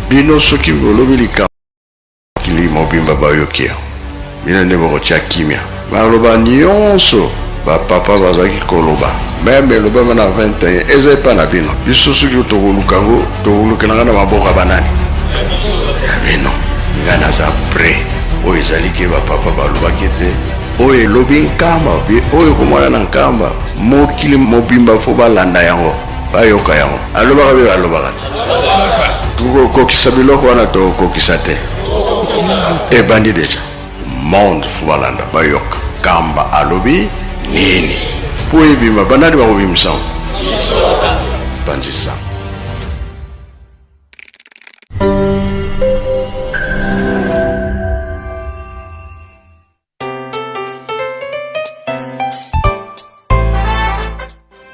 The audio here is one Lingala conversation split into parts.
Bino soki bolobi likambo mokili mobimba bayoki yango, bino nde bokotia kimia. Maloba nyonso bapapa bazalaki koloba meme elobama na 21 eza epa na bino. Biso soki tokoluka yango, tokolukelanga na maboko ya banani? Ya bino. Ngai naza prêt. Oyo ezali ke bapapa balobaki ete oyo elobi Nkamba, oyo ekomona na Nkamba, mokili mobimba fo balanda yango, bayoka yango. Alobaka mpe balobaka te. Tokokokisa biloko wana, tokokokisa te. Ebandi deja monde fo balanda, bayoka Nkamba alobi nini mpo ebima. Banani bakobimisa yango? Banzisa.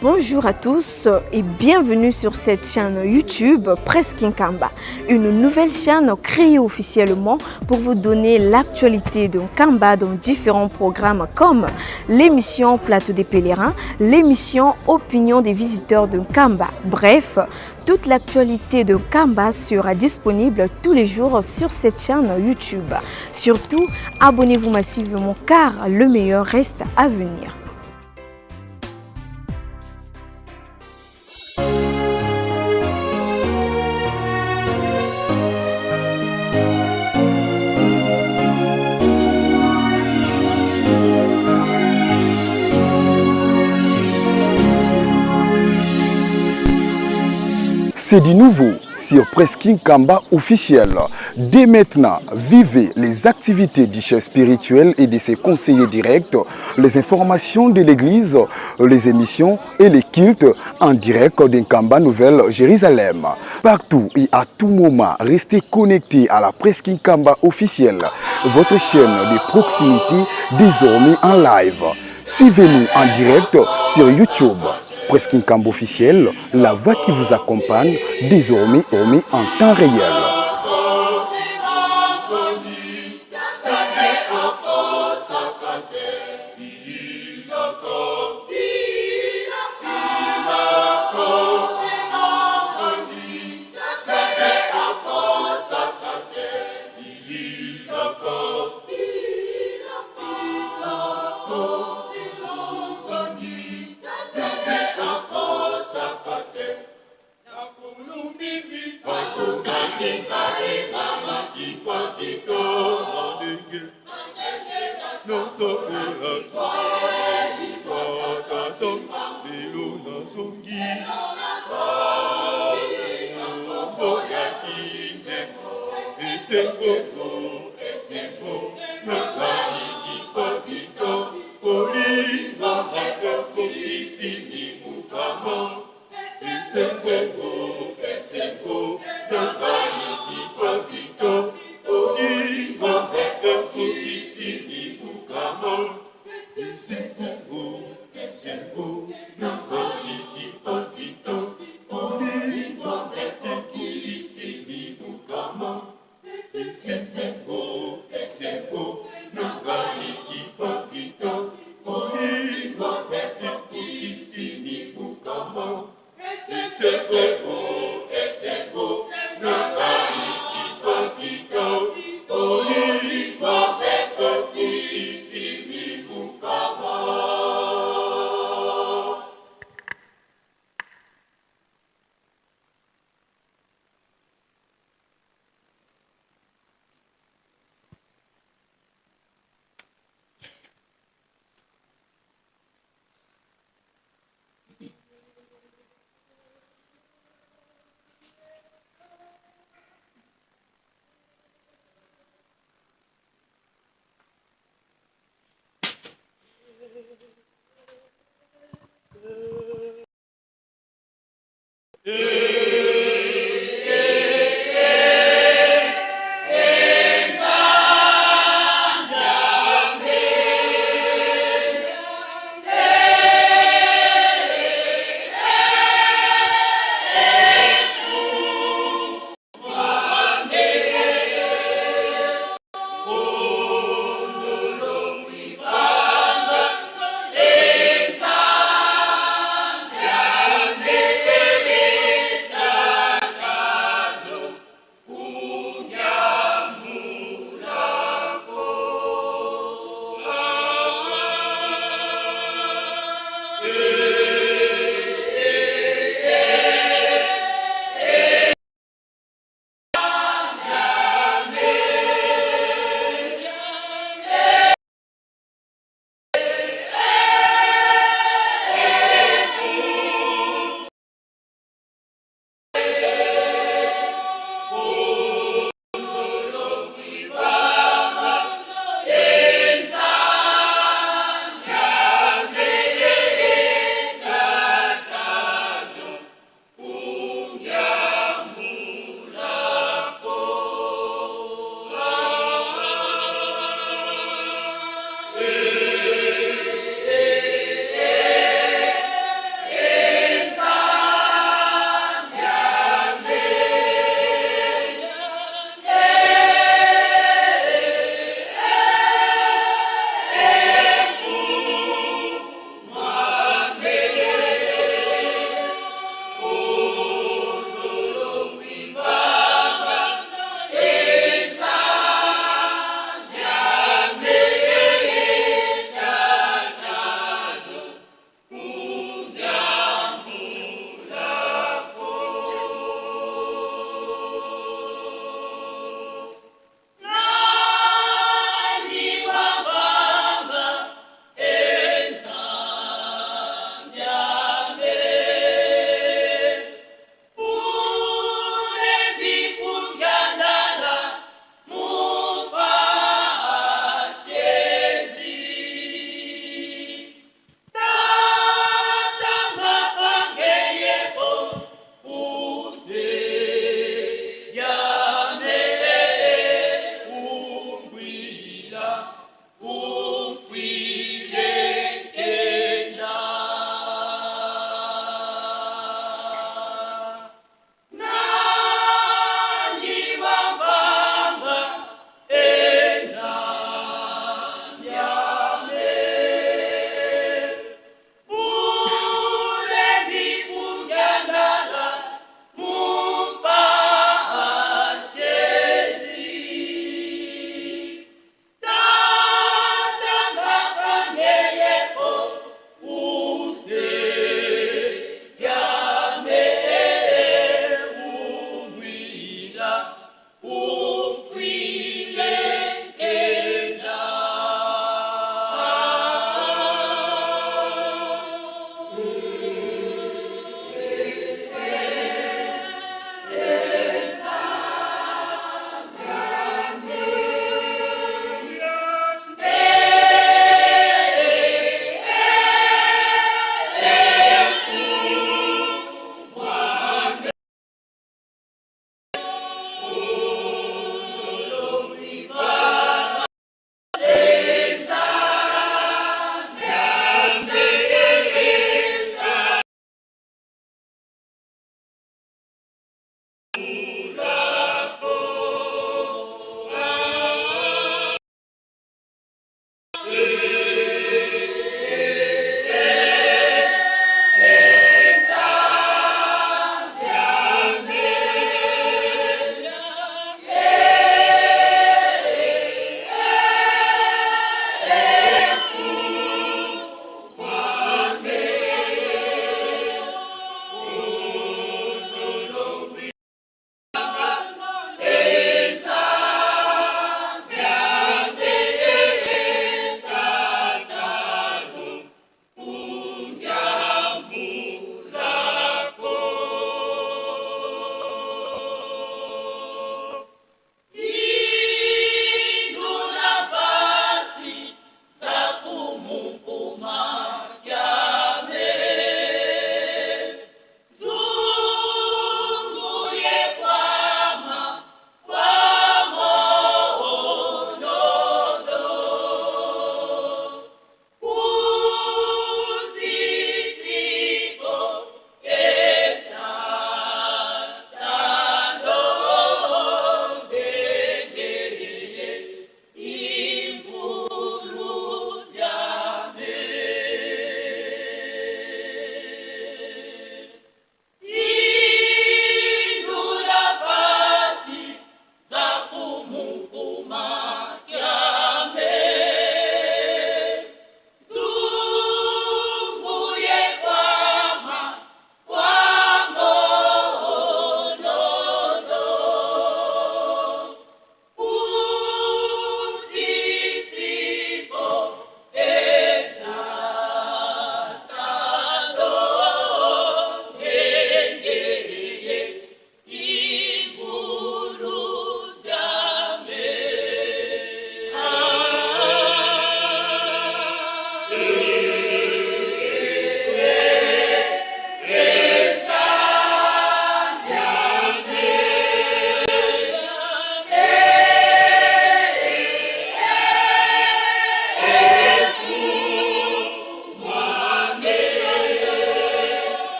Bonjour à tous et bienvenue sur cette chaîne YouTube Presse Nkamba, une nouvelle chaîne créée officiellement pour vous donner l'actualité de Nkamba dans différents programmes comme l'émission Plateau des pèlerins, l'émission Opinion des visiteurs de Nkamba. Bref, toute l'actualité de Nkamba sera disponible tous les jours sur cette chaîne YouTube. Surtout, abonnez-vous massivement car le meilleur reste à venir. C'est du nouveau sur Presse Nkamba officiel. Dès maintenant, vivez les activités du chef spirituel et de ses conseillers directs, les informations de l'église, les émissions et les cultes en direct d'Nkamba Nouvelle Jérusalem. Partout et à tout moment, restez connectés à la Presse Nkamba officielle, votre chaîne de proximité désormais en live. Suivez-nous en direct sur YouTube. Presse Nkamba officiel, la voix qui vous accompagne désormais en temps réel. Since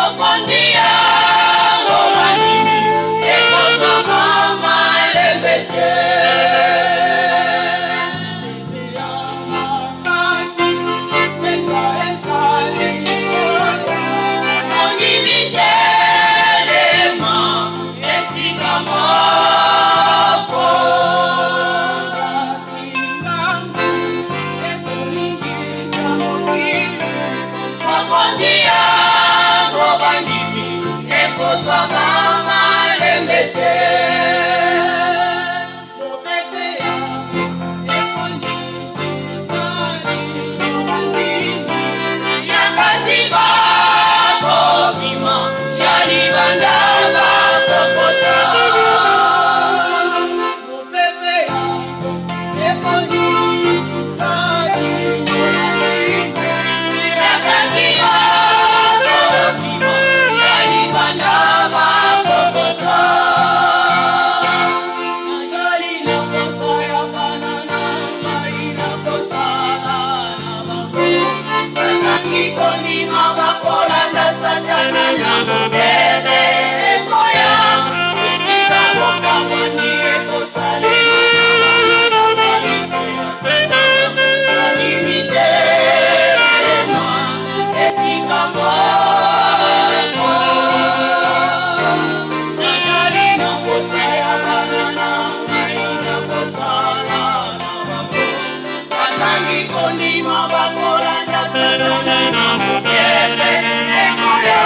Mokonzi yango bandimi ekozwama malembe te. Mondimi telema esika moko. Mokonzi yango bandimi ekozwama malembe te. Ya kati bakobima, ya libanda bakokota. Ya kati bakobima, ya libanda bakokota. Bazangi kondima bakolanda Satana na mobebe ekoya esika bokabwani ekosalema ya Satana. Bandimi telema esika moko. Nazali na posa ya bana na ngai, nakosala na bango. Bazangi kondima bakolanda Satana na mokebe ekoya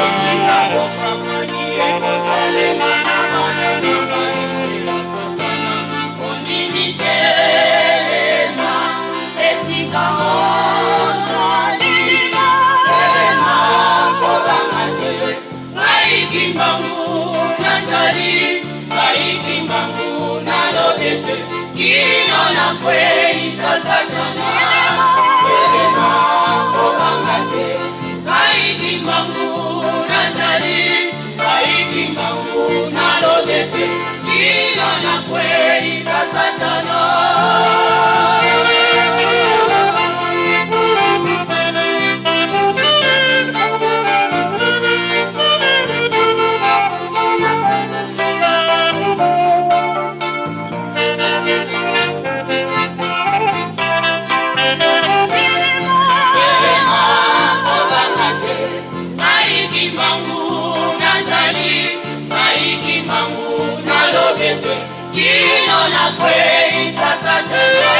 esika bokabwani ekosalema na bana na ngai ya Satana. Ondimi telema esika ozali, telema, kobanga te. Ngai Kimbangu nazali, ngai Kimbangu nalobi ete kino nakweyisa Satana. Telema, kobanga te. Ngai Kimbangu nazali, ngai Kimbangu nalobi ete kino nakweyisa Satana. Telema, kobanga te. Ngai Kimbangu nazali, ngai Kimbangu nalobi ete kino nakweyisa Satana.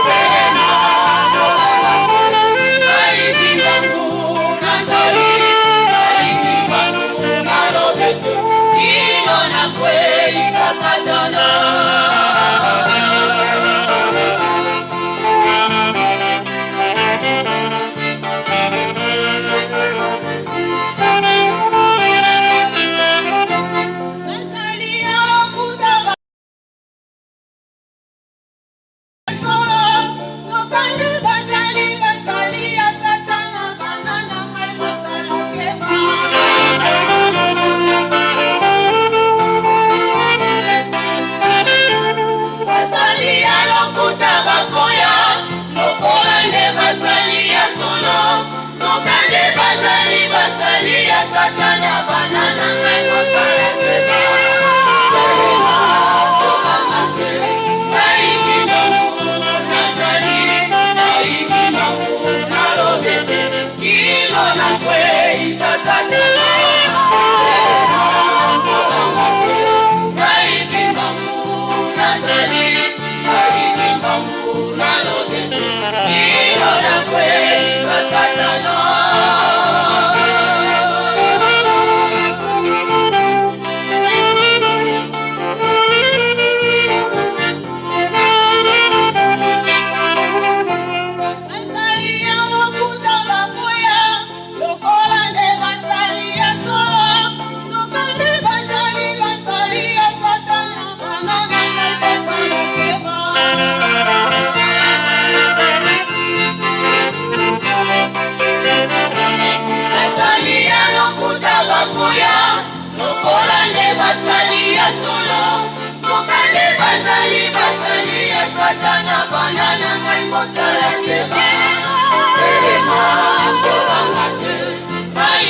Telema, kobanga te. Ngai Kimbangu nazali, ngai Kimbangu nalobi ete kino nakweyisa Satana. Basali ya lokuta basolo, nzokande bazali basali ya Satana. Bana na ngai, bosala keba. Basali ya lokuta bakoya lokola nde basali ya solo, nzokande bazali basali ya Satana. Bana na ngai, bosala keba. Telema, kobanga te. Ngai Kimbangu nazali, ngai Kimbangu nalobi ete kino nakweyisa Satana. Telema, kobanga te. Ngai Kimbangu nazali, ngai Kimbangu nalobi ete kino nakweyisa Satana. Basali ya lokuta bakoya lokola nde basali ya solo, nzokande bazali basali ya Satana. Bana na ngai, bosala keba. Basali ya lokuta bakoya lokola nde basali ya solo, nzokande bazali basali ya Satana. Bana na ngai, bosala keba. Telema, kobanga te. Ngai.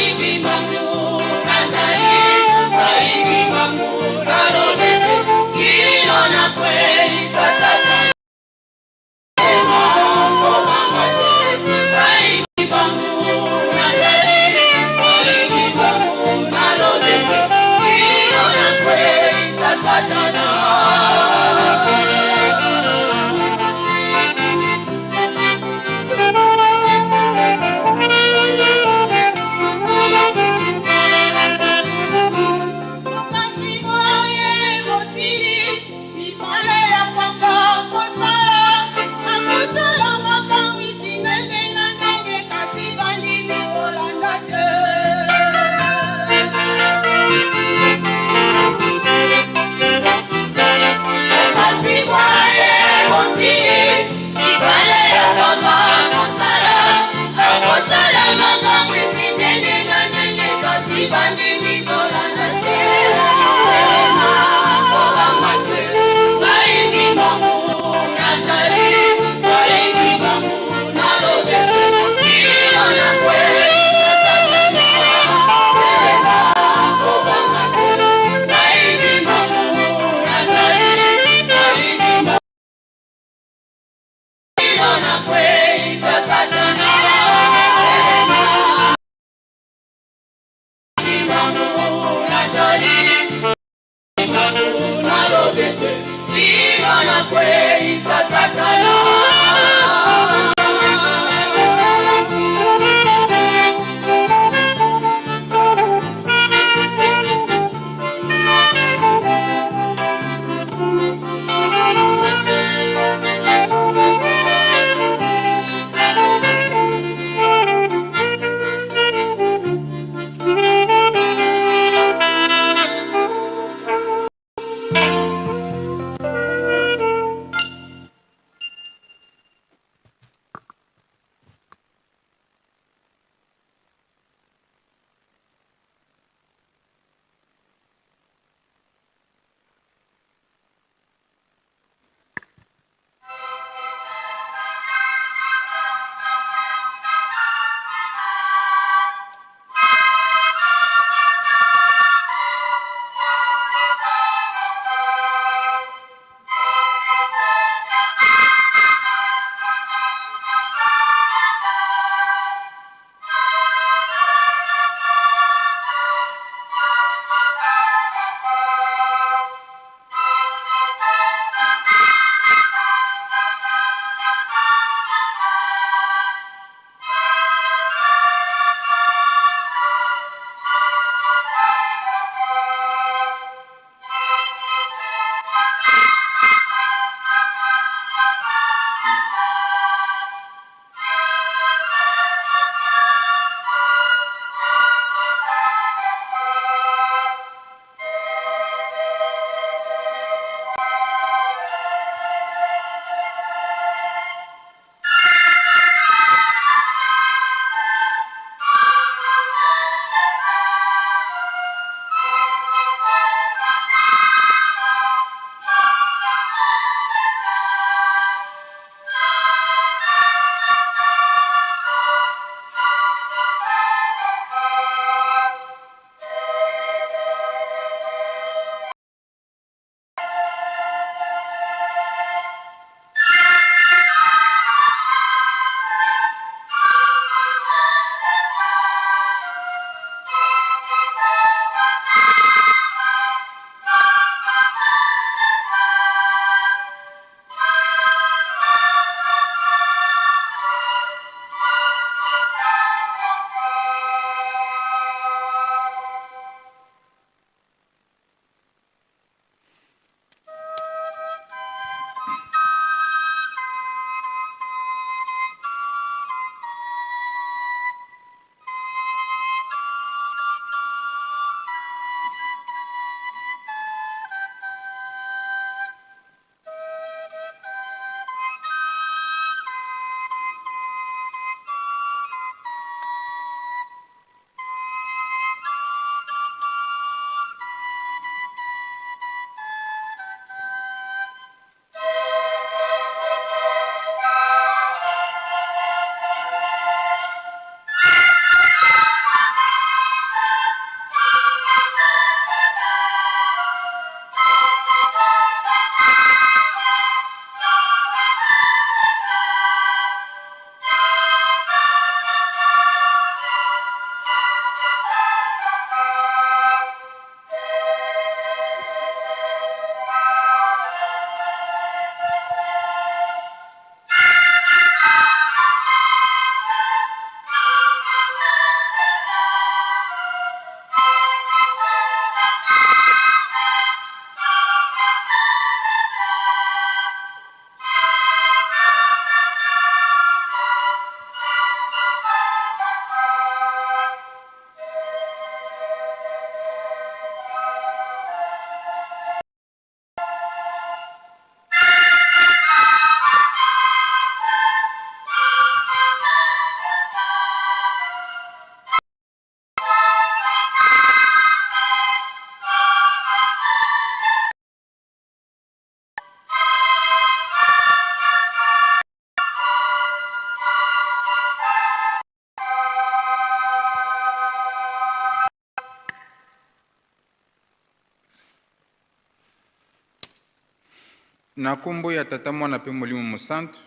Na kombo ya Tata, Mwana pe Molimo Mosantu,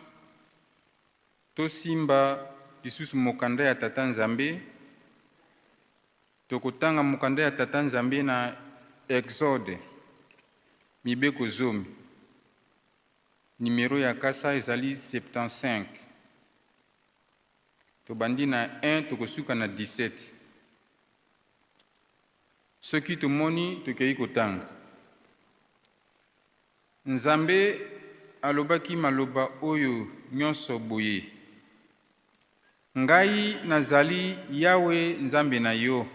tosimba lisusu mokanda ya Tata Nzambe. Tokotanga mokanda ya Tata Nzambe na Exode, mibeko zomi. Numero ya kasa ezali 75. Tobandi na 1, tokosuka na 17. Soki tomoni, tokei kotanga. Nzambe alobaki maloba oyo nyonso boye, Ngai nazali Yawe Nzambe na yo,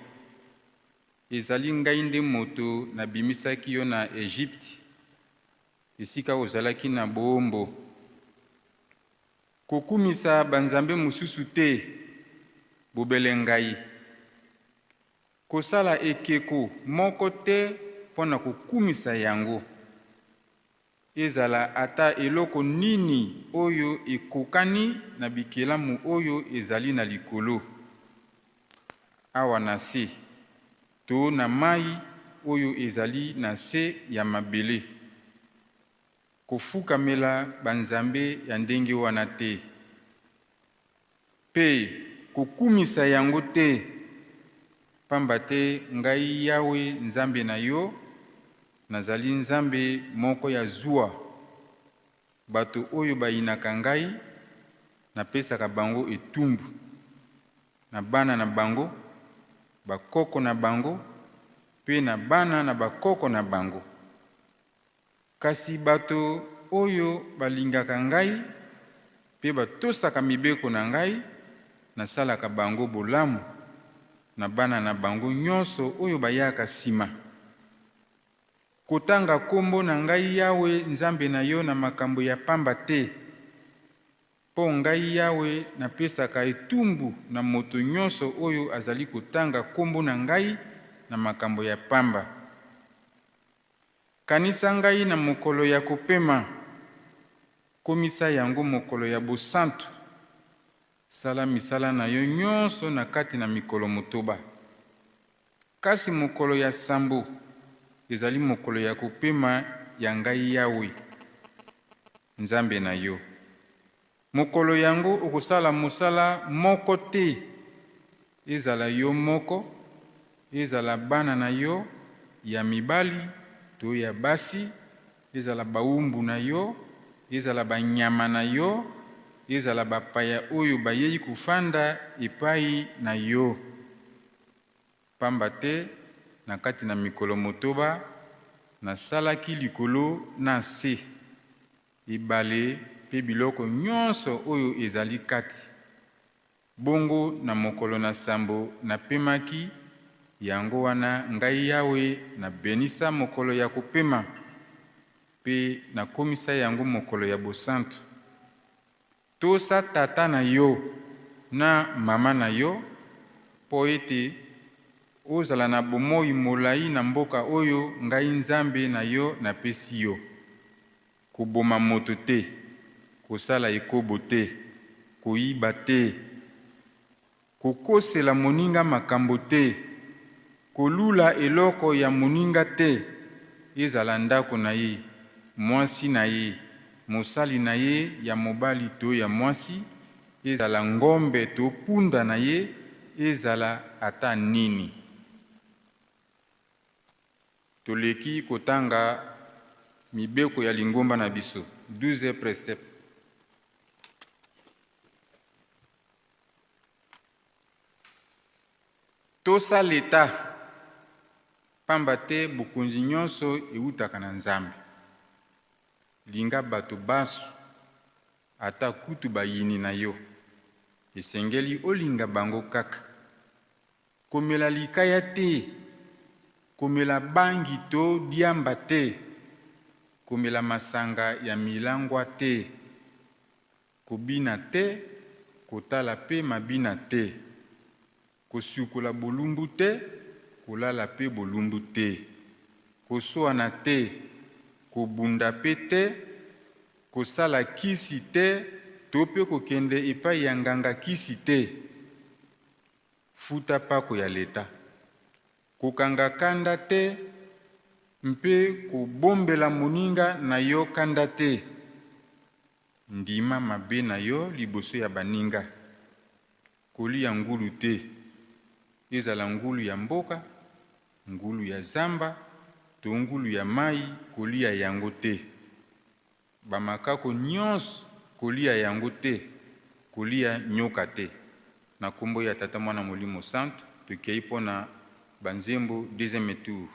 ezali ngai nde moto nabimisaki yo na Ejipti, esika ozalaki na boombo. Kokumisa banzambe mosusu te, bobele ngai. Kosala ekeko moko te mpo na kokumisa yango, ezala ata eloko nini oyo ekokani na bikelamu oyo ezali na likolo, awa na se, to na mai oyo ezali na se ya mabele. Kofukamela banzambe ya ndenge wana te. Mpe kokumisa yango te, pamba te Ngai Yawe, Nzambe na yo, nazali Nzambe moko ya zuwa. Bato oyo bayinaka Ngai, napesaka bango etumbu, na bana na bango, bakoko na bango, mpe na bana na bakoko na bango. Kasi bato oyo balingaka ngai mpe batosaka mibeko na ngai, nasalaka bango bolamu na bana na bango nyonso oyo bayaka sima. Kotanga kombo na ngai Yawe, Nzambe na yo, na makambo ya pamba te, mpo ngai Yawe napesaka etumbu na moto nyonso oyo azali kotanga kombo na ngai na makambo ya pamba. Kanisa ngai na mokolo ya kopema, komisa yango mokolo ya bosantu. Sala misala na yo nyonso na kati na mikolo motoba. Kasi mokolo ya sambo ezali mokolo ya kopema ya ngai Yawe, Nzambe na yo. Mokolo yango okosala mosala moko te, ezala yo moko, ezala bana na yo ya mibali to ya basi, ezala bawumbu na yo, ezala banyama na yo, ezala bapaya oyo bayei kofanda epai na yo. Pamba te na kati na mikolo motoba, nasalaki likolo na nse, ebale mpe biloko nyonso oyo ezali kati. Bongo na mokolo na sambo napemaki, yango wana ngai Yawe nabenisa mokolo ya kopema mpe nakomisa yango mokolo ya bosantu. Tosa tata na yo na mama na yo mpo ete ozala na bomoi molai na mboka oyo ngai Nzambe na yo napesi yo. Koboma moto te, kosala ekobo te, koyiba te, kokosela moninga makambo te, kolula eloko ya moninga te, ezala ndako na ye, mwasi na ye, mosali na ye ya mobali to ya mwasi, ezala ngombe to punda na ye, ezala ata nini. Toleki kotanga mibeko ya lingomba na biso, 12 preceptes. Tosa Leta, pamba te bokonzi nyonso ewutaka na Nzambe. Linga bato banso, ata kutu bayini na yo. Esengeli olinga bango kaka. Komela likaya te, komela bangi to diamba te, komela masanga ya milangwa te, kobina te, kotala pe mabina te, kosukola bolumbu te, kolala pe bolumbu te, koswana te, kobunda pe te, kosala kisi te to pe kokende epai ya nganga kisi te. Futa pako ya leta. Kokanga kanda te. Mpe kobombela moninga na yo kanda te. Ndima mabe na yo liboso ya baninga. Koliya ngulu te, ezala ngulu ya mboka, ngulu ya zamba to ngulu ya mayi, koliya yango te. Ba makako nyonso, koliya yango te, koliya nyoka te. Na kombo ya Tata, Mwana, Molimo Santu, tokei mpo na banzembo deuxième tour.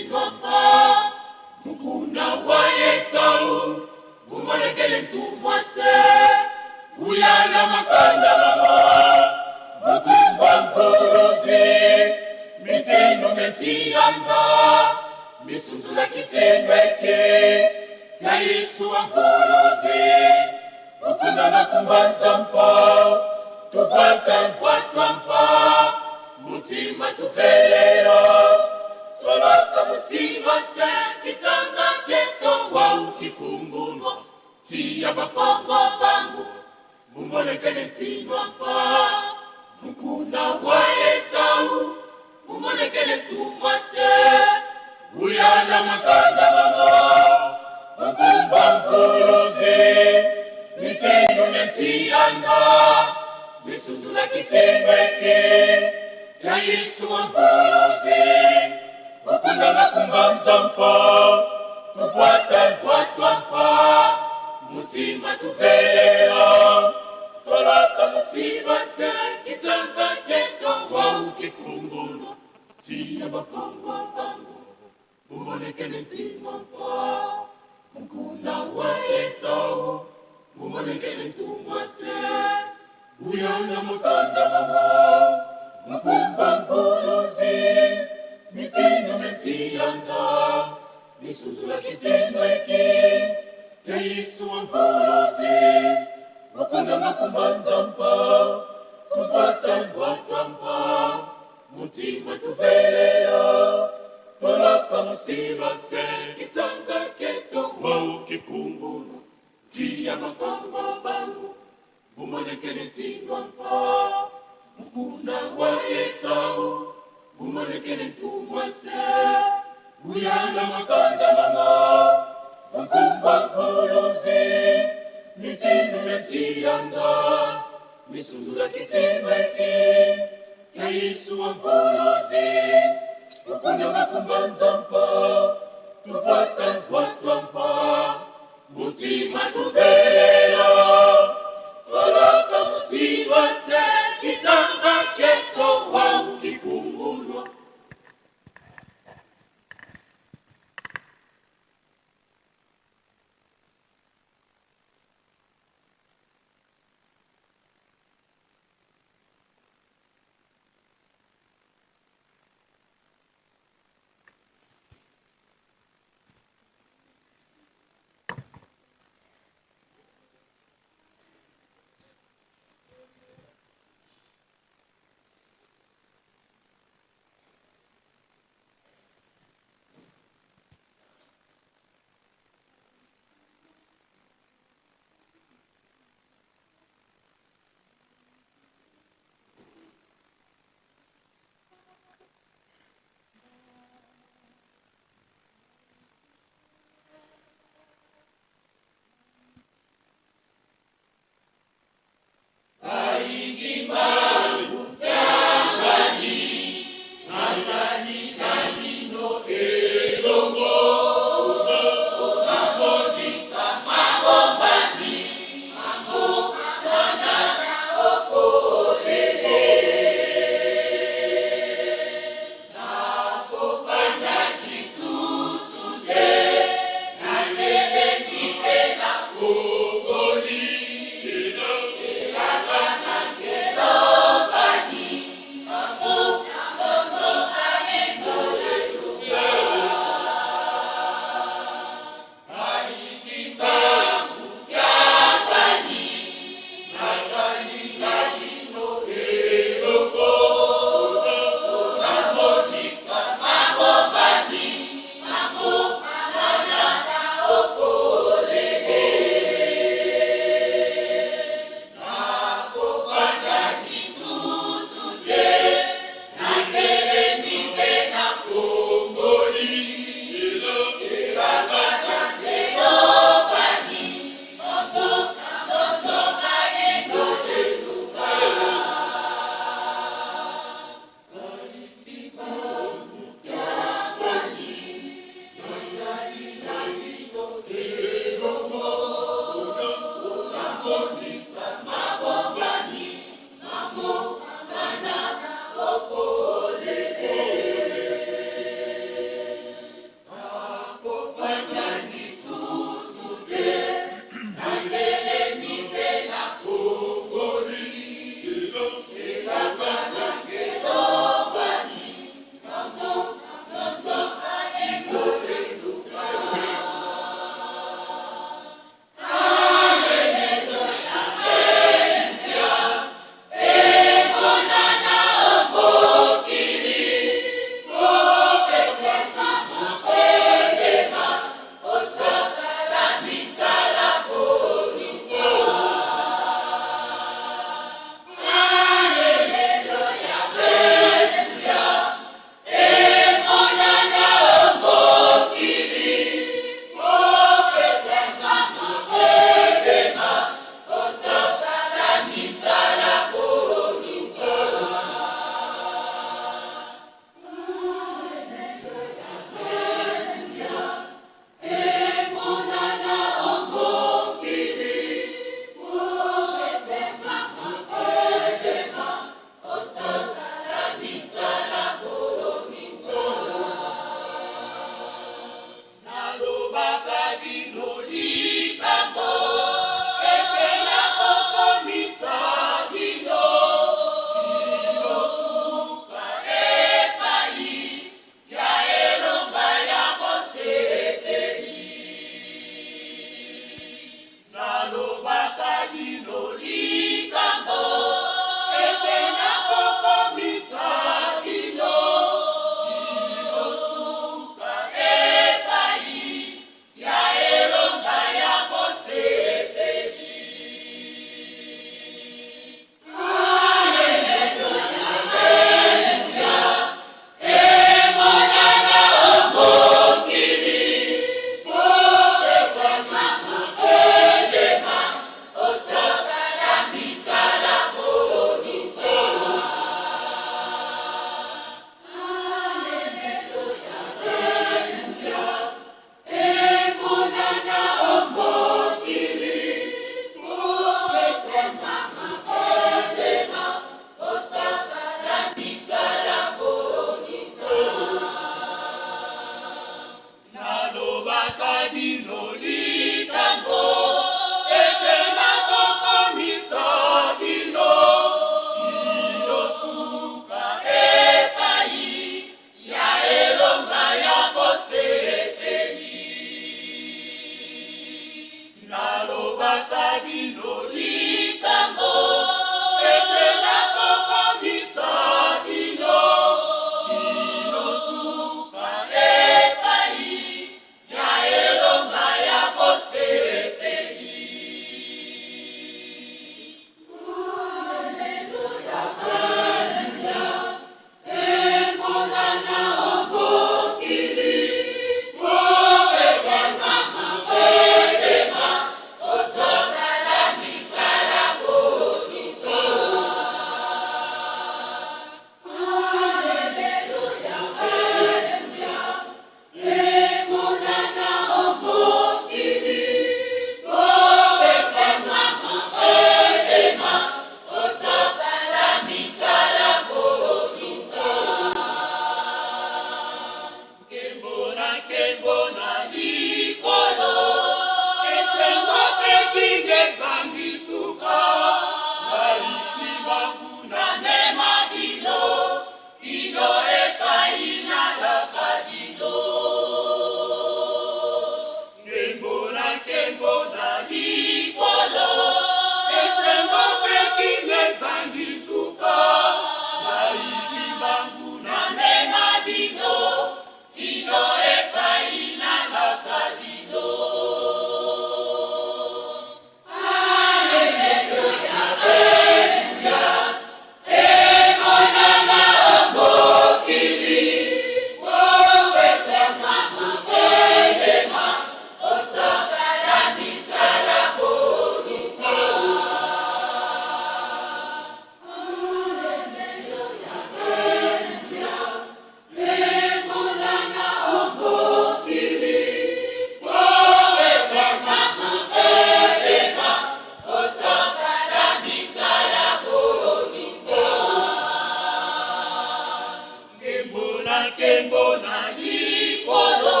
nkembo na likolo,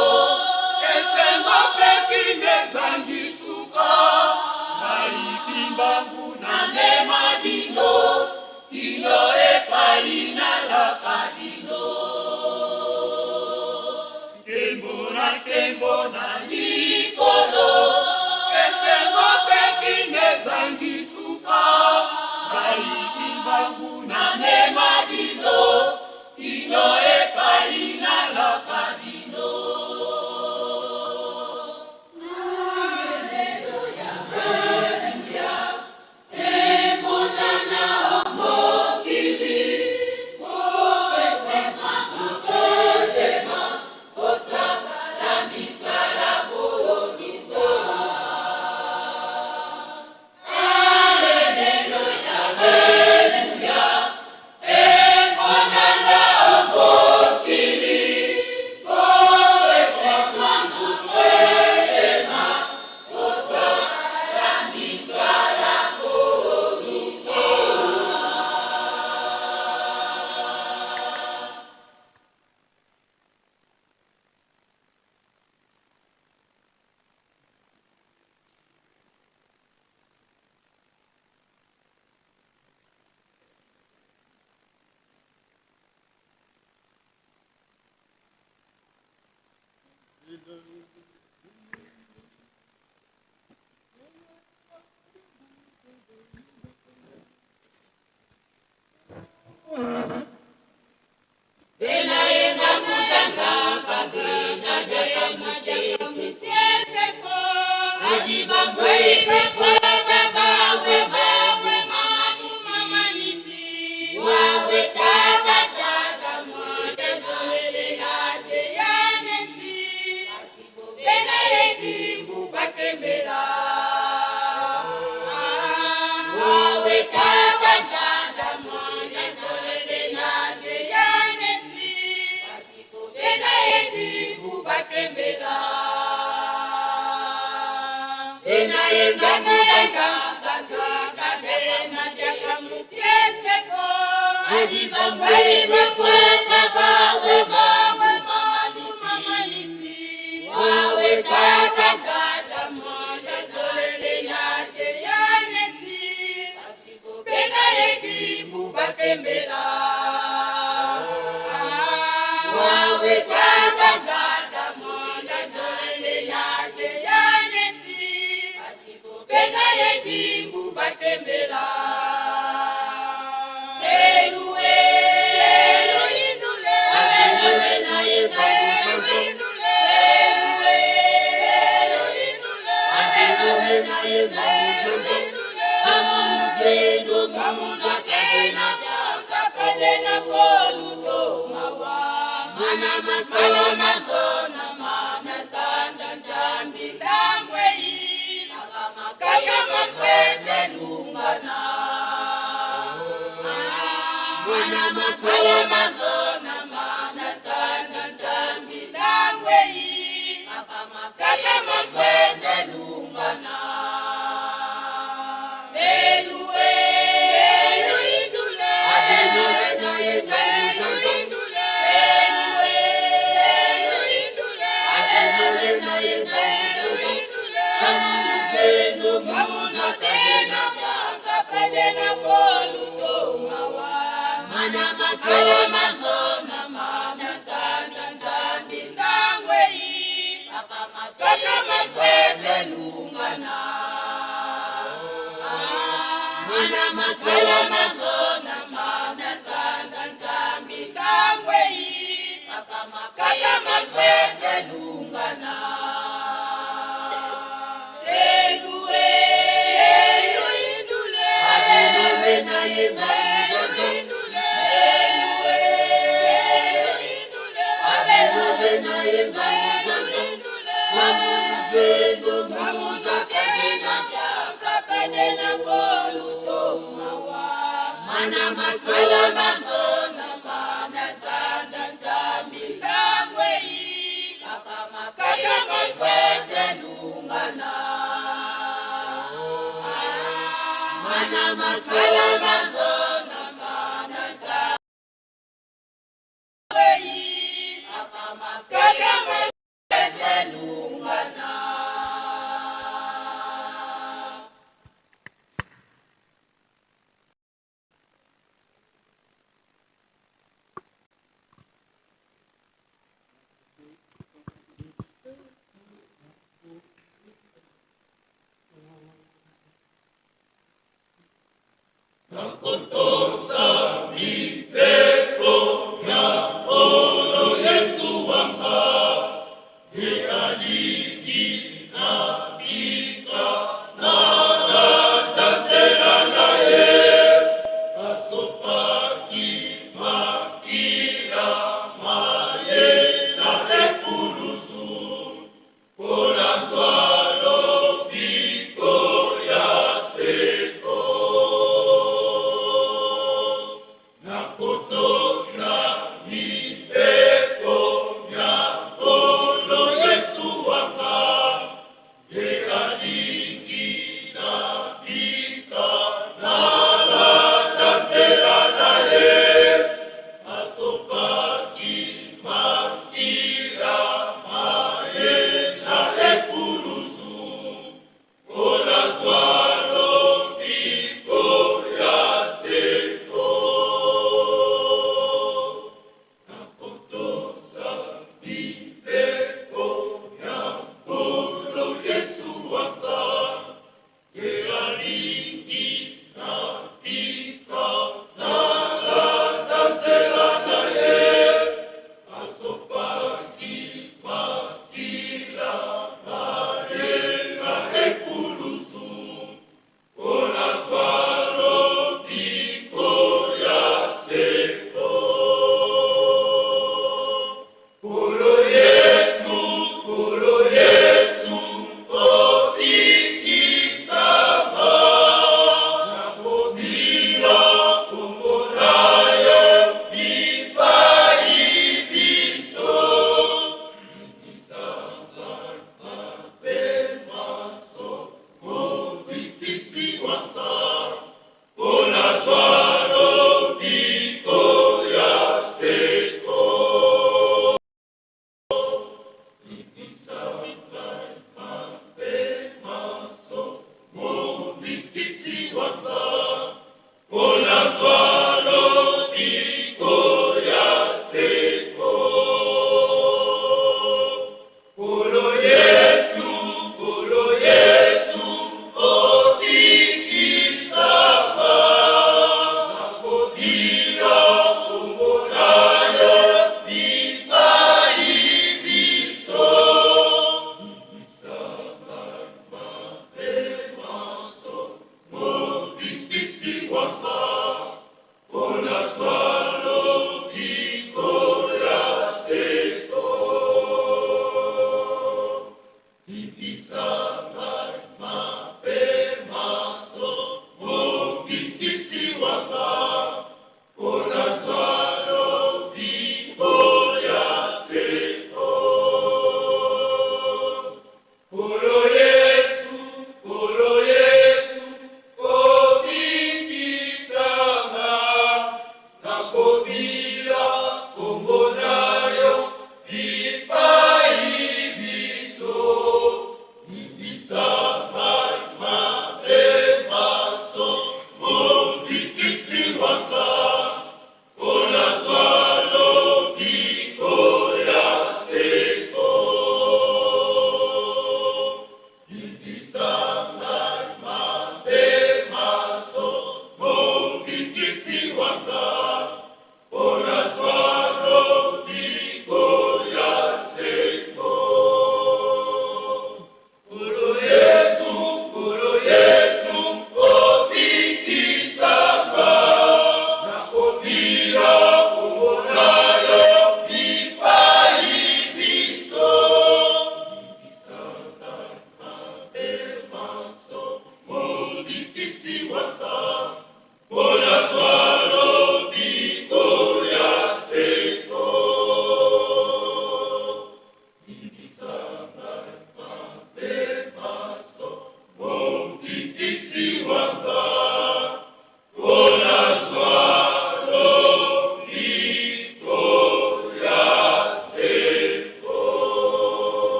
esengo mpe kimia ezangi suka. Nayiki mbangu namema bino kino epai nalaka bino. Nkembo na nkembo na likolo, esengo mpe kimia ezangi suka. Nayiki mbangu namema bino kino epai nalaka bino.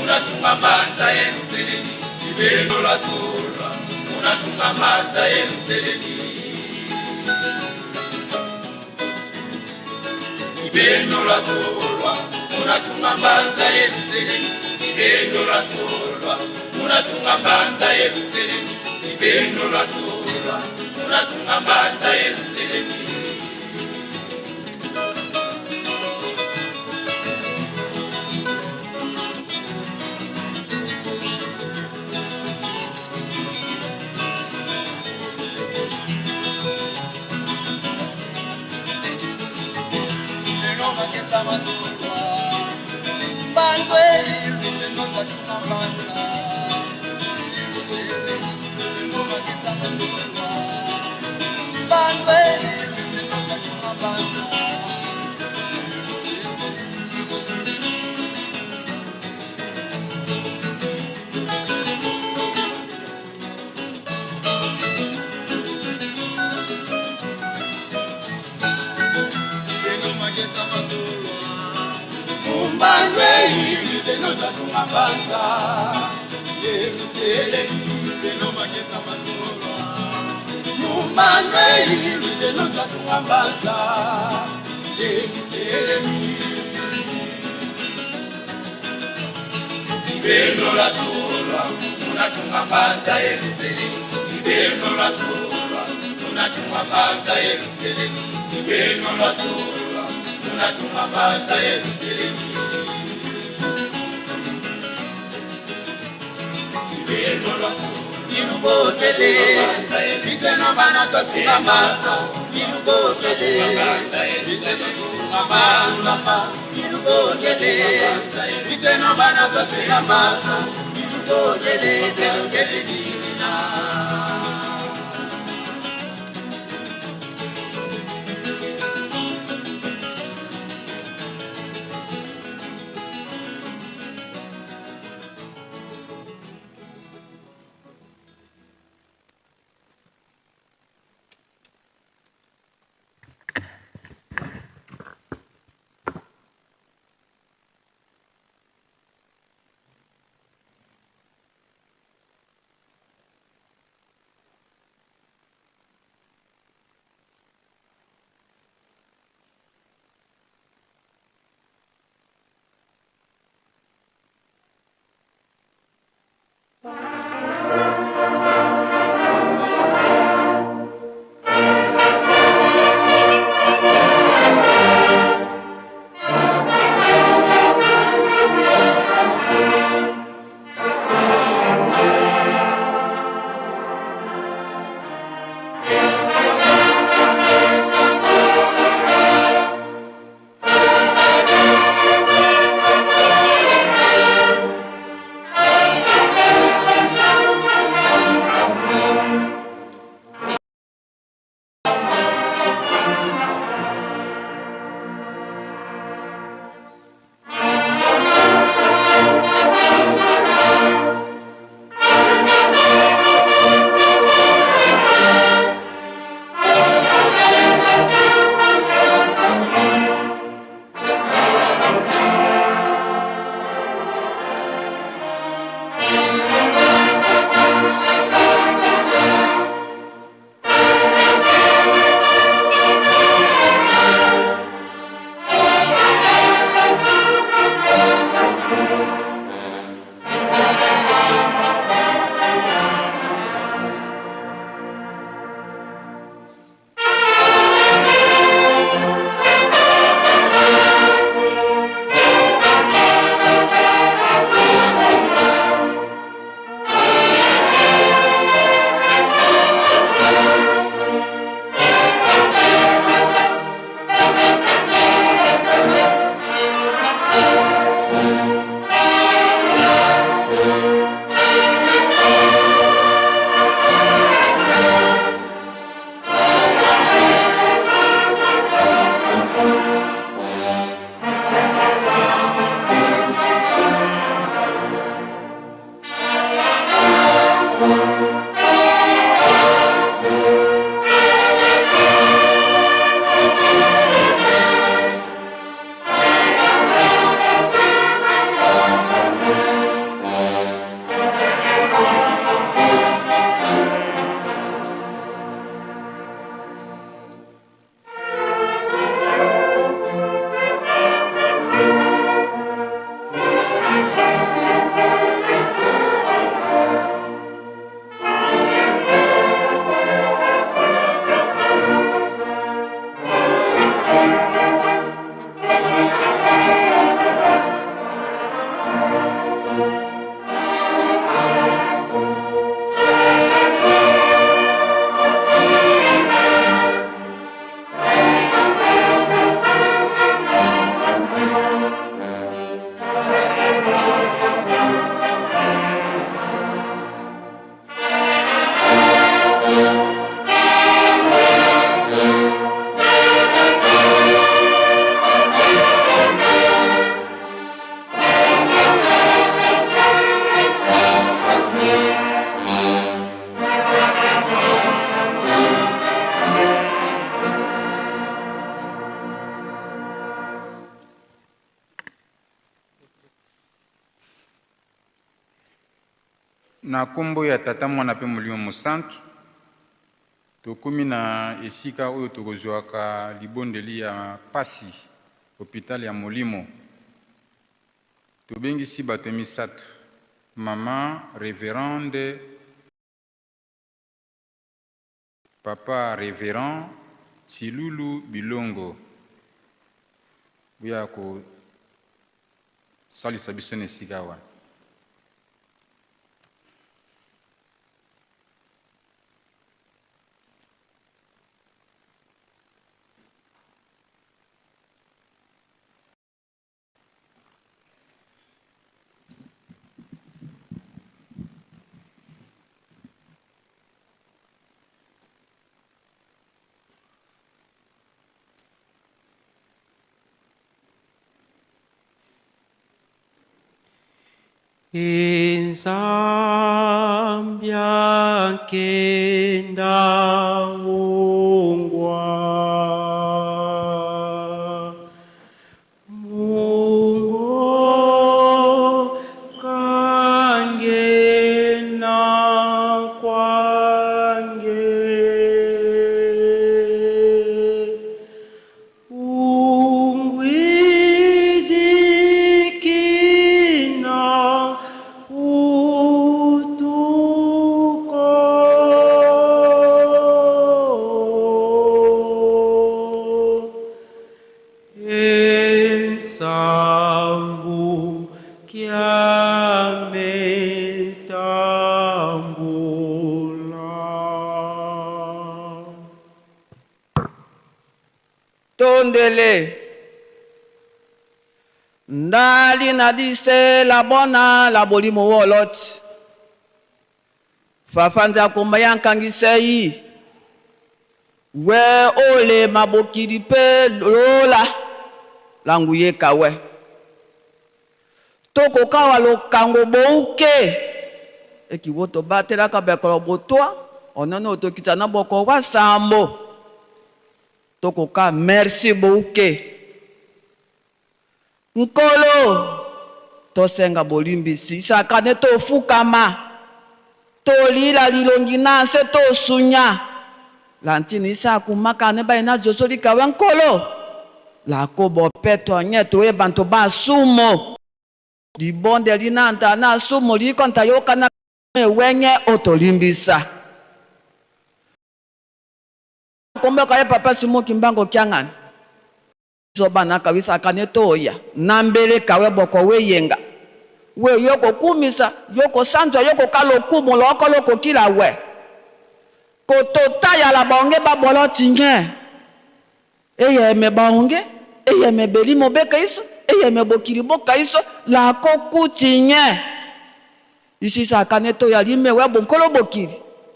Unatunga mbanza Yerusalemi, libendo la solwa, unatunga mbanza Yerusalemi. Libendo la solwa, unatunga mbanza Yerusalemi, libendo la solwa, unatunga mbanza Yerusalemi, libendo la solwa, unatunga mbanza Yerusalemi. Na kombo ya Tata, Mwana mpe Molimo Mosantu, tokomi na esika oyo tokozwaka libondeli ya pasi, hopital ya molimo. Tobengisi bato misato, mama reverende, papa reverend Tsilulu Bilongo, boya kosalisa biso na esika wana. Enzambia nkenda ungwa Mungu kangena kwange Ungwidikina utuko Ensambu kyametambula. Tondele ndali na dise la bona la bolimo woloti fafa nzakomba ya nkangisei we ole mabokili mpe lola langu ye kawe tokokawa lokango bouke ekiwo tobatelaka bekolo botwa onene otokita na boko wa sambo tokoka merci bouke nkolo tosenga bolimbisi isaka ne tofukama tolila lilongi na nse tosunya la ntina isakumaka ne bai na zozolika we nkolo lakobo peto nye toyeba nto basumo libonde linanta na sumo likonta yokana ewenye otolimbisa komboka ye papa Simon Kimbangu Kiangani biso bana kawisaka ne toya na mbele kawe boko weyenga we yokokumisa yokosanzwa yokokala okumu loko lokokila we kototayala bonge babolo tinge eyeme baonge eyeme belimo beka iso eyeme bokili boka iso lakokutinye isisaka ne toya lime we bonkolo bokili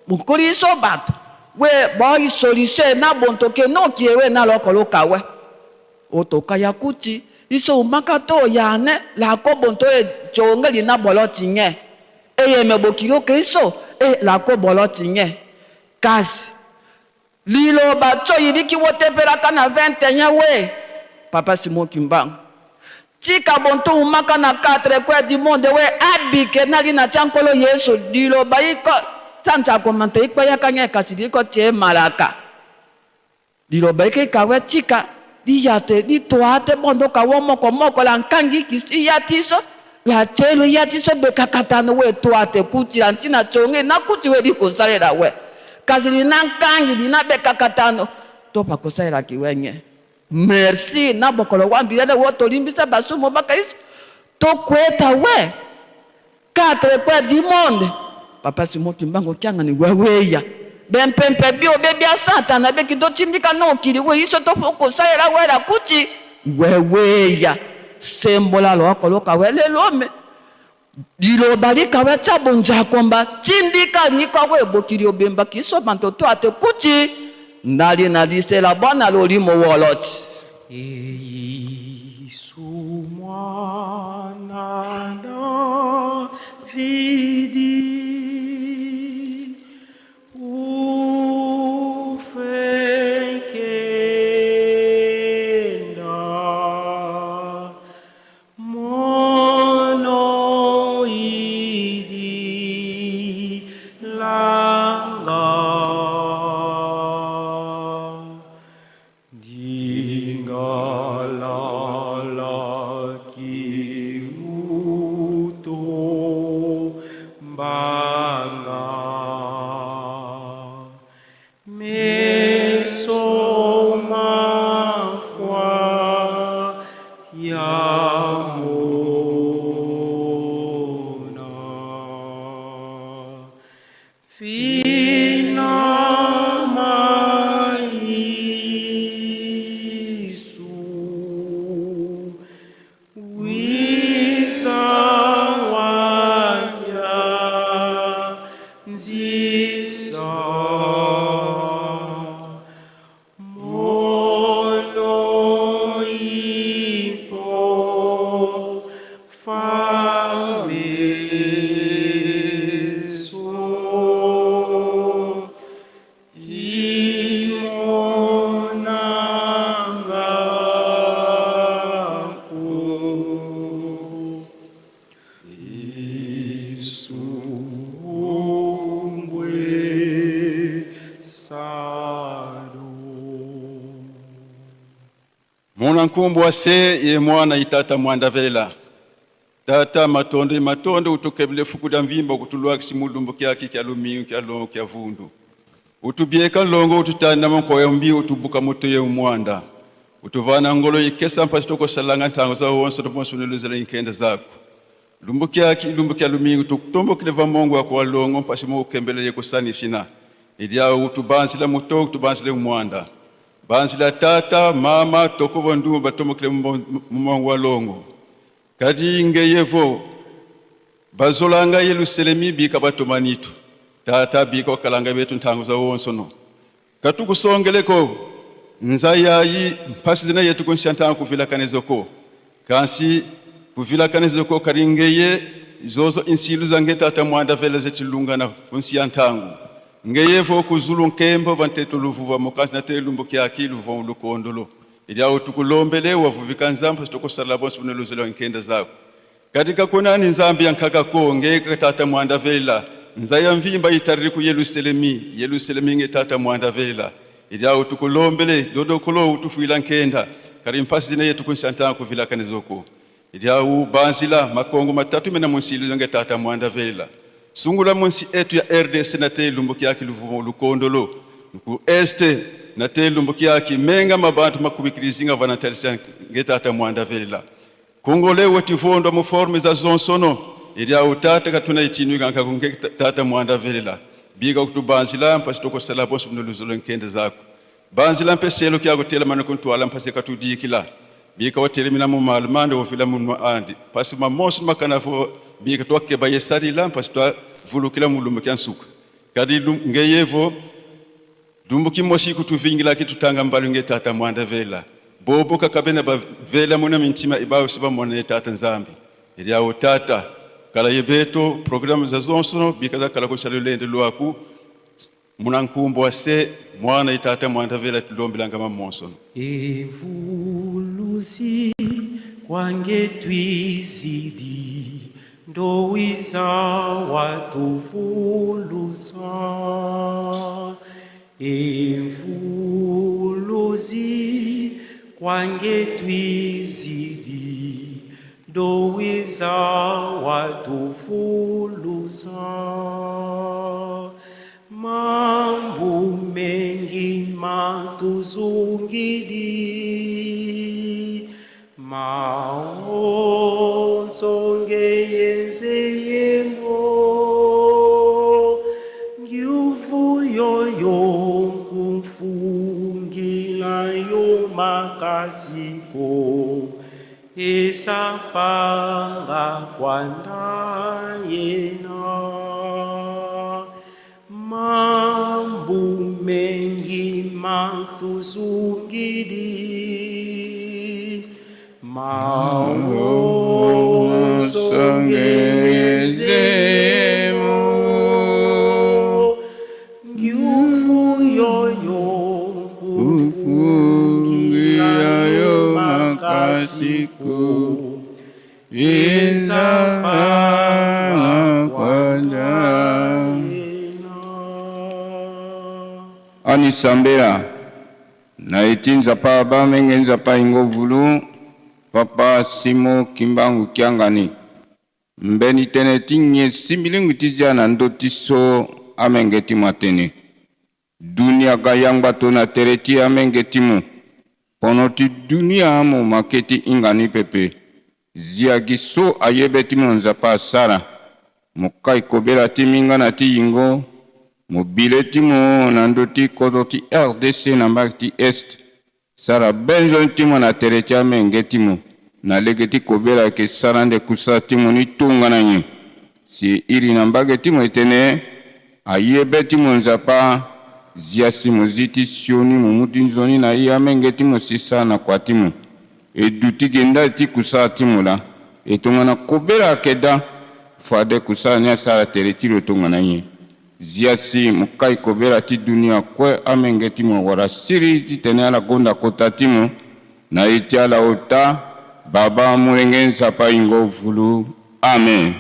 bonkolo iso bato we boisolise na bontoke noki ewe na lokoloka we otoka ya kuti iso umaka to yane lako bonto e jonge lina bolo tinye eyeme bokili oke iso e lako bolo tinye kasi liloba tso yiliki wotepelaka na 21 we papa Simon Kimbangu tika bonto umaka na 4 coins du monde we abike nali na tia nkolo Yesu liloba iko tsanza komante ikweyaka nye kasi liko tie malaka liloba ike kawe tika liyate litoate bondo kawo moko moko la nkangi kisi iyatiso la telo iyatiso bekakatano we toate kuti la ntina tonge na kuti we likosalela we kasi lina nkangi lina bekakatano topa kosalela kiwenye merci na bokolo wambilele wo tolimbisa basumo baka iso tokweta we quatre coins du monde papa Simon Kimbangu Kiangani weweya bempempe bio bebia satana beki totindika nokili we iso tokosalela wela kuti weweya sembola lwakoloka welelome liloba likawe tya bonzakomba tindika likwa we bokili obemba kiso banto to ate kuti ndali na lisela bwana lolimo woloti Yesu mwana Davidi, ufekenda mono idi. Inama Yesu wiza wanya nzisa mono ipo fameso imonangako isungwe sado. Muna nkumbu ase ye mwana itata mwanda vela tata matondo matondo utukebele fukuda mvimba kutulwa kisimulumbu kyaki kya lumingu kya longo kya vundu utubyeka longo ututanda mankoya mbi utubuka mutoye umwanda utuvana ngolo ikesa mpasi tokosalanga ntango za wonso toponsunelezela inkenda zako lumbu kyaki lumbu kya lumingu tukutombokele va mongo wa longo mpasi mo ukembelele kusanisina ilya utubanzila muto utubanzile umwanda banzila tata mama tokovo ndumu batombokele mumongo wa longo kadi ngeyevo bazolanga yerusalemi bika batomanitu tata bika wakalanga betu ntango za wonsono katukusongeleko nzayayi mpasi zina yetu kunsha ntango kuvilakanizoko kansi kuvilakanizoko karingeye zozo insilu zange tata mwanda vele zetilungana funsi ya ntangu ngeyevo kuzulu nkembo vanteto luvuva mokasi nate lumbo kyaki luvo lukondolo ilyawo tukulombele wavuvika nzambi sitokosala bonse buneluzela nkenda zako katika kunani nzambi yankakako ngeka tata mwanda vela nzaya mvimba itariri ku yerusalemi yerusalemi nge tata mwanda vela ilyawo tukulombele dodokolo utufuila nkenda kari mpasi zine yetu kunsanta kuvilakanizoko ilyawu banzila makongo matatu mena munsilu nge tata mwanda vela sungula munsi etu ya RDC nate lumbu kyaki luvumo lukondolo ku este nate lumbu kyaki menga mabantu makubikirizinga vanatalisa nge tata mwanda vela kongole wetivondo mu forme za zonsono ilya utata katuna itinwi kanka kunge tata mwanda velela biga kutubanzila mpasi tokosala bonso bunoluzolo nkende zako banzila mpeselo kyakutela mano kuntwala mpasi katudikila bika watelemina mu malumande wofila mu andi pasi mamosi makanafo bika twakeba yesalila mpasi twavulukila mulumu kya nsuka kadi ngeyevo dumbuki mosi kutuvingila kitutanga mbalu nge tata mwanda vela bobo kakabena bavela muna mintima ibawo siba mona tata nzambi ilyawo tata kala yebeto programu za zonsono bikaza kala kusalulende lwaku munankumbu ase mwana itata mwanda vela tulombilanga mamonsono Evulusi kwange twizidi ndowiza watufulusa Evulusi kwange twizidi ndowiza watufulusa Mambo mengi matuzungidi maonsonge yenzeyemo ngiuvuyoyo kumfungilayo makasiko esapanga kwandayena mambo mengi matuzungidi maonsongezemo ngiufuyoyo kufungilayo makasiko esapanga kwandayena anisambela na eti nzapa bamenge nzapa ingo vulu papa simo kimbangu kiangani mbeni tene ti nye simbilingu ti zia na ndo ti so amenge ti matene dunia ga yangba to na tere ti amenge ti mu pono ti dunia mu make ti ingani pepe zia gi so ayebe ti mu nzapa asara mokai kobela ti minga na ti yingo Mobile ti mo na ndo ti koto ti RDC na mbaki ti Est. Sara benzo ti mo na tere ti amenge ti mo na leke ti kobela ke sara nde kusa ti mo ni tunga na nye. Si iri na mbake ti mo etene ayebe ti mo nzapa zia si mo zi ti sioni mo muti nzoni na ye amenge ti mo sisa na kwa ti mo. Edu ti ke ti kusa ti mo la etonga na kobela ke da fade kusa ni asara tere ti lo tonga na ye. Zia si mukai kobela ti dunia kwe amenge ti mo wara siri ti tene ala gonda kota ti mo na iti ala ota baba mulenge nzapa ingo vulu. Amen.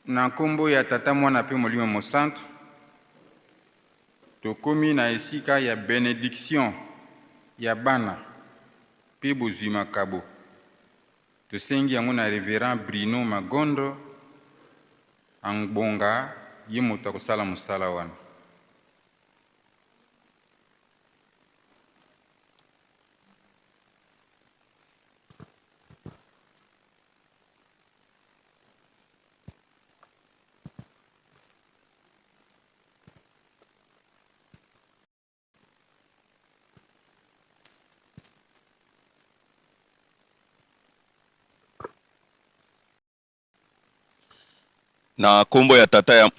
Na nkombo ya Tata, Mwana mpe Molimo Mosantu, tokomi na esika ya benediction ya bana mpe bozwi makabo. Tosengi yango na Reverend Bruno Magondo Angbonga, ye moto akosala mosala wana. Na nkombo ya Tata ya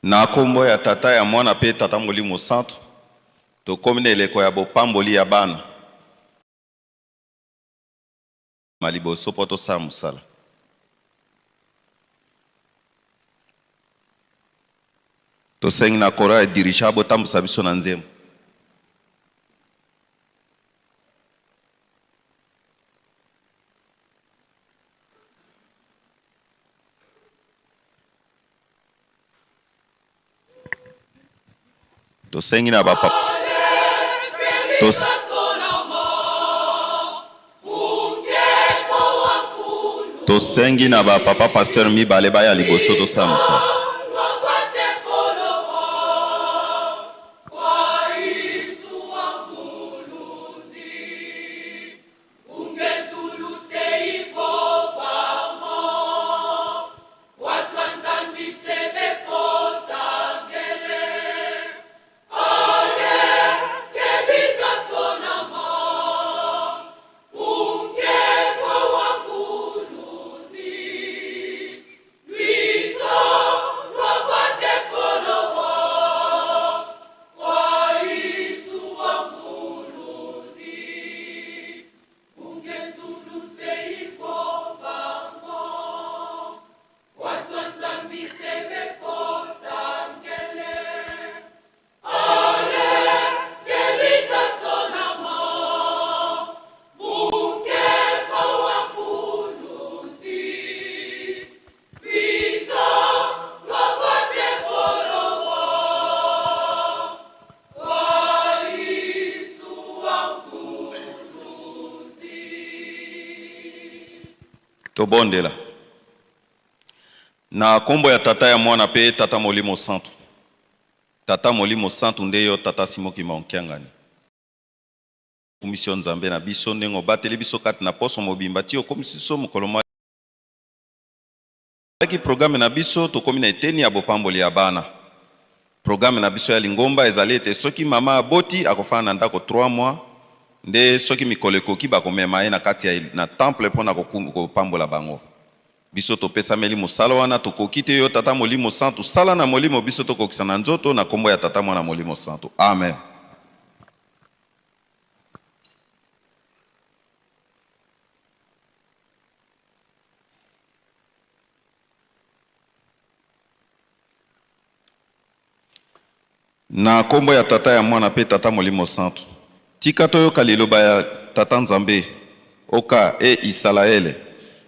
Na nkombo ya Tata ya Mwana mpe Tata Molimo Santu, tokomi na eleko ya bopamboli ya bana ma liboso mpo tosala mosala. Tosengi na chorale ya dirigeant botambusa biso na nzembo. Tosengi na bapapa Tos... tosengi na bapapa pasteur mibale baya liboso tosala mosala. Tobondela na nkombo ya Tata ya Mwana mpe Tata Molimo Santu. Tata Molimo Santu nde yo Tata Simon Kimbangu Kiangani. Kumisi yo Nzambe na biso ndenge obateli biso kati na poso mobimba ti okomisi biso mokolo mwa ki programme na biso. Tokomi na eteni ya bopamboli ya bana. Programme na biso ya lingomba ezali ete soki mama aboti, akofanda na ndako 3 mois, nde soki mikolo ekoki, bakomema ye na kati ya na temple mpona kopambola bango. Biso topesameli mosala wana, tokoki te. Yo Tata Molimo Santu, sala na molimo, biso tokokisa na nzoto, na nkombo ya Tata, Mwana, Molimo Santu. Amen. Na nkombo ya Tata ya Mwana mpe Tata Molimo Santu, tika toyoka liloba ya Tata Nzambe. Oka e Isalaele,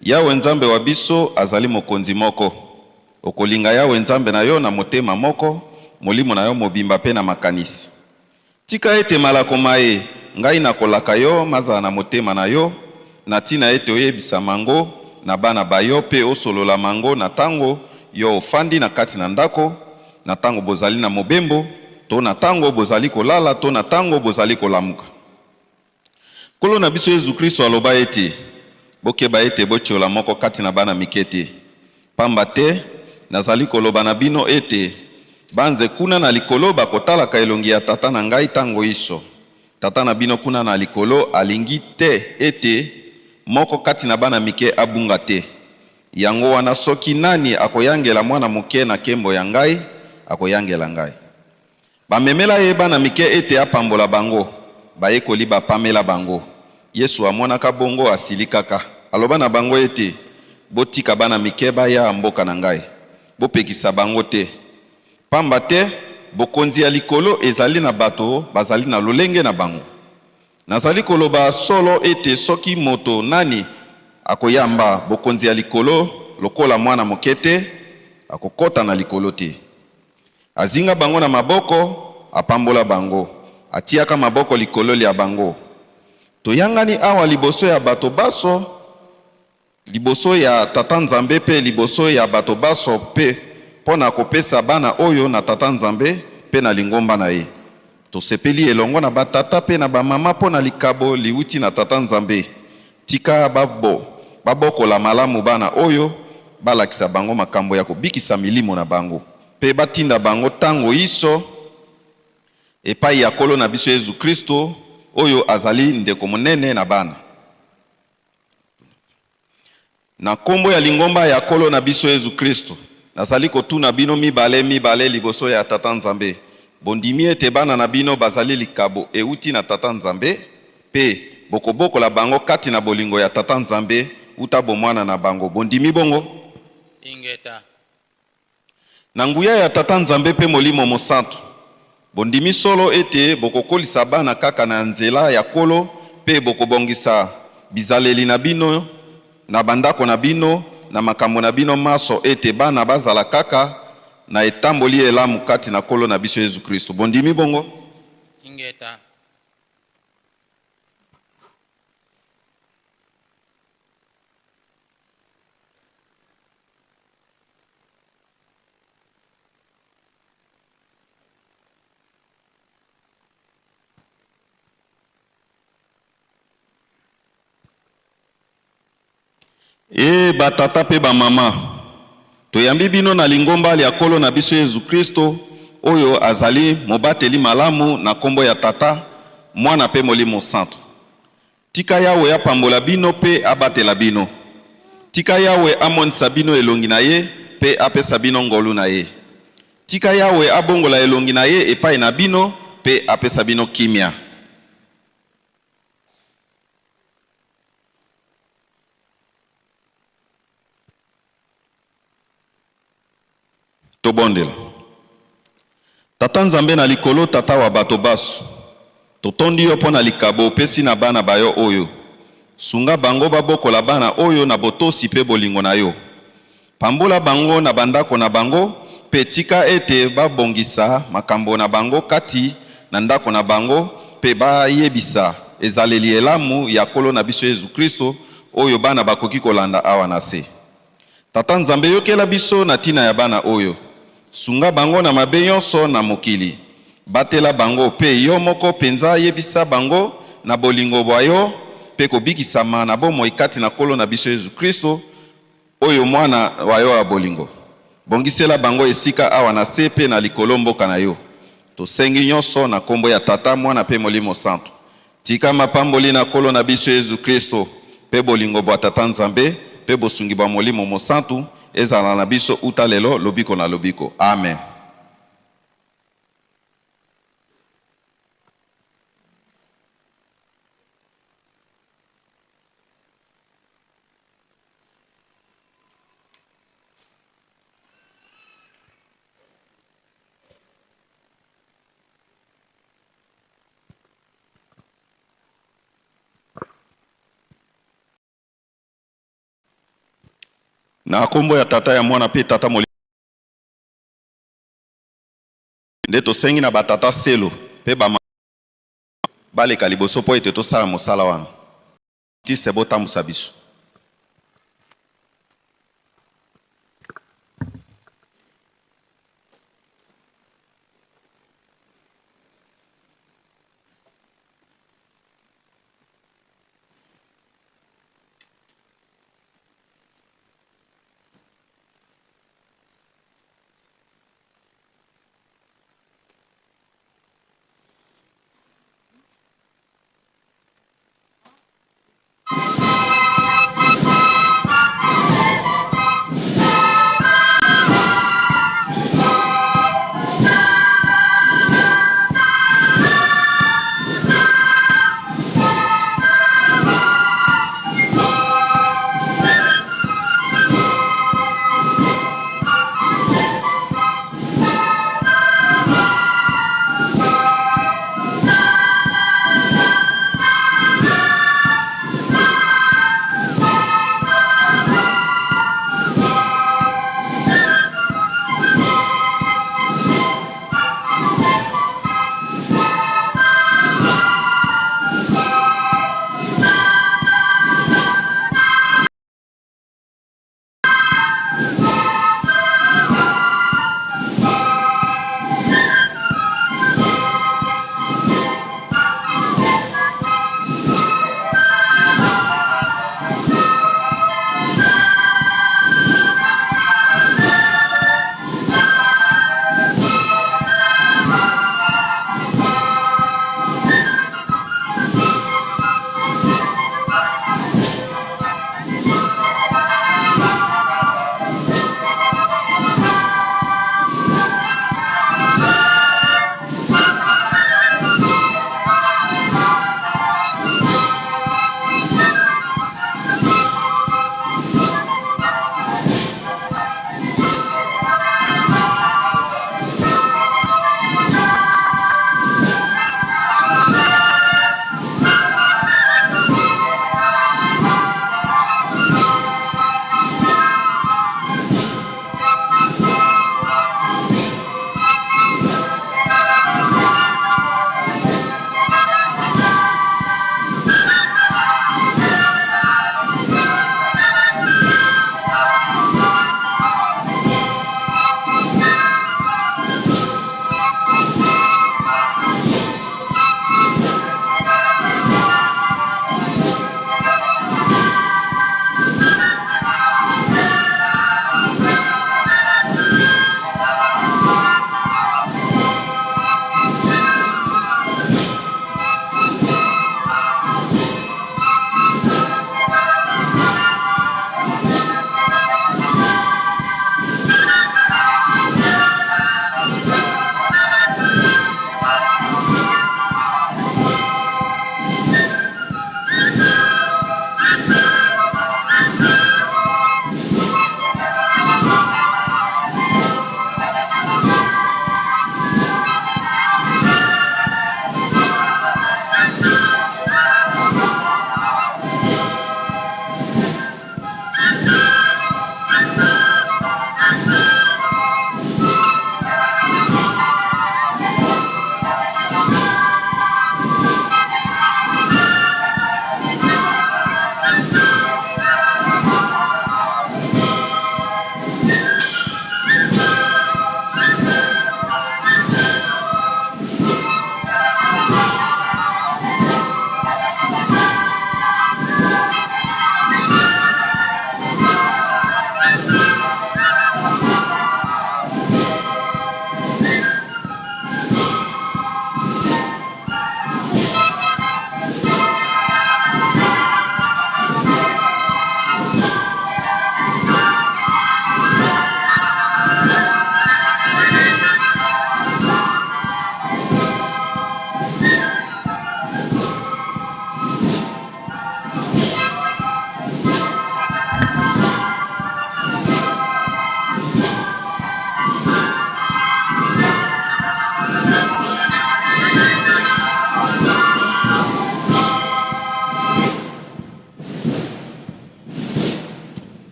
Yawe Nzambe wa biso azali mokonzi moko. Okolinga Yawe Nzambe na yo na motema moko, molimo na yo mobimba mpe na makanisi. Tika ete malako maye ngai nakolaka yo mazala na motema na yo, na ntina ete oyebisa mango na bana ba yo mpe osolola mango na tango yo ofandi na kati na ndako, na tango bozali na mobembo, to na tango bozali kolala to na tango bozali kolamuka. Nkolo na biso Yezu Kristo aloba ete, Bokeba ete botiola moko kati na bana mike te. Pamba te, nazali koloba na bino ete, banze kuna na likolo bakotalaka elongi ya Tata na ngai tango inso. Tata na bino kuna na likolo alingi te ete moko kati na bana mike abunga te. Yango wana soki nani akoyangela mwana moke na nkembo ya ngai, akoyangela ngai. Bamemela ye bana mike ete apambola bango, bayekoli bapamela bango. Yesu amonaka bongo asilikaka, aloba na bango ete, Botika bana mike baya mboka na ngai, bopekisa bango te, pamba te Bokonzi ya likolo ezali na bato bazali na lolenge na bango. Nazali koloba solo ete soki moto nani akoyamba Bokonzi ya likolo lokola mwana moke te, akokota na likolo te. Azinga bango na maboko, apambola bango, atiyaka maboko likolo lya bango. Toyangani awa liboso ya bato baso, liboso ya Tata Nzambe mpe liboso ya bato baso mpe mpo na kopesa bana oyo na Tata Nzambe mpe na lingomba na ye. Tosepeli elongo na batata mpe na bamama mpo na likabo liuti na Tata Nzambe. Tika babo babokola malamu bana oyo, balakisa bango makambo ya kobikisa milimo na bango, mpe batinda bango tango inso epai ya Nkolo na biso Yezu Kristo, oyo azali ndeko monene na bana. Na nkombo ya lingomba ya Nkolo na biso Yezu Kristo, nazali kotuna bino mibale mibale liboso ya Tata Nzambe, bondimi ete bana na bino bazali likabo euti na Tata Nzambe, mpe bokobokola bango kati na bolingo ya Tata Nzambe uta bomwana na bango? Bondimi bongo? Ingeta. Na nguya ya Tata Nzambe mpe Molimo Mosantu, bondimi solo ete bokokolisa bana kaka na nzela ya Nkolo mpe bokobongisa bizaleli na bino na bandako na bino na makambo na bino manso ete bana bazala kaka na etamboli elamu kati na Nkolo na biso Yezu Kristo? Bondimi bongo? Ingeta. Ee batata mpe bamama, toyambi bino na lingomba lya Nkolo na biso Yezu Kristo, oyo azali mobateli malamu na nkombo ya Tata, Mwana mpe Molimo Santu. Tika Yawe apambola bino mpe abatela bino. Tika Yawe amonisa bino elongi na ye mpe apesa bino ngolu na ye. Tika Yawe abongola elongi na ye epai na bino mpe apesa bino kimia. Tobondela. Tata Nzambe na likolo, Tata wa bato baso, totondi yo mpo na likabo opesi na bana ba yo oyo. Sunga bango babokola bana oyo na botosi mpe bolingo na yo. Pambola bango na bandako na bango mpe tika ete babongisa makambo na bango kati na ndako na bango mpe bayebisa ezaleli elamu ya Nkolo na biso Yezu Kristo oyo bana bakoki kolanda awa na se. Tata Nzambe yokela biso na tina ya bana oyo. Sunga bango na mabe yonso na mokili. Batela bango pe yo moko penza yebisa bango na bolingo bwa yo pe kobikisama na bomoi kati na Nkolo na biso Yezu Kristo oyo Mwana wa yo wa bolingo. Bongisela bango esika awa na se pe na likolo mboka na yo. Tosengi nyonso na kombo ya Tata, Mwana pe Molimo Santu. Tika mapamboli na Nkolo na biso Yezu Kristo, mpe bolingo bwa Tata Nzambe, mpe bosungi bwa Molimo Mosantu ezala na biso uta lelo lobiko na lobiko. Amen. Na kombo ya Tata, ya Mwana mpe Tata Molimo nde tosengi na batata selo mpe ba baleka liboso mpo ete tosala mosala wana. Artiste botambusa biso.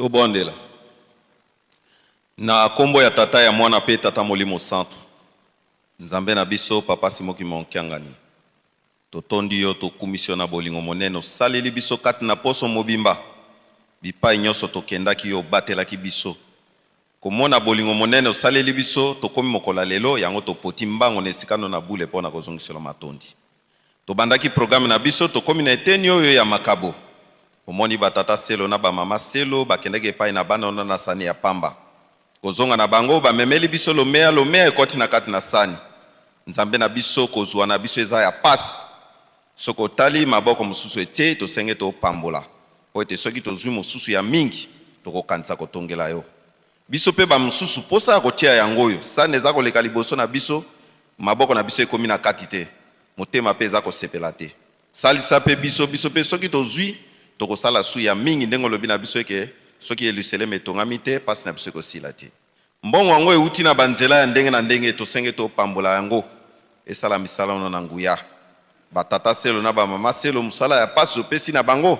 Tobondela. Na kombo ya Tata, ya Mwana pe Tata Molimo Santu, Nzambe na biso, Papa Simon Kimbangu Kiangani, totondi yo, tokumisi yo na bolingo monene osaleli biso kati na poso mobimba. Bipai nyonso tokendaki yo obatelaki biso. Komona bolingo monene osaleli biso, tokomi mokolo ya lelo, yango topoti mbango na esika no na bule mpo na kozongisela matondi. Tobandaki programme na biso, tokomi na eteni oyo ya makabo. Omoni ba tata Selo na ba mama Selo bakendaki epai na bana wana na sani ya pamba. Kozonga na bango, bamemeli biso lomea, lomea ekoti na kati na sani. Nzambe na biso, kozua na biso eza ya pasi. Soki otali, maboko mosusu etie, tosenge topambola. Mpo ete soki tozui mosusu ya mingi, tokokanisa kotongela yo. Biso pe ba mosusu, posa ya kotia yango oyo. Sani eza koleka liboso na biso, maboko na biso ekomi na kati te. Motema pe eza kosepela te. Salisa pe biso, biso pe soki tozui, tokosala su ya mingi, ndenge olobi na biso eke soki Yeluseleme etongami te, pasi na biso ekosila te. Mbongo yango ewuti na ba nzela ya ndenge na ndenge, tosenge topambola yango, esala misala wana na nguya. Ba tata Selo na ba mama Selo, mosala ya pasi opesi na bango,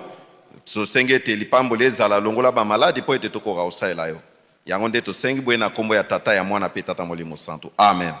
tosengi ete lipamboli ezala longola ba maladi mpo ete tokoka kosalela yo. Yango nde tosengi boye na kombo ya Tata, ya Mwana pe Tata Molimo Santu. Amen.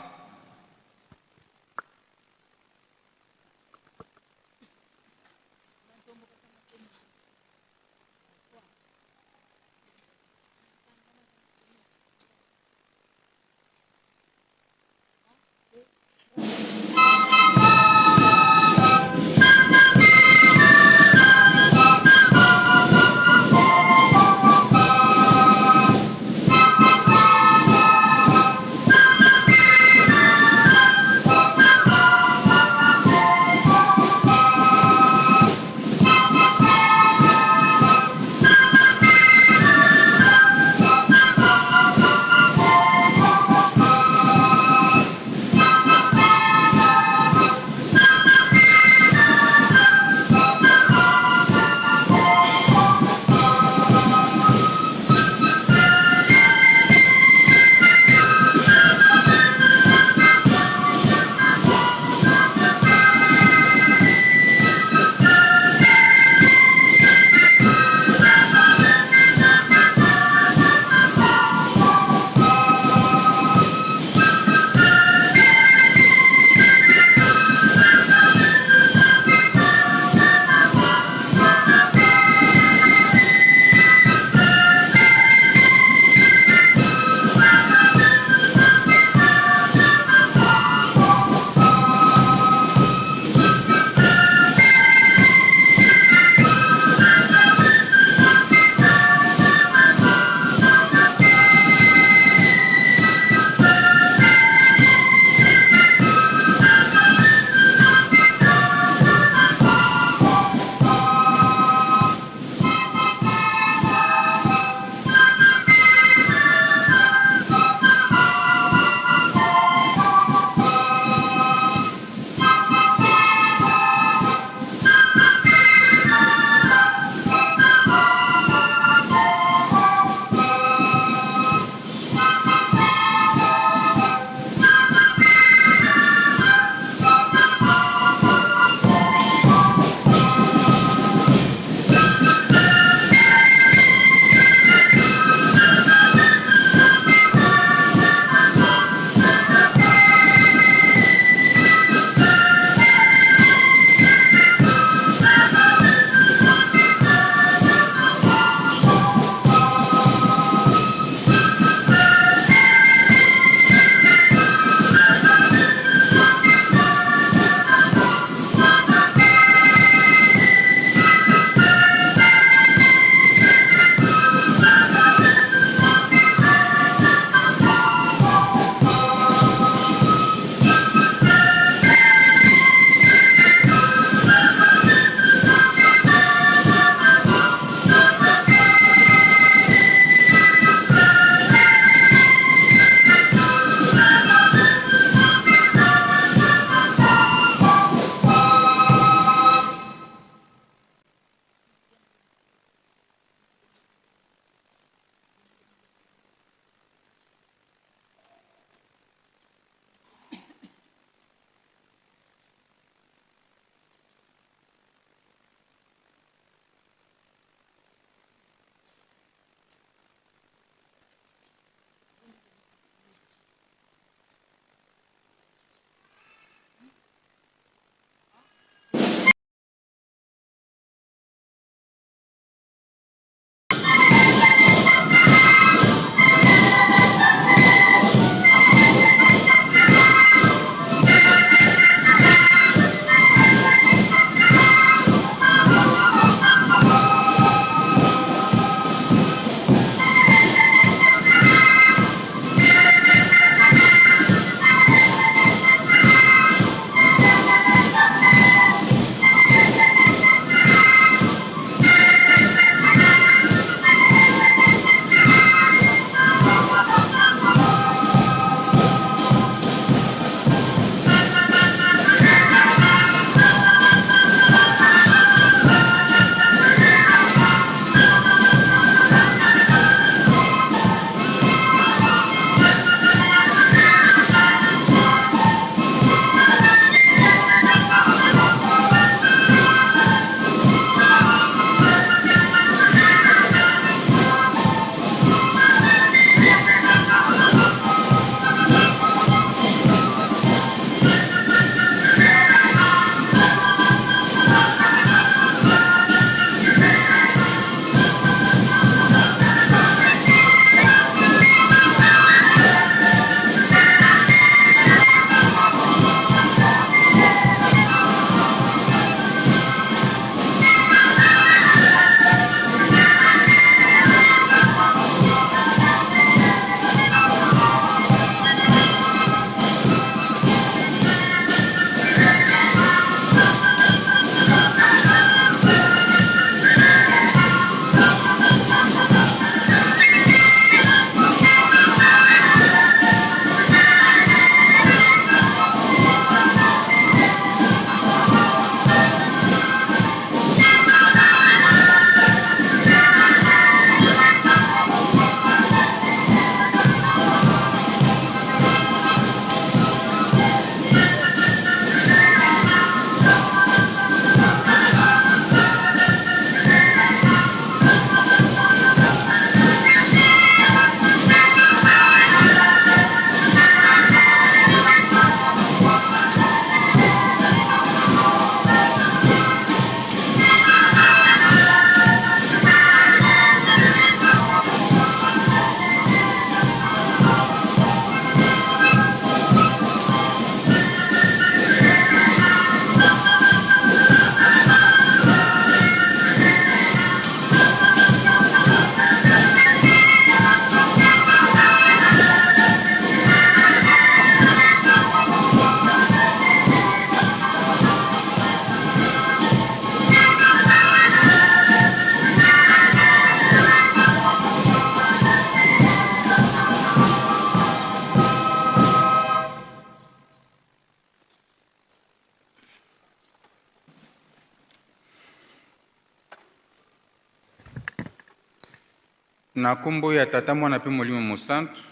Na kombo ya Tata, Mwana mpe Molimo Mosantu,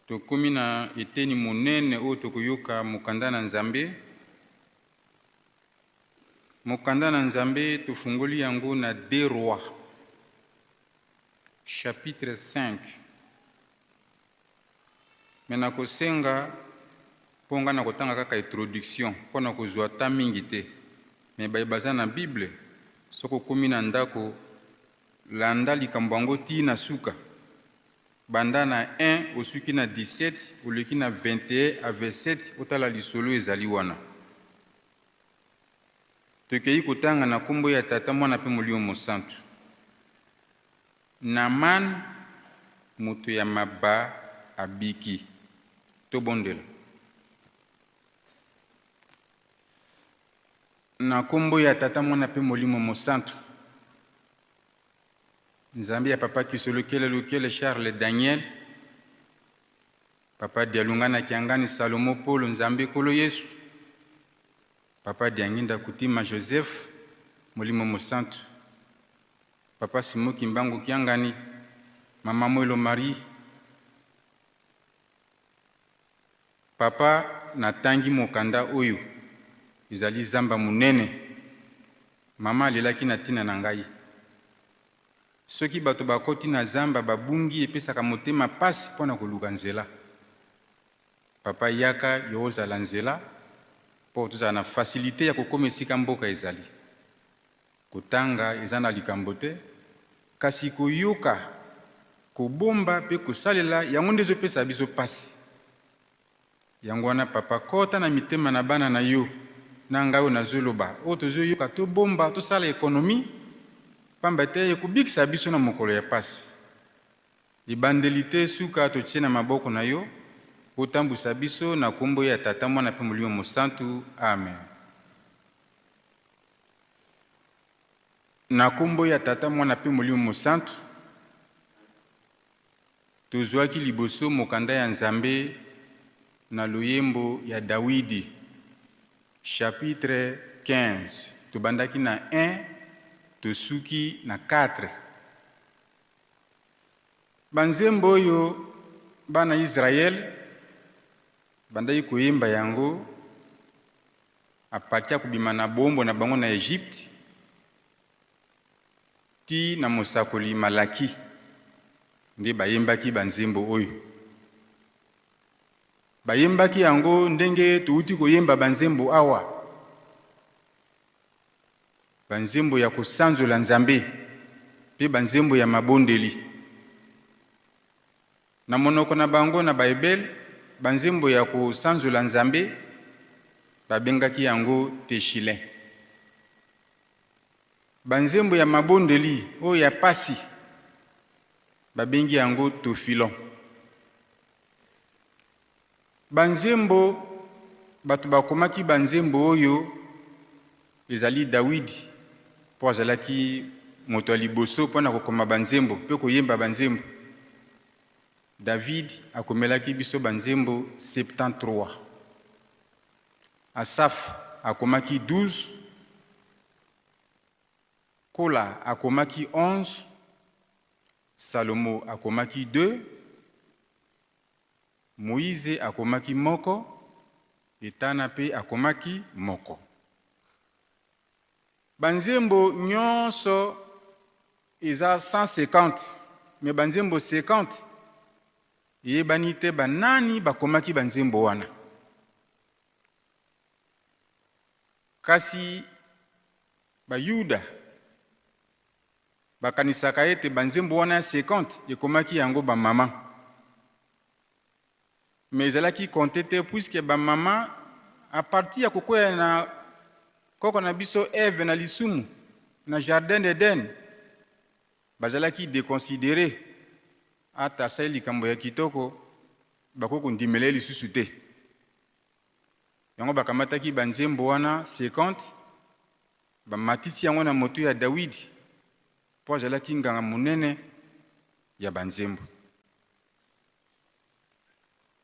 tokomi na eteni monene oyo tokoyoka mokanda na Nzambe. Mokanda na Nzambe tofungoli yango na 2 Rois chapitre 5. Me nakosenga mpo ngai nakotanga kaka introduction mpo na kozwa ta mingi te. Me baye baza na Bible, soki okomi na ndako, landa likambo yango ti na suka. Banda na 1 osuki na 17, oleki na 21 à 27, otala lisolo ezali wana. Tokei kotanga na kombo ya Tata, Mwana mpe Molimo Mosantu. Naaman, moto ya maba abiki. Tobondela. Na kombo ya Tata, Mwana mpe Molimo Mosantu, Nzambe ya Papa Kisolokele Lukele Charles Daniel, Papa Dialungana Kiangani Salomo Polo, Nzambe Nkolo Yesu, Papa Dianginda Kutima Joseph, Molimo Mosantu, Papa Simon Kimbangu Kiangani, Mama Mwelo Marie, Papa natangi mokanda oyo ezali zamba monene. Mama alelaki na ntina na ngai. Soki bato bakoti na zamba babungi, epesaka motema pasi mpo na koluka nzela. Papa yaka yo ozala nzela mpo tozala na facilite ya kokoma esika mboka ezali. Kotanga eza na likambo te, kasi koyoka, kobomba pe kosalela yango nde ezopesa biso pasi. Yango wana papa kota na mitema na bana na yo na ngai oyo nazoloba, oyo tozoyoka tobomba, tosala economie, pamba te ekobikisa biso na mokolo ya pasi. Ebandeli te suka totie na maboko na yo, otambusa biso na kombo ya Tata, Mwana pe Molimo Mosantu. Amen. Na kombo ya Tata, Mwana pe Molimo Mosantu, tozwaki liboso mokanda ya Nzambe na loyembo ya Dawidi, chapitre 15. Tobandaki na 1, tosuki na 4. Banzembo oyo bana Israël bandaki koyemba yango a partir ya kobima na boombo na bango na Egypte ti na mosakoli Malaki nde bayembaki banzembo oyo. Bayembaki yango ndenge touti koyemba banzembo awa, banzembo ya kosanzola Nzambe mpe banzembo ya mabondeli. Na monoko na bango na Baebele, banzembo ya kosanzola Nzambe babengaki yango Teshilin. Banzembo ya mabondeli oyo ya pasi babengi yango Tofilon. Banzembo bato bakomaki banzembo oyo ezali Dawidi, mpo azalaki moto ya liboso mpo na kokoma banzembo mpe koyemba banzembo. David akomelaki biso banzembo 73. Asaf akomaki 12. Kola akomaki 11. Salomo akomaki 2. Moize akomaki moko, Etana mpe akomaki moko. Banzembo nyonso eza 150, mais banzembo 50 eyebani te banani bakomaki banzembo wana. Kasi Bayuda bakanisaka ete banzembo wana ya 50 ekomaki yango ba mama. Mais ezalaki compte te puisque ba mama à partir ya kokwea na koko na biso Eve na lisumu na jardin d'Eden bazalaki deconsidere, ata asali likambo ya kitoko bakoki kondimela ye lisusu te. Yango bakamataki banzembo wana 50 bamatisi yango na moto ya Dawidi mpo azalaki nganga monene ya banzembo.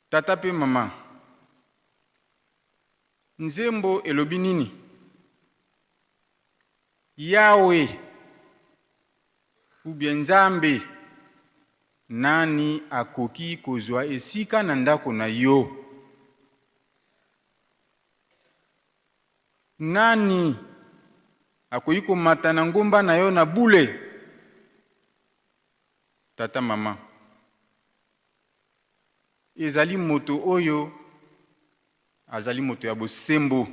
Tata mpe mama, nzembo elobi nini? Yawe, Ou bien Nzambe, nani akoki kozwa esika na ndako na yo? Nani akoki komata na ngomba na yo na bule? Tata, mama, ezali moto oyo azali moto ya bosembo.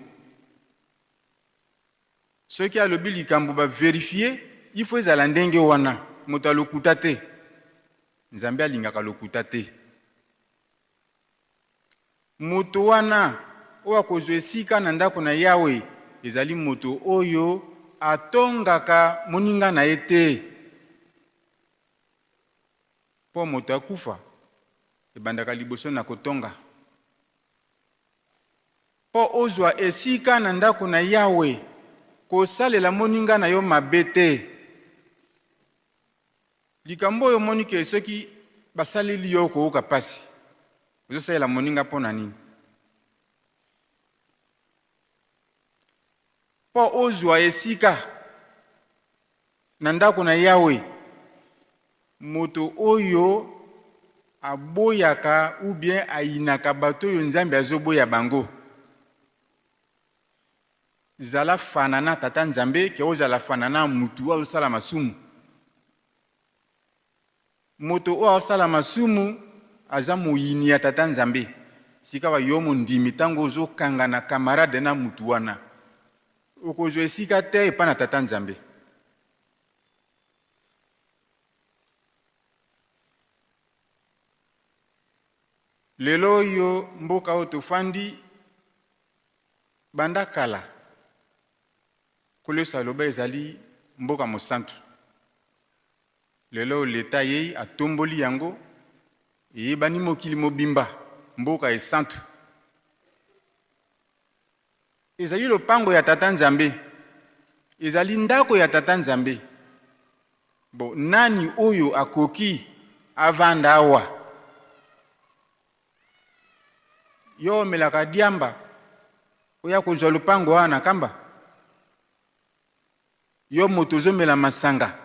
Soki alobi likambo ba verifier, il faut ezala ndenge wana, moto ya lokuta te. Nzambe alingaka lokuta te. Moto wana oyo akozwa esika na ndako na Yawe ezali moto oyo atongaka moninga na ye te. Mpo moto akufa ebandaka liboso na kotonga. Mpo ozwa esika na ndako na Yawe, kosalela moninga na yo mabe te. Likambo oyo omoni ke soki basaleli yo okooka pasi, ozosalela moninga mpo na nini? Mpo ozwa esika na ndako na Yawe, moto oyo aboyaka ou bien ayinaka bato oyo Nzambe azoboya bango. Zala fana na Tata Nzambe ke ozala fana na mutu oyo azosala masumu. Moto oyo azosala masumu aza moyini ya Tata Nzambe. Sikawa yo mondimi tango ozokanga na camarade na mutu wana, okozwa esika te epai na Tata Nzambe. Lelo oyo mboka oyo tofandi banda kala, Nkolo Yesu aloba ezali mboka mosantu. Lelo oyo leta ayei atomboli yango, eyebani mokili mobimba, mboka esantu. Ezali lopango ya Tata Nzambe, ezali ndako ya Tata Nzambe. Bon, nani oyo akoki avanda awa? Yo omelaka diamba, oya kozwa lopango awa na Kamba? Yo moto ozomela masanga,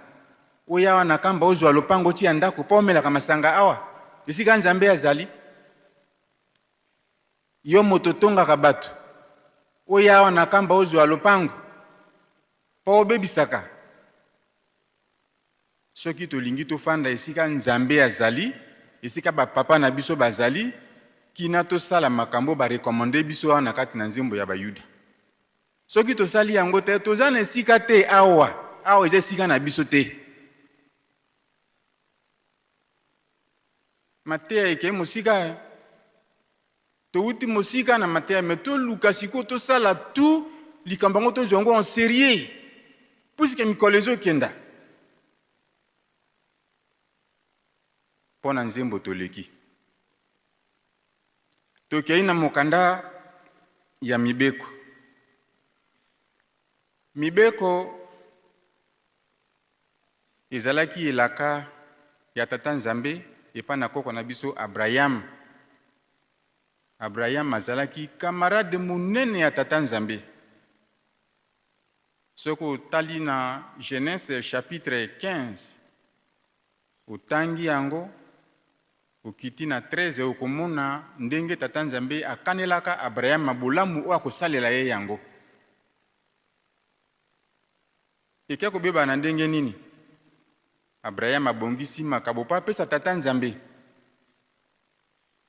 oya awa na Kamba ozwa lopango otia ndako mpo omelaka masanga awa esika Nzambe azali? Yo moto otongaka bato, oya awa na Kamba ozwa lopango mpo obebisaka? Soki tolingi tofanda esika Nzambe azali, esika ba papa na biso bazali, kina tosala makambo ba recommander biso awa na kati na nzembo ya Bayuda. Soki tosali yango te, toza na esika te awa. Awa eza esika na biso te. Mateya ekei mosika. Towuti mosika na mateya mais toluka sikoyo tosala tout likambo yango tozwa yango en serieux puisque mikolo ezokenda. Mpo na nzembo toleki. Tokei na mokanda ya mibeko. Mibeko ezalaki elaka ya Tata Nzambe epai na koko na biso Abrayam. Abrayam azalaki camarade monene ya Tata Nzambe. Soki otali na Genese chapitre 15, otangi yango, okiti na 13, okomona ndenge Tata Nzambe akanelaka Abrayam bolamu oyo akosalela ye yango. Eke kobeba na ndenge nini? Abrayam abongisi makabo mpo apesa Tata Nzambe.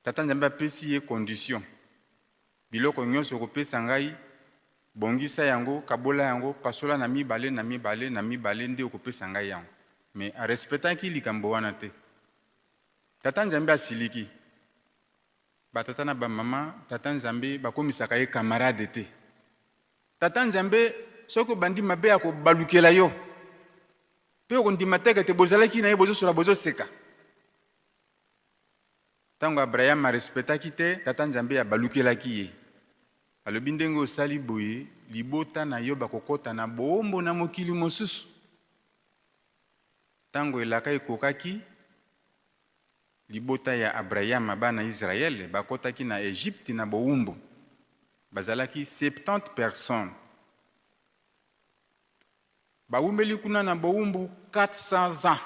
Tata Nzambe apesi ye condition, Biloko nyonso okopesa ngai, bongisa yango, kabola yango, pasola na mibale, na mibale, na mibale nde okopesa ngai yango. Mais a respectaki likambo wana te. Tata Nzambe asiliki. Ba tata na ba mama, Tata Nzambe bakomisaka ye camarade te. Tata Nzambe soki obandi mabe akobalukela yo pe okondima te ete bozalaki na ye bozosola bozoseka. Tango Abraham a respectaki te, Tata Nzambe abalukelaki ye. Alobi ndenge osali boye, libota na yo bakokota na boombo na mokili mosusu. Tango elaka ekokaki, Libota ya Abrayama, bana Israël, bakotaki na Egypte na bowumbu. Bazalaki 70 personnes. Bawumeli kuna na bowumbu 400 ans.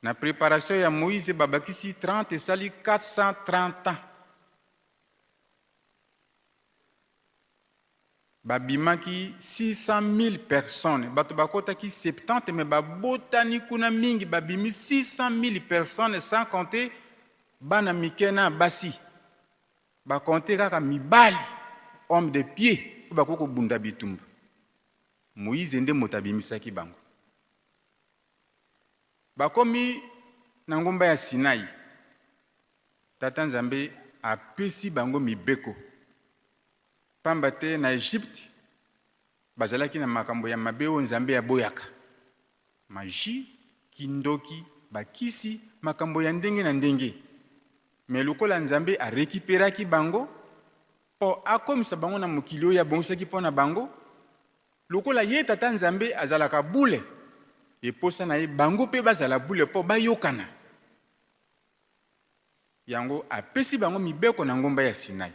Na preparation ya Moïse babakisi 30 esali 430 ans. Babimaki 600.000 personnes, bato bakotaki 70 mais babotani kuna mingi, babimi 600.000 personnes sans compter bana mike na basi. Ba compter kaka mibali, hommes de pied oyo bakoki kobunda bitumba. Moïse nde moto abimisaki bango. Bakomi na ngomba ya Sinai, Tata Nzambe apesi bango mibeko. Pamba te na Egypte bazalaki na makambo ya mabe oyo Nzambe aboyaka, magie, kindoki, bakisi, makambo ya ndenge na ndenge. Mais lokola Nzambe a recuperaki bango po akomisa bango na mokili oyo abongisaki po na bango, lokola ye Tata Nzambe azalaka bule, eposa na ye bango pe bazala bule po bayokana. Yango apesi bango mibeko na ngomba ya Sinai.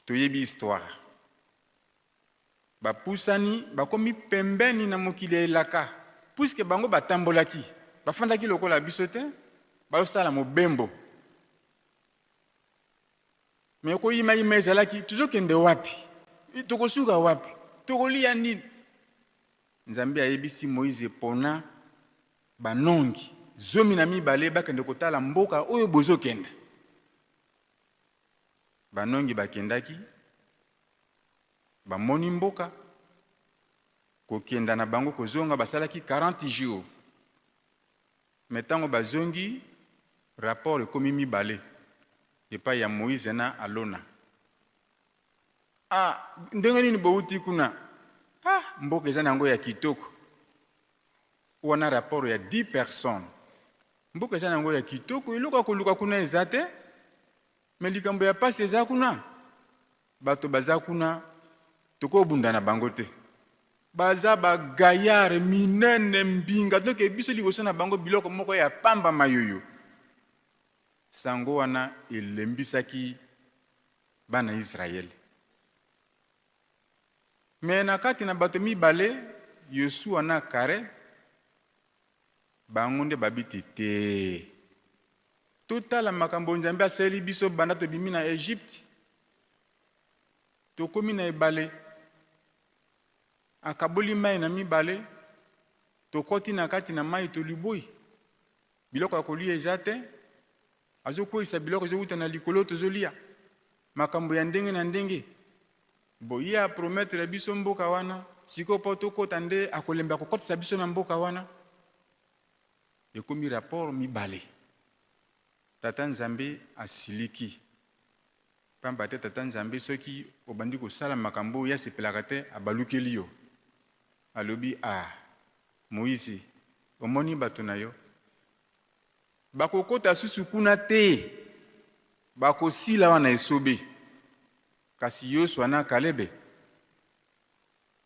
Toyebi histoire. Bapusani, bakomi pembeni na mokili ya elaka. Puisque bango batambolaki, bafandaki lokola biso te, bazosala mobembo. Mais koyimayima ezalaki, tozokende wapi? Tokosuka wapi? Tokolia nini? Nzambe ayebisi Moize pona banongi 12 bakende kotala mboka oyo bozokenda. Banongi bakendaki, bamoni mboka, kokenda na bango kozonga basalaki 40 jours. Mais tango bazongi, rapport ekomi mibale epai ya Moize na Alona. Ah, ndenge nini bowuti kuna? Ah, mboka eza na yango ya kitoko. Wana rapport ya 10 personnes. Mboka eza na yango ya kitoko, eloko ya koluka kuna eza te. Mais likambo ya pasi eza kuna, bato baza kuna tokobunda na bango te. Baza ba gaillard minene mbinga, donc biso liboso na bango biloko moko ya pamba mayoyo. Sango wana elembisaki bana Israël. Mais na kati na bato mibale, Yosua na Caleb, bango nde babiti te. Totala makambo Nzambe asaleli biso banda tobimi na Egypte. Tokomi na ebale, akaboli mai na mibale, tokoti na kati na mai toliboi. Biloko ya kolia eza te, azokweyisa biloko ezowuta na likolo tozolia. Makambo ya ndenge na ndenge. Bo ye a promettre biso mboka wana, sikoyo po tokota nde akolemba kokotisa biso na mboka wana. Ekomi rapport mibale. Tata Nzambe asiliki. Pamba te Tata Nzambe soki obandi kosala makambo oyo ye asepelaka te, abalukeli yo. Alobi, Ah, Moize, omoni bato na yo? Bakokota susu kuna te, bakosila awa na esobe. Kasi Yosua na Kalebe,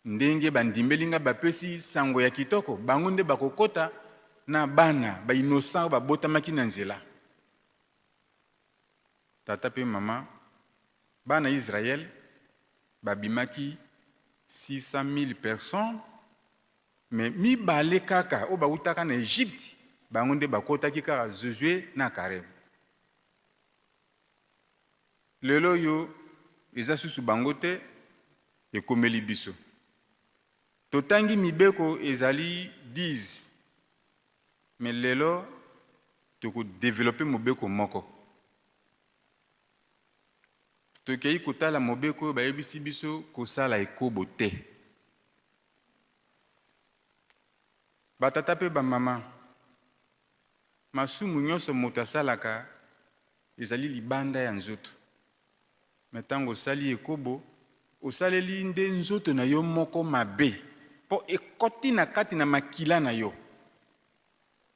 ndenge bandimeli ngai, bapesi sango ya kitoko, bango nde bakokota na bana ba innocents oyo babotamaki na nzela. Tata pe mama, bana Israël babimaki 600.000 personnes, mais mibale kaka oyo bawutaka na Egypte, bango nde bakotaki kaka Josue na Caleb. Lelo oyo eza susu bango te, ekomeli biso. Totangi mibeko ezali 10, mais lelo toko developper mobeko moko. Tokeyi kotala mobeko oyo bayebisi biso kosala ekobo te. Ba tata pe ba mama, masumu nyonso moto asalaka ezali libanda ya nzoto. Mais tango osali ekobo, osaleli nde nzoto na yo moko mabe po ekoti na kati na makila na yo.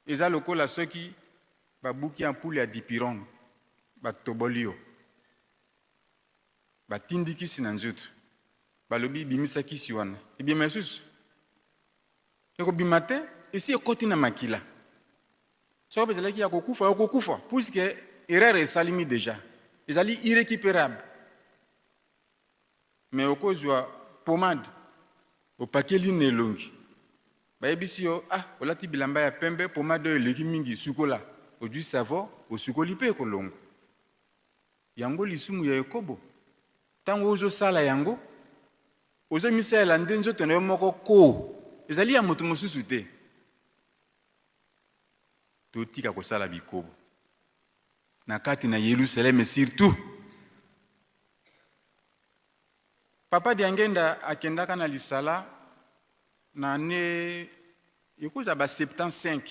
Eza lokola soki babuki ampoule ya dipyrone, batoboli yo. Batindi kisi na nzoto. Balobi bimisa kisi wana. Ebima lisusu? Ekobima te, esi ekoti na makila. Soki ezalaki ya kokufa, okokufa puisque erreur esalimi dejà. Ezali irrecuperable. Mais okozwa pomade, opakeli na elongi. Bayebisi yo, ah, olati bilamba ya pembe, pomade oyo eleki mingi, sukola. Ozwi savon, osukoli mpe ekolongwa. Yango lisumu ya ekobo, ntango ozosala yango, ozomisalela nde nzoto na yo moko ko, ezali ya moto mosusu te. Totika kosala bikobo na kati na Yelusaleme surtout. Papa Diangenda akendaka na lisala na annee ekozala ba 75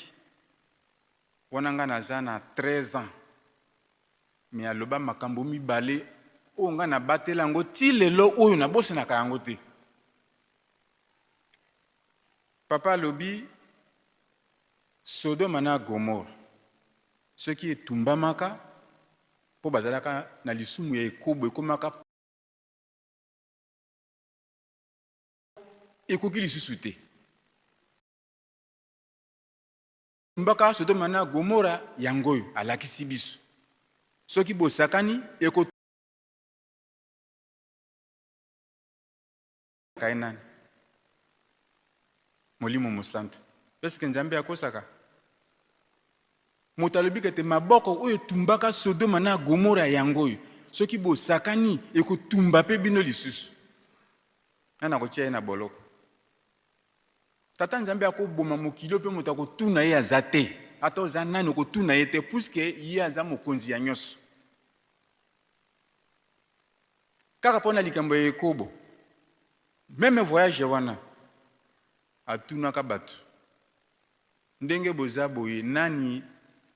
wana nga naza na 13 ans mais aloba makambo mibale oyo nga nabatela yango ti lelo oyo nabosanaka yango te. Papa alobi Sodoma na Gomore soki etumbamaka mpo bazalaka na lisumu ya ekobo ekomaka ekoki lisusu te. Mbaka Sodoma na Gomora yango oyo alakisi biso. Soki bosakani eko ye nani? Molimo Mosantu. Est-ce que Nzambe akosaka? Moto alobi kete maboko oyo etumbaka Sodoma na Gomora yango oyo, soki bosakani ekotumba mpe bino lisusu. Nani akotia ye na boloko? Tata Nzambe akoboma mokili oyo mpe moto akotuna ye aza te. Ata oza nani okotuna ye te puisque ye aza mokonzi ya nyonso. Kaka mpo na likambo ya ekobo, meme voyage wana atunaka bato ndenge boza boye nani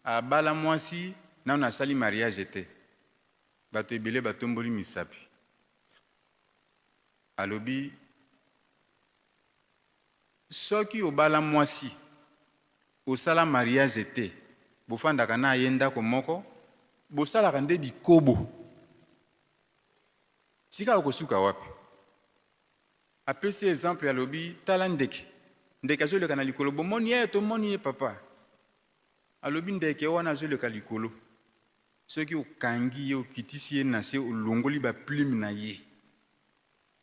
abala mwasi nano asali mariage te? Bato ebele batomboli misapi. Alobi soki obala mwasi osala mariage te bofandaka na ye ndako moko bosalaka nde bikobo sika okosuka wapi? Apesi exemple alobi tala ndeke, ndeke azoleka na likolo bomoni ye? Tomoni ye papa. Alobi ndeke wana azoleka likolo soki okangi ye okitisi ye na se olongoli ba plume na ye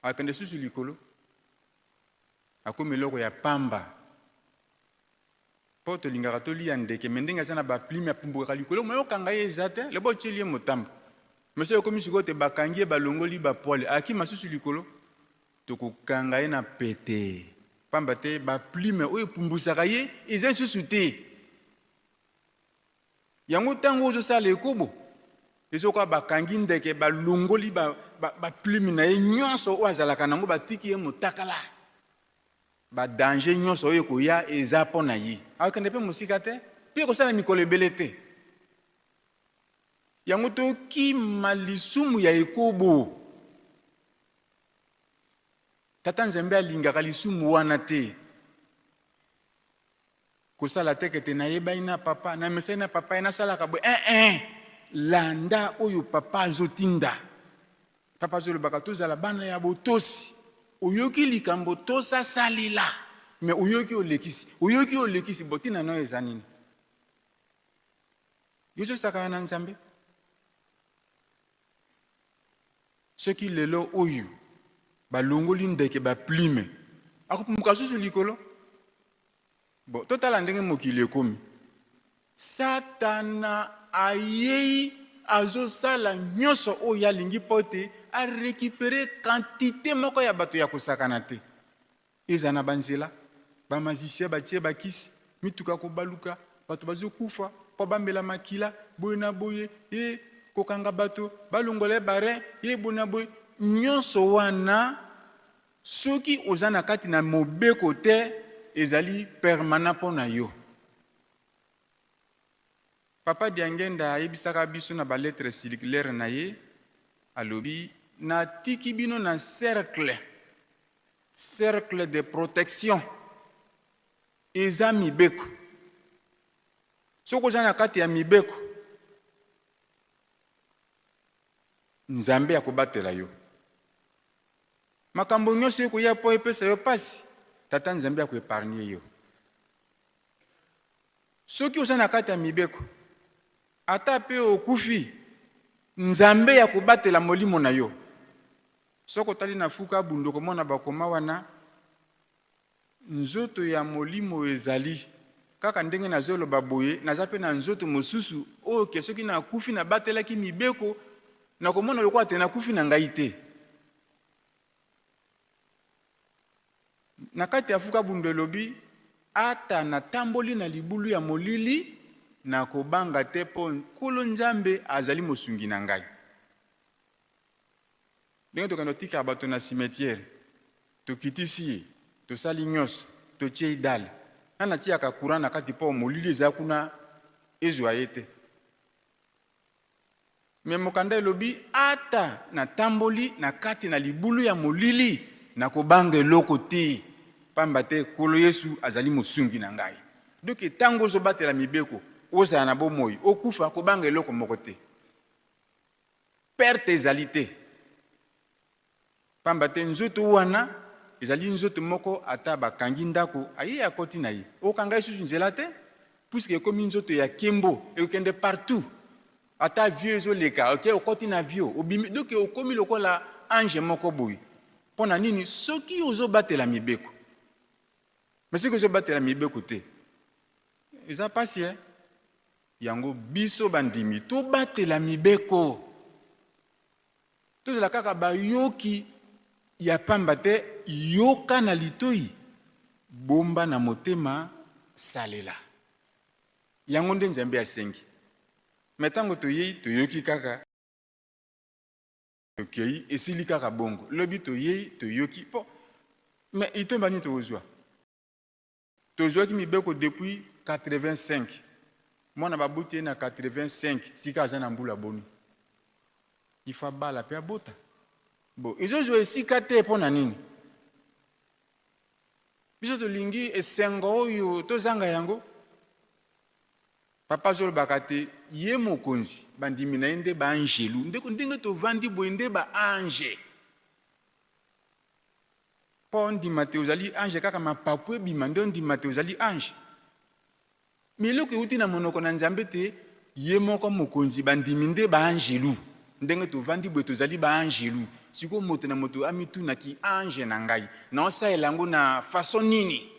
akende susu likolo akomi eloko ya pamba. Po tolingaka toliya ndeke mais ndenge aza na ba plume apumbukaka likolo moyen okanga ye eza te loba otieli ye motambo mais soki ekomi sikoyo te bakangi ye balongoli ba poils akima susu likolo tokokanga ye na pete pamba te ba plume oyo epumbusaka ye eza lisusu te. Yango tango ozo sala ekobo eza lokola bakangi ndeke balongoli ba, ba, ba plume na ye nyonso oyo azalaka nango batiki ye motakala. Ba danger nyonso oyo ekoya eza mpo na ye. Akokende mpe mosika te mpe ekosala mikolo ebele te. Yango tokima lisumu ya ekobo. Tata Nzambe alingaka lisumu wana te. Kosala te kete nayebani na papa, namesani na papa ye nasalaka boye. Eh eh, landa oyo papa azotinda. Papa azolobaka tozala bana ya botosi. Oyoki likambo tosa salela. Mais oyoki olekisi, oyoki olekisi, botina nayo eza nini? Yo ozosakana na Nzambe? Soki lelo oyo balongoli ndeke ba plume, akopumbuka susu likolo? Bon, totala ndenge mokili ekomi. Satana ayei azosala nyonso oyo alingi mpo ete a recuperer quantite moko ya bato ya kosakana te. Ezala na ba nzela, ba magiciens batie ba kisi, mituka kobaluka, bato bazokufa mpo bamela makila, boye na boye, ye kokanga bato, balongola ye ba reins, ye boye na boye. Nyonso wana soki oza na kati na mobeko te, ezali permanent mpo na yo. Papa Diangenda ayebisaka biso na ba lettres circulaires na ye, alobi, natiki bino na cercle, cercle de protection, eza mibeko. Soki oza na kati ya mibeko, Nzambe akobatela yo. Makambo nyonso ekoya mpo epesa yo pasi, Tata Nzambe ako epargner yo. Soki oza na kati ya mibeko, ata pe okufi, Nzambe akobatela molimo na yo. Soki otali na fuka bundu okomona bakoma wana. Nzoto ya molimo ezali. Kaka ndenge nazoloba boye, naza mpe na nzoto mosusu oyo ke soki nakufi nabatelaki mibeko, nakomona lokola te nakufi na ngai te. Na kati ya Fuka Bundu elobi, Ata natamboli na libulu ya molili, nakobanga te, mpo Nkolo Nzambe azali mosungi na ngai. Ndenge tokende kotika bato na cimetière, tokitisi ye, tosali nyonso, totie ye dalle. Nani atiyaka courant na kati mpo molili eza kuna ezwa ye te? Mais mokanda elobi, Ata natamboli na kati na libulu ya molili, nakobanga eloko te, pamba te Nkolo Yesu azali mosungi na ngai. Donc tango ozobatela mibeko, ozala na bomoi, okufa, kobanga eloko moko te. Perte ezali te. Pamba te nzoto wana ezali nzoto moko ata bakangi ndako aye akoti na ye okanga ye susu nzela te puisque ekomi nzoto ya kembo ekokende partout ata avion ezoleka oke okoti na avion obimi donc okomi lokola ange moko boye mpo na nini soki ozobatela mibeko mais soki ozobatela mibeko te eza pasi eh? Yango biso bandimi tobatela mibeko. Tozala kaka bayoki ya pamba te, yoka na litoyi, bomba na motema, salela. Yango nde Nzambe asengi. Mais tango toyei toyoki kaka tokei esili kaka bongo. Lobi toyei toyoki po mais litomba nini tokozwa? Tozuaki mibeko depuis 85. Mwana baboti ye na 85, sika aza na mbula boni? Il faut abala pe abota. Bo, ezozua esika te mpo na nini? Biso tolingi esengo oyo tozanga yango. Papa azolobaka te ye mokonzi, bandimi na ye nde ba angelu. Ndeko, ndenge tovandi boye nde ba ange. Po ondima te ozali ange kaka mapapu ebima nde ondima te ozali ange? Mais eloko ewuti na monoko na Nzambe te ye moko mokonzi bandimi nde ba angelu ndenge tovandi boye tozali ba angelu sikoyo moto na moto amituna ki ange na ngai naosalela yango na façon nini?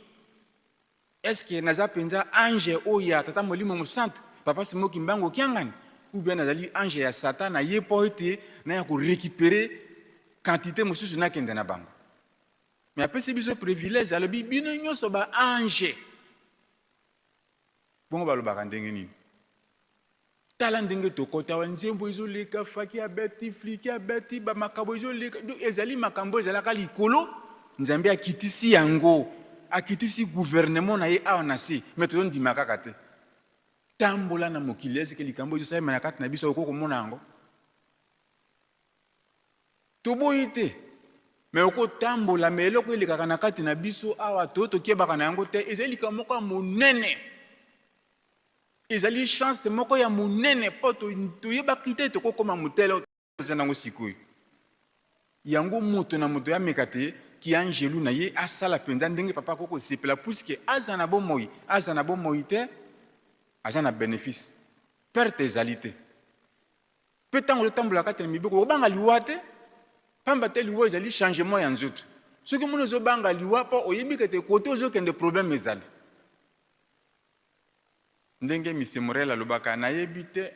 Est ce que naza penza ange oyo ya tata molimo mosantu papa Simon Kimbangu Kiangani ou bien nazali ange ya satan na ye po ete naya ko recuperer quantite mosusu nakende na bango? Mais apesi biso privilège alobi bino nyoso ba ange. Bongo balobaka ndenge nini? Tala ndenge tokota awa nzembo ezoleka faki abeti fliki abeti ba makambo ezoleka donc ezali makambo ezalaka likolo Nzambe akitisi yango akitisi gouvernement na ye awa na se mais tozondima kaka te tambola na mokili eseke likambo ezosalema na kati na biso okoki komona yango toboyi te mais okotambola mais eloko elekaka na kati na biso awa to tokebaka na yango te ezali likambo moko ya monene Ezali chance moko ya monene mpo toyebaki te tokokoma motele oyo toza nango sikoyo. Yango moto na moto ameka te ki angelu na ye asala mpenza ndenge papa akoki kosepela puisque aza na bomoi, aza na bomoi te, aza na benefice. Perte ezali te. Mpe ntango ozotambola kati na mibeko, okobanga liwa te, pamba te liwa ezali changement ya nzoto. Soki omoni ozobanga liwa mpo oyebi kete kote ozokende problème ezali. Ndenge Mister Morel alobaka nayebi te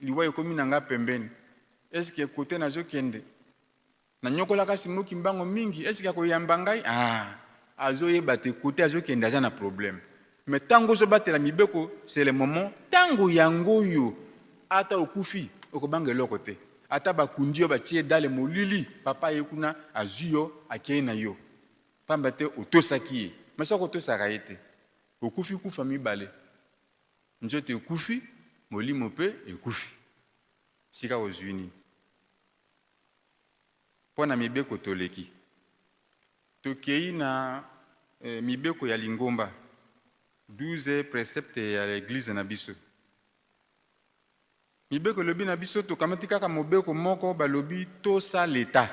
liwa ekomi na nga pembeni est ce que cote nazo kende na nyokolaka Simon Kimbangu mingi est ce que ako yamba ngai ah azo yeba te cote azo kende aza na problème mais tango ozo batela mibeko c'est le moment tango yango oyo ata okufi okobanga eloko te ata bakundi yo batie dale molili papa aye kuna azui yo akei na yo pamba te otosaki ye mais soki otosaka ye te Okufi kufa mibale. Nzoto ekufi, molimo pe ekufi. Sika ozui nini? Po na mibeko toleki. Tokeyi na mibeko ya lingomba, 12 preceptes ya eglise na biso. Mibeko elobi na biso tokamati kaka mobeko moko balobi tosa l'etat.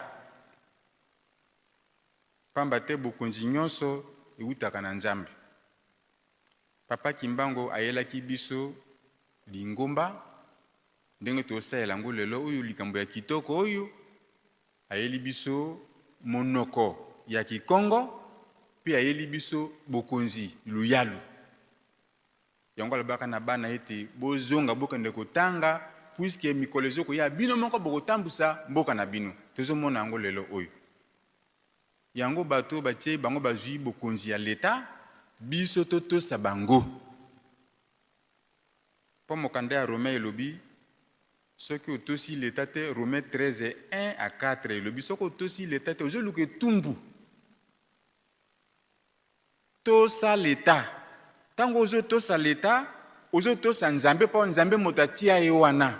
Pamba te bokonzi nyonso ewutaka na Nzambe. Papa Kimbangu ayelaki biso lingomba ndenge tosalela yango lelo oyo, likambo ya kitoko oyo ayeli biso monoko ya Kikongo. mpe ayeli biso bokonzi luyalu. Yango alobaka na bana ete bozonga bokende kotanga puisque mikolo ezokoya bino moko bokotambusa mboka na bino. Tozomona yango lelo oyo. Yango bato oyo batie bango bazwi bokonzi ya leta, biso totosa bango. Mpo mokanda ya Romain elobi soki otosi leta te, Romain 13, 1 à 4 elobi soki otosi leta te ozoluka etumbu. Tosa leta. Tango ozo tosa leta, ozo tosa Nzambe po Nzambe moto atia ye wana.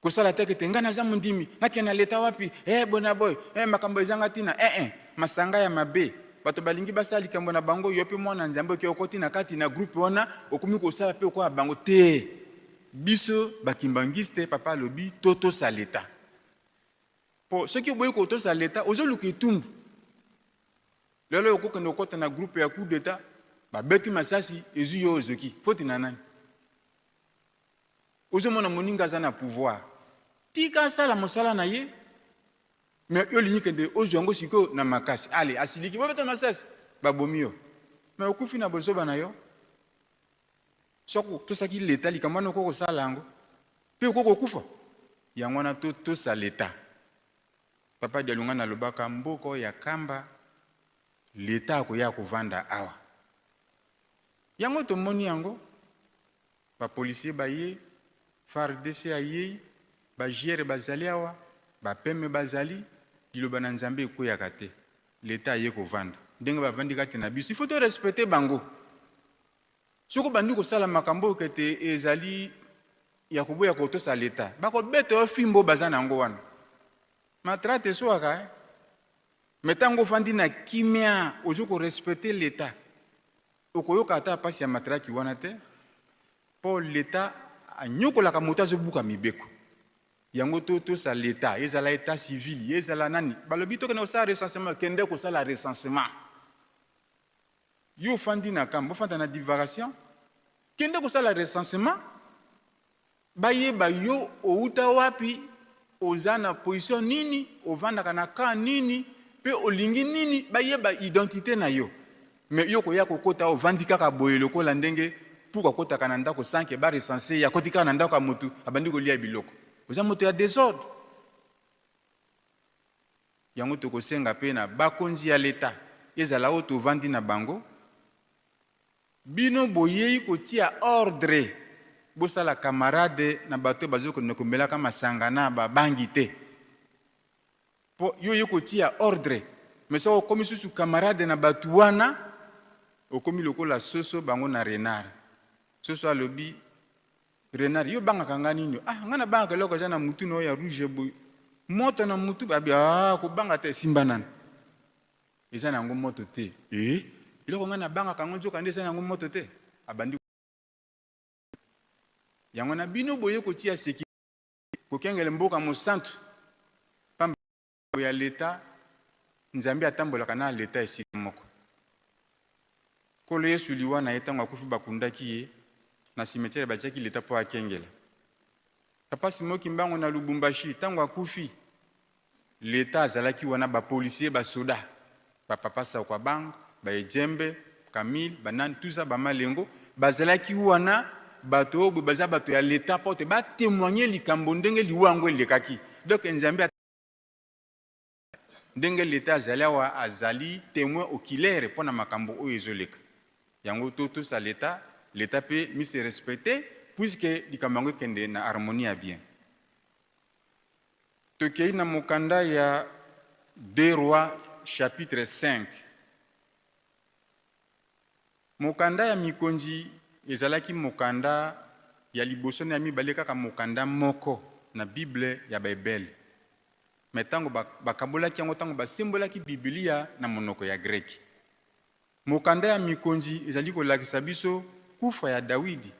Kosala te kete nga naza mondimi, nakende na leta wapi? Eh boye na boye, eh makambo ezanga tina. Eh eh, masanga ya mabe. Bato balingi basala likambo na bango, yo pe mwana Nzambe oke okoti na kati na groupe wana, okomi kosala pe okoya bango te. Biso ba kimbanguiste, papa alobi totosa leta. Po soki oboyi kotosa leta, ozoluka etumbu. Lelo okokende kokota na groupe ya coup d'etat, babeti masasi, ezui yo ozoki. Faute na nani? Ozomona moninga aza na pouvoir, tika asala mosala na ye. Mais yo olingi kende ozwa yango sikoyo na makasi. Allez, asiliki, bobeta masasi, babomi yo. Mais okufi na bozoba na yo. Soki otosaki leta, likambo wana okoki kosala yango pe okoki kokufa. Yango wana totosa leta. Papa Dialungana alobaka mboka oyo ya Kamba, leta akoya kovanda awa. Yango tomoni yango, ba policiers baye, FARDC ayei, ba GR bazali awa, ba PM bazali, liloba na Nzambe ekweyaka te. Leta aye kovanda. Ndenge bavandi kati na biso, il faut to respecter bango. Soki obandi kosala makambo oyo kete ezali ya koboya kotosa leta, bakobeta yo fimbo baza na yango wana. Matrate eswaka eh? Mais ntango ofandi na kimia, ozo ko respecter leta, okoyoka ata pasi ya matraki wana te, po leta anyokolaka moto azobuka mibeko. Yango totosa leta, ezala etat civil, ezala nani. Balobi tokende kosala recensement, kende kosala recensement. Yo ofandi na camp, bofanda na divagation, kende kosala recensement, bayeba yo owuta wapi, oza na position nini, ovandaka na camp nini, pe olingi nini, bayeba identite na yo. Mais yo koya kokota ovandi kaka boye lokola ndenge puku akotaka na ndako sans que ba recenser ye, akoti kaka na ndako ya mutu, abandi kolia biloko. Oza moto ya desordre. Yango tokosenga pe na bakonzi ya leta, ezala oyo tovandi na bango, bino boyei kotia ordre, bosala camarade na bato oyo bazokende komelaka masanga na ba bangi te. Po yo oye kotia ordre, mais soki okomi susu camarade na batu wana, okomi lokola soso bango na renard. Soso alobi, Renard, yo obangaka nga nini? Ah, nga nabangaka eloko eza na mutu na yo ya rouge boye. Moto na mutu, babi, ah, kobanga te, simba nanu. Eza na yango moto te. Eh, eloko nga nabangaka yango nzoka nde eza na yango moto te. Abandi yango na bino boye kotia securite, kokengele mboka mosantu, pamba ya leta, Nzambe atambolaka na leta esika moko. Nkolo Yesu liwa na ye tango akufi bakundaki ye na cimetière batiaki leta mpo akengela. Papa Simon Kimbangu na Lubumbashi tango akufi leta azalaki wana ba policiers ba soda ba papa Sakwabang ba Ejembe Camille ba nani tout ça ba Malengo bazalaki wana bato oyo boye baza bato ya leta mpo te ba temoigner likambo ndenge liwa yango elekaki donc Nzambe Ndenge l'etat azali awa azali temoin oculaire pona makambo oyo ezo leka. Yango to tosa l'etat, l'etat pe mi se respecter puisque likambo yango ekende na harmonie ya bien. Tokeyi na mokanda ya 2 Rois chapitre 5. Mokanda ya Mikonzi ezalaki mokanda ya liboso na ya mibale kaka mokanda moko na Bible ya Baebele. Mais tango bakabolaki yango tango basembolaki Biblia na monoko ya Greki. Mokanda ya Mikonzi ezali kolakisa biso kufa ya Dawidi,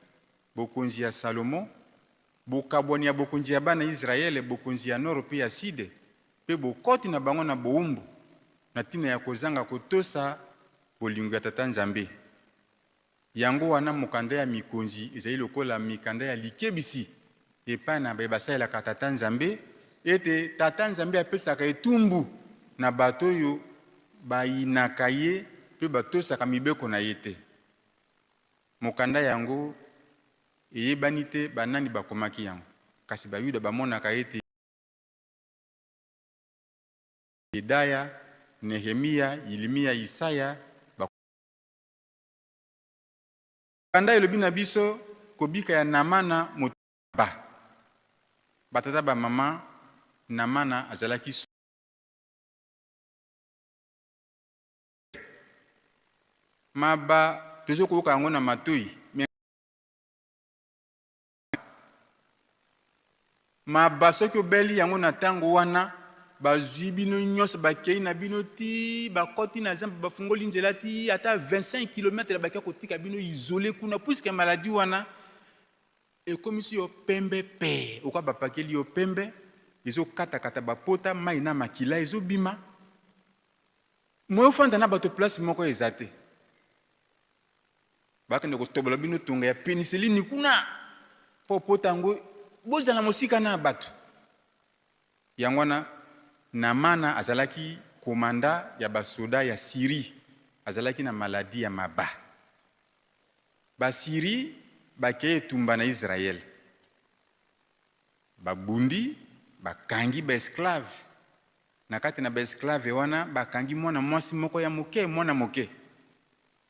bokonzi ya Salomo, bokabwani ya bokonzi ya bana Yisraele, bokonzi ya nord mpe ya sud, mpe bokoti na bango na bowumbu na ntina ya kozanga kotosa bolingo ya Tata Nzambe. Yango wana mokanda ya Mikonzi ezali lokola mikanda ya likebisi epai na baye basalelaka Tata Nzambe, ete Tata Nzambe apesaka etumbu na bato oyo bayinaka ye mpe batosaka mibeko na ye te. Mokanda yango eyebani te banani bakomaki yango, kasi Bayuda bamonaka ete Yedaya, Nehemia, Yilimia, Yisaya ba. Mokanda elobi na biso kobika ya Namana moto ba. Batata ba mama, Namana azalaki. Maba tozo koyoka yango na matoyi mais maba soki obeli yango na tango wana bazui bino nyonso bakei na bino ti bakoti na zamba bafungoli nzela ti ata 25 kilomètre bakia kotika bino isole kuna puisque maladie wana ekomisi yo pembe pe oka bapakeli yo pembe ezokatakata bapota mai na makila ezobima. Moyen ofanda na bato place moko eza te. Bakende kotobola bino tonga ya penicilline kuna po pota yango bozala mosika na bato. Yango wana Namana azalaki komanda ya basoda ya Syrie, azalaki na maladie ya maba. Ba Syrie bakei etumba na Israël. Babundi, bakangi ba esclaves. Na kati na ba esclaves wana, bakangi mwana mwasi moko ya moke, mwana moke.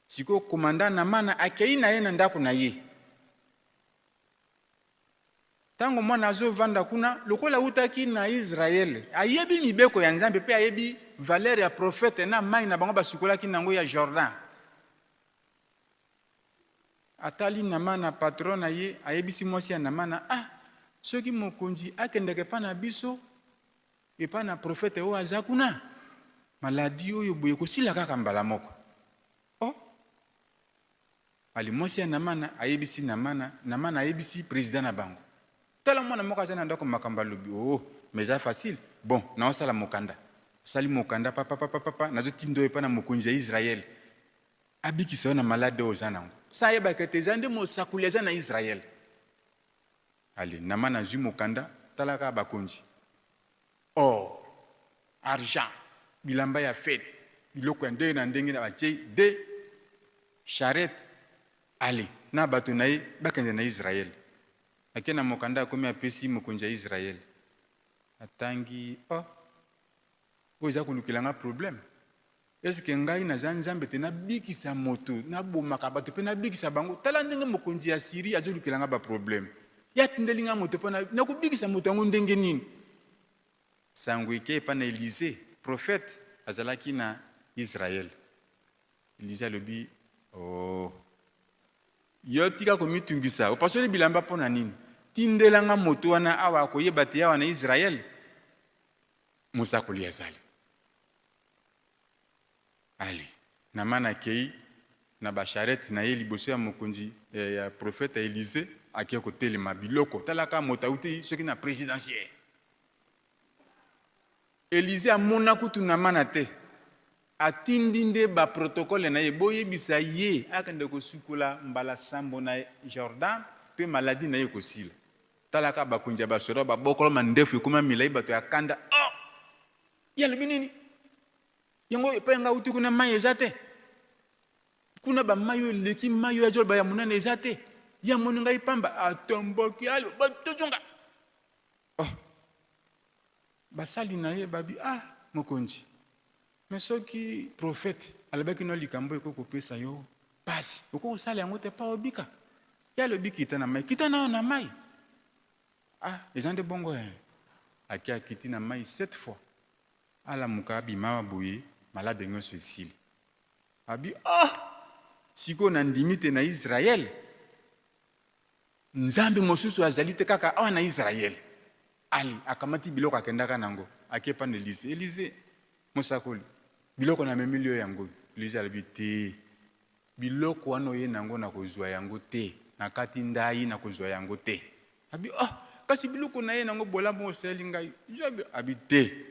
Sikoyo commandant Namana akei na ye na ndako na ye. Tango mwana azovanda kuna, lokola awutaki na Israël, ayebi mibeko ya Nzambe pe ayebi valeur ya prophète na mayi na bango basukolaki na yango ya Jordan. Atali Namana, patron na ye, ayebisi mwasi ya Namana, ah, soki mokonzi akendeke epai na biso, epai na prophète oyo aza kuna, maladie oyo boye ekosila kaka mbala moko. Oh! Ali mwasi ya Namana ayebisi Namana, Namana ayebisi president na bango. Tala mwana moko aza na ndako makambo alobi, oh, mais eza facile. Bon, naosala mokanda. Asali mokanda papa papa papa, nazotinda oyo epai na mokonzi ya Israël. Abikisa yo na malade oyo oza nango. Sa ayebaka ete eza nde mosakoli aza na Israël. Allez, Naman azwi mokanda, tala kaka bakonzi. Or, argent, bilamba ya fete, biloko ya ndenge na ndenge na batie de charrette. Allez, na bato na ye bakende na Israël. Ake na mokanda akomi apesi mokonzi ya Israël. Atangi, oh, oyo eza kolukela nga problème. Est ce que ngai naza Nzambe te nabikisa moto, nabomaka bato mpe nabikisa bango? Tala ndenge mokonzi ya Syrie azolukela ngai ba problème. Ye atindeli ngai moto mpo nakobikisa moto yango ndenge nini? Sango ekei epai na Elisee, prophète azalaki na Israël. Elisee alobi, oh, yo tika komitungisa, opasoli bilamba mpo na nini? Tindela ngai moto wana awa, akoyeba te awa na Israël mosakoli azali. Ale, Naman akei na ba charrette na ye liboso ya mokonzi eh, ya prophète Elisee, akei kotelema biloko. Tala kaka moto auti soki na presidentielle. Elisee amona kutu Namana te. Atindi nde ba protocole na ye boyebisa ye akende kosukola mbala sambo na Jordan pe maladie na ye ekosila. Tala kaka bakonzi ya basoda babokola mandefu ekoma milayi bato ya kanda oh! Ye alobi nini? Yango epai nga auti kuna mai eza te. Kuna ba mai oyo eleki mai oyo azoloba ya monene eza te. Ye amoni ngai pamba atomboki alo tozonga. Oh. Basali na ye babi ah mokonzi. Mais soki prophète alobaki no likambo ekoki kopesa yo pasi, okoki kosala yango te pa obika. Ye alobi kita na mai, kita nayo na mai. Ah, eza nde bongo eh. Ake akiti na mai sept fois. Alamuka abima boye, malade nyonso esili. Abi ah, sikoyo nandimi te na Israël Nzambe mosusu azali te kaka awa na Israël. Ali akamati biloko akendaka nango, ake epai na Elize. Elize, mosakoli, biloko namemeli yo yango oyo. Elize alobi te, biloko wana oye nango nakozwa yango te, nakati ndai nakozwa yango te. Abi oh, kasi biloko na ye nango bolamu osaleli ngai. Abi te.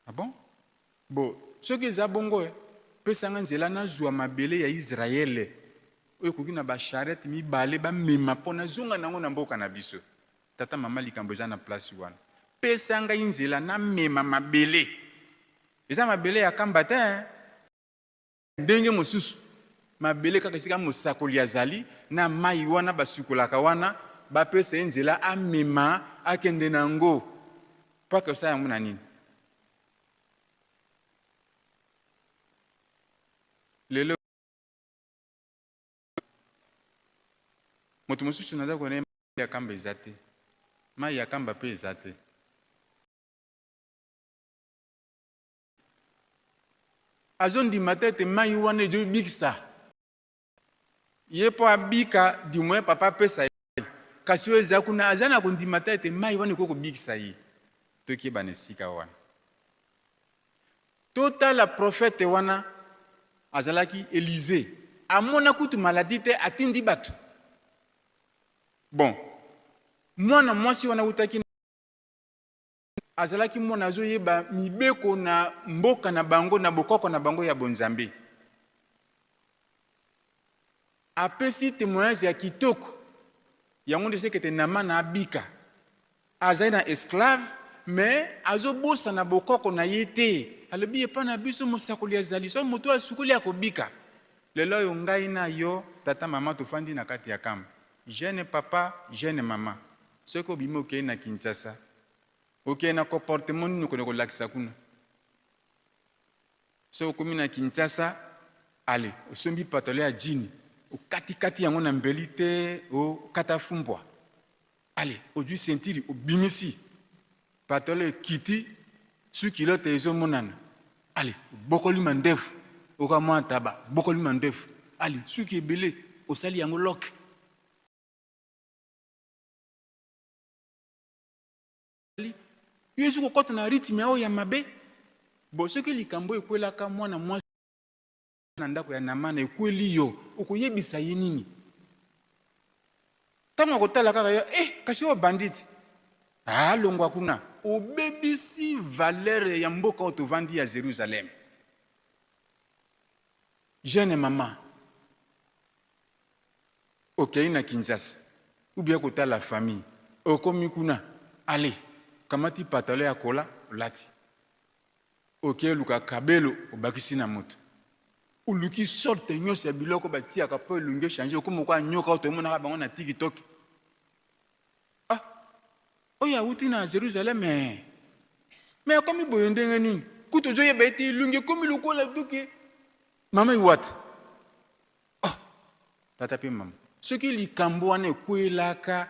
Ah bon? Bo, soki eza bongo, eh, pesa nga nzela nazwa mabele ya Israele oyo ekoki na ba charrette mibale bamema mpo nazonga nango na mboka na biso. Tata, mama, likambo eza na place wana. Pesa ngai nzela namema mabele. Eza mabele ya Kamba te hein. Ndenge mosusu, mabele kaka esika mosakoli azali, na mai wana basukolaka wana, bapesa ye nzela amema, akende na yango. Mpo akosala yango na nini? Lelo moto mosusu na ndako na ye mai ya Kamba eza te, mai ya Kamba mpe eza te. Azondima te ete mai wana ezobikisa ye mpo abika, du moins papa apesa ye mai. Kasi oyo eza kuna aza na kondima te ete mai wana ekoki kobikisa ye. Tokeba na esika wana. Totala prophète wana azalaki Elisee, amona kutu maladie te, atindi bato. Bon, mwana mwasi wana awutaki Azalaki mwana azoyeba mibeko na mboka na bango na bokoko na bango ya bonzambe. Apesi temoignage ya kitoko. Yango nde sekete Namana abika. Azali na esclave mais azobosana bokoko na ye te. Alobi epa na biso mosakoli azali, soki moto asukoli akobika. Lelo oyo ngai na yo tata mama tofandi na kati ya camp. Jeune papa, jeune mama, soki obimi okeyi na Kinshasa, okende na comportement nini okende kolakisa kuna? Soki okomi na Kinshasa, allez, osombi pantalon ya jean, okati kati yango na mbeli te, okata fumbwa. Allez, ozwi ceinture obimisi, pantalon ekiti, sous culotte ezomonana. Allez, obokoli mandefu, oka mwa ntaba, obokoli mandefu. Allez, suki ebele, osali yango lock. Yo ozi kokɔta na rythme oyo ya mabe. Bon, soki likambo ekwelaka mwana mwasi na ndako ya Namana ekweli yo, okoyebisa ye nini? Ntango akotala kaka yo, eh, kasi oyo bandit. Ah, longwa kuna. Obebisi valeur ya mboka oyo tovandi ya Jerusalem. Jeune mama, okei na Kinshasa ou bien kotala famille, okomi kuna, allez, kamati pantalon ya kola olati. Okei luka kabelo obakisi na moto. Oluki sorte nyonso ya biloko batiaka mpo elongi echange, okomi lokola nyoka oyo tomonaka bango na TikTok. Ah, oyo awuti na Jerusalem eh. Mais akomi boye ndenge nini? Kutu ozoyeba ete elongi ekomi lokola duke mama Iwata. Oh, tata mpe mama, soki likambo wana ekwelaka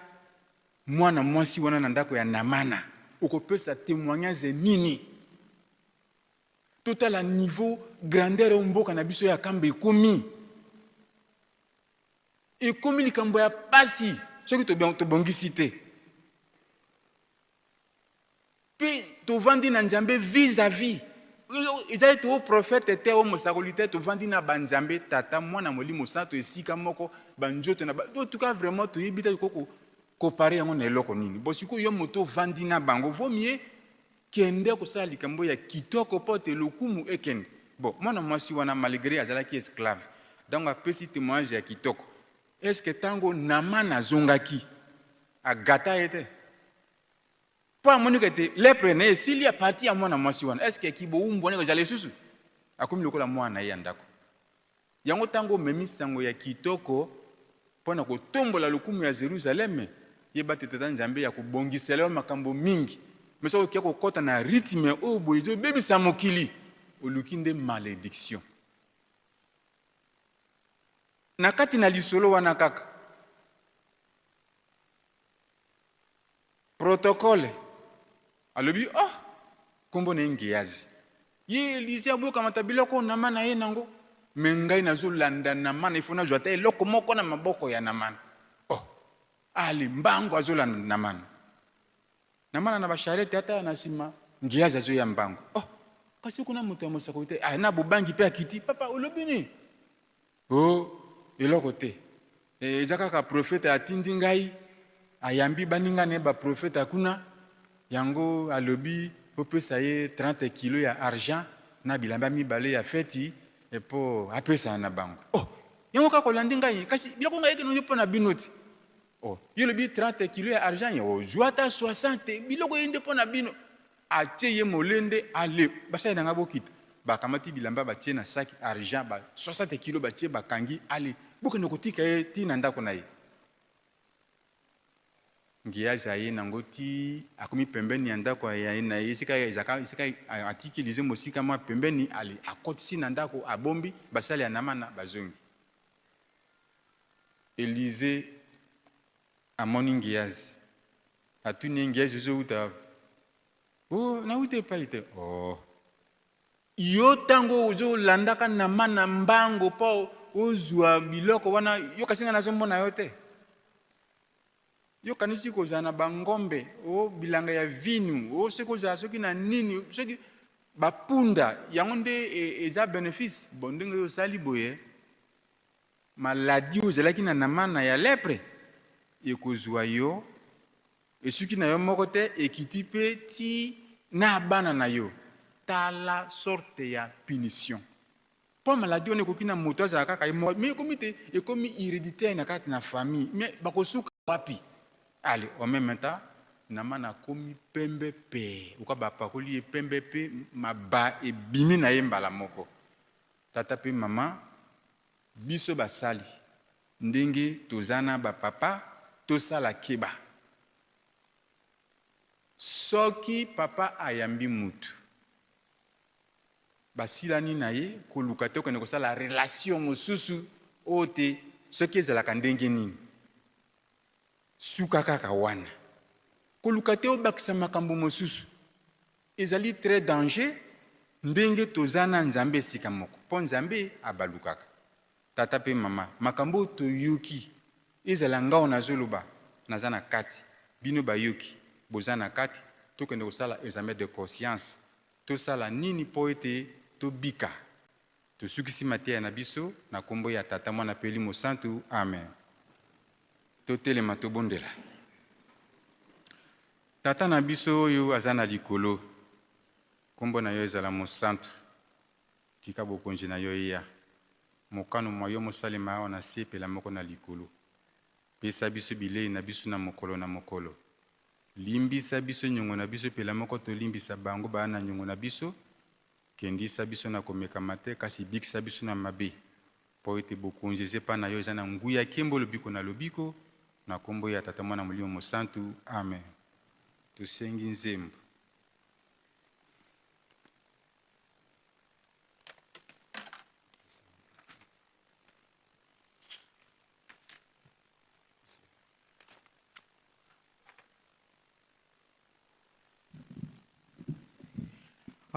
mwana mwasi wana na ndako ya Namana, okopesa temoignage nini? Totala niveau grandeur oyo mboka na biso ya Kamba ekomi. Ekomi likambo ya pasi soki tobongisi te. Mpe tovandi na Nzambe vis à vis. Eza ete o prophète te, o mosakoli te, tovandi na ba Nzambe Tata, Mwana, Molimo Santo esika moko, ba nzoto na ba, en tout cas vraiment toyebi te tokoki ko comparer yango na eloko nini. Bon sikoyo yo moto ovandi na bango, vaut mieux kende kosala likambo ya kitoko mpo te lokumu ekende. Bon mwana mwasi wana malgre azalaki esclave, donc apesi temoignage ya kitoko. Est ce que tango Naaman azongaki, agata ye te? Mpo amoni ete lepre na ye esili a partir ya mwana mwasi wana. Est ce que kibowumbu wana ekozala lisusu? Akomi lokola mwana na ye ya ndako. Yango ntango omemi sango ya kitoko mpo na kotombola lokumu ya Zerusaleme, yeba te Tata Nzambe akobongisela yo makambo mingi. Mais soki okeyi kokota na rythme oyo boye ezobebisa mokili, oluki nde malediction. Na kati na lisolo wana kaka, Protocole alobi oh kombo na ye Ngeazi. Ye Elise abokamata biloko oyo Namana aye nango. Mais ngai nazolanda Namana, il faut nazwa ata eloko moko na maboko ya Namana. Oh, ale mbango azolanda Namana. Namana na ba charrette ata na sima, Ngeazi azoya mbango. Oh, kasi kuna moto ya mosakoli te. Ah, na bobangi pe akiti. Papa, olobi nini? Oh, eloko te. Eh, eza kaka prophète atindi ngai, ayambi baninga na ye ba prophète ya kuna, yango alobi opesa ye 30 kilos ya argent na bilamba mibale ya feti po apesana na bango. Oh, yango kaka olandi ngai, kasi biloko ngai ekende mpo na bino ti. Oh, yo olobi 30 kilos ya argent, ozwa ata 60, biloko ye nde mpo na bino. Atie ye molende, ale basali na ngai bokita. Bakamati bilamba batie na sac argent ba 60 kilos batie bakangi, ale bokende kotika ye ti na ndako na ye. Ngeazi aye nango ti akomi pembeni ya ndako ya na ye esika ezalaka esika atiki Elize mosika mwa pembeni, ale akotisi na ndako abombi, basali ya Namana bazongi. Elize amoni Ngeazi, atuni ye, Ngeazi ozowuta wapi? Oh, nawuta epai te. Oh, yo tango ozolandaka Namana mbango mpo ozwa biloko wana, yo kasi ngai nazomona yo te. Yo kanisi kozala na bangombe o bilanga ya vinu o soki ozala soki na nini soki bapunda yango nde e, eza benefice. Bon, ndenge yo osali boye, maladi oyo ozalaki na Namana ya lepre ekozwa yo, esuki na yo moko te, ekiti mpe ti na bana na yo. Tala sorte ya punition. Mpo maladie wana ekoki na moto azala kaka ye moko, mais ekomi te, ekomi hereditaire na kati na famille, mais bakosuka wapi? Allez, en même temps Naman akomi pembe pe, oka bapakoli ye pembe pe maba ebimi na ye mbala moko. Tata pe mama, biso basali ndenge toza na ba papa, tosala keba. Soki papa ayambi mutu, basilani na ye, koluka te okende kosala relation mosusu oyo te, soki ezalaka ndenge nini, suka kaka wana. Koluka te obakisa makambo mosusu, ezali très danger ndenge toza na Nzambe esika moko, mpo Nzambe abalukaka. Tata pe mama, makambo oyo toyoki, ezala nga oyo nazoloba, naza na kati, bino bayoki boza na kati, tokende kosala examen de conscience, tosala nini mpo ete tobika? Tosukisi mateya na biso na kombo ya Tata, Mwana pe Elimo Santu. Amen. Totelema tobondela. Tata na biso oyo aza na likolo, kombo na yo ezala mosantu. Tika bokonzi na yo eya. Mokano mwa yo mosalema awa na se pelamoko na likolo. Pesa biso bilei na biso na mokolo na mokolo. Limbisa biso nyongo na biso pelamoko tolimbisa bango baa na nyongo na biso. Kendisa biso na komekama te, kasi bikisa biso na mabe. Mpo ete bokonzi eza epai na yo, eza na nguya, nkembo, lobiko na lobiko. Na kombo ya Tata, Mwana, Molimo Mosantu. Amen. Tosengi nzembo.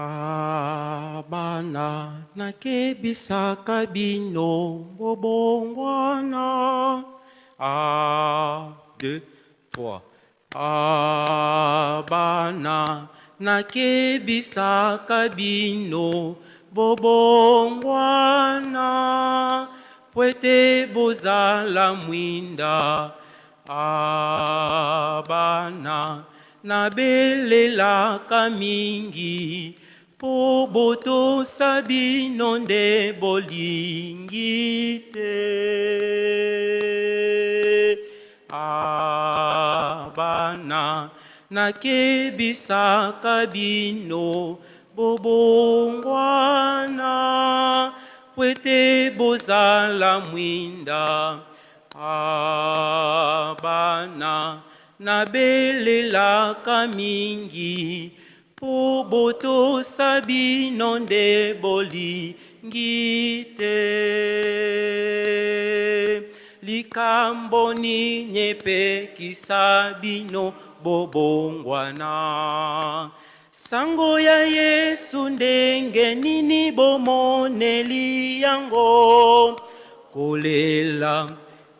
Ah, bana nakebisaka bino bobongwana. A, 2, 3. Ah, bana nakebisaka bino bobongwana, po ete bozala mwinda. Ah, bana nabelelaka mingi po botosa bino nde bolingi te. Ah, bana nakebisaka bino bobongwana, po ete bozala mwinda. Ah, bana nabelelaka mingi po botosa bino nde bolingi te. Likambo nini epekisa bino bobongwana? Sango ya Yesu ndenge nini bomoneli yango? Kolela,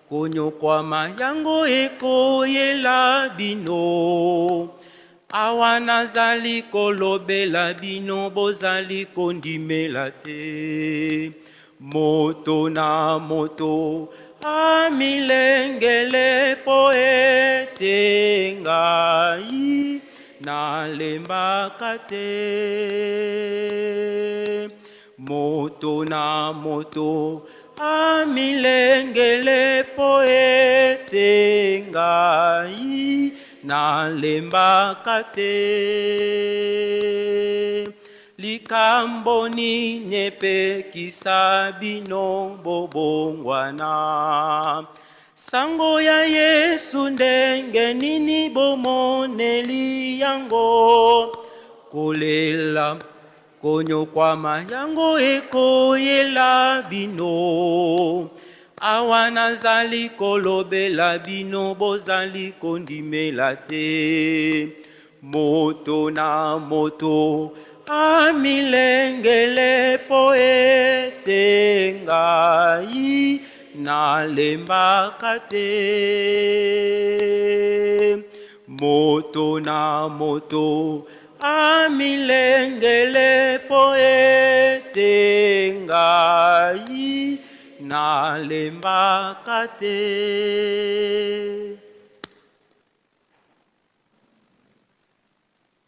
konyokwama yango ekoyela bino. Awa nazali kolobela bino, bozali kondimela te. Moto na moto amilengele po ete ngai nalembaka te. Moto na moto amilengele po ete ngai Nalembaka te. Likambo nini epekisa bino bobongwana? Sango ya Yesu ndenge nini bomoneli yango? Kolela, konyokwama yango ekoyela bino. Awa nazali kolobela bino bozali kondimela te. Moto na moto amilengele po ete ngai nalembaka te. Moto na moto amilengele po ete ngai nalembaka te.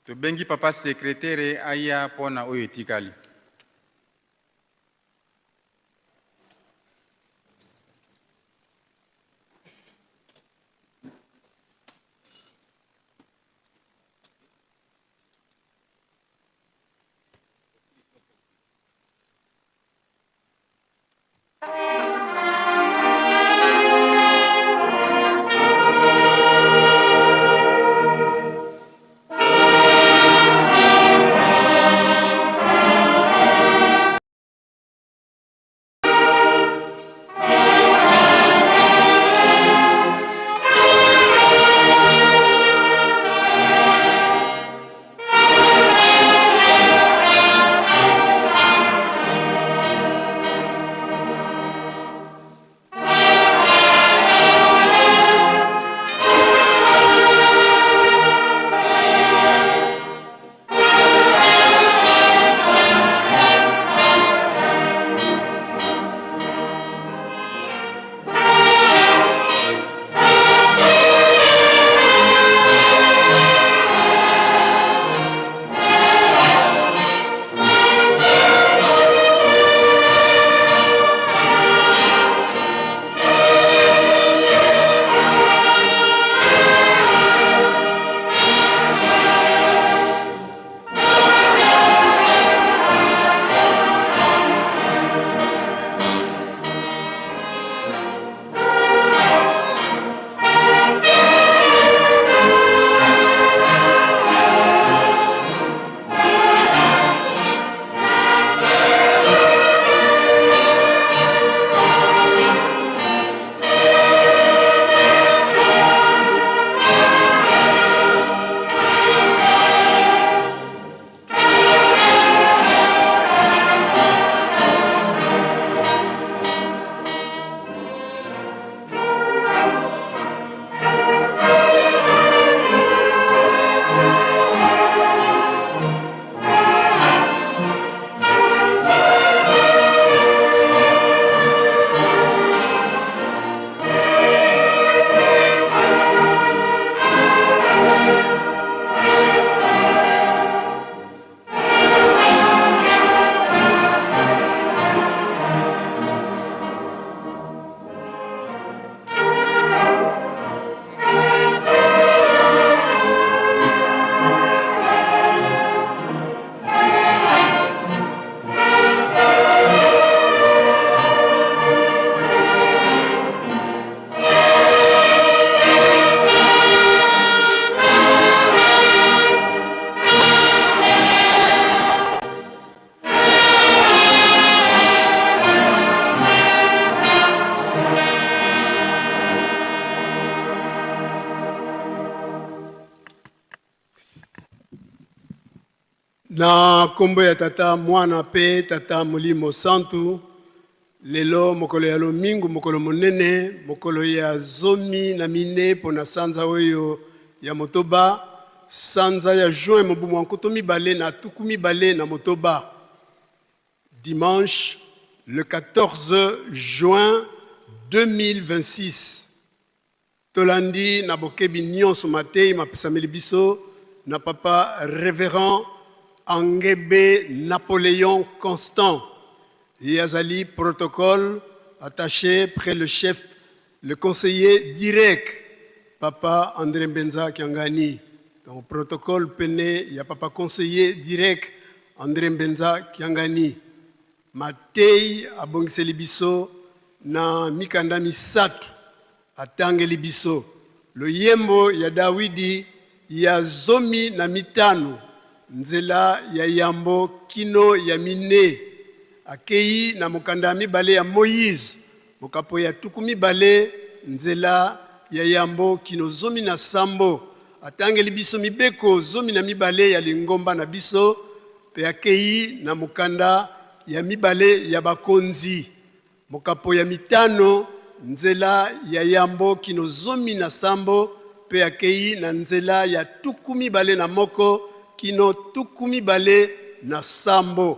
Tobengi papa secretaire aya mpo na oyo etikali. Na nkombo ya Tata, Mwana mpe Tata Molimo Santu, lelo mokolo ya lomingo, mokolo monene, mokolo ya 14 mpo na sanza oyo ya motoba, sanza ya juin mobu mwa 2026, dimanche le 14 juin 2026. Tolandi na bokebi nionso mateyi mapesameli biso na Papa Reverend Angebe Napoleon Constant. Ye azali protocole attache près le chef, le conseiller direct Papa André Mbenza Kiangani. Donc protocole pene ya papa conseiller direct André Mbenza Kiangani. Matei abongiseli biso na mikanda misato atangeli biso loyembo ya Dawidi ya 15 nzela ya yambo kino ya mine. Akei na mokanda ya mibale ya Moïse mokapo ya 20 nzela ya yambo kino 17. Atangeli biso mibeko 12 ya lingomba na biso pe akei na mokanda ya mibale ya bakonzi mokapo ya 5 nzela ya yambo kino 17 pe akei na nzela ya 21 kino 27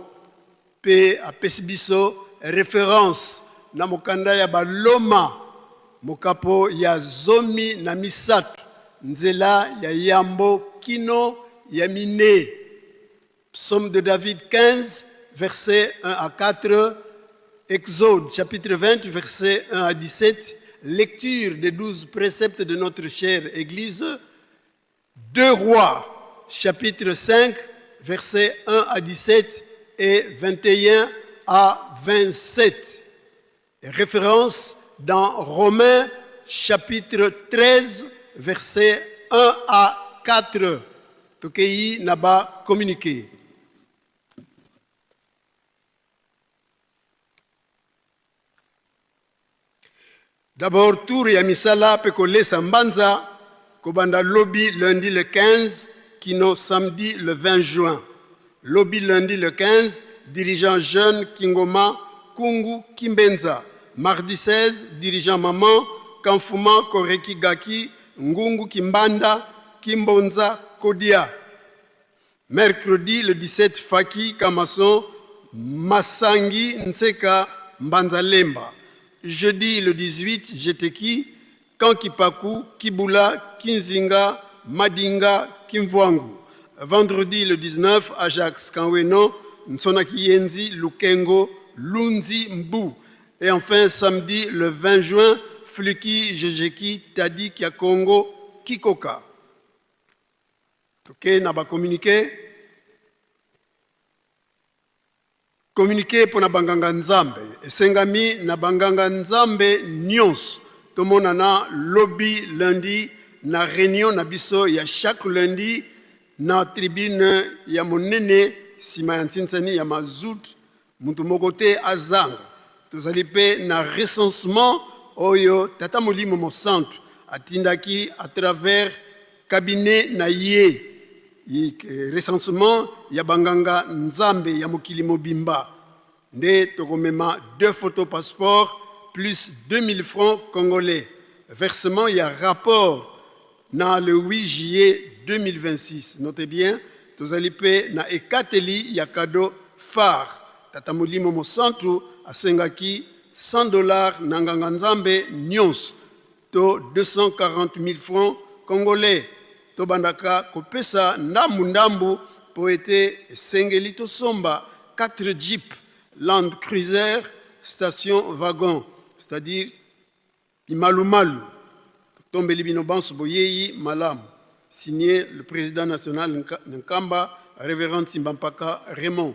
pe apesi biso référence na mokanda ya baloma mokapo ya 13 nzela ya yambo kino ya mine. Psaume de David 15, versets 1 à 4, Exode chapitre 20, versets 1 à 17, lecture des 12 préceptes de notre chère Église, 2 Rois, chapitre 5, versets 1 à 17 et 21 à 27. Référence dans Romains, chapitre 13, versets 1 à 4. Tokei naba communiqué. D'abord, tour ya misala pe kolesa mbanza kobanda lobi lundi le 15 kino samedi le 20 juin. Lobi lundi le 15, dirigeant jeune Kingoma Kungu Kimbenza. Mardi 16, dirigeant maman Kamfuma Koreki Gaki Ngungu Kimbanda Kimbonza Kodia. Mercredi le 17, Faki Kamason Masangi Nseka Mbanzalemba. Jeudi le 18, Jeteki Kankipaku Kibula Kinzinga Madinga Kimvwangu. Vendredi le 19, Ajax Kanweno Nsonaki Yenzi Lukengo Lunzi Mbu. Et enfin samedi le 20 juin, Fluki Jejeki Tadi Kiakongo Kikoka. Ok, na ba communiqué. Communiqué pour na banganga nzambe. Esengami na banganga nzambe nyonso. Tomonana lobi lundi na réunion na biso ya chaque lundi na tribune ya monene sima ya ntsinsani ya mazout mutu moko te azanga. Tozali pe na recensement oyo tata molimo mosantu atindaki à travers cabinet na ye. Recensement ya banganga nzambe ya mokili mobimba nde tokomema 2 photos passeport plus 2000 francs congolais. Versement ya rapport na le 8 juillet 2026. Notez bien, tozali pe na ekateli ya cadeau phare. Tata molimo mosantu asengaki $100 na nganga nzambe nyonso to 240 000 francs congolais. Tobandaka kopesa ndambu ndambu po ete esengeli tosomba 4 jeep Land Cruiser station wagon, c'est-à-dire imalumalu. Tombeli bino banso boyeyi malamu. Signé le président national Nkamba, révérend Simbampaka Raymond.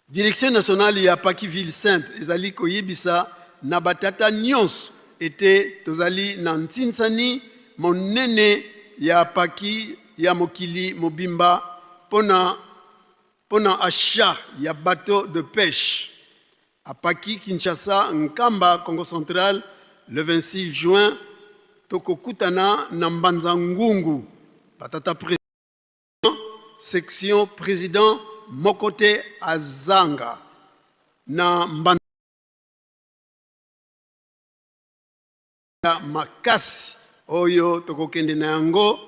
Direction nationale ya Paki Ville Sainte ezali koyebisa na batata nyonso ete tozali na ntsinsani monene ya Paki ya mokili mobimba pona achat ya bateau de pêche. À Paki, Kinshasa, Nkamba, Congo Central, le 26 juin, tokokutana na Mbanza Ngungu. Batata président, section président Mokote Azanga na Mbanza makasi oyo tokokende na yango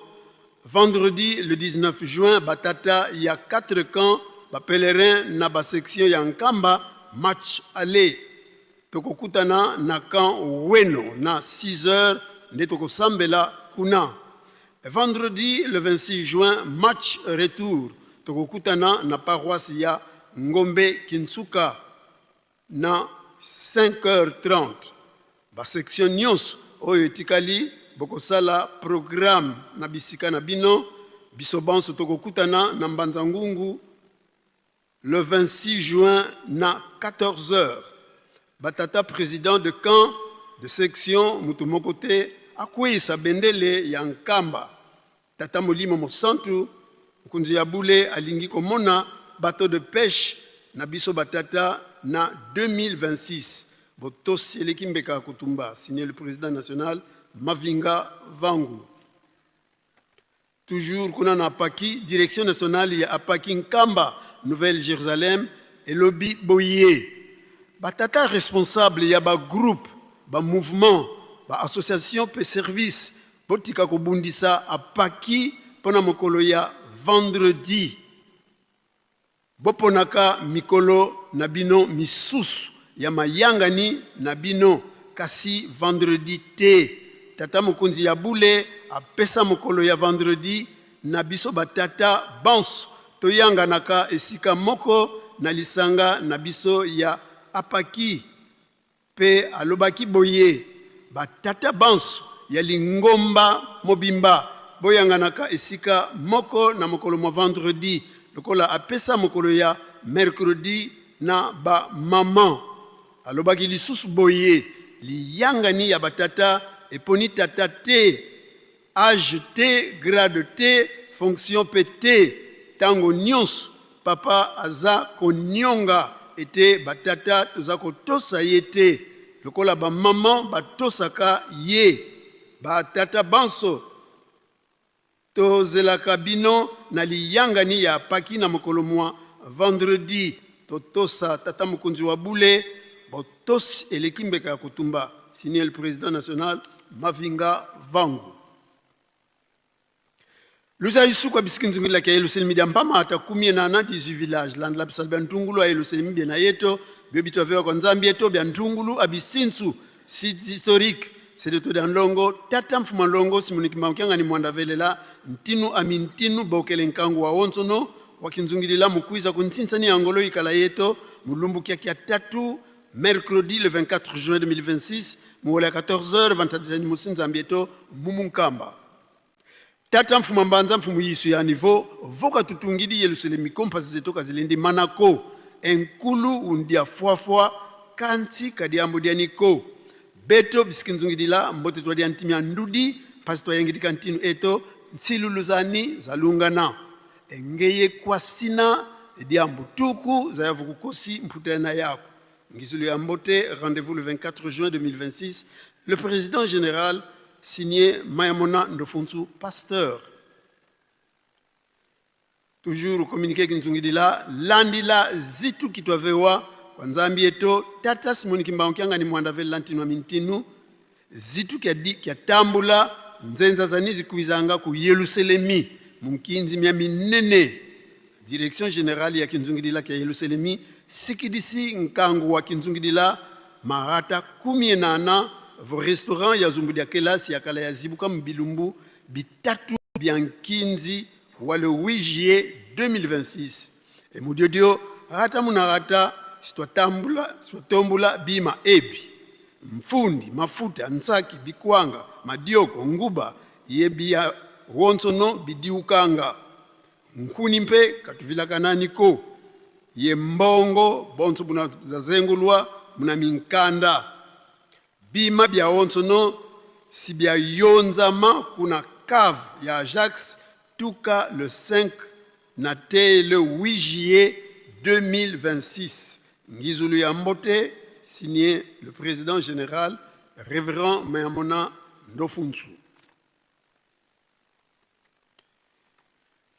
vendredi le 19 juin. Batata ya 4 camps ba pèlerin na ba section ya Nkamba match aller tokokutana na camp Weno na 6 heures nde tokosambela kuna. Vendredi le 26 juin match retour tokokutana na paroisse ya Ngombe Kinsuka na 5h30. Ba section nyonso oyo etikali Bokosala programme na bisika na bino. Biso banso tokokutana na Mbanza Ngungu le 26 juin na 14 heures. Batata president de camp de section moto moko te akweyisa bendele ya Nkamba. Tata Molimo Mosantu, mokonzi ya bule alingi komona bateau de pêche na biso batata na 2026. Botosi eleki mbeka ya kotumba. Signé le président national Mavinga Vangu. Toujours kuna na Apaki, direction nationale ya Apaki Nkamba, Nouvelle Jérusalem, elobi boye. Batata responsable ya ba groupe, ba mouvement, ba association pe service botika kobundisa Apaki pona mokolo ya vendredi. Boponaka mikolo na bino misusu ya mayangani na bino, kasi vendredi te. Tata mokonzi ya bule apesa mokolo ya vendredi na biso batata banso toyanganaka esika moko na lisanga na biso ya Apaki. Mpe alobaki boye, Batata banso ya lingomba mobimba, boyanganaka esika moko na mokolo mwa vendredi, lokola apesa mokolo ya mercredi na ba maman. Alobaki lisusu boye, Liyangani ya batata eponi tata te, Age te, grade te, fonction pe te, tango nionso papa aza konionga ete ba tata toza kotosa ye te lokola ba maman batosaka ye. Ba tata banso tozelaka bino na liyangani ya paki na mokolo mua vendredi. Totosa tata mokonzi wa bule, botosi eleki mbeka ya kotumba. Signé le president national Mavinga Vangu. Luza isuku abisiki nzungila kia Yelusalemi dia mpama ata kumie na na 18 village landela bisala bia ntungulu a Yelusalemi bia na yeto bio bitu avewa kwa Nzambi yeto bia ntungulu abisinsu sites historiques sedeto dia ndongo tata mfuma ndongo Simoni Kimbangu kiangani mwanda velela ntinu ami ntinu bokele nkangu wa onsono wakinzungilila mukwiza kuntsintsani ya ngolo ikala yeto mulumbu kia kia tatu Mercredi le 24 juin 2026, muwela ya 14h, vantadizani musi Nzambi eto mumu Nkamba. Tata mfuma mbanza mfumu yisu ya niveau voka tutungidi Yeluselemi kompasi zeto kazilindi manako enkulu undia fwafwa kansi kadiambo dia niko beto bisikinzungidila mbote twa dia ntimi ya ndudi mpasi twayengidika ntinu eto nsiluluzani zalungana Engeye kwasina dia mbutuku zayavu kukosi mputela yako. Ngizulu ya mbote, rendez-vous le 24 juin 2026. Le président général signé Mayamona Ndofunsu, pasteur. Toujours communiqué kinzungidila landila zitu kitwavewa kwa Nzambi eto tata Simoni Kimbangu kiangani mwanda vela ntinu mintinu Zitu kya di kya tambula nzenza zani zikuizanga ku Yeluselemi mu nkinzi mya minene. Direction generale ya kinzungidila kya Yeluselemi sikidisi nkangu wa kinzungidila marata kumie nana vo restaurant ya zumbu dia kelasi ya kala ya zibuka mu bilumbu bitatu bia nkinzi wa le 8 juillet 2026. E mudiodio rata munarata sitwatambula sitwatombula bima ebi mfundi mafuta nsaki bikwanga madioko nguba ye bia wonsono bidiukanga nkuni mpe katuvilakanani ko ye mbongo bonso buna zazengulwa muna minkanda bima bia wonsono si bia yonzama kuna cave ya Ajax tuka le 5 na te le 8 juillet 2026. Ngizulu ya Mbote, signé le président général révérend Mayamona Ndofunsu.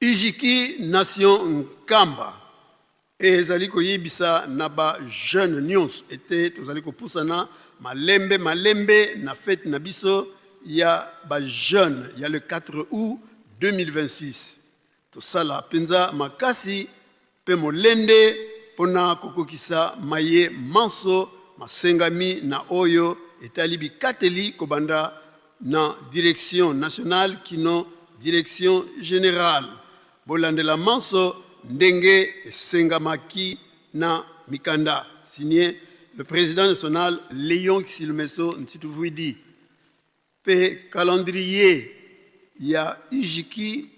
Ijiki Nation Nkamba ezali koyebisa na ba jeune nyonso ete tozali kopusana malembe malembe na fete na biso ya ba jeune ya le 4 août 2026. Tosala mpenza makasi mpe molende mpo na kokokisa maye manso masengami na oyo etali bikateli kobanda na Direction nationale kino Direction generale. Bolandela manso ndenge esengamaki na mikanda. Signé le President national Leon Xilmeso Ntituvuidi. Mpe calendrier ya UJKI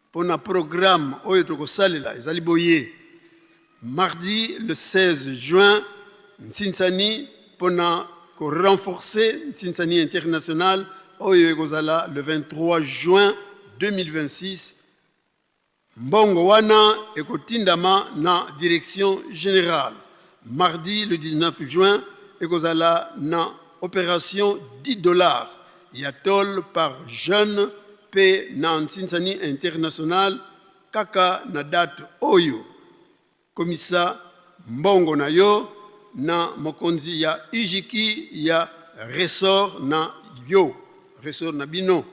mpo na programme oyo tokosalela ezali boye, mardi le 16 juin, Nsinsani mpo na ko renforcer Nsinsani international oyo ekozala le 23 juin 2026. Mbongo wana ekotindama na Direction generale. Mardi le 19 juin, ekozala na operation 10 dollars ya tole par jeune mpe na Nsinsani international kaka na date oyo. Komisa mbongo na yo na mokonzi ya UJKI ya ressort na yo, ressort na bino.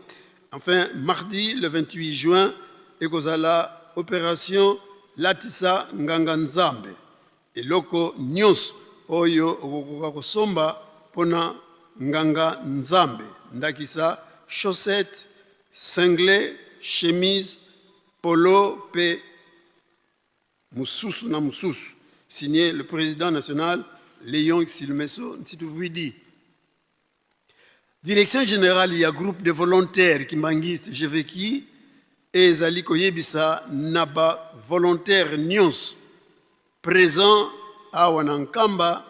Enfin, mardi le 28 juin, ekozala operation latisa nganga Nzambe. Eloko nyonso oyo okokoka kosomba mpona nganga Nzambe, ndakisa chaussette, singlet, chemise, polo mpe mosusu na mosusu. Signé le président national Léon Xilmeso Ntituvuidi. Direction générale ya groupe de volontaires kimbanguiste GVKI ezali koyebisa na bavolontaire nyonso présent awa na Nkamba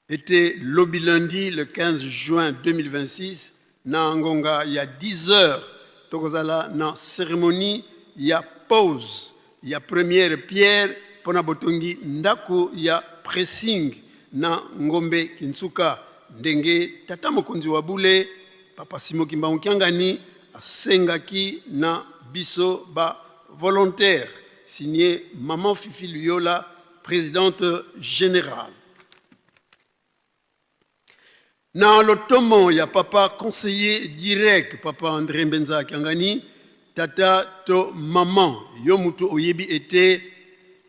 ete lobi lundi le 15 juin 2026, na ngonga ya 10 heures, tokozala na cérémonie ya pose ya première pierre mpona botongi ndako ya pressing na Ngombe Kinsuka, ndenge tata mokonzi wa bule Papa Simo Kimbangu Kiangani asengaki na biso ba volontaire. Signé Maman Fifi Luyola, présidente générale. Na lotomo ya papa conseiller direct Papa André Mbenza Kiangani, tata to maman, yo mutu oyebi ete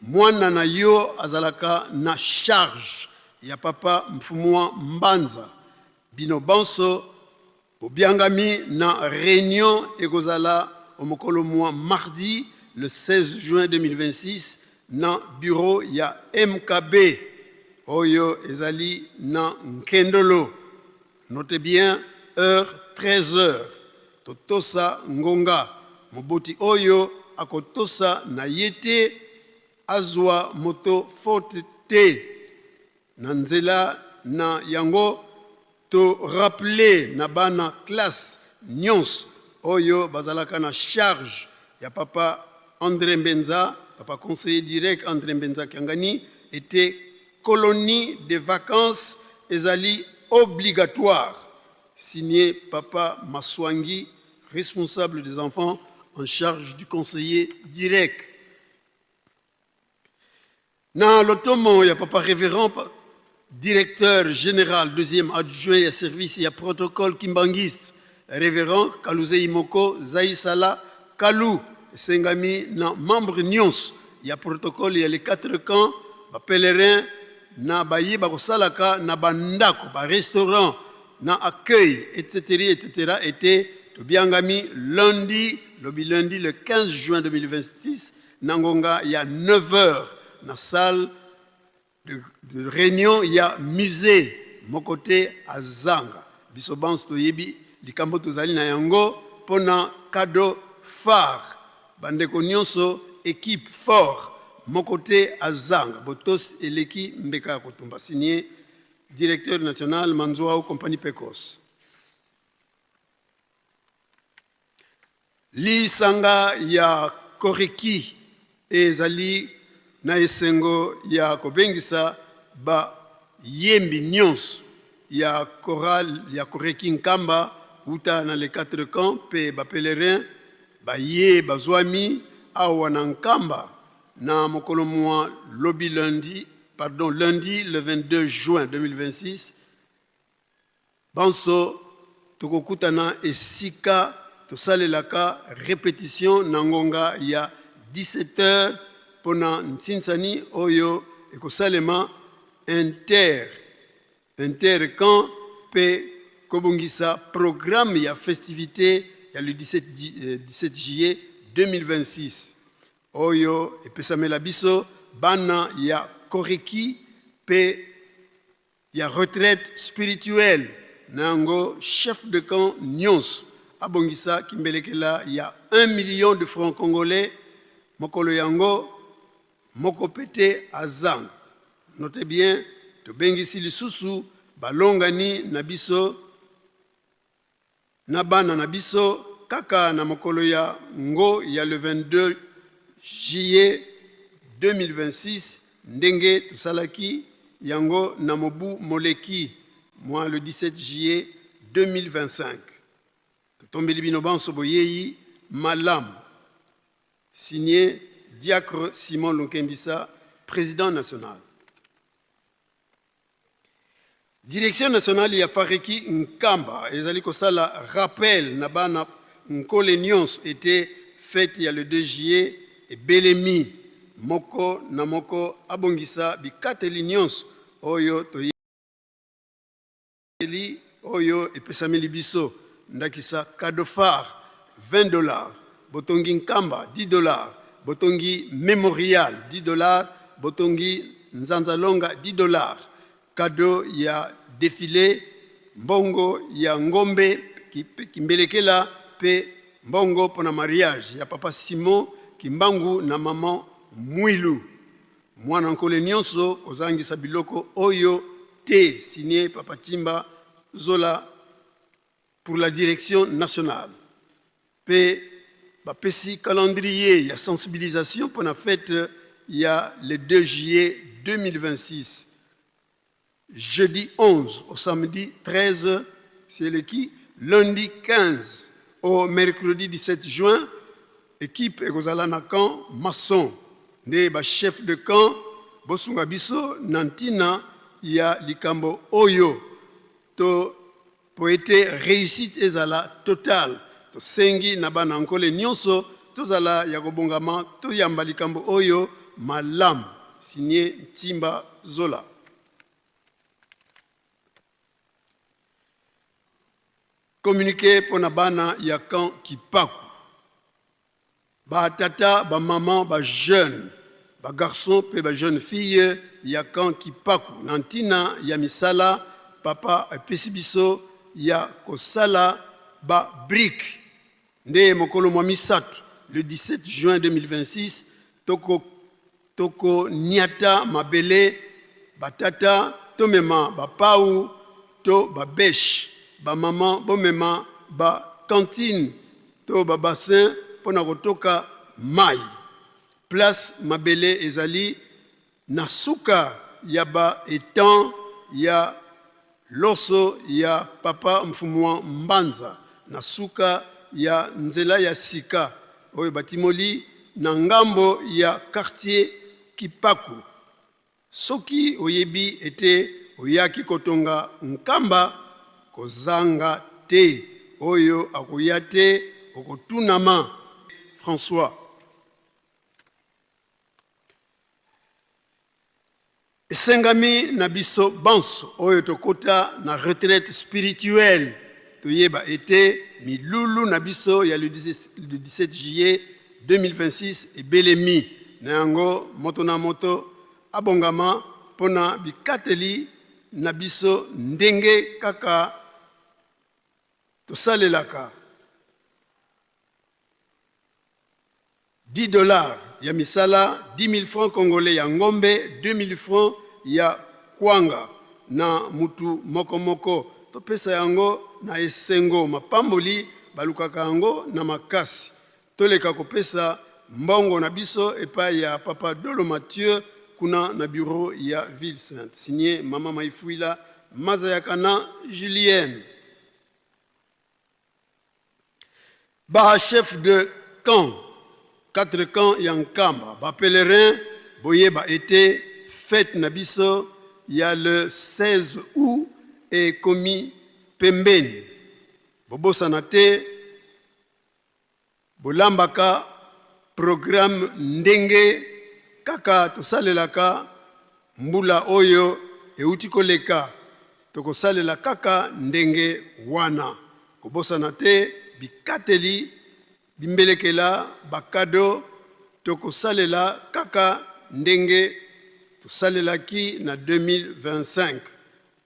mwana na yo azalaka na charge ya papa Mfumua Mbanza, bino banso bobiangami na réunion ekozala omokolo mwa mardi le 16 juin 2026 na bureau ya MKB oyo ezali na Nkendolo. Notez bien heure, 13 heures. Totosa ngonga. Moboti oyo akotosa na ye te azwa moto faute te. Na nzela na yango, to rappeler na bana classe nyonso oyo bazalaka na charge ya papa André Mbenza, papa conseiller direct André Mbenza Kiangani, ete colonie de vacances ezali obligatoire. Signé Papa Maswangi, responsable des enfants en charge du conseiller direct. Na lotomo ya papa révérend directeur général deuxième adjoint ya service ya protocole kimbanguiste révérend Kaluzei Moko Zaisala Kalu, esengami na membre nyonso ya protocole ya les quatre camps, bapèlerin na baye bakosalaka na bandako, barestaurant, na accueil, etc etc, ete tobiangami lundi, lobi lundi le 15 juin 2026, na ngonga ya 9 heures na salle de réunion ya musée. Moko te azanga. Biso banso toyebi likambo tozali na yango mpona cadeau phare. Bandeko nyonso, équipe fort, moko te azanga. Botosi eleki mbeka ya kotumba. Signé directeur national Manzuao Compagnie Pecos. Lisanga ya Koreki ezali na esengo ya kobengisa bayembi nyonso ya chorale ya Koreki Nkamba wuta na les quatre camps mpe bapèlerin baye bazwami awa na Nkamba na mokolo mwa lobi lundi, pardon, lundi le 22 juin 2026. Banso tokokutana esika tosalelaka répétition na ngonga ya 17 heures mpona ntsinsani oyo ekosalema intercamp mpe kobongisa programme ya festivité ya le 17, 17 juillet 2026 oyo epesamela biso bana ya Koreki mpe ya retraite spirituelle. Na yango chef de camp nionso abongisa kimbelekela ya un million de francs congolais mokolo yango moko pe te azanga. Notez bien, tobengisi lisusu balongani na biso na bana na biso kaka na mokolo ya ngo ya le 22 juillet 2026 ndenge tosalaki yango na mobu moleki mwa le 17 juillet 2025. Totombeli bino banso boyeyi malamu. Signé Diacre Simon Lunkembisa, President national. Direction nationale ya Fareki Nkamba ezali kosala rappel na bana Nkole nionso ete fete ya le 2 juillet ebelemi, moko na moko abongisa bikateli nionso oyo toyeli oyo epesameli biso, ndakisa cadeau phare 20 dollars, botongi Nkamba 10 dollars, botongi Memorial 10 dollars, botongi Nzanzalonga 10 dollars, Cadeau ya defile, mbongo ya ngombe kimbelekela pe mbongo pona mariage ya papa Simon Kimbangu na maman Muilu. Mwana Nkole nionso kozangisa biloko oyo te signe papa Tshimba Zola pour la direction nationale. Pe bapesi calendrier ya sensibilisation pona fete ya le 2 juillet 2026, jeudi 11 au samedi 13 si eleki, lundi 15 au mercredi 17 juin, equipe ekozala na camp maçon nde ba chef de camp bosunga biso na ntina ya likambo oyo to Po ete reussite ezala totale, tosengi na bana Ankole nionso tozala ya kobongama toyamba likambo oyo malamu. Signe Ntimba Zola. Communique mpo na bana ya camp Kipaku. Ba tata, ba maman, ba jeunes, ba garçons pe ba jeunes filles ya camp Kipaku na ntina ya misala papa apesi biso ya kosala ba briques nde mokolo mwa misato le 17 juin 2026 toko toko niata mabele ba tata tomema ba pawu to ba beche ba maman bomema ba cantine to ba bassin pona kotoka mayi place mabele ezali na suka ya ba etang ya loso ya papa mfumua mbanza na suka ya nzela ya sika oyo batimoli na ngambo ya quartier kipaku soki oyebi ete oyaki kotonga nkamba kozanga te oyo akoya te okotunama François. Esengami na biso banso oyo tokota na retraite spirituelle toyeba ete milulu na biso ya le 17 juillet 2026 ebelemi, na yango moto na moto abongama mpo na bikateli na biso ndenge kaka tosalelaka. 10 dollars ya misala, 10.000 francs congolais ya ngombe, 2.000 francs ya kwanga na mutu moko moko. Topesa yango na esengo, mapamboli balukaka yango na makasi. Toleka kopesa mbongo na biso epai ya Papa Dolo Mathieu kuna na bureau ya Ville Sainte. Signé Mama Mayifuila Mazayakana Julienne. Ba chef de camp, quatre camps ya Nkamba, ba pèlerins boyeba ete fete na biso ya le 16 aout ekomi pembeni. Bobosana te bolambaka programme ndenge kaka tosalelaka mbula oyo euti koleka. Tokosalela kaka ndenge wana. Kobosana te bikateli, bimbelekela, ba cadeaux, tokosalela kaka ndenge tosalelaki na 2025.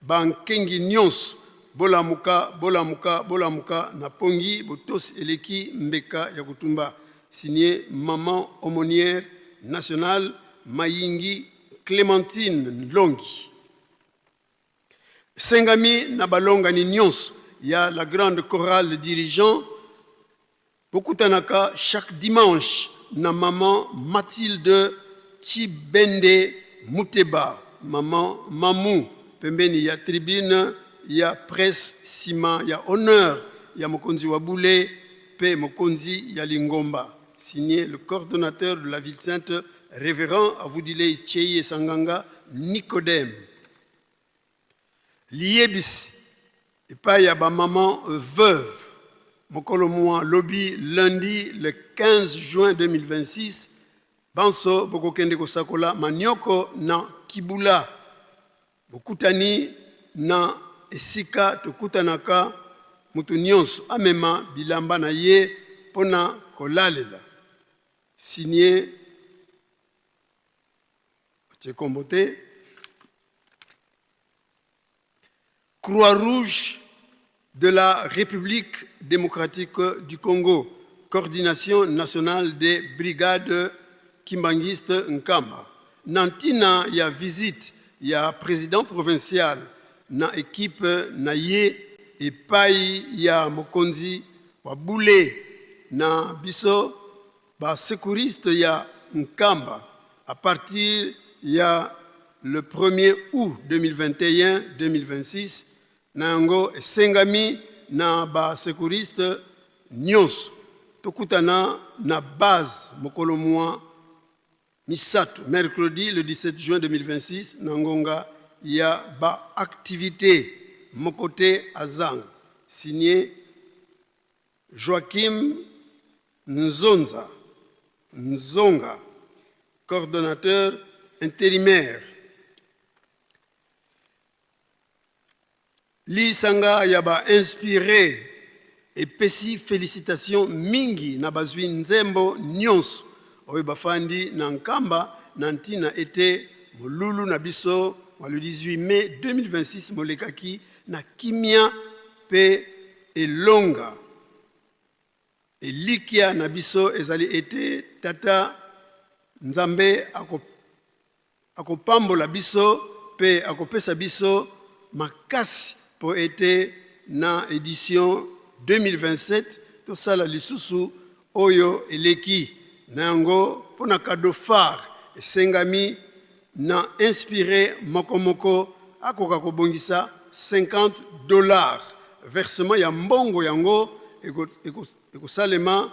Ba nkengi nionso Bolamuka, bolamuka, bolamuka na pongi, botosi eleki mbeka ya kotumba. Signé Maman Aumônière Nationale Mayingi Clémentine Nlongi. Esengami na balongani nionso ya la grande chorale dirigeant bokutanaka chaque dimanche na maman Mathilde Tshibende Muteba, maman Mamu, pembeni ya tribune ya presse sima ya honneur ya mokonzi wa bule pe mokonzi ya lingomba. Signé le coordonnateur de la ville sainte, Reverend Avudilei Tsheye Sanganga Nicodème. Liyebisi epai ya ba mamans veuves, mokolo mua lobi lundi le 15 juin 2026, banso bokokende kosakola manioko na Kibula. Bokutani na esika tokutanaka, moto nionso amema bilamba na ye mpo na kolalela. Signé Batie kombo te. Croix-Rouge de la République démocratique du Congo, Coordination nationale des brigades kimbanguistes Nkamba, na ntina ya visite ya president provincial na equipe na ye epayi ya mokonzi wa bule na biso Ba secouristes ya Nkamba à partir ya le premier aout 2021 2026, na yango esengami na ba secouristes nionso tokutana na base mokolo mua misato, mercredi le 17 juin 2026, na ngonga ya ba activites moko te azanga. Signé Joachim Nzonza Nzonga, coordonnateur intérimaire. Lisanga ya ba inspires epesi felicitations mingi na bazwi nzembo nionso oyo bafandi na Nkamba na ntina ete molulu na biso mwa le 18 mai 2026 molekaki na kimia mpe elonga. Elikya na biso ezali ete Tata Nzambe akopambola biso mpe akopesa biso makasi mpo ete na edition 2027 tosala lisusu oyo eleki. Na yango, mpo na cadeau phare, esengami na inspire moko moko akoka kobongisa 50 dollars. Versement ya mbongo yango ekosalema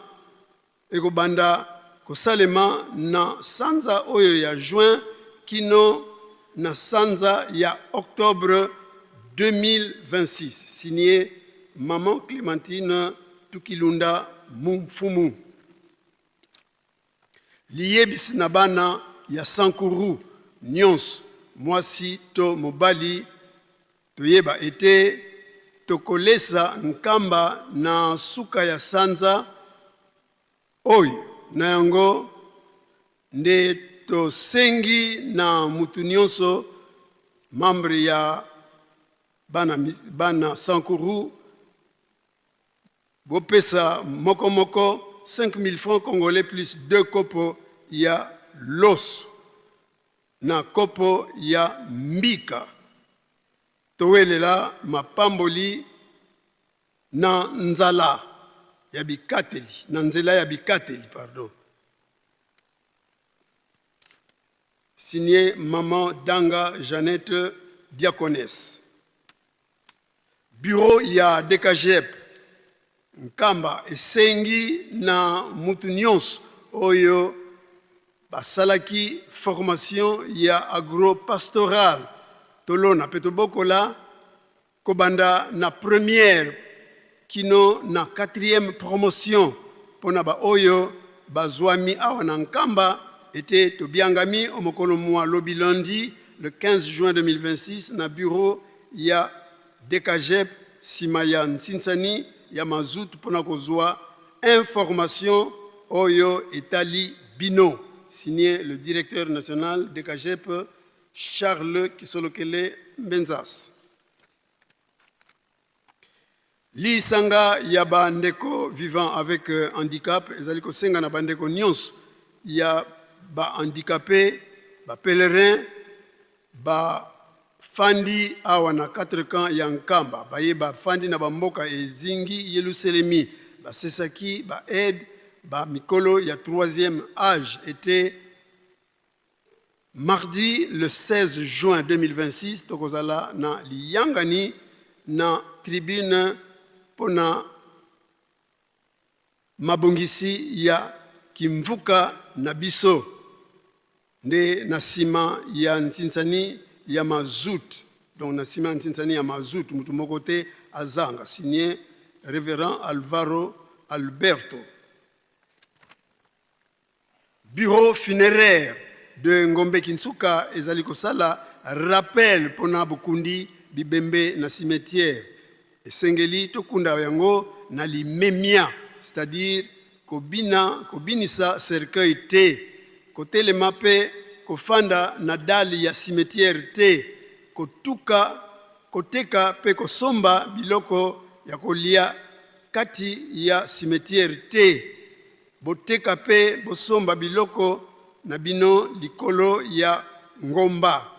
ekobanda kosalema na sanza oyo ya juin kino na sanza ya octobre 2026. Signé Maman Clementine Tukilunda Mumfumu. Liyebisi na bana ya Sankuru nionso, mwasi to mobali, toyeba ete tokolesa Nkamba na suka ya sanza oyo, na yango nde tosengi na mutu nionso membre ya bana, bana Sankuru Bopesa moko moko 5000 francs congolais plus deux kopo ya loso na kopo ya mbika. Towelela mapamboli na nzala ya bikateli, na nzela ya bikateli pardon. Signé Maman Danga Jeannette Diaconesse. Bureau ya DKGEP Nkamba esengi na mutu nionso oyo basalaki formation ya agro-pastoral tolona pe tobokola kobanda na première kino na quatrième promotion pona ba oyo bazuami awa na Nkamba ete tobiangami o'mokolo mua lobi lundi le 15 juin 2026 na bureau ya DKGEP sima ya nsinsani ya mazout pona kozua information oyo etali bino. Signé le directeur national DKGEP Charles Kisolokele Mbenzas. Lisanga ya ba ndeko vivant avec handicap ezali kosenga na bandeko nionso ya ba handicapes, ba pèlerins, ba fandi awa na quatre camps ya Nkamba, baye bafandi na ba mboka ezingi Yeluselemi, basesaki ba aide ba mikolo ya troisième age ete Mardi le 16 juin 2026 tokozala na liyangani na tribune mpo na mabongisi ya kimvuka na biso nde na sima ya nsinsani ya mazout donc na sima ya nsinsani ya mazout mutu moko te azanga signe Reverend Alvaro Alberto. Bureau funeraire de Ngombe Kinsuka ezali kosala rappel pona bokundi bibembe na cimetière. Esengeli tokunda yango na limemia, c'est-à-dire kobina, kobinisa cercueil te, kotelema pe kofanda na dalle ya cimetière te, kotuka, koteka pe kosomba biloko ya kolia kati ya cimetière te. Boteka mpe bosomba biloko na bino likolo ya ngomba.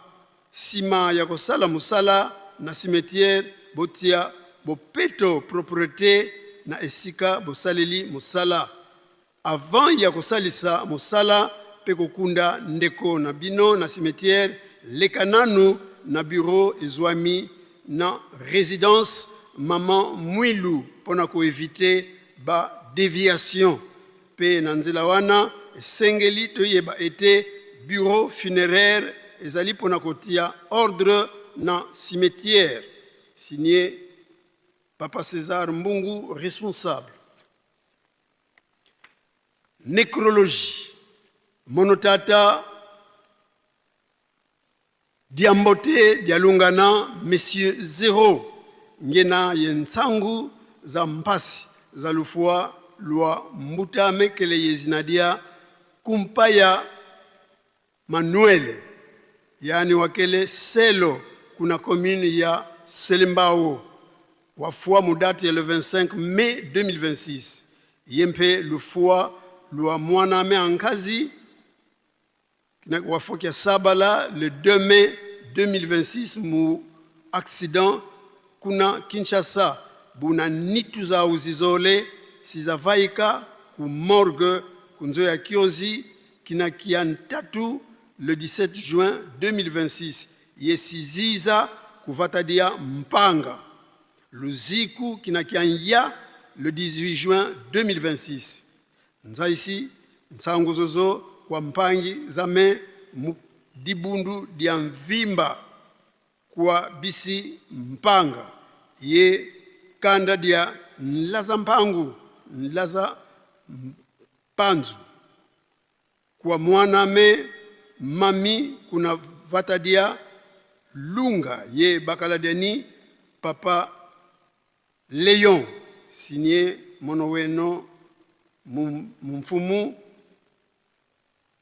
Sima ya kosala mosala na cimetière, botia bopeto, proprete, na esika bosaleli mosala. Avant ya kosalisa mosala mpe kokunda ndeko na bino na cimetière, leka nanu na bureau ezuami na residence Maman Muilu mpo na ko eviter ba deviation pe na nzela wana esengeli toyeba ete bureau funeraire ezali pona kotia ordre na cimetière. Signe Papa Cesar Mbungu responsable. Necrologie Monotata Diambote dialungana monsieur zero ngena ye nsangu za mpasi za lufua lua mbuta mekele ye zina dia kumpaya Manuele yani wakele selo kuna commune ya Selembao wafua mu date ya le 25 mai 2026 ye mpe lufua lua mwana me ankazi Wafokia Sabala le 2 mai 2026 mu accident kuna Kinshasa buna nitu zau zizole sizavaika ku morgue ku nzo ya Kiozi kina kia ntatu le 17 juin 2026 ye siziza kuvatadia mpanga luziku kina kia nya le 18 juin 2026 Nzaisi nsangu zozo kwa mpangi za me mu dibundu dia mvimba kwa bisi mpanga ye kanda dia nlaza mpangu nlaza mpanzu kwa mwana me mami kuna vata dia lunga ye bakala dia ni papa Leon signe Monoweno Mfumu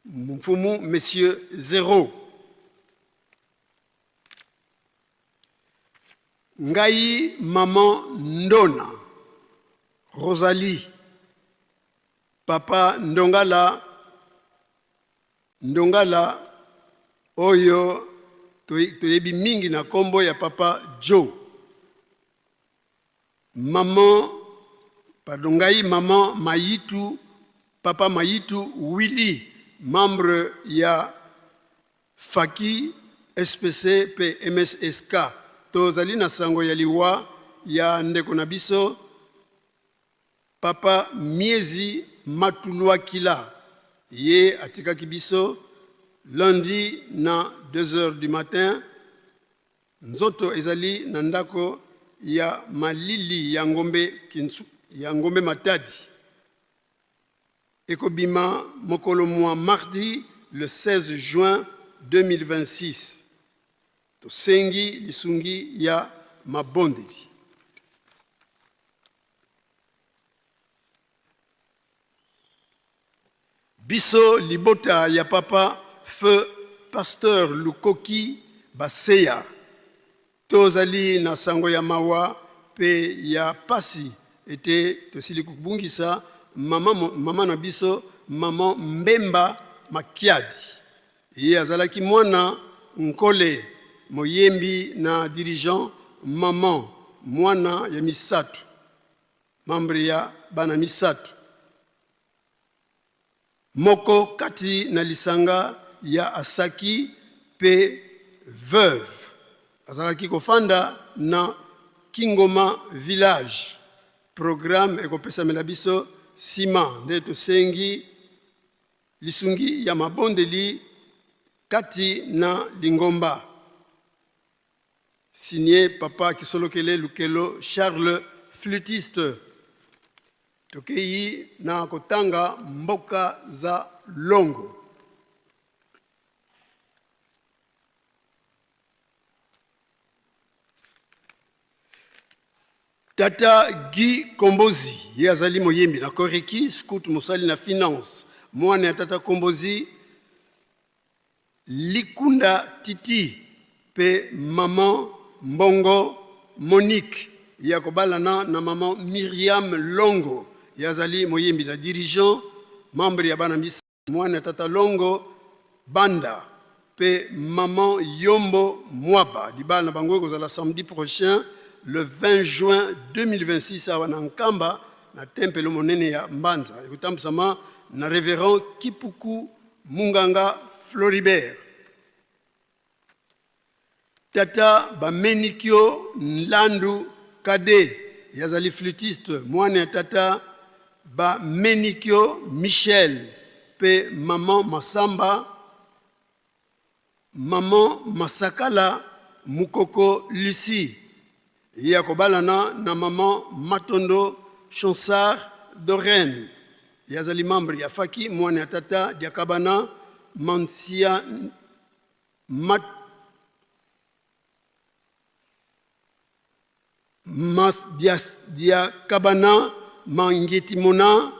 Mfumu Monsieur Zero. Ngai maman Ndona Rosalie papa Ndongala Ndongala oyo toyebi mingi na kombo ya papa Joe. Maman pardon ngai maman Mayitu papa Mayitu Willy membre ya Faki SPC pe MSSK tozali na sango ya liwa ya ndeko na biso Papa Miezi Matuluakila ye atikaki biso lundi na 2 heures du matin. Nzoto ezali na ndako ya malili ya ngombe Kinsu, ya ngombe Matadi. Ekobima mokolo mwa mardi le 16 juin 2026. Tosengi lisungi ya mabondeli. Biso libota ya papa feu pasteur Lukoki Baseya tozali na sango ya mawa mpe ya pasi ete tosili kobungisa mama, mama na biso mama Mbemba Makiadi. Ye azalaki mwana Nkole, moyembi na dirigeant maman, mwana ya misato, membre ya bana misato. Moko kati na lisanga ya Asaki mpe veuve. Azalaki kofanda na Kingoma Village. Programme ekopesamela biso sima nde tosengi lisungi ya mabondeli kati na lingomba. Signé Papa Kisolokele Lukelo Charles, flûtiste. Tokeyi na kotanga mboka za longo. Tata Guy Kombozi, ye azali moyembi na Koreki, scout mosali na finance. Mwana ya Tata Kombozi, Likunda Titi pe maman Mbongo Monique, ye akobalana na maman Myriam Longo, ye azali moyembi na dirigeant, membre ya bana misa. Mwana ya Tata Longo Banda pe maman Yombo Mwaba. Libala na bango ekozala samedi prochain le 20 juin 2026 awa na Nkamba na tempelo monene ya Mbanza. Ekotambusama na Reverend Kipuku Munganga Floribert. Tata Bamenikio Nlandu Kade, ye azali flûtiste, mwana ya tata Bamenikio Michel mpe maman Masamba, maman Masakala Mukoko Lucie. Ye akobalana na maman Matondo Chansard Dorène. Ye azali membre ya Faki, mwana ya tata Diakabana Mansia Mat, Mas, Dias, Diakabana Mangetimona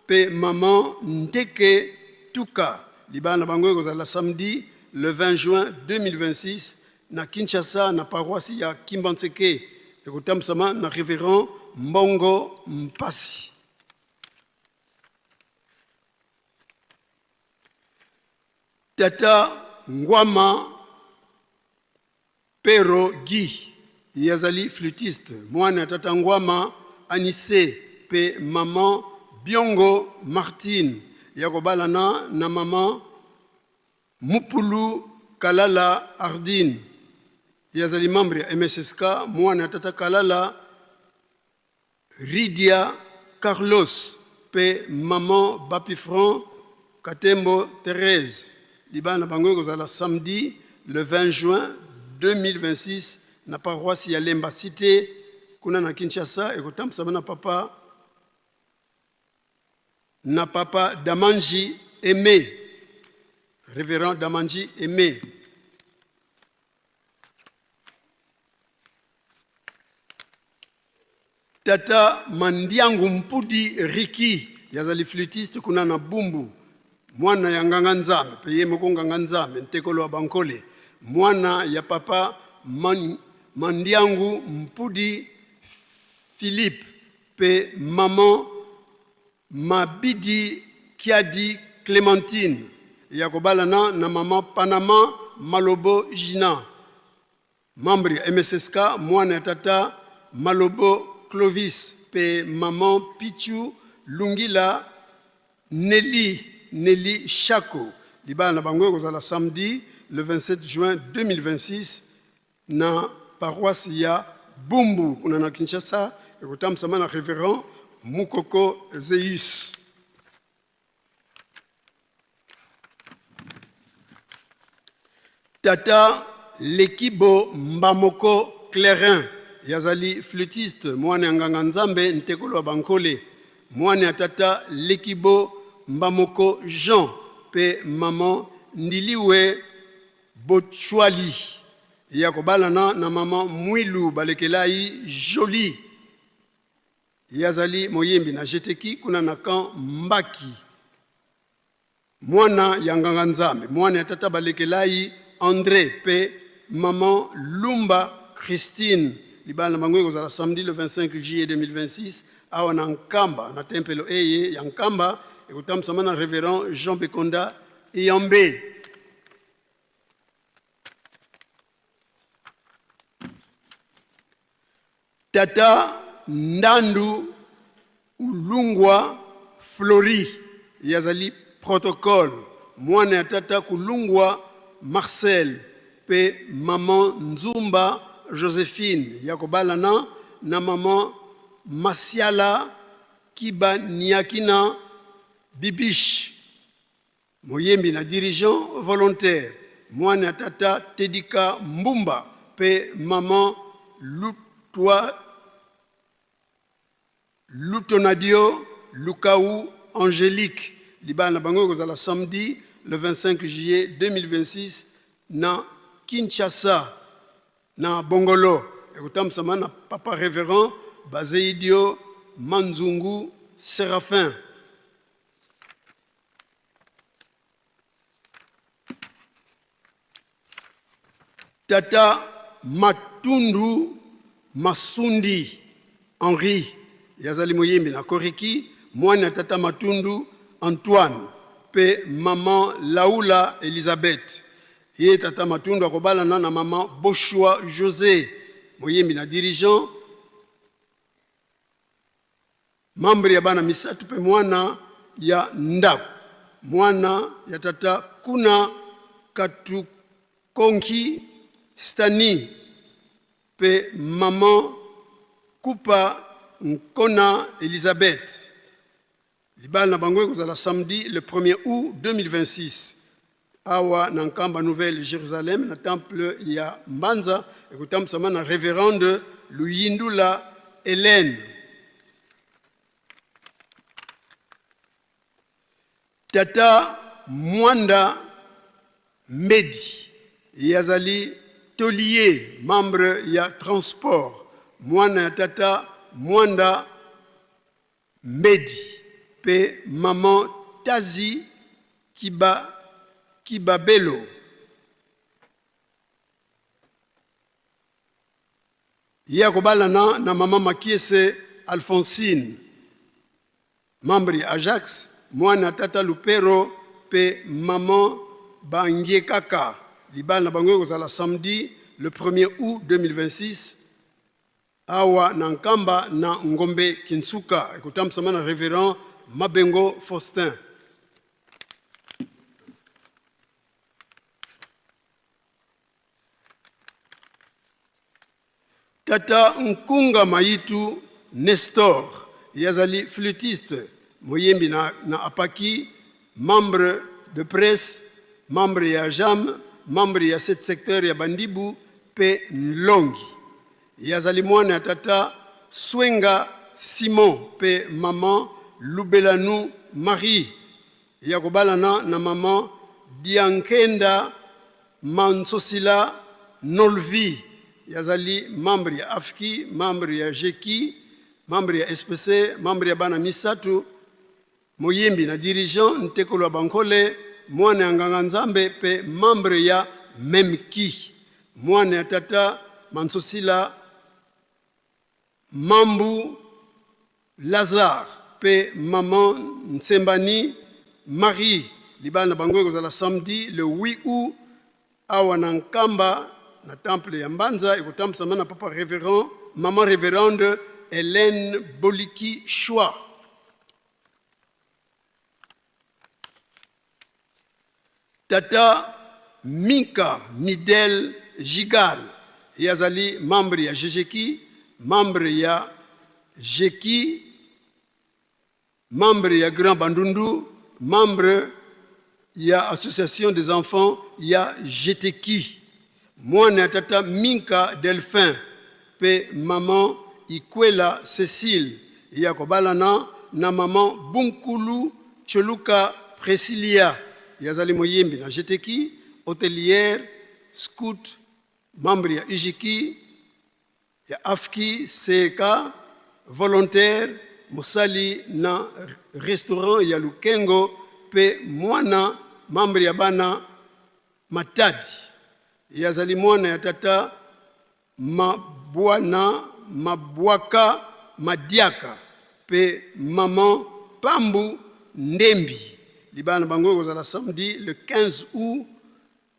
mpe maman Nteke Tuka. Libala na bango ekozala samedi le 20 juin 2026 na Kinshasa na paroisse ya Kimbanseke. Ekotambusama na Reverend Mbongo Mpasi. Tata Ngwama Pero Guy, ye azali flûtiste, mwana ya Tata Ngwama Anise mpe maman Biongo Martine, ye akobalana na maman Mupulu Kalala Ardine, ye azali membre ya MSSK, mwana ya Tata Kalala Rydia Carlos mpe maman Bapifran Katembo Therèse. Libala na bango ekozala samedi le 20 juin 2026 na paroisse ya Lemba Cité kuna na Kinshasa. Ekotambusama na papa na papa Damanji Aimé, Révérend Damanji Aimé. Tata Mandiangu Mpudi Ricky, yazali flûtiste kuna na Bumbu, mwana ya nganga Nzambe pe ye moko nganga Nzambe ntekolo wa Bankole, mwana ya papa Man, Mandiangu Mpudi Philippe pe maman Mabidi Kiadi Clementine, ya kobalana na maman Panama Malobo Gina, membre ya MSSK, mwana ya tata Malobo Clovis pe maman Pichu Lungila Nelly Nelly Shako. Libala na bango ekozala samedi le 27 juin 2026 na paroisse ya Bumbu kuna na Kinshasa. Ekotambusama na Reverend Mukoko Zeus. Tata Lekibo Mbamoko Clairin, yazali flûtiste, mwana ya nganga Nzambe ntekolo wa Bankole, mwana ya tata Lekibo Mbamoko Jean pe maman Ndiliwe Bochwali, ya kobalana na maman Mwilu Balekelai Jolie. Ye azali moyembi na GTQ kuna na camp Mbaki, mwana ya nganga Nzambe, mwana ya tata Balekelai Andre pe maman Lumba Christine. Libala na bango ekozala samedi le 25 juillet 2026 awa na Nkamba, na tempelo eye ya Nkamba, ekotambwisama na Reverend Jean Bekonda Eyambe. Tata Ndandu Ulungwa Flori ye azali protocole, mwana ya tata Kulungwa Marcel mpe maman Nzumba Josephine ya kobalana na maman Masiala Kiba Niakina Bibiche. Moyembi na dirigeant volontaire, mwana ya tata Tedika Mbumba mpe maman Lutwa Lutonadio Lukau Angelique. Libala na bango ekozala samedi le 25 juillet 2026 na Kinshasa na Bongolo. Ekotambwisama na Papa Reverend Bazeidio Manzungu Seraphin. Tata Matundu Masundi Henri ye azali moyembi na Koriki, mwana ya tata Matundu Antoine mpe maman Laula Elisabeth. Ye tata Matundu akobalana na maman Boshua Jose, moyembi na dirigeant. Membre ya bana misatu mpe mwana ya ndako, mwana ya tata Kuna Katukonki Stany mpe maman Kupa Nkona Elisabeth. Libala na bango ekozala samedi le 1er aout 2026 awa na Nkamba Nouvelle Jerusalem na temple ya Mbanza, ekotambusama na Reverende Luyindula Helène. Tata Mwanda Mbedi ye azali taulier, membre ya transport, mwana ya tata Mwanda Mbedi pe maman Tazi Kiba Kibabelo. Ye akobalana na maman Makiese Alphonsine, membre ya Ajax, mwana tata Lupero pe maman Bangiekaka. Libala na bango ekozala samedi le 1er aout 2026 Awa na Nkamba na Ngombe Kinsuka, ekotambusama na Reverend Mabengo Faustin. Tata Nkunga Mayitu Nestor, ye azali flûtiste, moyembi na, na apaki, membre de presse, membre ya jam, membre ya 7 secteur ya Bandibu pe Nlongi. Ye azali mwana ya tata Swenga Simon pe maman Lubelanu Marie. Ye akobalana na maman Diankenda Mansosila Nolvi. Ye azali membre ya AFKI, membre ya GEKI, membre ya SPC, membre ya bana misatu, moyembi na dirigeant Ntekolo ya Bankole, mwana ya nganga Nzambe pe membre ya MEMKI, mwana ya tata Mansosila Mambu Lazare pe maman Nsembani Marie. Libala na bango ekozala samedi le 8 aout awa na Nkamba na temple ya Mbanza, ekotambusama na papa reverend, maman reverende Helène Boliki Choix. Tata Minka Midel Jigal, ye azali membre ya GGKI, membre ya GEKI, membre ya Grand Bandundu, membre ya Association des enfants ya GTKI, mwana ya tata Minka Delphin pe maman Ikwela Cecile, ye akobalana na maman Bunkulu Choluka Precilia, ye azali moyembi na GTKI, hotelière, scout, membre ya UJKI, ya AFKI, CEK, volontaire, mosali na restaurant ya Lukengo pe mwana membre ya bana Matadi. Ye azali mwana ya tata. Mabwana Mabwaka Madiaka mpe Maman Pambu Ndembi. Libala na bango ekozala samedi le 15 aout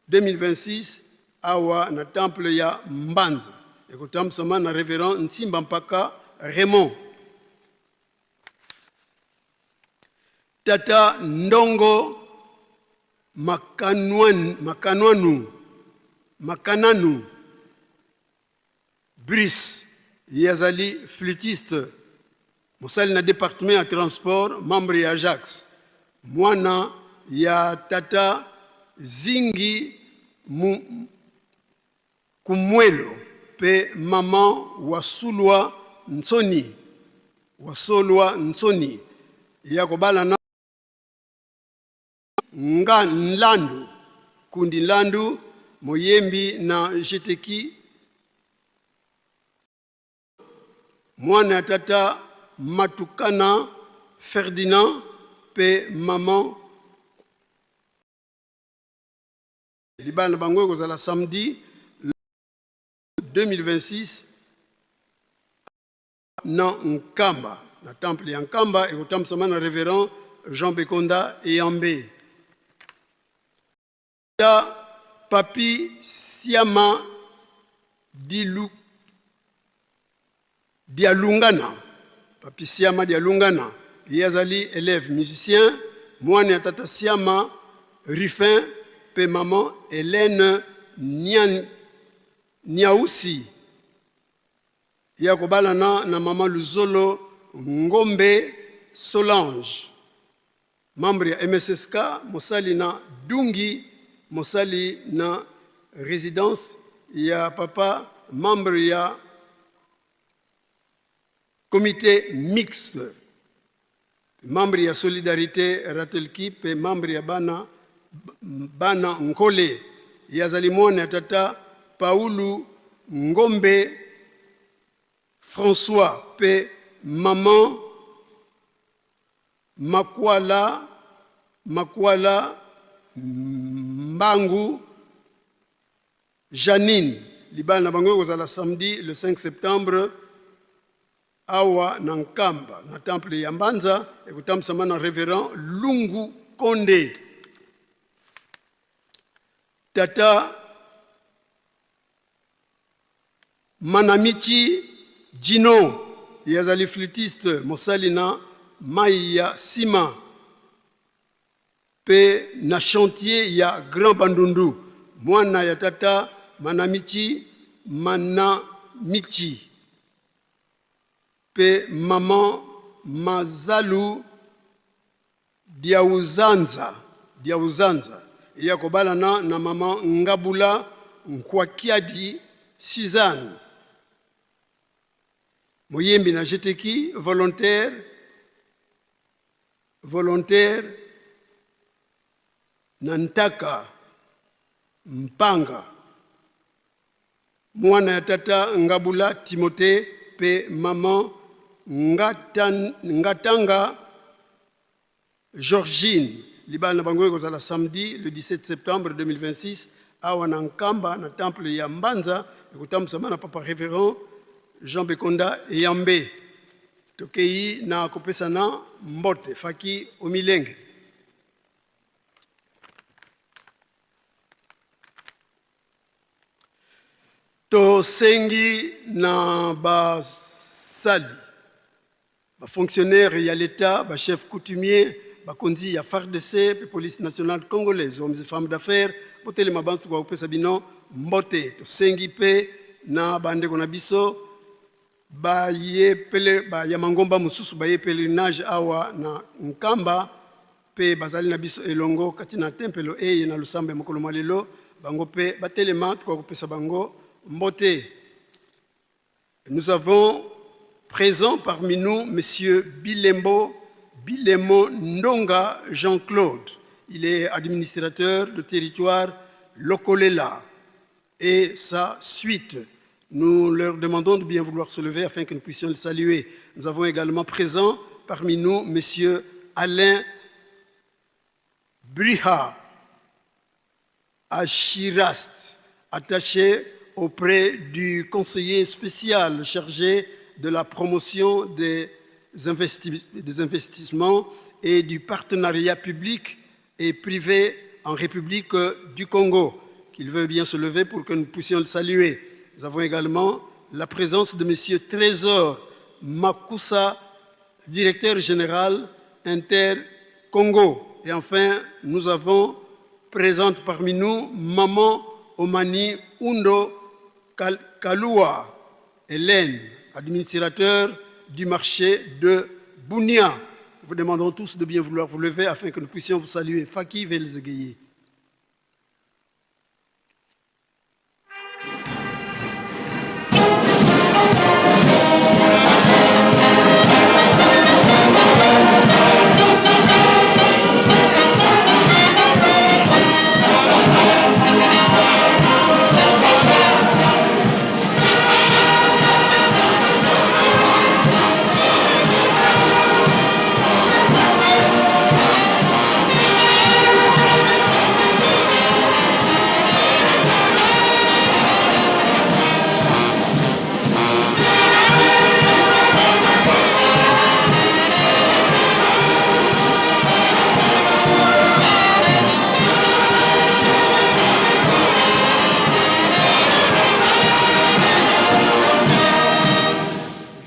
2026 awa na temple ya Mbanza. Ekotambusama na Reverend Nsimba Mpaka Raymond. Tata Ndongo Makanwanu, Makananu Brice, ye azali flûtiste, mosali na departement ya transport, membre ya Ajax, mwana ya tata Zingi Mu, Kumwelo pe maman Wasulwa Nsoni, Wasolwa Nsoni, ye akobala na Nga Nlandu, Kundi Nlandu, moyembi na Jeteki, mwana ya tata Matukana Ferdinand pe maman Libala na bango ekozala samedi 2026 na Nkamba, na temple ya Nkamba, ekotambusama na Reverend Jean Bekonda Eyambe. Ya Papi Siama Dilu, Dialungana, Papi Siama Dialungana, ye azali elève musicien, mwana ya tata Siama Ruffin mpe maman Helène Nian, Niausi. Ye akobalana na maman Luzolo Ngombe Solange, membre ya MSSK, mosali na Dungi, mosali na residence ya papa, membre ya comité mixte, membre ya solidarité Ratelki mpe membre ya bana bana Nkole. Ye azali mwana ya tata Paulu Ngombe François mpe maman Makwala Makwala Mbangu Janine. Libala na bango ekozala samedi le 5 septembre awa na Nkamba na temple ya Mbanza, ekotambusama na Reverend Lungu Konde. Tata Manamichi Djino, ye azali flûtiste, mosali na mayi ya sima pe na chantier ya Grand Bandundu, mwana ya tata Manamichi Manamichi pe maman Mazalu Diauzanza, Diauzanza, ye akobalana na maman Ngabula Nkwakiadi Suzanne, moyembi na GTQ, volontaire, volontaire na Ntaka Mpanga, mwana ya tata Ngabula Timothee pe maman Ngatanga Georgine. Libala na bango ekozala samedi le 17 septembre 2026 awa na Nkamba na temple ya Mbanza, ekotambusama na papa Reverend Jean Bekonda Eyambe. Tokeyi na kopesana mbote faki omilenge. Tosengi na basali, ba fonctionnaires ya l'Etat, ba chefs coutumiers, bakonzi ya fardc mpe police nationale congolaise, hommes et femmes d'affaires, botelema banso kwa kopesa bino mbote. Tosengi mpe na bandeko na biso baye pele, ba ya mangomba mosusu baye pèlerinage awa na Nkamba mpe bazali na biso elongo kati na tempelo eye na losambo ya mokolo mwa lelo, bango mpe batelema tokoka kopesa bango mbote. Nous avons présent parmi nous Monsieur Bilembo Bilemo Ndonga Jean-Claude. Il est administrateur de territoire Lokolela et sa suite. Nous leur demandons de bien vouloir se lever afin que nous puissions le saluer. Nous avons également présent parmi nous Monsieur Alain Briha Achirast, attaché auprès du conseiller spécial chargé de la promotion des, des investissements et du partenariat public et privé en République du Congo, qu'il veut bien se lever pour que nous puissions le saluer. Nous avons également la présence de M. Trésor Makusa, directeur général Inter-Congo. Et enfin, nous avons présente parmi nous Maman Omani Undo Kalua Hélène, administrateur du marché de Bounia. Vous demandons tous de bien vouloir vous lever afin que nous puissions vous saluer. Faki Velzegeye.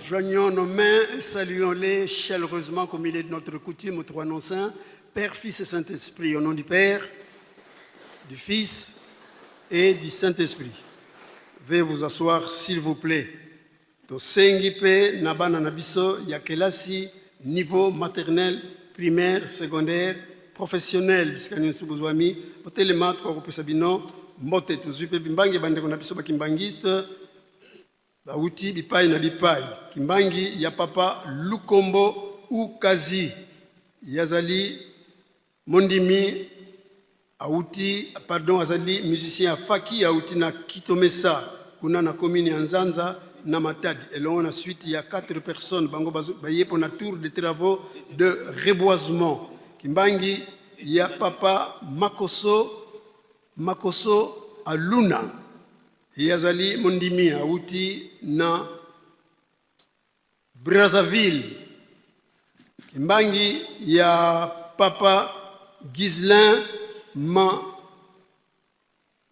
Joignons nos mains et saluons-les chaleureusement comme il est de notre coutume aux trois noms saints, Père, Fils et Saint-Esprit. Au nom du Père, du Fils et du Saint-Esprit. Veuillez vous asseoir, s'il vous plaît. Tosengi mpe na bana na biso ya kelasi niveau maternel, primaire, secondaire, professionnel, bisika nyonso bozwami, botelema tokoka kopesa bino mbote. Tozwi mpe bimbangi ya bandeko na biso bakimbangiste bauti bipai na bipai. Kimbangi ya papa Lukombo Ukazi yazali mondimi auti, pardon, azali musicien ya faki auti na Kitomesa kuna na commune ya Nzanza na Matadi, elongo na suite ya 4 personnes bango baye mpona tour de travaux de reboisement. Kimbangi ya papa Makoso Makoso Aluna ye azali mondimi auti na Brazzaville. Kimbangi ya papa Ghislain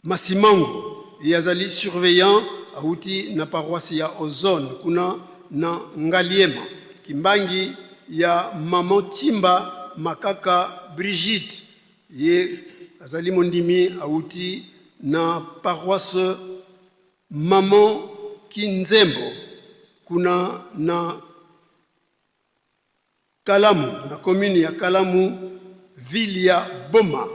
Masimango ye azali surveillant auti na paroisse ya Ozone kuna na Ngaliema. Kimbangi ya maman Timba Makaka Brigitte ye azali mondimi auti na paroisse Maman Kinzembo kuna na Kalamu, na commune ya Kalamu, ville ya Boma,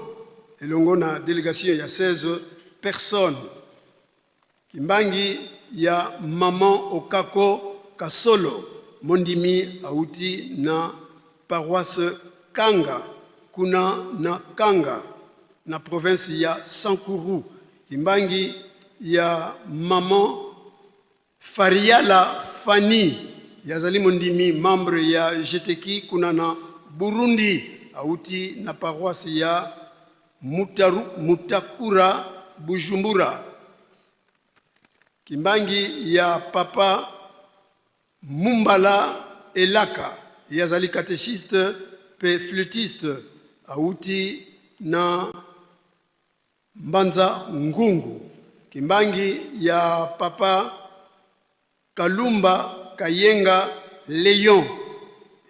elongo na delegation ya 16 personnes. Kimbangi ya maman Okako Kasolo, mondimi auti na paroisse Kanga kuna na Kanga na province ya Sankuru. Kimbangi ya maman Fariala Fanny yazali mondimi membre ya GTK kuna na Burundi auti na paroisse ya Mutaru, Mutakura Bujumbura. Kimbangi ya papa Mumbala Elaka ye azali catechiste pe flûtiste auti na Mbanza Ngungu. Kimbangi ya papa Kalumba Kayenga Leon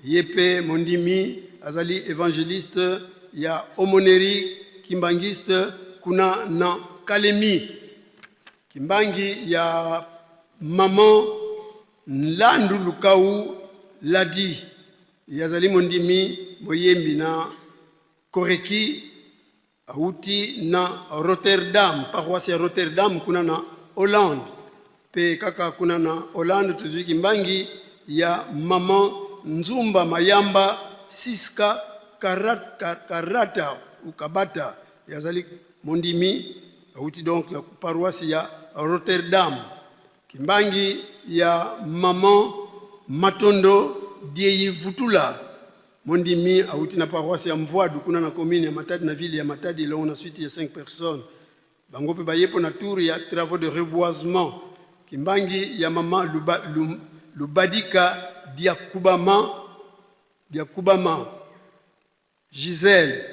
ye pe mondimi azali evangeliste ya aumônerie kimbangiste kuna na Kalemi. Kimbangi ya maman Nlandu Lukau Ladi ye azali mondimi moyembi na Koreki Awuti na Rotterdam, paroisse ya Rotterdam kuna na Hollande. Pe kaka kuna na Hollande tozwi kimbangi ya maman Nzumba Mayamba Siska Karata ou Kabata, ye azali mondimi, awuti donc na paroisse ya Rotterdam. Kimbangi ya maman Matondo Dieyi Vutula Mondimi awuti na paroisse ya Mvuadu kuna na commune ya Matadi na ville ya Matadi elongo na suite ya 5 personnes. Bango mpe baye mpo na tour ya travaux de reboisement. Kimbangi ya mama Luba, Lum, Lubadika Diakubama, Diakubama Gisèle,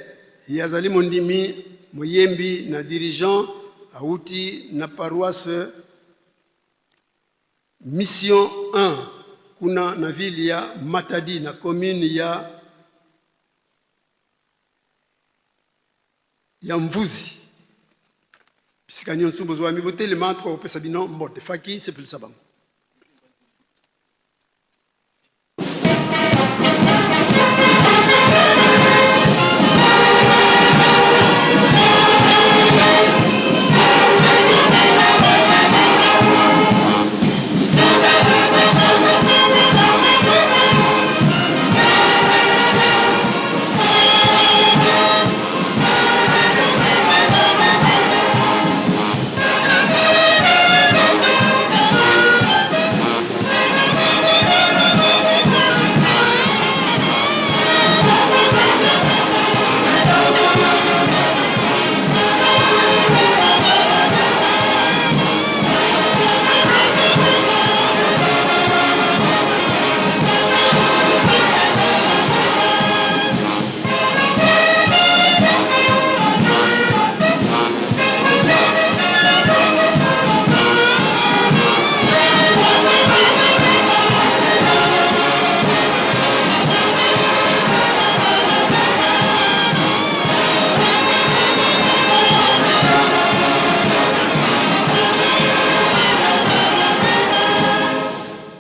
ye azali mondimi, moyembi na dirigeant, awuti na paroisse Mission 1 kuna na ville ya Matadi na commune ya ya Mvuzi. Bisika nyonso bozwami botelema, tokopesa bino mbote. Faki sepelisa bango.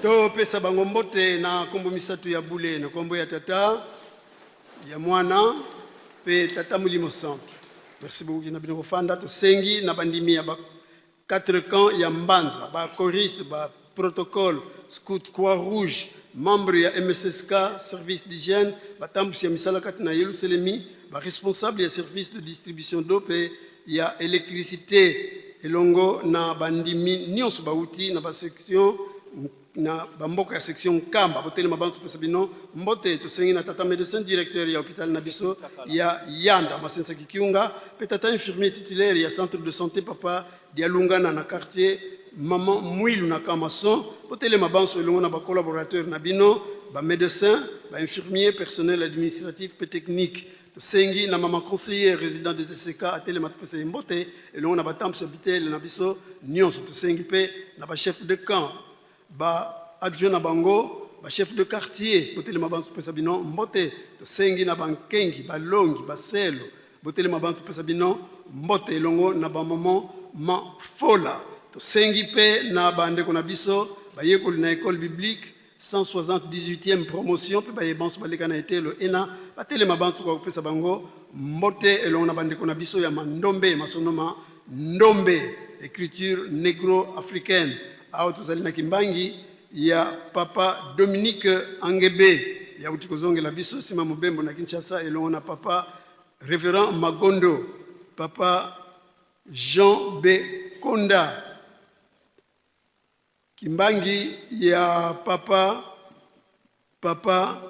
Topesa bango mbote na nkombo misato ya bule, na nkombo ya Tata, ya Mwana mpe Tata Molimo Santu. Merci beaucoup na bino kofanda. Tosengi na bandimi ya ba quatre camps ya Mbanza, ba choristes, ba protocole, scout, croix rouge, membre ya MSSK, service d'hygiène, batambusi ya misala kati na Yelusalemi, ba responsable ya service de distribution d'eau mpe ya electricite elongo na bandimi nyonso bauti na ba section na bamboka ya section Nkamba. Botelema banso, topesa bino mbote. Tosengi na tata medecin directeur ya hôpital na biso ya Yanda Masensa Kikiunga mpe tata infirmier titulaire ya centre de santé papa Dialungana na quartier Maman Mwilu na camp Maçon. Botelema banso elongo na ba collaborateurs na bino, ba medecins, ba infirmiers, personnel administratif mpe technique. Tosengi na mama conseiller resident des ECK atelema topesa ye mbote elongo na batambusi ya biteyelo na biso nionso. Tosengi mpe na ba chefs de camp, ba adjoints na bango, ba chefs de quartier botelema banso topesa bino mbote. Tosengi na bankengi, balongi, baselo botelema banso topesa bino mbote elongo na ba maman Mafola. Tosengi mpe na bandeko na biso bayekoli na ecole biblique 178e promotion mpe baye banso baleka na eteyelo ena batelema banso kwa kopesa bango mbote elongo na bandeko na biso ya Mandombe, masono ma Ndombe, ecriture negro-africaine. Awa tozali na Kimbangi ya Papa Dominique Angebe yauti kozongela biso sima mobembo na Kinshasa elongo na Papa Reverend Magondo, Papa Jean B. Konda, Kimbangi ya papa papa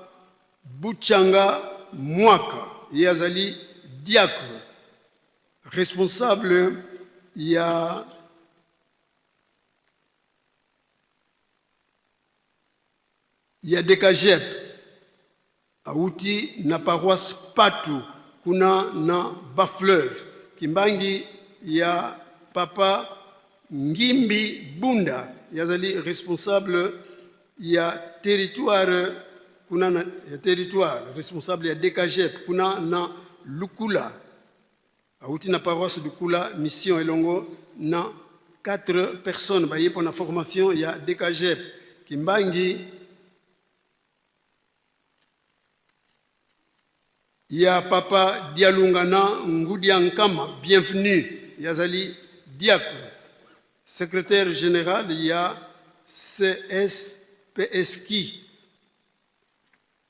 Butshanga Mwaka, ye azali diacre responsable ya ya Decagep. Awuti na paroisse Patu kuna na Bas-Fleuve. Kimbangi ya papa Ngimbi Bunda, ye azali responsable ya territoire kuna na ya territoire, responsable ya Decagep kuna na Lukula. Awuti na paroisse Lukula mission elongo na 4 personnes baye pona formation ya Decagep. Kimbangi ya papa Dialungana Ngudia Nkama Bienvenue, ye azali diacre, secretaire general ya CSPSKI,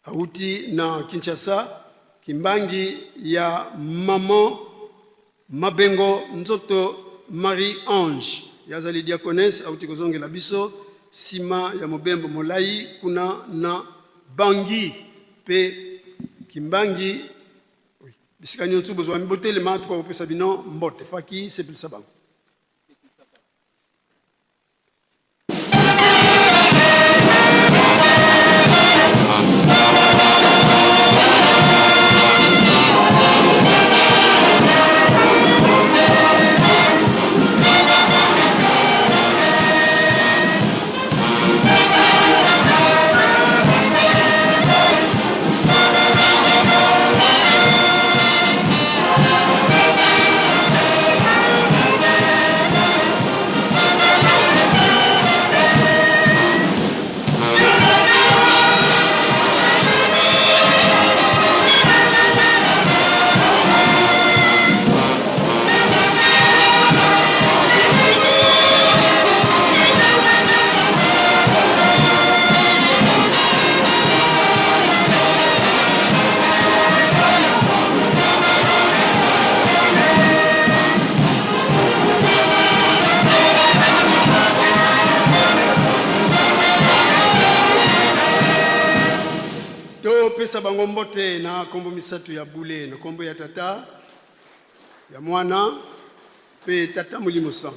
awuti na Kinshasa. Kimbangi ya maman Mabengo Nzoto Marie Ange, ye azali diaconesse, awuti kozongela biso sima ya mobembo molayi kuna na Bangui pe Kimbangi. Bisika nyonso bozwami botelema, tokoka kopesa bino mbote. Faki sepelisa bango. Topesa bango mbote na nkombo misato ya bule, na nkombo ya Tata, ya Mwana mpe Tata Molimo Santu.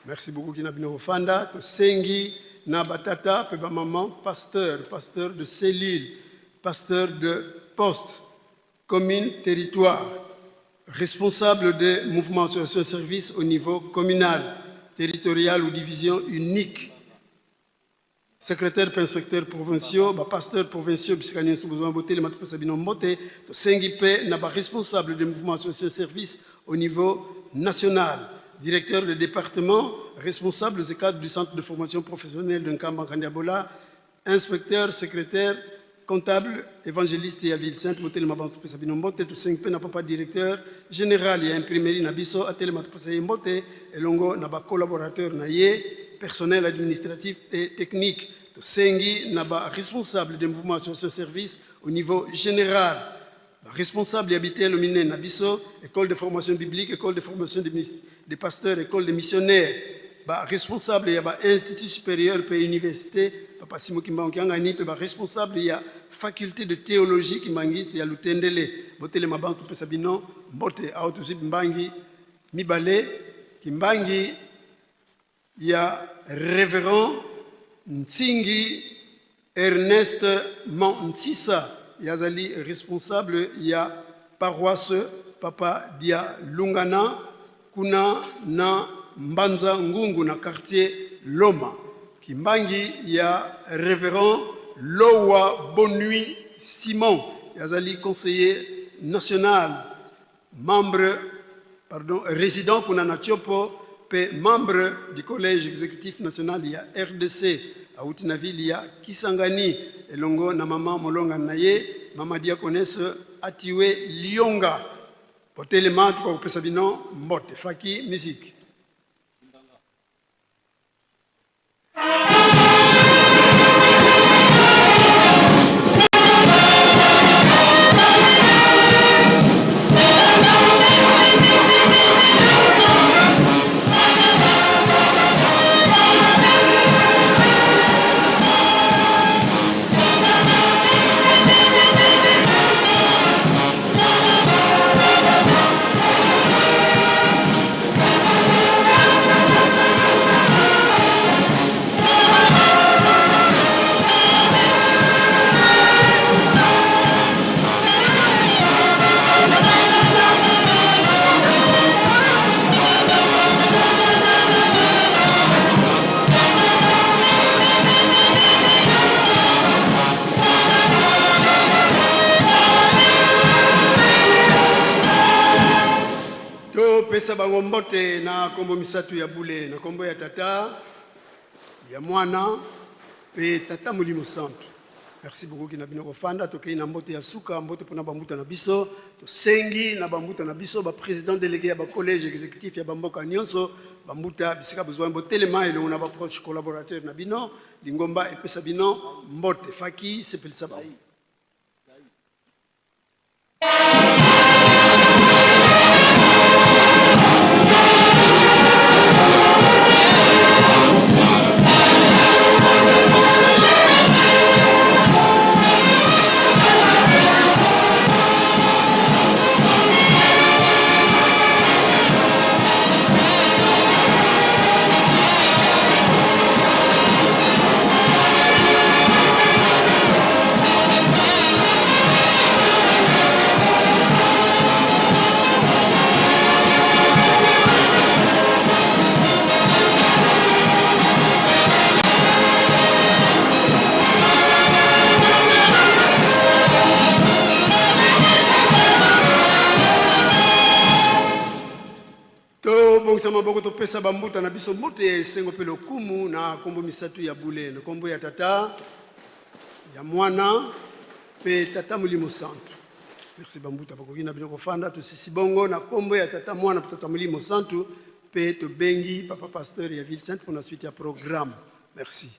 Merci beaucoup kina bino kofanda. Tosengi na batata mpe bamama pasteur, pasteur de cellule, pasteur de poste, commune, territoire, responsable de mouvement association service au niveau communal, territorial ou division unique, secrétaire mpe inspecteur provinciaux, bapasteur provinciaux bisika nyonso bozwa botelema, topesa bino mbote. Tosengi mpe na baresponsable de mouvement association service au niveau national, directeur de département, responsable des cadres du centre de formation professionnelle de Nkamba Nkandiabola, inspecteur, secrétaire, comptable, évangéliste ya ville sainte, botelema banso topesa bino mbote. Tosengi mpe na papa directeur général ya imprimerie na biso atelema, topesa ye mbote elongo na bacollaborateur na ye, personnel administratif et technique. Tosengi na baresponsable de mouvement association service au niveau général, baresponsable ya bitelo minene na biso, école de formation biblique, école de formation des pasteurs, école de missionnaires, baresponsable ya bainstitut supérieur mpe université papa Simo Kimbangu Kiangani, mpe baresponsable ya faculté de théologie kimbangiste ya Lutendele, botelema banso topesa bino mbote. Awa tozwi mbangi mibale, kimbangi ya révérend Nsingi Ernest Mantsisa, yazali responsable ya paroisse Papa Dia Lungana kuna na Mbanza Ngungu na quartier Loma. Kimbangi ya révérend Lowa Bonui Simon, yazali conseiller national, membre, pardon, résident kuna na Tiopo pe membre du collège exécutif national ya RDC, auti na ville ya Kisangani elongo na mama molonga na ye, mama diaconesse Atiwe Lionga. Botelema, tokopesa bino mbote. Faki musique. Topesa bango mbote na nkombo misato ya bule, na nkombo ya Tata, ya Mwana mpe Tata Molimo Santu. Merci beaucoup kina bino kofanda. Tokei na mbote ya suka, mbote mpona bambuta na biso. Tosengi na bambuta na biso, baprésident délégué ya bacollège exécutif ya bamboka nyonso, bambuta bisika bozwami, botelema elongo na baproche collaborateur na bino. Lingomba epesa bino mbote. Faki sepelisa bango. Tobongisa maboko topesa bambuta na biso mbote ya esengo mpe lokumu na nkombo misatu ya bule, na nkombo ya Tata, ya Mwana mpe Tata Molimo Santu. Merci bambuta, bakoki na bino kofanda. Tosisi bongo na nkombo ya Tata, Mwana mpe Tata Molimo Santu mpe tobengi papa pasteur ya Ville Sainte mpo na suite ya programme. Merci.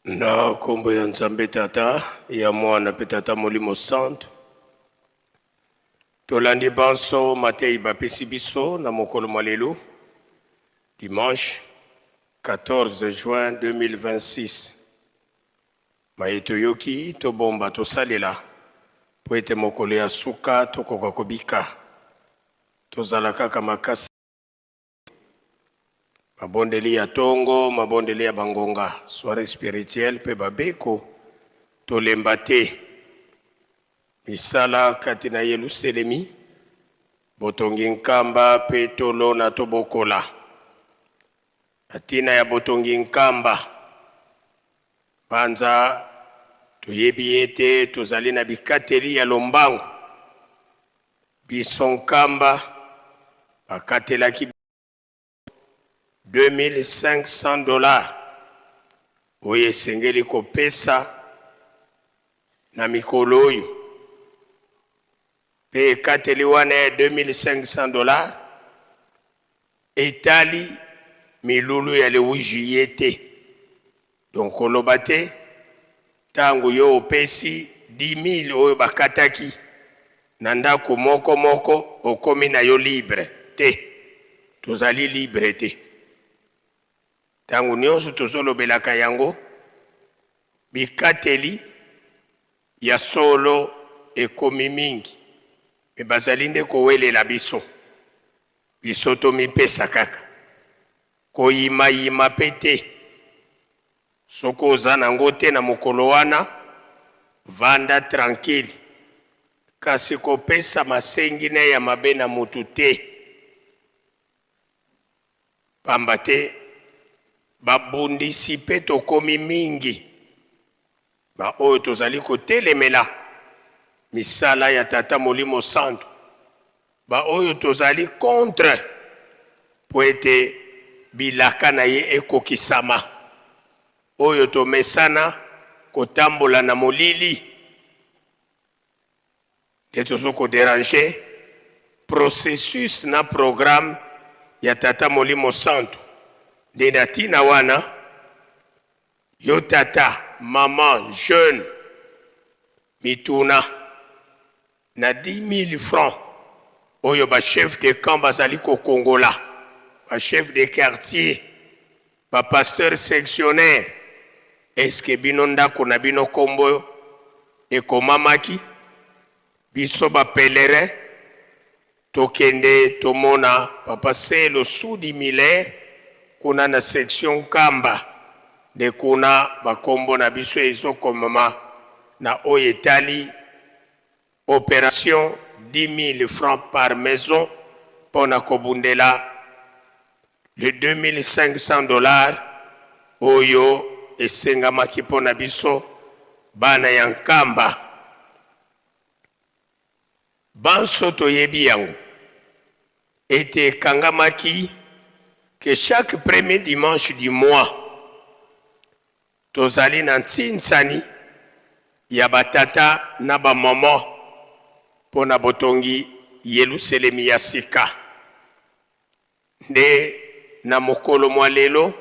Na nkombo ya Nzambe Tata, ya Mwana mpe Tata Molimo Santu, tolandi banso mateyi bapesi biso na mokolo mwa lelo dimanche 14 juin 2026. Maye toyoki, tobomba, tosalela, mpo ete mokolo ya suka tokoka kobika. Tozala kaka makasi. Mabondeli ya tongo, mabondeli ya bangonga, soiree spirituelle mpe babeko, tolemba te. Misala kati na Yeluselemi, botongi nkamba mpe tolona tobokola. Na ntina ya botongi nkamba, banza toyebi ete tozali na bikateli ya lombango. Biso nkamba bakatelaki 2500 dollars oyo esengeli kopesa na mikolo oyo, mpe ekateli wana ya 2500 dollars etali milulu ya le 8 juillet te. Donc koloba te tango yo opesi 10000 oyo bakataki na ndako moko moko okomi na yo libre te. Tozali libre te. Tango nionso tozolobelaka yango, bikateli ya solo ekomi mingi mais bazali nde kowelela biso. Biso tomipesa kaka. Koyimayima pe te. Soki oza nango te na mokolo wana, vanda tranquille. Kasi kopesa masengina ya mabe na mutu te. Pamba te babundisi pe tokomi mingi, ba oyo tozali kotelemela misala ya Tata Molimo Santu, ba oyo tozali contre mpo ete bilaka na ye ekokisama, oyo tomesana kotambola na molili nde tozo ko deranger processus na programme ya Tata Molimo Santu. Nde na tina wana yo tata, maman, jeune mituna na 10000 francs oyo ba chefs de camp bazali kokongola, ba chefs de quartier, ba pasteurs sectionnaires, est-ce que bino ndako na bino kombo ekomamaki? Biso ba pèlerins tokende tomona papa Selo Sudi Miller kuna na section Nkamba, nde kuna ba kombo na biso ezokomama na oyo etali operation 10.000 francs par maison pona kobundela le 2500 dollars oyo esengamaki pona biso bana ya Nkamba. Banso toyebi yango ete ekangamaki que chaque premier dimanche du mois tozali na ntsinsani ya ba tata na ba maman mpo na botongi Yeluselemi ya sika. Nde na mokolo mwa lelo,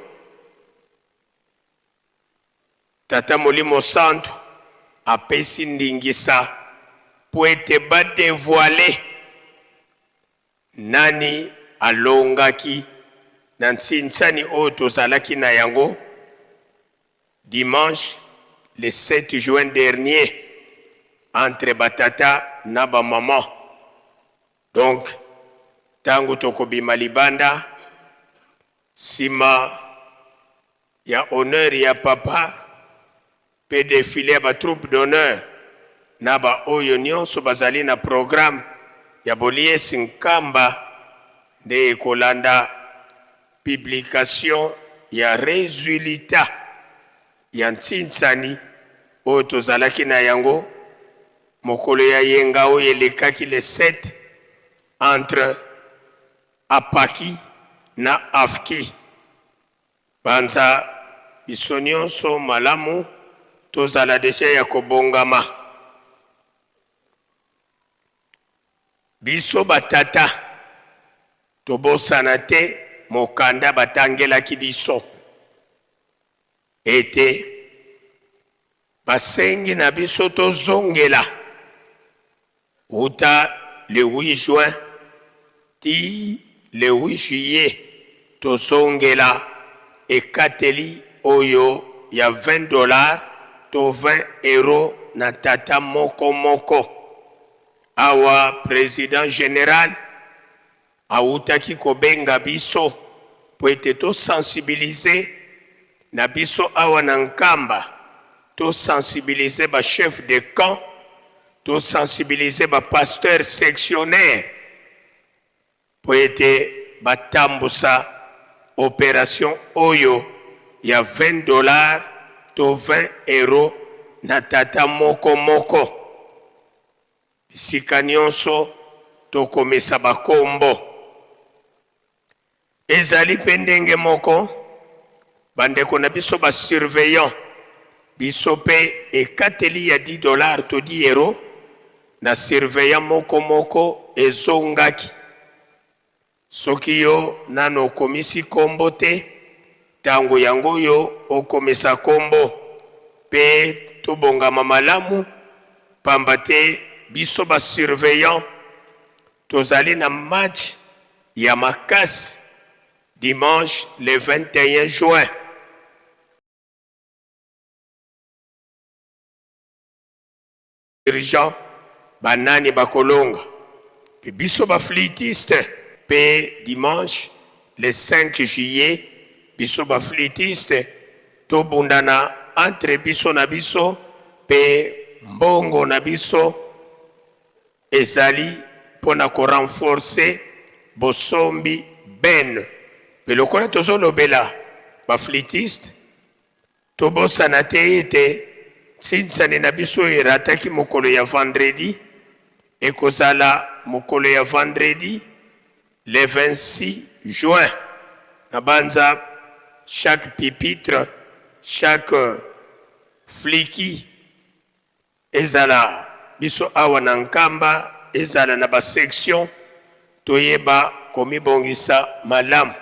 Tata Molimo Santu. apesi ndingisa mpo ete ba devoiler nani alongaki na ntsinsani oyo tozalaki na yango dimanche le 7 juin dernier entre ba tata na ba maman. Donc tango tokobima libanda sima ya honneur ya papa pe defile ya ba troupes d'honneur na ba oyo nionso bazali na programme ya boliesi Nkamba nde ekolanda publication ya resulita ya ntsinsani oyo tozalaki na yango mokolo ya yenga oyo elekaki le 7 entre Apaki na Afki. Banza biso nionso malamu tozala dejà ya kobongama. Biso ba tata tobosana te mokanda batangelaki biso ete basengi na biso tozongela Wuta le 8 juin tii le 8 juillet tozongela ekateli oyo ya 20 dollars to 20 euros na tata moko moko. Awa president general awutaki kobenga biso mpo ete to sensibiliser na biso awa na Nkamba, to sensibiliser ba chefs de camp, to sensibiliser ba pasteurs sectionnaires mpo ete batambusa operation oyo ya 20 dollars to 20 euros na tata moko moko. Bisika nionso tokomisa ba kombo. Ezali pe ndenge moko ba ndeko na biso ba surveillants, biso pe ekateli ya 10 dollars to 10 euros na surveillant moko moko ezongaki. Soki yo nanu okomisi kombo te, tango yango oyo okomisa kombo pe tobongama malamu pamba te biso ba surveillants tozali na match ya makasi dimanche le 21 juin. Dirigeants ba nani bakolonga pe biso ba flutiste pe dimanche le 5 juillet biso ba flutiste tobundana entre biso na biso pe mbongo na biso ezali pona ko renforcer bosombi bene pe lokola tozolobela ba flutiste Tobosana te ete nsinsani na biso oyo erataki mokolo ya vendredi ekozala mokolo ya vendredi le 26 juin. Nabanza chaque pupitre, chaque fliki ezala biso awa na Nkamba, ezala na ba sections, toyeba komibongisa malamu.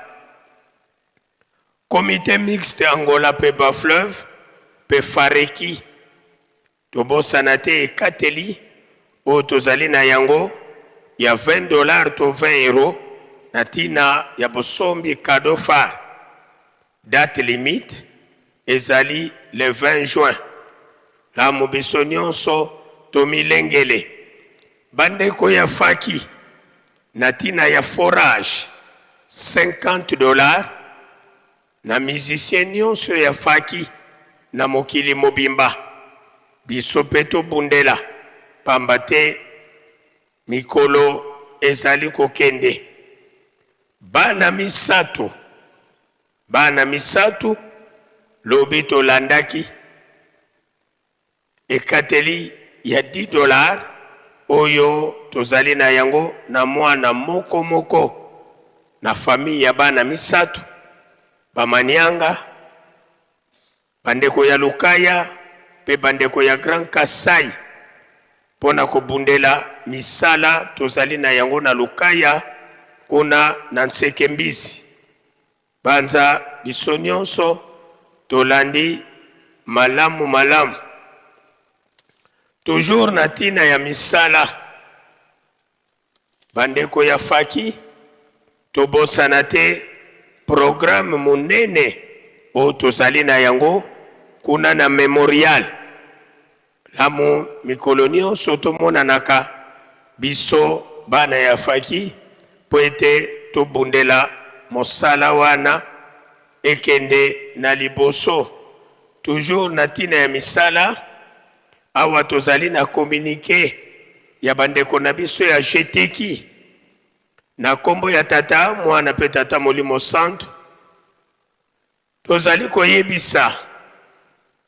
Comite mixte Angola mpe Bas-Fleuve mpe Fareki, Tobosana te ekateli oyo tozali na yango ya 20 dollars to 20 euros na ntina ya bosombi cadeau phare. Date limite ezali le 20 juin. Lamu biso nionso tomilengele. Bandeko ya Faki, na tina ya forage 50 dollars na musicien nionso ya Faki na mokili mobimba. Biso pe tobundela pamba te mikolo ezali kokende. Bana misatu, bana misatu lobi tolandaki Ekateli ya 10 dollars oyo tozali na yango na mwana moko moko na famille ya bana misatu, ba Manianga, bandeko ya Lukaya mpe bandeko ya Grand Kasai mpo na kobundela misala tozali na yango na Lukaya kuna na Nseke Mbizi. Banza biso nionso tolandi malamu malamu. Toujours na tina ya misala, bandeko ya faki, tobosana te programme monene oyo tozali na yango kuna na memorial. Lamu mikolo nyonso tomonanaka biso bana ya faki mpo ete tobundela mosala wana ekende na liboso. Toujours na tina ya misala, awa tozali na communique ya bandeko na biso ya GTQ na kombo ya Tata, Mwana mpe Tata Molimo Santu. Tozali koyebisa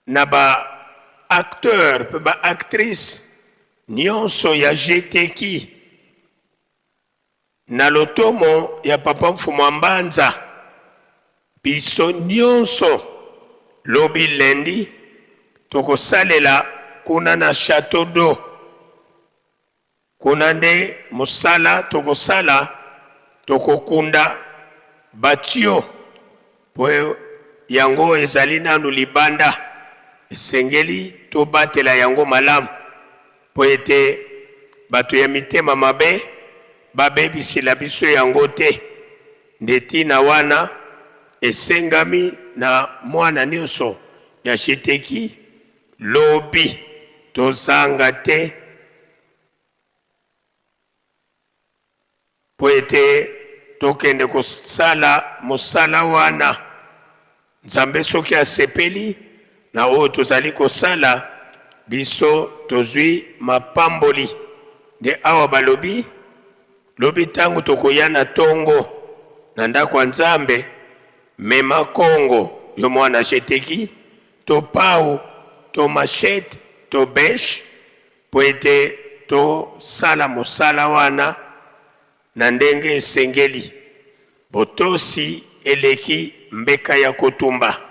na ba acteurs mpe ba actrices nionso ya GTQ na lotomo ya Papa Mfumu a Mbanza, biso nionso lobi lundi tokosalela kuna na Chateau d'eau. Kuna nde mosala tokosala, tokokunda ba tuyaux mpo yango ezali nanu libanda, esengeli tobatela yango malamu mpo ete bato ya mitema mabe babebisela biso yango te. Nde tina wana esengami na mwana nionso ya Sheteki lobi tozanga te mpo ete tokende kosala mosala wana. Nzambe soki asepeli na oyo tozali kosala, biso tozwi mapamboli. Nde awa balobi, lobi ntango tokoya na tongo na ndako ya Nzambe, mema kongo yo mwana Sheteki, to pau, to machette, to beche, mpo ete tosala mosala wana na ndenge esengeli. Botosi eleki mbeka ya kotumba.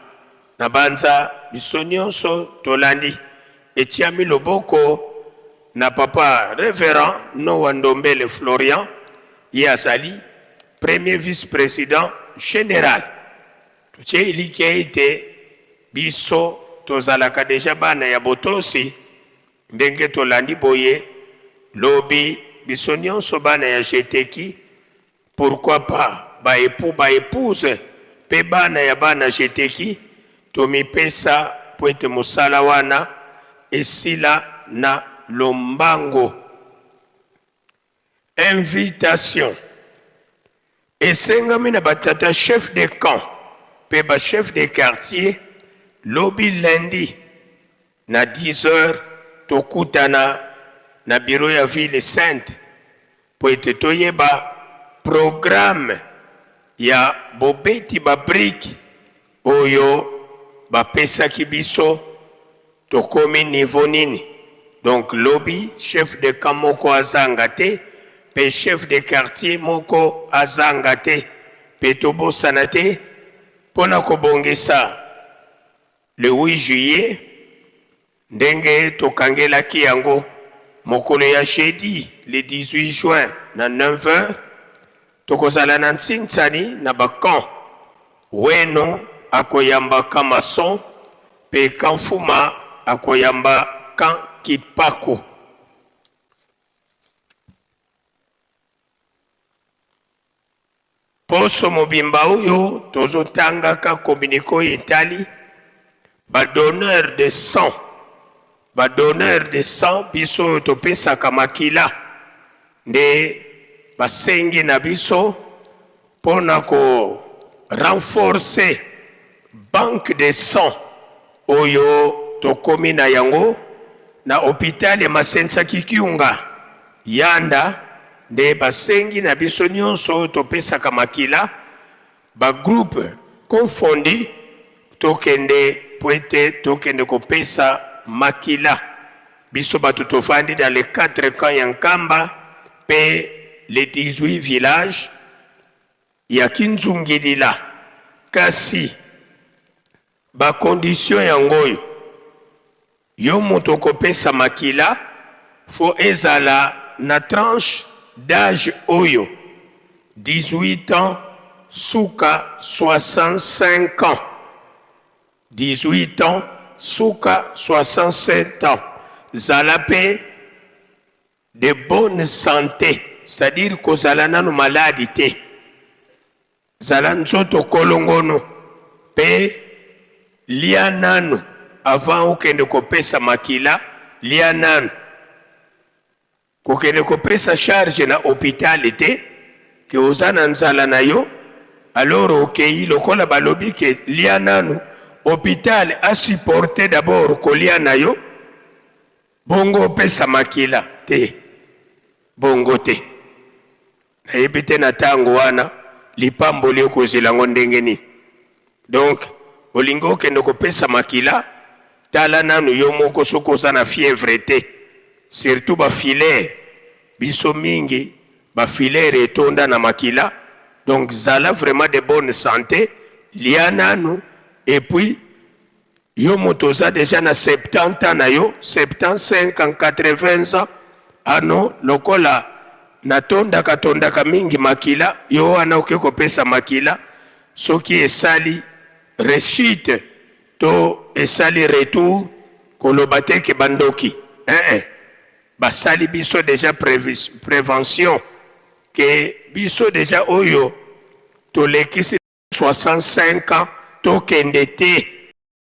Nabanza biso nionso tolandi. Etiami loboko na papa Reverend Nowa Ndombele Florian, ye azali premier vice-president general. Totie elikya ete biso tozalaka dejà bana ya botosi. Ndenge tolandi boye lobi biso nionso bana ya Geteki pourquoi pas ba epoux ba epouses pe bana ya bana Geteki tomipesa po ete mosala wana esila na lombango. Invitation esengami na ba tata chef de camp pe ba chef de quartier lobi lundi na 10 heures tokutana na bureau ya ville sainte po ete toyeba programme ya bobeti ba briques oyo bapesaki biso. Tokomi niveau nini? Donc lobi chef de camp moko azanga te pe chef de quartier moko azanga te pe tobosana te pona kobongisa le 8 juillet ndenge tokangelaki yango mokolo ya jeudi le 18 juin na 9 heures tokozala na Ntsinsani na ba camps Weno akoyamba camp Maçon Pe camp Fuma akoyamba camp Kipaku. Poso mobimba oyo tozo tangaka communique oyo etali ba donneurs de sang, ba donneurs de sang biso oyo topesaka makila nde basengi na biso Pona ko renforcer banque de sang oyo tokomi na yango na hopital ya Masensa Kikiunga Yanda nde basengi na biso nionso oyo topesaka makila ba groupes confondus tokende po ete tokende kopesa makila. Biso batu tovandi dans les 4 camps ya Nkamba pe les 18 villages ya Kinzungilila kasi ba conditions yango oyo, yo mutu okopesa makila faut ezala na tranche d'age oyo 18 ans suka 65 ans. 18 ans suka 67 ans. Zala mpe de bonne sante, c'est-à-dire kozala nanu maladi te. Zala nzoto kolongono mpe lia nanu avant okende kopesa makila, lia nanu. Kokende kopesa charge na hopital te ke oza na nzala na yo alors okeyi lokola balobi ke lia nanu, hopital a supporter d'abord kolia na yo bongo opesa makila te, bongo te. Nayebi te na tango wana lipamboli okozela yango ndenge nini. Donc olingi okende kopesa makila, tala nanu yo moko soki oza na fièvre te, surtout ba filaire, biso mingi ba filaire etonda na makila, donc zala vraiment de bonne sante, lia nanu et puis Yo moto oza dejà na 70 ans na yo, 75 ans, 80 ans, ah non, lokola natondaka tondaka mingi makila, yo wana oke kopesa makila, soki esali rechute to esali retour, koloba te ke bandoki, eh eh, basali biso dejà prevention ke biso dejà oyo tolekisi 65 ans tokende te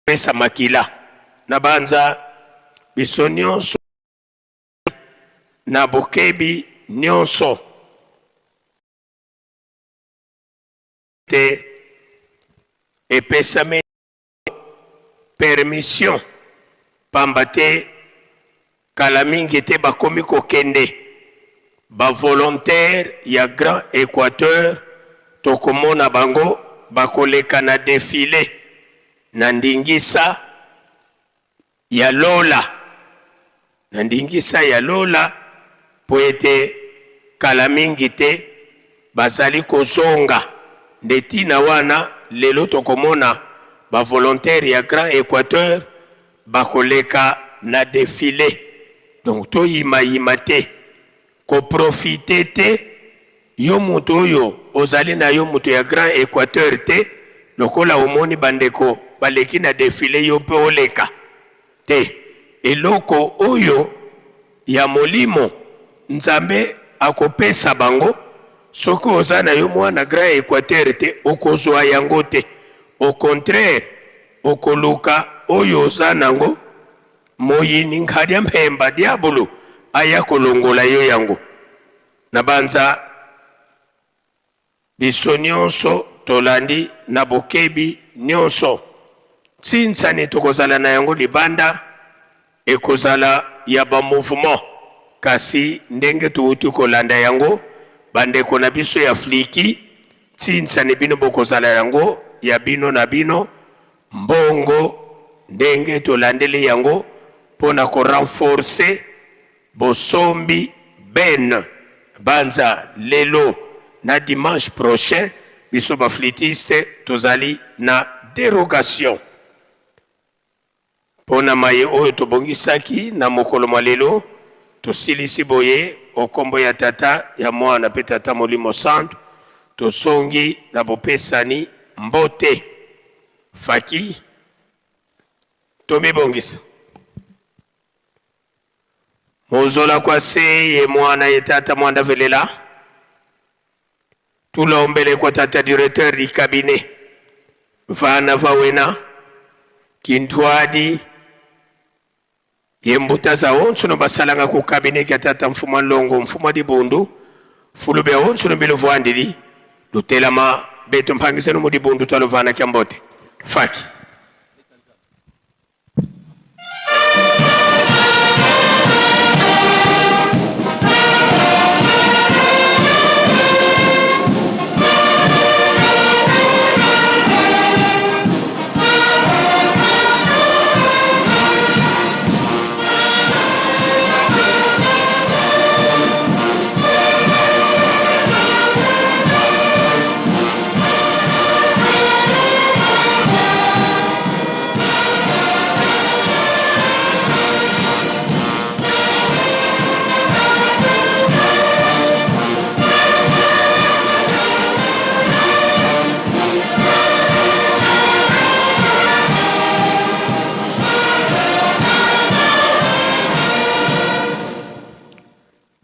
pesa makila na banza biso nionso na bokebi nionso te epesami permission pamba te kala mingi te bakomi kokende ba volontaires ya Grand Equateur tokomona bango bakoleka na defile na ndingisa ya lola na ndingisa ya lola mpo ete kala mingi te bazali kozonga nde ntina wana lelo tokomona ba volontaires ya Grand Equateur bakoleka na defile donc toyima yima te ko profiter te yo moto oyo ozali na yo moto ya Grand Equateur te lokola omoni bandeko baleki na defile yo mpe oleka te eloko oyo ya molimo Nzambe akopesa bango soki oza na yo mwana Grand Equateur te okozua yango te au contraire okoluka oyo oza nango moyini nkadia mpemba diabulu aya kolongola yo yango na banza Biso nionso tolandi na bokebi nionso. Nsinsani tokozala na yango libanda ekozala ya ba mouvements, kasi ndenge towuti kolanda yango, bandeko na biso ya Fliki, nsinsani bino bokozala yango ya bino na bino, mbongo ndenge tolandeli yango mpo na ko renforcer Bosombi Ben banza lelo na dimanche prochain biso ba flutiste tozali na derogation pona maye oyo tobongisaki na mokolo mwa lelo tosilisi boye o kombo ya tata ya mwana pe tata molimo santu tosongi na bopesani mbote faki tomibongisa. Muzola kwa se ye mwana ye tata mwanda velela tulombele kwa tata directeur di cabinet vana va wena kintwadi ye mbuta za onso no basalanga ku cabinet kya tata mfuma longo mfuma dibundu fulube onso no biluvuandili lutelama beto mpangisano mu dibundu twaluvana kya mbote faki.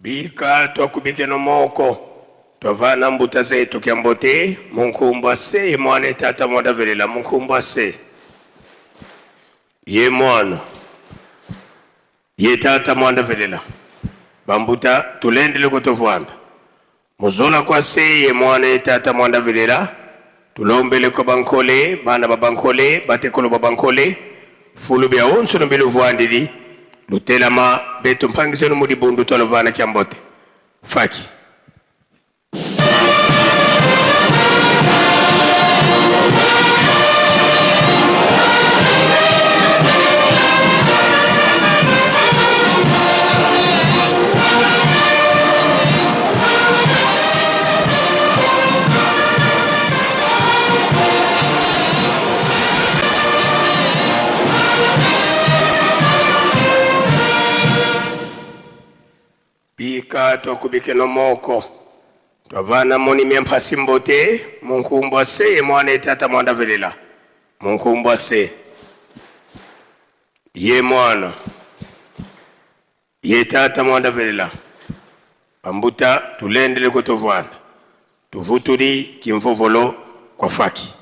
Bika twakubikeno moko twavana mbuta zetu kya mbote munkumbwa se ye mwana etata mwanda velela munkumbwa se ye mwana ye tata mwanda velela bambuta tulendele kutovwanda muzola kwa se ye mwana ye tata mwanda velela tulombele kwa bankole bana ba bankole batekolo ba bankole fulu bya onso no biluvwandili lutelama betu mpangisenu mudi bundu twalovana kya mbote faki. Bika twakubikeno moko twavana moni myamphasi mbote munkumbwa se ye mwana etata mwanda velela munkumbwa se ye mwana ye tata mwanda velela bambuta tulendele kutovwanda tuvutuli kimvovolo kwa faki.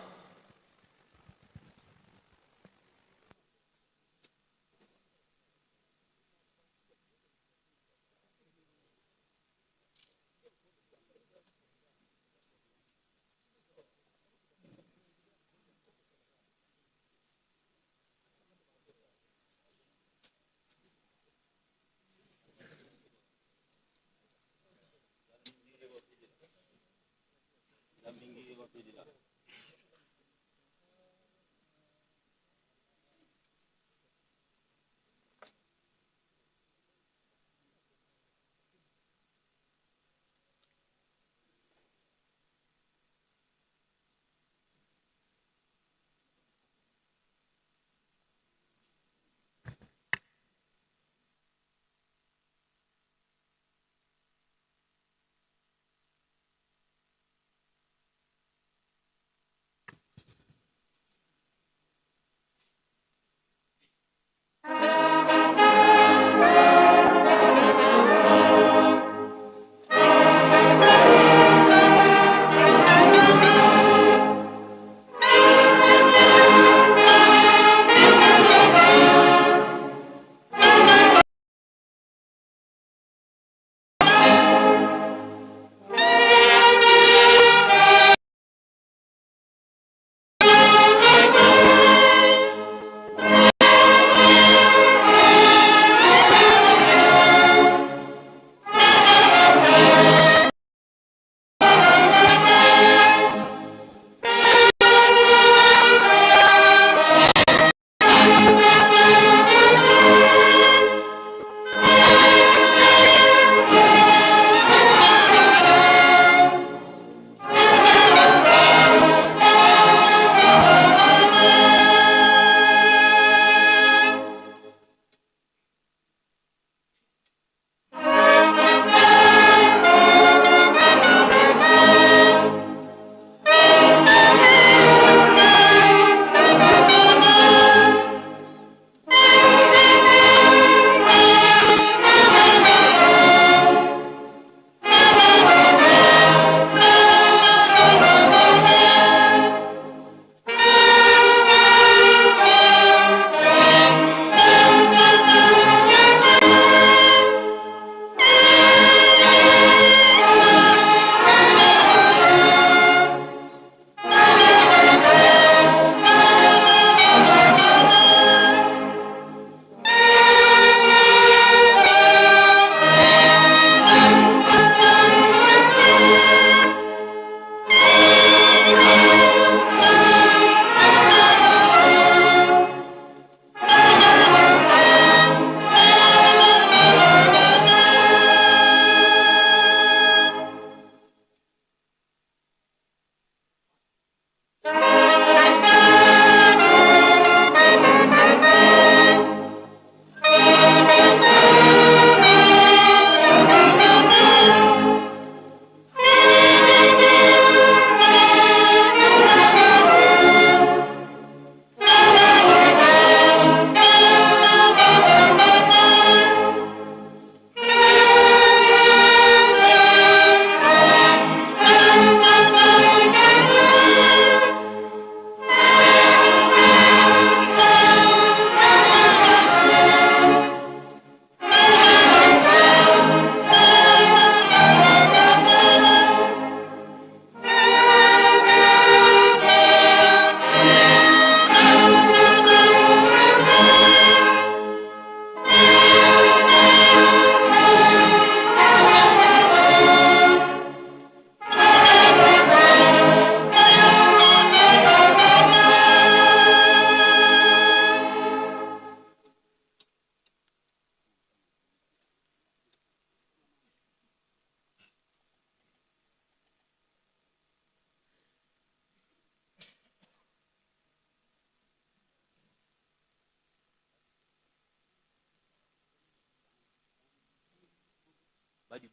Thank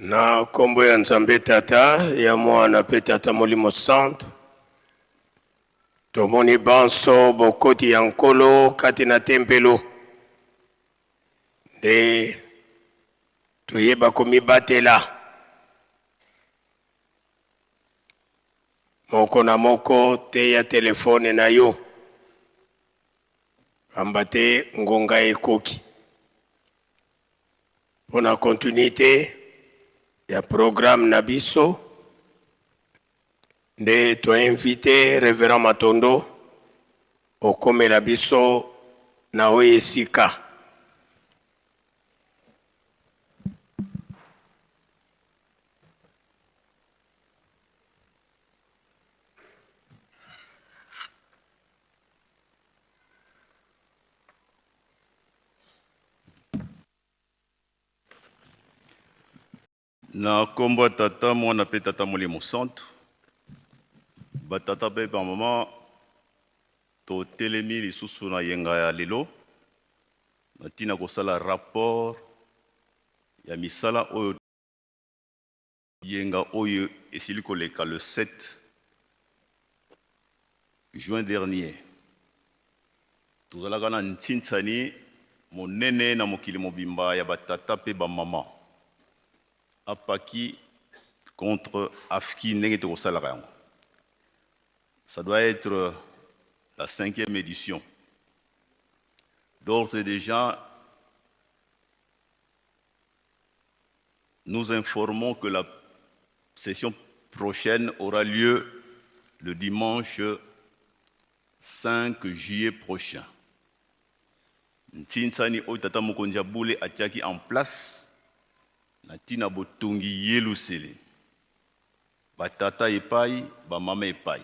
Na nkombo ya Nzambe Tata, ya Mwana mpe Tata Molimo Santu, tomoni banso bokoti ya Nkolo kati na tempelo, nde toyeba komibatela moko na moko. Teya telefone na yo, pamba te ngonga ekoki mpo na continuité ya programme na biso. Nde toinvite Reverend Matondo okomela biso na oyo esika. Na nkombo ya Tata, Mwana mpe Tata Molimo Santu, batata mpe bamama, totelemi lisusu na yenga ya lelo na ntina kosala rapport ya misala oyo yenga oyo esili koleka le 7 juin dernier. Tozalaka na ntinsani monene na mokili mobimba ya batata mpe bamama, apaki contre AFKI. Ndenge tokosalaka yango, ça doit être la cinquième édition. D'ores et déjà, nous informons que la session prochaine aura lieu le dimanche 5 juillet prochain. Ntinsani oyo tata mokonzi ya bule atiaki en place na ntina botongi Yelusele, batata epai, bamama epai,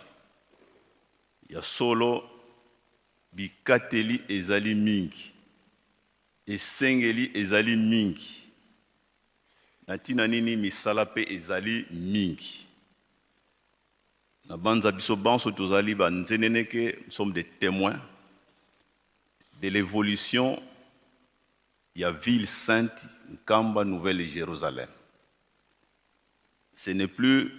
ya solo bikateli ezali mingi, esengeli ezali mingi, na ntina nini misala mpe ezali mingi. Na banza biso banso tozali banzeneneke, nous sommes des témoins de l'évolution ya ville sainte Nkamba, Nouvelle Jérusalem. Ce n'est plus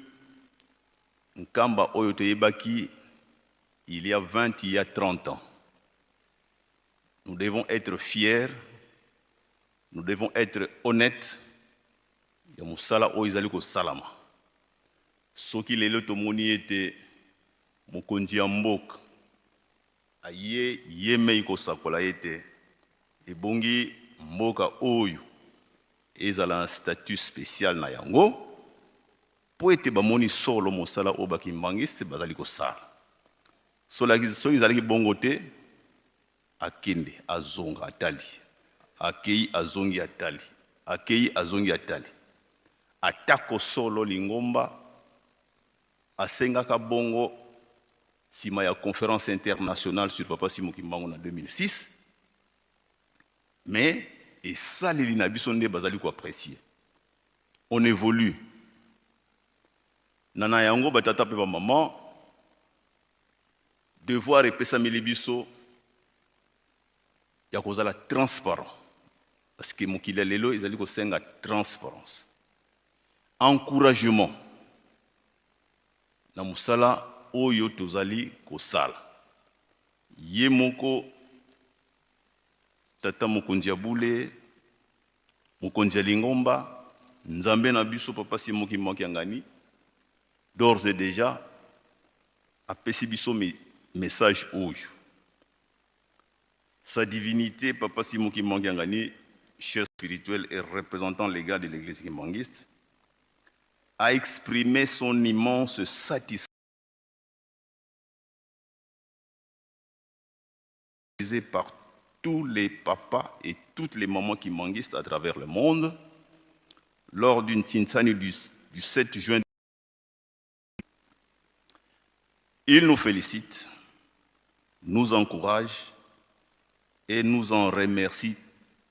Nkamba oyo toyebaki il y a 20, il y a 30 ans. Nous devons être fiers, nous devons être honnêtes ya mosala oyo ezali kosalama. Soki lelo tomoni ete mokonzi ya mboka aye ye mei kosakola ete ebongi mboka oyo ezala na statut spécial na yango, mpo ete bamoni solo mosala oyo bakimbangiste bazali kosala, soki ezalaki bongo te, akende azonga atali, akei azongi atali, akei azongi atali. Atako solo lingomba asengaka bongo nsima ya conférence internationale sur Papa Simon Kimbangu na 2006, mais esaleli na biso nde bazali koapprécier. On évolue na yango. Batata mpe bamama, devoir epesameli biso ya kozala transparent, parce que mokili ya lelo ezali kosenga transparence, encouragement na mosala oyo tozali kosala. Ye moko tata mokonzi ya bule, mokonzi ya lingomba, Nzambe na biso Papa Simon Kimbangu Kiangani, d'ores et déjà apesi biso message oyo. Sa Divinité Papa Simon Kimbangu Kiangani, chef spirituel et représentant légal de l'Église kimbanguiste, a exprimé son immense satisfaction par tous les papas et toutes les mamans kimbanguistes à travers le monde lors d'une Tinsani du 7 juin. Il nous félicite, nous encourage et nous en remercie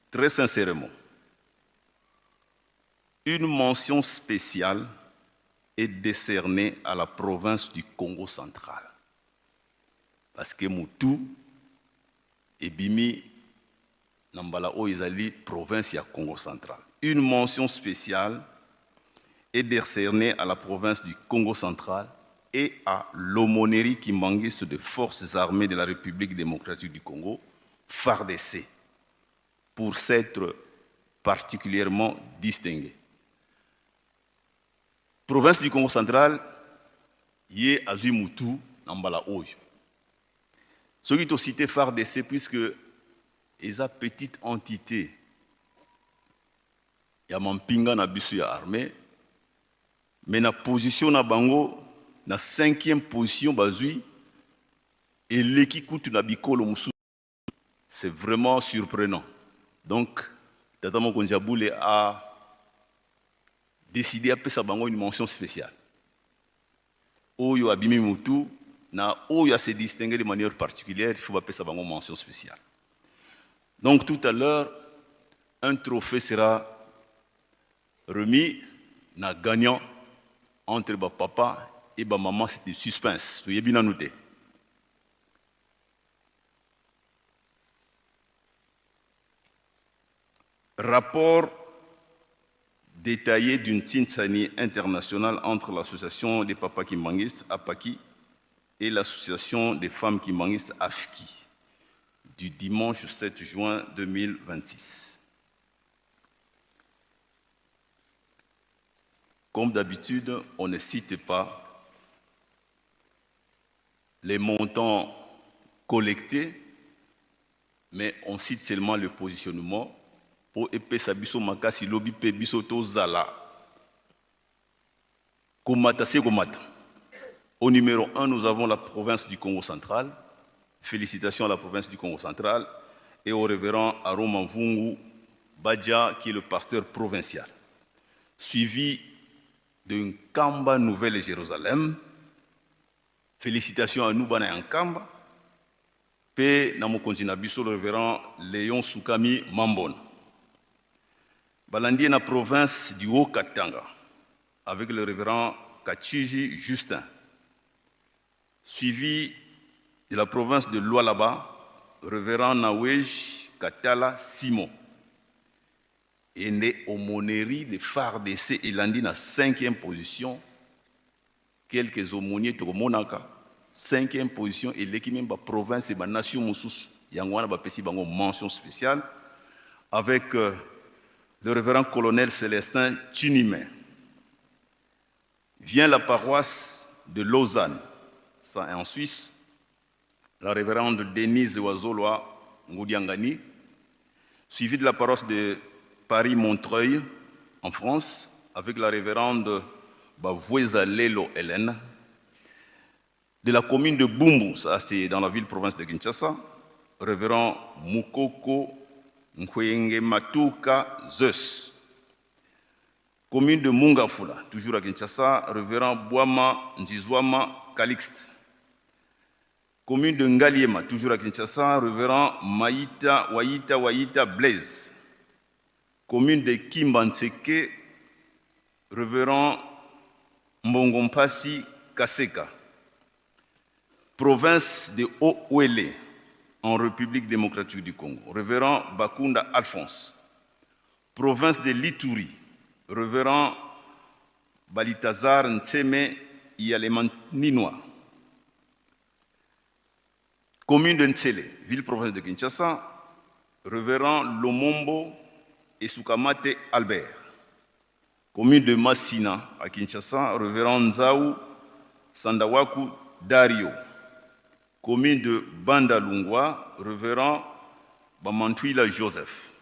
très sincèrement. Une mention spéciale est décernée à la province du Congo central. Parce que Moutou ebimi na mbala oyo ezali province ya Congo central. Une mention spéciale est décerné à la province du Congo central et à l'aumônerie kimbanguiste des forces armées de la République démocratique du Congo, FARDC, pour s'être particulièrement distingué. Province du Congo central, ye azwi mutu na mbala oyo. Soki tocite FARDC, puisque eza petite entité ya mampinga na biso ya armée, mais na position na bango, na cinquième position bazwi, eleki kutu na bikolo mosusu. C'est vraiment surprenant. Donc tata mokonzi ya bule a décidé apesa bango une mention spéciale. Oyo abimi mutu na oyo a se distingué de manière particulière, il faut bapesa bango mention spéciale. Donc tout à l'heure, un trophée sera remis na gagnant entre ba papa et ba maman. C'est du suspense, toyebi nanu te. Rapport détaillé d'une Tinsani internationale entre l'association des papas kimbanguistes, APAKI, et l'association des femmes kimbanguistes, AFKI, du dimanche 7 juin 2026. Comme d'habitude, on ne cite pas les montants collectés, mais on cite seulement le positionnement pour epesa biso makasi lobi pe biso tozala komata se komata. Au numéro 1, nous avons la province du Congo central. Félicitations à la province du Congo central et au révérend Aroma Mvungu Badja, qui est le pasteur provincial. Suivi de Nkamba Nouvelle Jérusalem. Félicitations à nous bana ya Nkamba. Pe na mokonzi na biso, le révérend Léon Soukami Mambon. Balandi na province du Haut-Katanga avec le révérend Kachiji Justin. Suivi de la province de Lualaba, révérend Nawej Katala Simon. Et né aumônerie de FARDC elandi na cinquième position. Quelques aumôniers tokomonaka cinquième position eleki même ba province et ba nation mosusu. Yango wana bapesi bango mention spéciale avec le révérend colonel Célestin Tunime. Vient la paroisse de Lausanne, ça en Suisse, la révérende Denise Wazolwa Ngoudiangani, suivie de la paroisse de Paris-Montreuil, en France, avec la révérende Bavoueza Lelo Hélène, de la commune de Bumbu, ça c'est dans la ville-province de Kinshasa, révérend Mukoko Nkwengematuka Zeus. Commune de Mongafula, toujours à Kinshasa, révérend Boama Nzizwama Calixte. Commune de Ngaliema, toujours à Kinshasa, révérend Maïta Waïta Waïta Blaise. Commune de Kimbanseke, révérend Mbongompasi Kaseka. Province de Haut-Ouélé, en République démocratique du Congo, révérend Bakunda Alphonse. Province de l'Ituri, révérend Balitazar Ntseme Yalemaninois. Commune de Ntsele, ville-province de Kinshasa, révérend Lomombo et Soukamate Albert. Commune de Massina, à Kinshasa, révérend Nzaou Sandawaku Dario. Commune de Bandalungwa, révérend Bamantuila Joseph.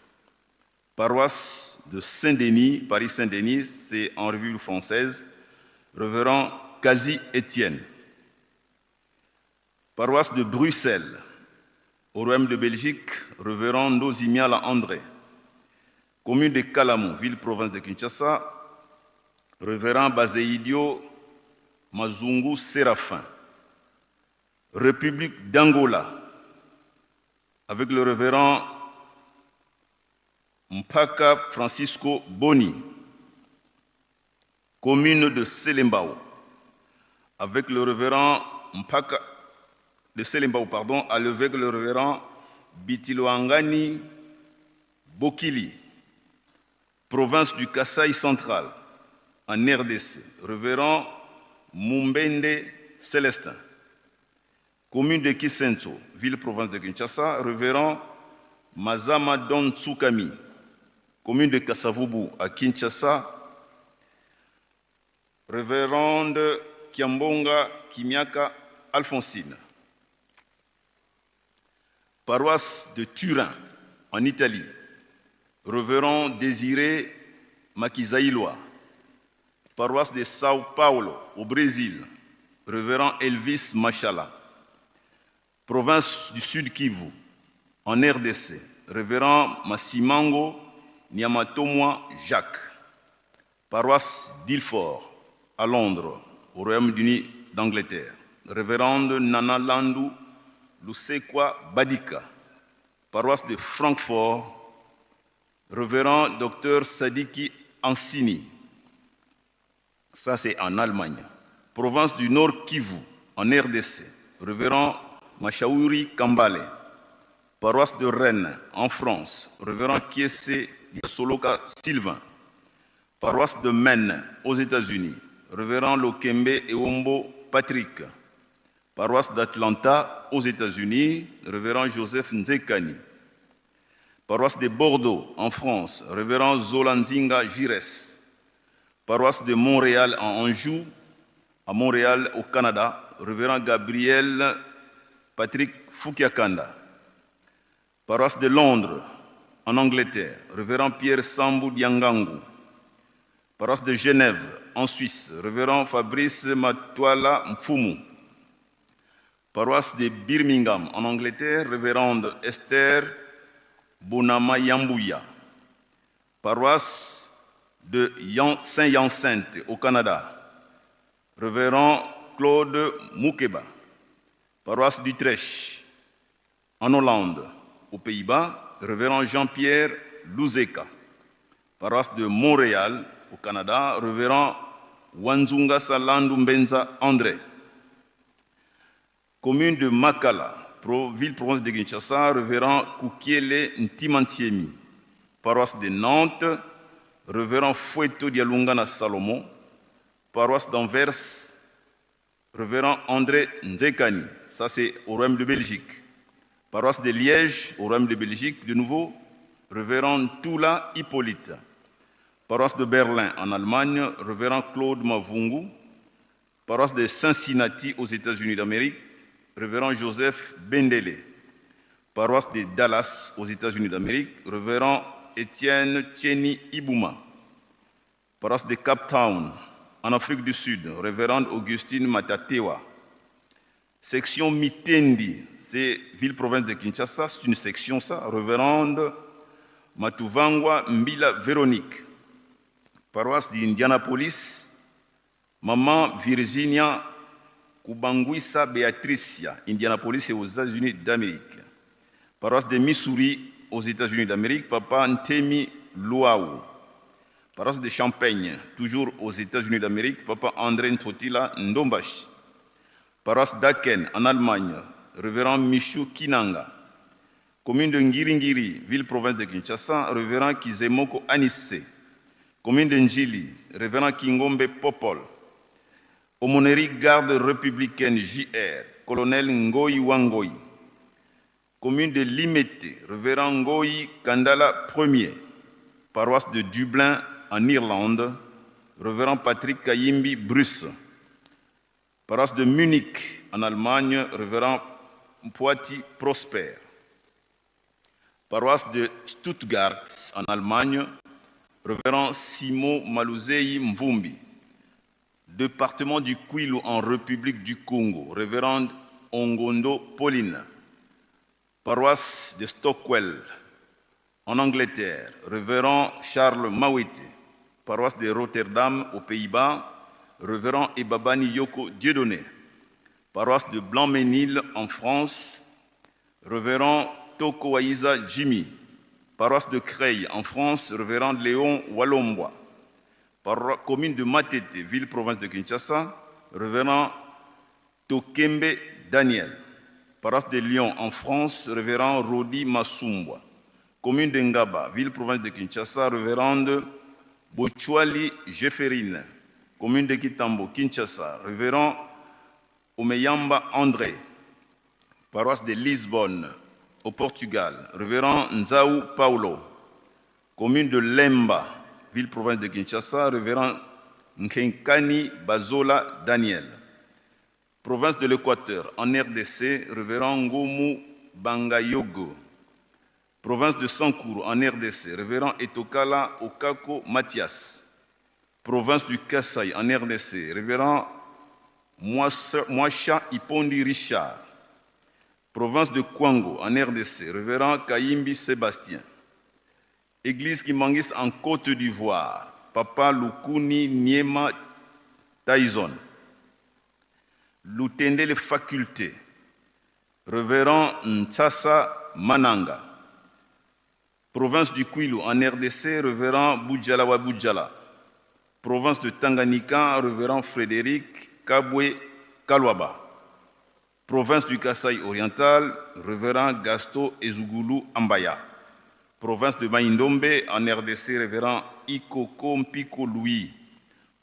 Paroisse de Saint-Denis, Paris-Saint-Denis, c'est en République française, révérend Kazi Étienne. Paroisse de Bruxelles, au Royaume de Belgique, révérend Ndozimiala André. Commune de Kalamu, ville-province de Kinshasa, révérend Bazeidio Mazungu Séraphin. République d'Angola, avec le révérend Mpaka Francisco Boni. Commune de Selembao, avec le révérend Mpaka de Selembao, pardon, avec le révérend Bitiloangani Bokili. Province du Kasaï central, en RDC, révérend Mumbende Célestin. Commune de Kisenso, ville-province de Kinshasa, révérend Mazama Don Tsukami. Commune de Kasavubu à Kinshasa, révérende Kiambonga Kimiaka Alphonsine. Paroisse de Turin, en Italie, révérend Désiré Makizaïloa. Paroisse de Sao Paulo, au Brésil, révérend Elvis Machala. Province du Sud Kivu, en RDC, révérend Massimango Niamatomwa Jacques. Paroisse d'Ilford, à Londres, au Royaume-Uni d'Angleterre, révérende Nana Landou Lusekwa Badika. Paroisse de Francfort, révérend Dr Sadiki Ansini. Ça, c'est en Allemagne. Province du Nord Kivu, en RDC, révérend Machaouri Kambale. Paroisse de Rennes, en France, révérend Kiese Soloka Sylvain. Paroisse de Maine, aux États-Unis, révérend Lokembe Eombo Patrick. Paroisse d'Atlanta, aux États-Unis, révérend Joseph Nzekani. Paroisse de Bordeaux, en France, révérend Zolandinga Gires. Paroisse de Montréal, en Anjou, à Montréal, au Canada, révérend Gabriel Patrick Foukiakanda. Paroisse de Londres, en Angleterre, révérend Pierre Sambou Diangangu. Paroisse de Genève, en Suisse, révérend Fabrice Matouala Mfumu. Paroisse de Birmingham, en Angleterre, révérende Esther Bonama Yambouya. Paroisse de Saint-Hyacinthe, au Canada, révérend Claude Moukeba. Paroisse d'Utrecht, en Hollande, aux Pays-Bas, révérend Jean-Pierre Luzeka. Paroisse de Montréal, au Canada, révérend Wanzunga Salandu Mbenza André. Commune de Makala, ville-province de Kinshasa, révérend Kukiele Ntimantiemi. Paroisse de Nantes, révérend Foueto Dialungana Salomon. Paroisse d'Anvers, révérend André Nzekani. Ça, c'est au Royaume de Belgique. Paroisse de Liège, au Royaume de Belgique, de nouveau, révérend Toula Hippolyte. Paroisse de Berlin, en Allemagne, révérend Claude Mavungu. Paroisse de Cincinnati, aux États-Unis d'Amérique, révérend Joseph Bendele. Paroisse de Dallas, aux États-Unis d'Amérique, révérend Étienne Tcheni Ibouma. Paroisse de Cape Town, en Afrique du Sud, révérend Augustine Matatewa. Section Mitendi, c'est ville-province de Kinshasa, c'est une section ça, révérende Matuvangwa Mbila Véronique. Paroisse d'Indianapolis, Maman Virginia Kubanguisa Beatricia, Indianapolis et aux États-Unis d'Amérique. Paroisse de Missouri, aux États-Unis d'Amérique, Papa Ntemi Luau. Paroisse de Champagne, toujours aux États-Unis d'Amérique, Papa André Ntotila Ndombashi. Paroisse d'Aken, en Allemagne, révérend Michou Kinanga. Commune de Ngiringiri, ville-province de Kinshasa, révérend Kizemoko Anissé. Commune de Njili, révérend Kingombe Popol. Aumônerie garde républicaine JR, colonel Ngoyi Wangoi. Commune de Limete, révérend Ngoyi Kandala Ier. Paroisse de Dublin, en Irlande, révérend Patrick Kayimbi Bruce. Paroisse de Munich, en Allemagne, révérend Mpoati Prosper. Paroisse de Stuttgart, en Allemagne, révérend Simon Malouzei Mvumbi. Département du Kwilu en République du Congo, révérend Ongondo Pauline. Paroisse de Stockwell, en Angleterre, révérend Charles Mawete. Paroisse de Rotterdam, aux Pays-Bas, révérend Ebabani Yoko Dieudonné. Paroisse de Blanc-Ménil, en France, révérend Toko Waïza Jimmy. Paroisse de Creil, en France, révérend Léon Walombois. Commune de Matete, ville-province de Kinshasa, révérend Tokembe Daniel. Paroisse de Lyon, en France, révérend Rodi Masumbwa. Commune de Ngaba, ville-province de Kinshasa, révérende Bochouali Jefferine. commune de Kitambo, Kinshasa, révérend Omeyamba André, paroisse de Lisbonne, au Portugal, révérend Nzaou Paulo, commune de Lemba, ville-province de Kinshasa, révérend Nkenkani Bazola Daniel. Province de l'Équateur, en RDC, révérend Ngomu Bangayogo. Province de Sankourou, en RDC, révérend Etokala Okako Mathias. Province du Kasaï, en RDC, révérend Mouacha Ipondi Richard. Province de Kwango, en RDC, révérend Kayimbi Sébastien. Église kimbanguiste en Côte d'Ivoire, Papa Lukuni Niema Tyson. Lutendele Faculté, révérend Ntsasa Mananga. Province du Kwilu en RDC, révérend Boudjala Waboudjala. Province de Tanganyika, révérend Frédéric Kabwe Kalwaba. Province du Kasaï oriental, révérend Gaston Ezugulu Ambaya. Province de Maïndombe, en RDC, révérend Ikoko Mpiko Louis.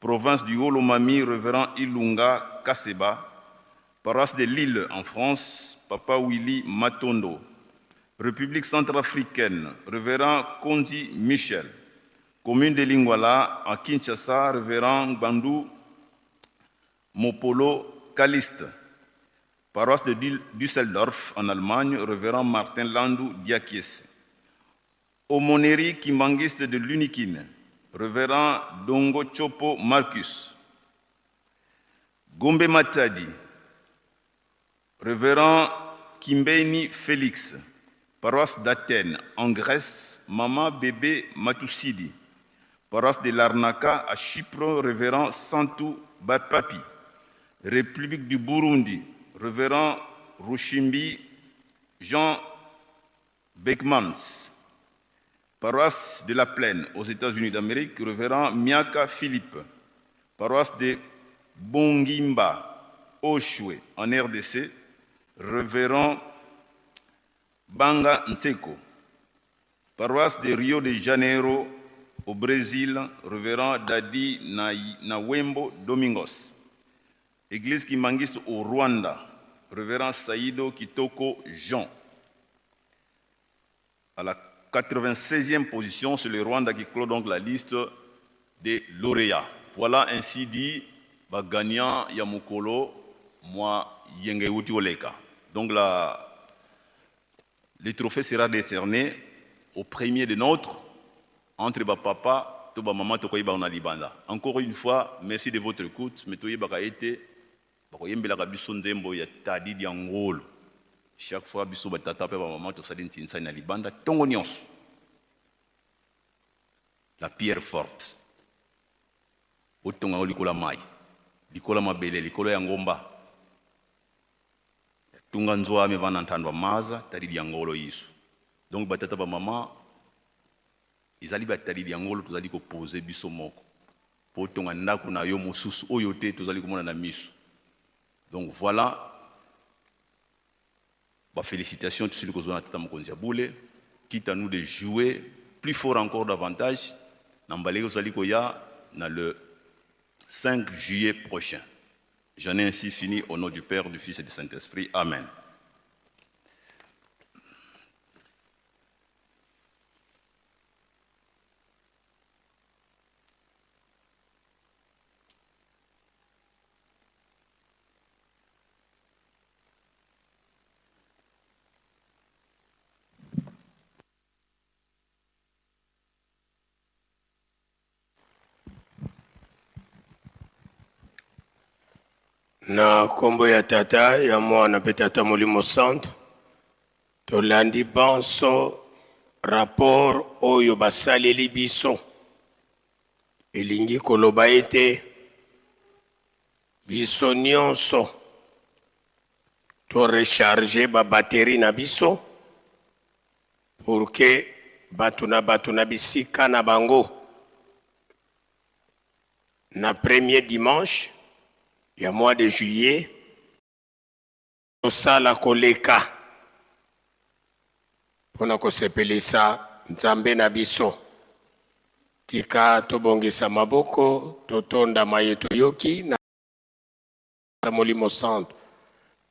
Province du Haut-Lomami, révérend Ilunga Kaseba. Paroisse de Lille, en France, Papa Willy Matondo. République centrafricaine, révérend Kondi Michel. Commune de Lingwala, en Kinshasa, révérend Bandou Mopolo Kaliste. Paroisse de Düsseldorf, en Allemagne, révérend Martin Landou Diakiese. Aumônerie kimbanguiste de l'Unikin, révérend Dongo Chopo Marcus. Gombe Matadi, révérend Kimbeni Félix. Paroisse d'Athènes, en Grèce, Mama Bébé Matousidi. Paroisse de Larnaca, à Chypre, révérend Santou Bapapi. République du Burundi, révérend Rushimbi Jean Beckmans. Paroisse de la Plaine, aux États-Unis d'Amérique, révérend Miaka Philippe. Paroisse de Bongimba, Oshwe, en RDC, révérend Banga Ntseko. Paroisse de Rio de Janeiro, au Brésil, révérend Dadi Nawembo Domingos. Église kimbanguiste au Rwanda, révérend Saïdo Kitoko Jean. À la 96e position, c'est le Rwanda qui clôt donc la liste des lauréats. Voilà ainsi dit, ba gagnant ya mokolo, moi Yenge Uti Oleka. Donc le trophée sera décerné au premier de notre, entre ba papa, to ba maman, to koyeba na libanda. Encore une fois, merci de votre écoute. Mais toyeba ka ete, ba koyembelaka biso nzembo ya tadi dia ngolo. Chaque fois biso ba tata pe ba maman to sali ntinsa na libanda tongo nyonso. La pierre forte. Otonga likola mai, likola mabele, likola ya ngomba. Tunga nzoa me bana ntandwa maza tadi dia ngolo yisu. Donc ba tata ba maman ezali ba tadi dia ngolo tozali ko poser biso moko. Po tonga ndako na yo mosusu oyo te tozali komona na miso. Donc voilà. Ba félicitations tout celui qui a tata mokonzi ya boule, quitte à nous de jouer plus fort encore davantage na mbale ozali koya na le 5 juillet prochain. J'en ai ainsi fini au nom du Père, du Fils et du Saint-Esprit. Amen. Na kombo ya tata ya mwana mpe tata molimo santo, tolandi banso rapport oyo basaleli biso. Elingi koloba ete biso nyonso to recharger ba batterie na biso pour que bato na bato na bisika na bango na premier dimanche ya mois de juillet tosala koleka mpona kosepelisa Nzambe na biso. Tika tobongisa maboko, totonda maye toyoki na Molimo Santu.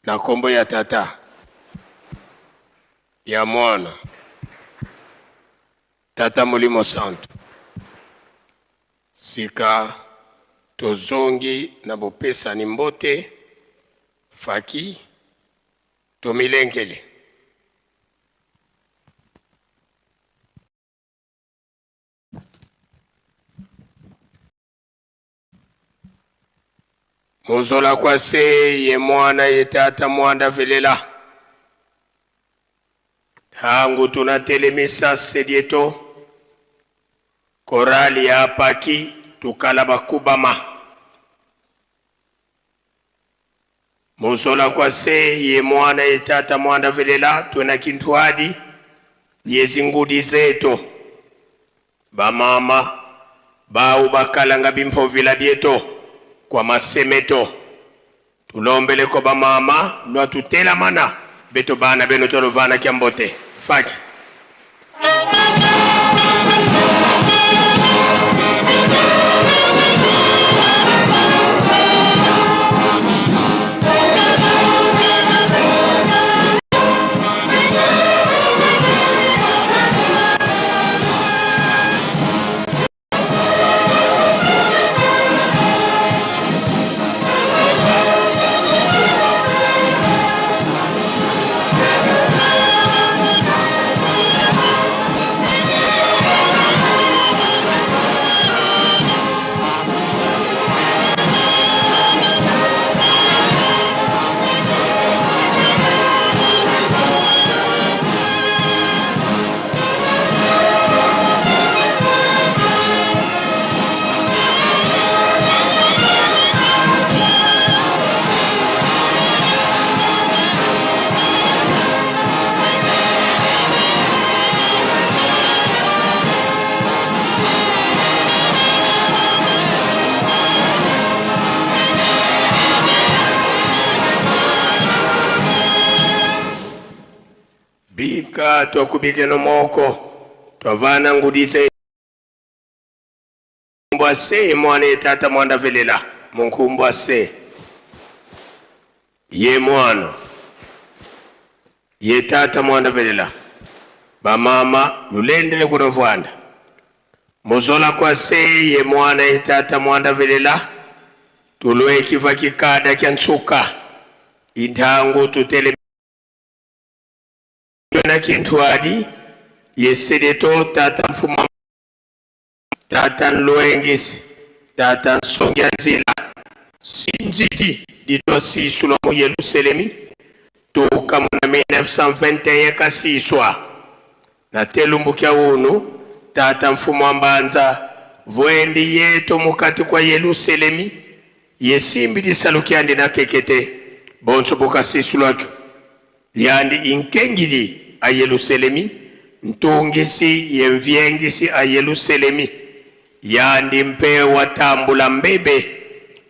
Na kombo ya Tata, ya Mwana, Tata Molimo Santu. Sika tozongi na bopesani mbote, faki, tomilengele. Muzola kwa se ye mwana ye tata mwanda velela tangu tunatelemisa sedieto korali ya paki tukala bakubama Muzola kwa se ye mwana ye tata mwanda velela twena kintwadi ye zingudi zeto bamama bau bakalanga bimpovila bieto kwa masemeto tulombele ko bamama lwa tutelamana beto bana beno tolovana kya mbote faki. Bika twakubikeno moko twavana ngudise mbwa se mwana ye tata mwanda velela munkumbwa se ye mwana ye tata mwanda velela bamama lulendele kunovwanda muzola kwa se ye mwana ye tata mwanda velela tulwekiva kikada kya ntsuka intangu tutele na kintwadi yesedeto tata mfuma tata nlwengisi tata nsongia nzila sinzidi ditwa sisulwa mu Yelusalemi tuka mu na 1921 kasiswa na telumbukia unu tata mfumu wa mbanza vwendi yeto mukati kwa Yelusalemi yesimbi lisalukiandi na kekete bonso bukasisulwakyo yandi inkengili a Yelusalemi ntungisi yemvyengisi a Yelusalemi yandi mpe watambula mbebe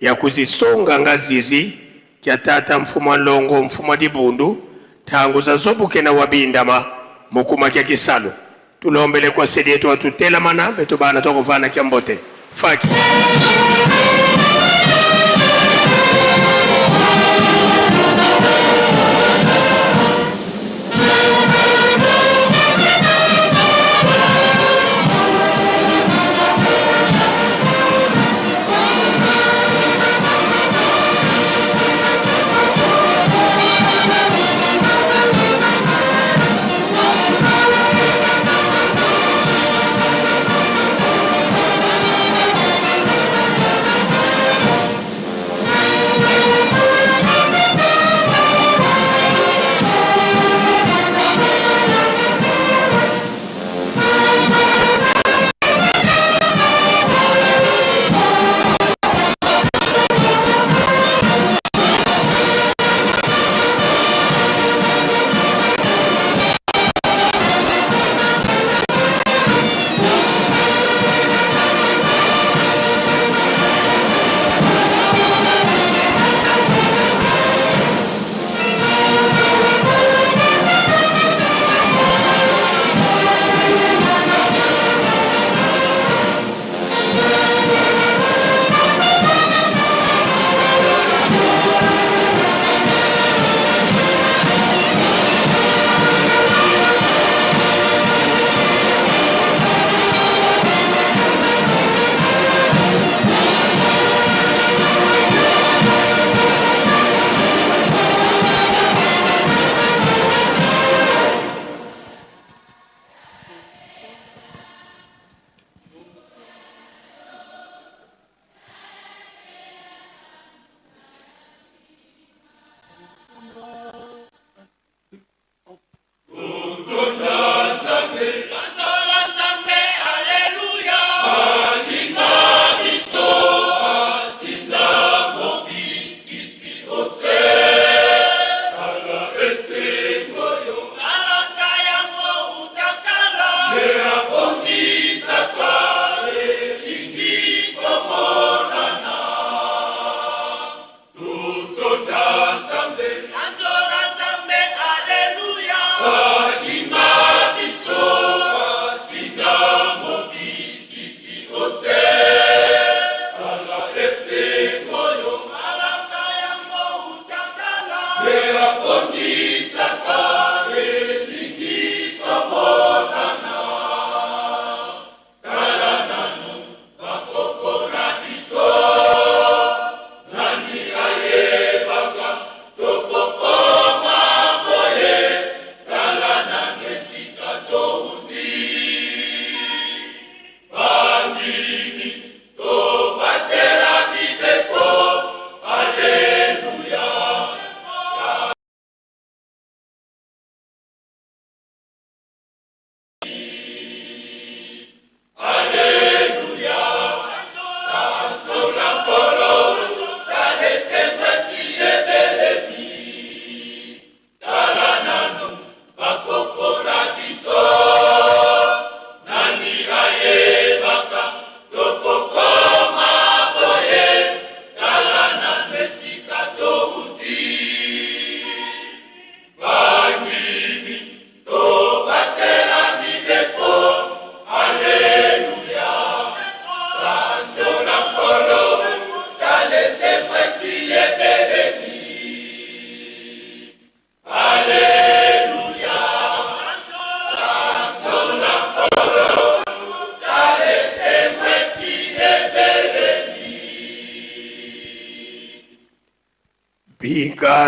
ya kuzisonga ngazizi kya tata mfumu wa nlongo mfumu wa dibundu tangu za zobuke na wabindama mukuma kya kisalu tulombele kwa sedi yetu watutelamana betu bana tokuvana kya mbote faki.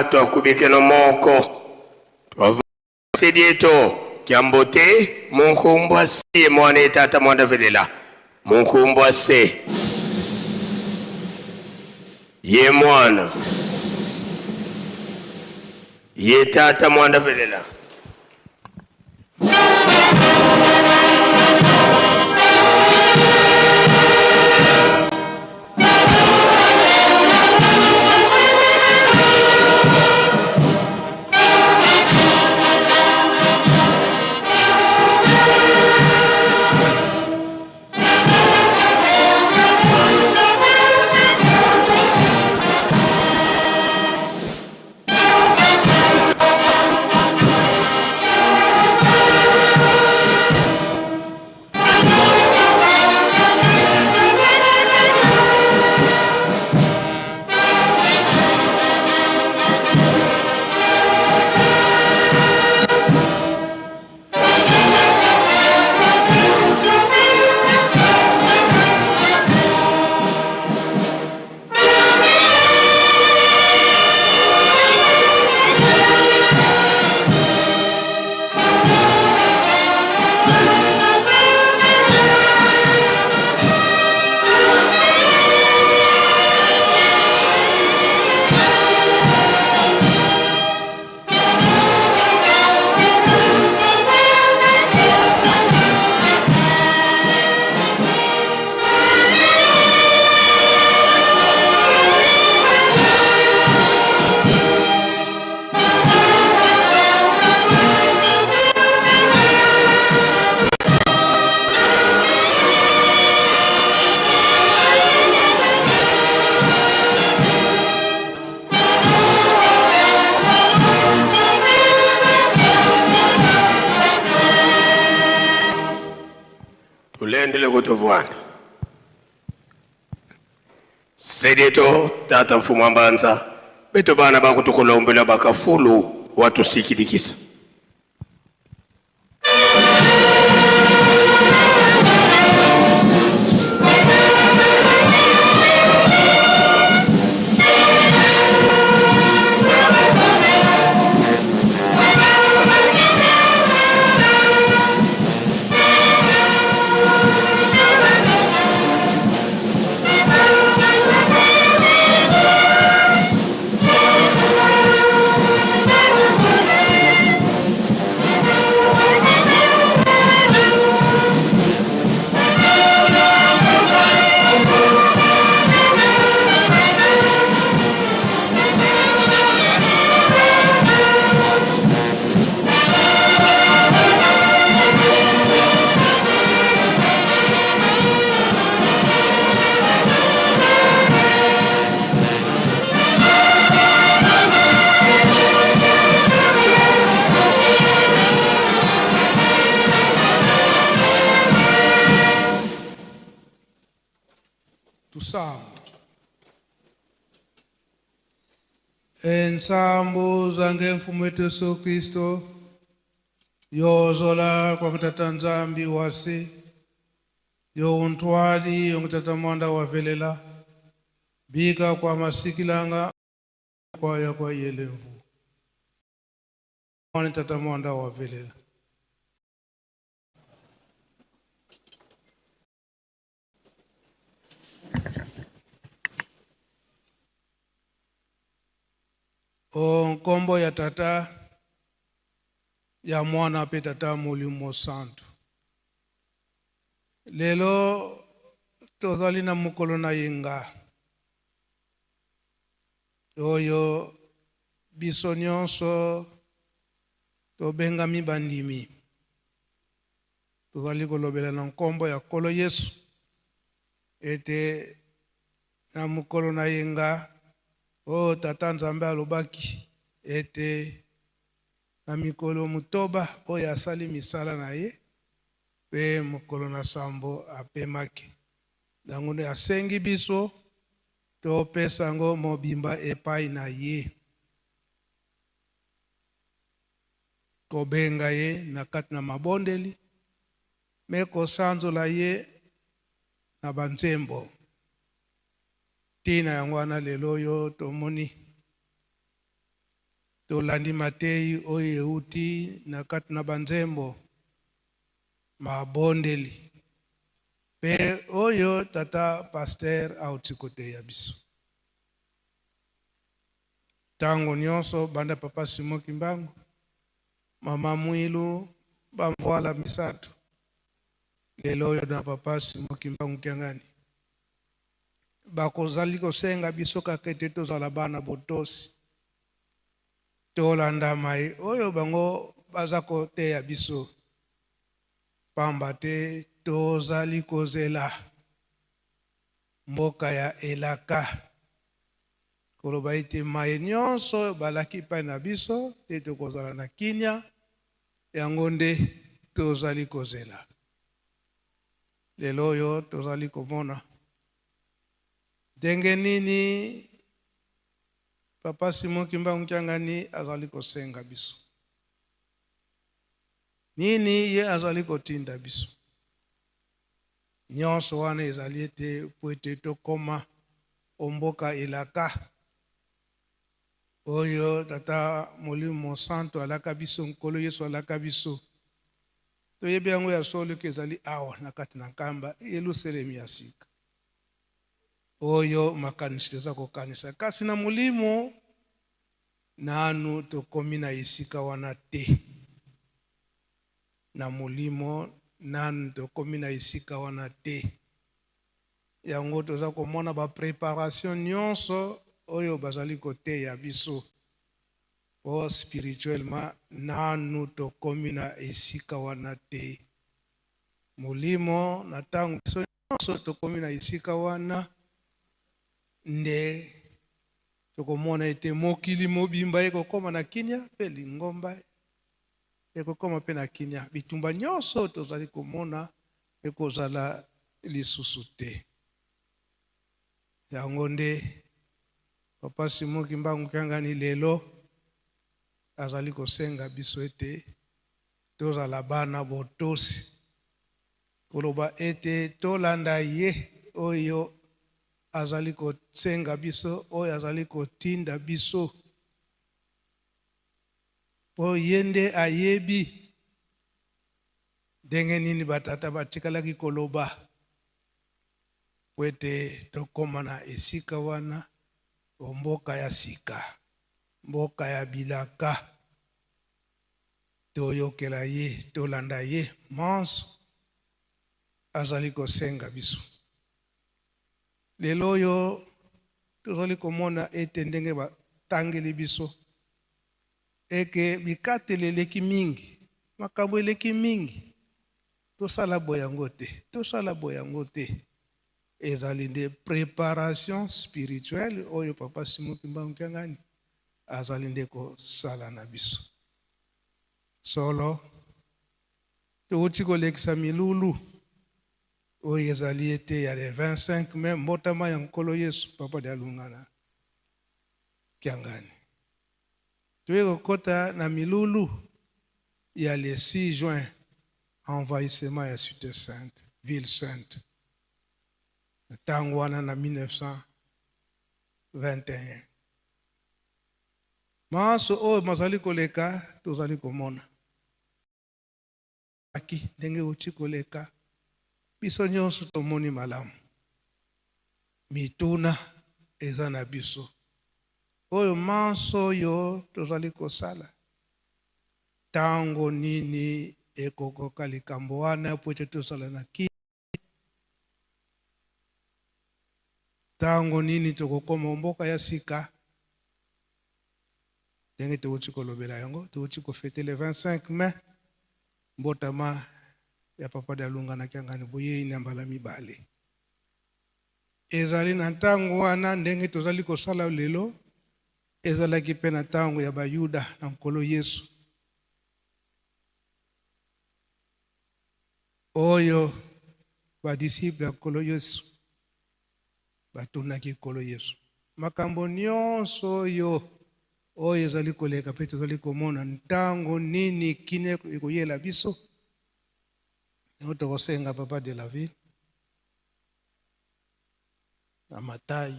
Twakubikeno moko twavasedi eto kyambote munkumbwa se mwana etata mwanda velela munkumbwa se ye mwana ye tata mwanda velela. Tulendele kutuvwanda sedeto tata mfumu wa mbanza beto bana bakutukulombela bakafulu watusikilikisa. Tusambo ensambo zange mfumu wetu Yesu Kristo yozola kwa kutata Nzambi wase yo untwali yongutata mwanda wavelela bika kwa masikilanga kwa ya kwa yelemvu mwana tata mwanda wavelela. O nkombo ya tata ya mwana pe tata molimo santu. Lelo tozali na mokolo na yenga oyo biso nyonso tobengami bandimi, tozali kolobela na nkombo ya Nkolo Yesu ete na mokolo na yenga oyo tata Nzambe alobaki ete na mikolo motoba oyo asali misala na ye mpe mokolo na sambo apemaki. Yango nde asengi biso topesa yango mobimba epai na ye, kobenga ye na kati na mabondeli me kosanzola ye na banzembo. Ntina yango wana lelo oyo tomoni Tolandi mateyi oyo euti na kati na banzembo, mabondeli mpe oyo tata pasteur auti koteya biso. Ntango nyonso banda papa Simon Kimbangu, mama Mwilu bamvwala misato, lelo oyo na papa Simon Kimbangu Kiangani, bakozali kosenga biso kaka ete tozala bana botosi, tolanda mai oyo bango baza koteya biso, pamba te tozali kozela mboka ya elaka. Koloba ete maye nyonso oyo balaki epai na biso te tokozala na kimia, yango nde tozali kozela. Lelo oyo tozali komona ndenge nini papa Simon Kimbangu Kiangani azali kosenga biso, nini ye azali kotinda biso. Nyonso wana ezali ete po ete tokoma o mboka elaka oyo Tata Molimo Mosantu alaka biso, Nkolo Yesu alaka biso. Toyebi yango ya solo ke ezali awa na kati na Nkamba, Yelusalemi ya sika oyo makanisi toza kokanisa, kasi na molimo nanu tokomi na esika wana te. Na molimo nanu tokomi na esika wana te. Yango toza komona ba preparation nyonso oyo bazali koteya biso, po spirituellement nanu tokomi na esika wana te. Molimo na tango biso nyonso tokomi na esika wana nde tokomona ete mokili mobimba ekokoma na kimia mpe lingomba ekokoma mpe na kimia. Bitumba nyonso tozali komona ekozala lisusu te. Yango nde papa Simon Kimbangu Kiangani lelo azali kosenga biso ete tozala bana botosi, koloba ete tolanda ye oyo azali kosenga biso, oyo azali kotinda biso, po ye nde ayebi ndenge nini batata batikalaki koloba po ete tokoma na esika wana, mboka ya sika, mboka ya bilaka. Toyokela ye, tolanda ye manso azali kosenga biso. Lelo oyo tozali komona ete ndenge batangeli biso eke bikateli eleki mingi, makambo eleki mingi, tosala boyango te, tosala boyango te. Ezali nde préparation spirituelle oyo papa Simon Kimbangu Kiangani azali nde kosala na biso. Solo touti kolekisa milulu oyo ezali ete ya le 25 mai, mbotama ya Nkolo Yesu, papa Dialungana Kiangani. Toye kokota na milulu ya le 6 juin, envahissement ya Cité Sainte, ville sainte. Ntango wana na 1921. Manso oyo mazali koleka tozali komona. Aki ndenge euti koleka, biso nyonso tomoni malamu. Mituna eza na biso. Oyo manso oyo tozali kosala, tango nini ekokoka likambo wana po ete tozala na kimia? Tango nini tokokoma mboka ya sika? Ndenge touti kolobela yango, touti kofete le 25 mai, mbotama ya papa Dialungana Kiangani boyei na mbala mibale. Ezali na ntango wana ndenge tozali kosala lelo, ezalaki mpe na ntango ya Bayuda na Nkolo Yesu. Oyo ba disciples ya Nkolo Yesu batunaki Nkolo Yesu makambo nyonso oyo oyo ezali koleka mpe tozali komona, ntango nini kimia ekoyela biso? Yango tokosenga papa de la ville na Matai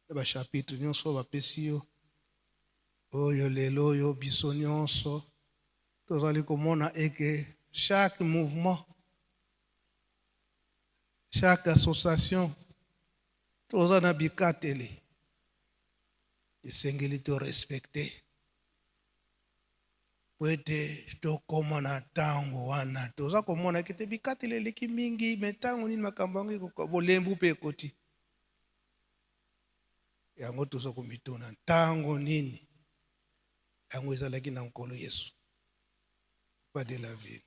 na ba chapitre nyonso bapesi yo. Oyo lelo oyo biso nyonso tozali komona eke chaque mouvement, chaque association toza na bikateli esengeli to respecter po ete tokoma na ntango wana toza komona ete bikateli eleki mingi, me ntango nini makambo yango ekoka, bolembu mpe ekoti. Yango toza komituna ntango nini yango ezalaki na Nkolo Yesu. Pas de la ville.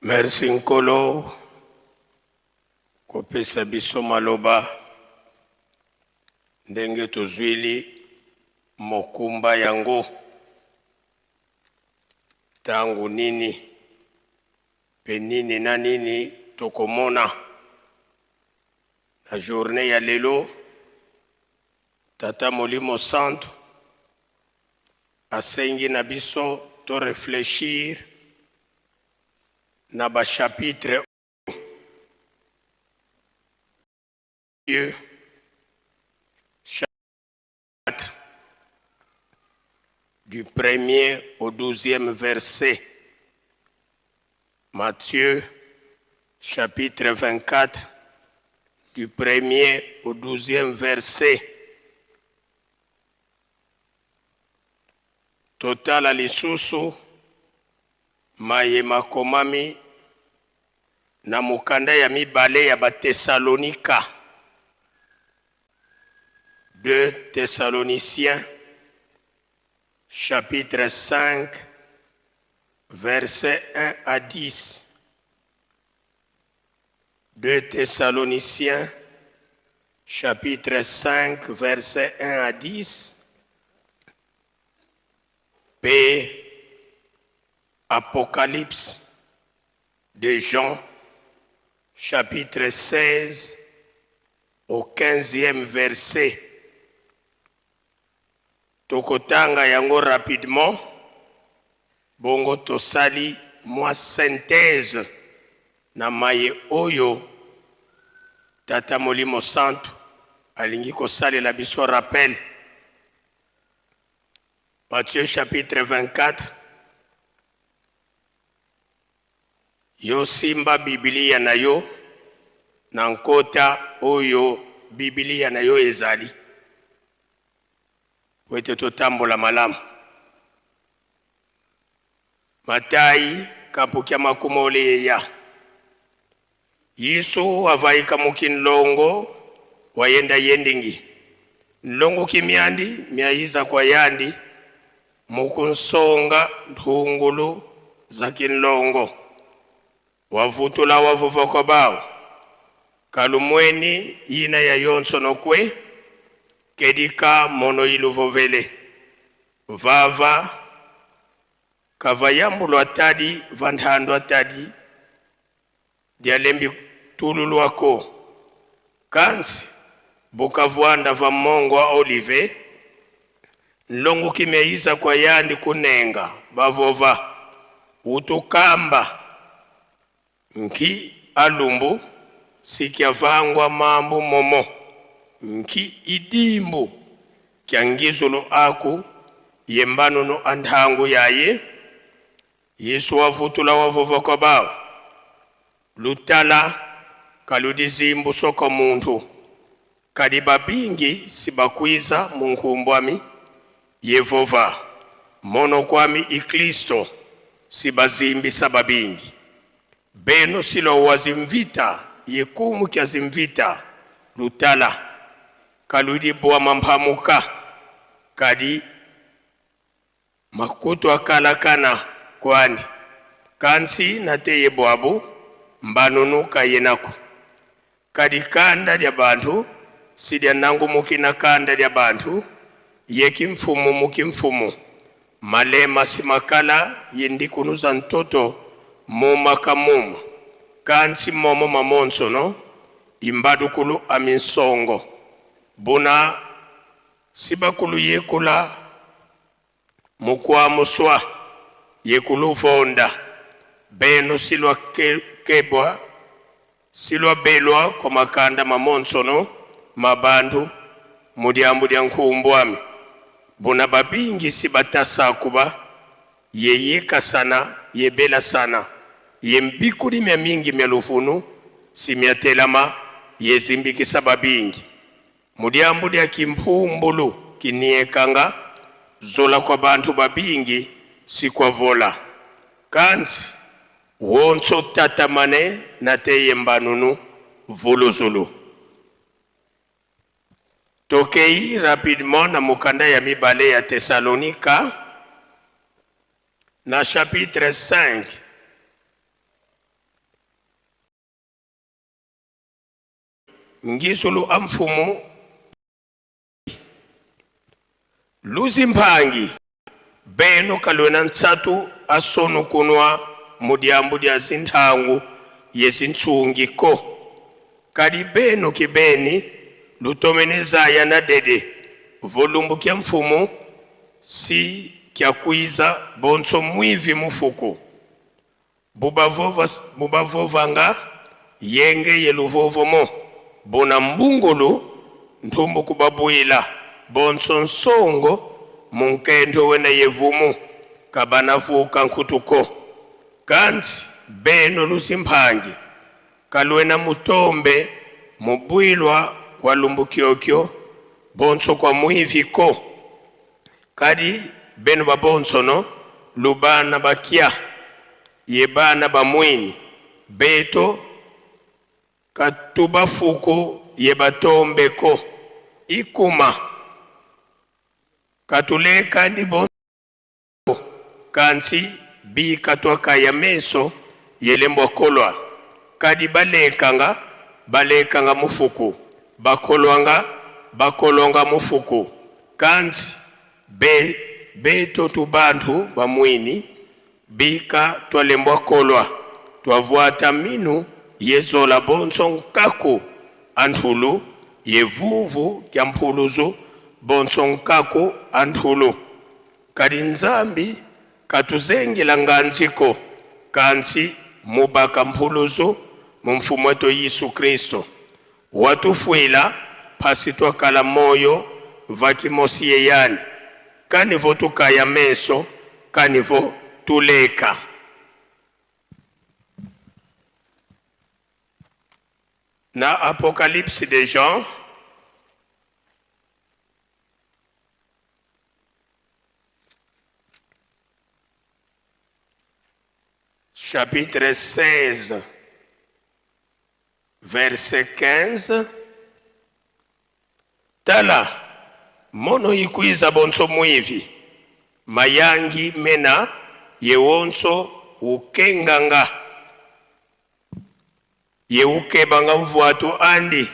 Merci Nkolo kopesa biso maloba ndenge tozwili mokumba yango ntango nini mpe nini na nini tokomona na journée ya lelo. Tata Molimo Santu asengi na biso to réfléchir na ba chapitre oyo, chapitre du premier au 12e verset. Matthieu chapitre 24 du premier au 12e verset. Totala lisusu maye makomami na mokanda ya mibale ya Batesalonika, 2 Thessaloniciens chapitre 5 verset 1 à 10. 2 Thessaloniciens chapitre 5 verset 1 à 10 P. Apocalypse de Jean chapitre 16 au 15e verset. Tokotanga yango rapidement, bongo tosali mwa synthèse na maye oyo Tata Molimo Santu alingi kosalela biso rappel. Matthieu chapitre 24. Yo simba Biblia na yo na nkota oyo Biblia na yo ezali, po ete totambola malamu. Matai kapukia makumole yeya. Yesu avaika mukinlongo wayenda yendingi. Nlongo kimiandi miayiza kwa yandi mukunsonga nthungulu za kinlongo. Wavutula wavuva kwa bao. Kalumweni yina ya yonso nokwe kedika mono iluvovele. Vava kavayambulwa tadi vanthandwa tadi dialembi tululwako. Kansi bukavwanda va mongo wa olive nlongo kimeyiza kwa yandi kunenga bavova utukamba nki alumbu sikyavangwa mambu momo nki idimbu kya ngizulu aku yembanunu anthangu yaye. Yesu wavutula wavova kwa bao lutala kaludizimbu soko muntu kadi babingi sibakwiza munkumbwami Yehova mono kwami ikristo sibazimbisa babingi beno silo wazimvita yekumu kya zimvita lutala kaludi bwa mamphamuka kadi makutu akalakana kwandi kansi nateye bwabu mbanunu kayenako kadi kanda lya bantu sidya nangumukina kanda lya bantu yeki mfumu muki mfumu malema simakala yindikunuza ntoto muma muma kansi momo mamonsono imbadukulu aminsongo buna sibakulu yekula mukwamuswa yekulu vonda benu silwa kebwa Silwa belwa kwa makanda ma monsono ma bantu mu diambu dia nkumbwami buna babingi si batasakuba yeyikasana yebelasana ye mbikuli mya mingi mya luvunu si myatelama yezimbikisa babingi mu diambu dia kimpumbulu kiniekanga zola kwa bantu babingi si kwavola kansi Wonso tatamane na te ye mbanunu vuluzulu. Tokeyi rapidement na mokanda ya mibale ya Thessalonica na chapitre 5. Ngizulu a mfumu Luzi mphangi beno kalwena ntsatu asonu kunwa mu diambu dia zinthangu ye zintsungi ko. Kadi benu ki beni lutomene zaya na dede volumbu kia mfumu si kia kuiza bonso mwivi mufuku. Bubavovanga yenge ye luvovomo buna mbungulu nthumbu kubabuila bonso nsongo munkentho wena yevumu kabanavuka nkhutuko. Kansi beno luzimphangi kalwena mutombe mubwilwa kwa lumbukyokyo bonso kwa mwivi ko. Kadi beno babonsono lubana bakia ye bana ba mwini beto katubafuku ye batombeko ikuma katuleka ndi bonso kansi bika twakaya meso yelembwa kolwa kadi balekanga balekanga mufuku bakolwanga bakolonga mufuku kansi be beto tu bantu ba mwini bika twalembwa kolwa twavwata minu yezola bonso nkaku anthulu yevuvu kya mphuluzu bonso nkaku anthulu kadi Nzambi katuzengela nganziko kansi mubaka mphuluzu mu mfumu wetu Yesu Kristo watufuila phasi twakala moyo vakimosi yeyani kanivo tukaya meso kanivo tuleka. Na Apocalypse de Jean chapitre 16 verset 15 tala mono ikwiza bonso mwivi mayangi mena yewonso ukenganga yeukebanga mvuatu andi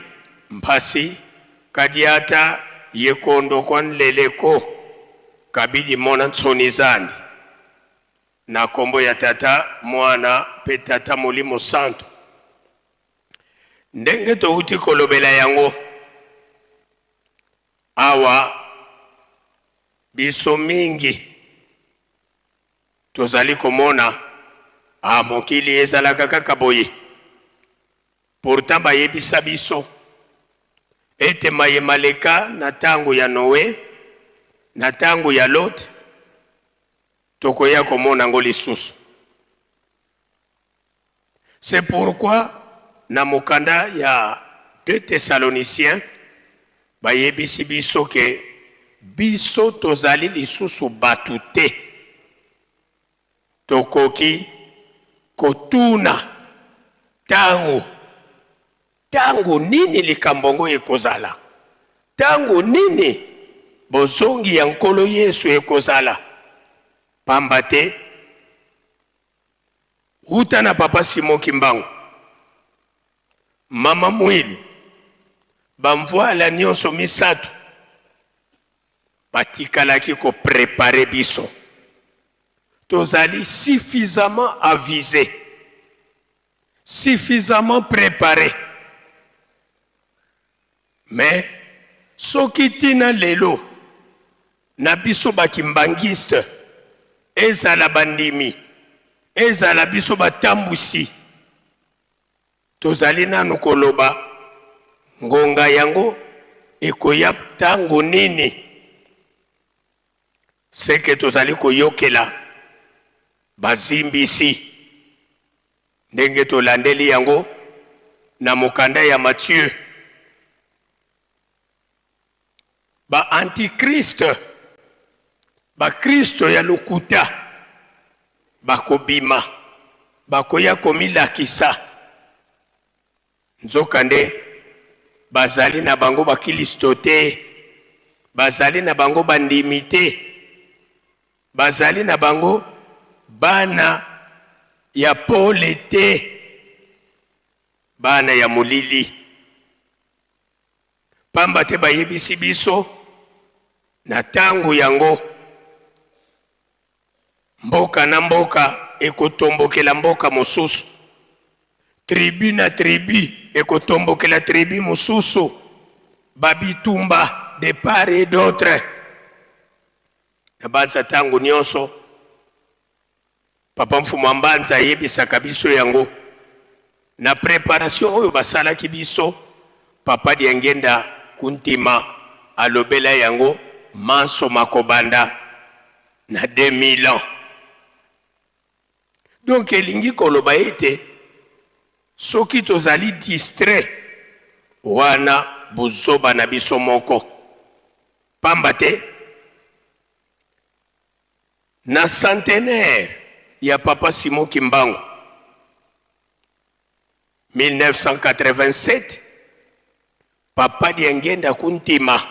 mphasi kadiata yekondo kwa nleleko kabidi mona ntsoni zandi na kombo ya Tata, Mwana pe Tata Molimo Santu. Ndenge touti kolobela yango awa, biso mingi tozali komona ah, mokili ezalaka kaka boye. Pourtant bayebisa biso ete maye maleka na tango ya Noe, na tango ya Lot, tokoya komona yango lisusu. C'est pourquoi na mokanda ya 2 Thessaloniciens bayebisi biso ke biso tozali lisusu batu te, tokoki kotuna tango tango nini likambo yango ekozala, tango nini bozongi ya Nkolo Yesu ekozala, pamba te Wuta na papa Simon Kimbangu, mama Muilu, ba mvuala nionso misatu batikalaki ko preparer biso. Tozali suffisamment aviser, suffisamment preparer. Mais soki tina lelo na biso ba kimbanguiste ezala ba ndimi ezala biso ba tambusi. Tozali nanu koloba ngonga yango ekoya tango nini? Seke tozali koyokela bazimbisi ndenge tolandeli yango na mokanda ya Matthieu. Ba antichrist, ba kristo ya lokuta bakobima, bakoya komilakisa. Nzokande bazali na bango bakilisto te, bazali na bango bandimi te, bazali na bango bana ya pole te, bana ya molili. Pamba te bayebisi biso na tango yango, mboka na mboka ekotombokela mboka mosusu, tribu na tribu ekotombokela tribu mosusu, ba bitumba de part et d'autre. Nabanza tango nionso Papa Mfumu a Mbanza ayebisaka biso yango na preparation oyo basalaki biso, Papa Diangienda Kuntima alobela yango manso makobanda na 2000 ans. Donc elingi koloba ete soki tozali distrait wana buzoba na biso moko, pamba te Na centenaire ya Papa Simon Kimbangu, 1987, Papa Diangienda Kuntima,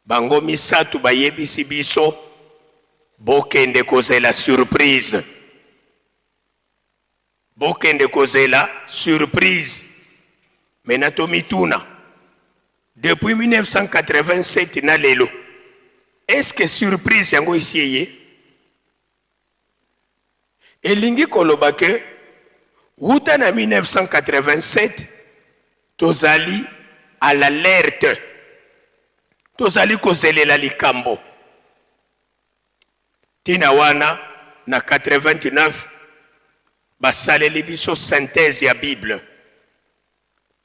bango misatu bayebisi biso bokende kozela surprise. Bokende kozela surprise. Maintenant tomituna, depuis 1987 na lelo, est-ce que surprise yango esi eye? Elingi koloba que wuta na 1987 tozali à l'alerte, tozali kozelela likambo. Tina wana na 89 basaleli biso synthèse ya Bible.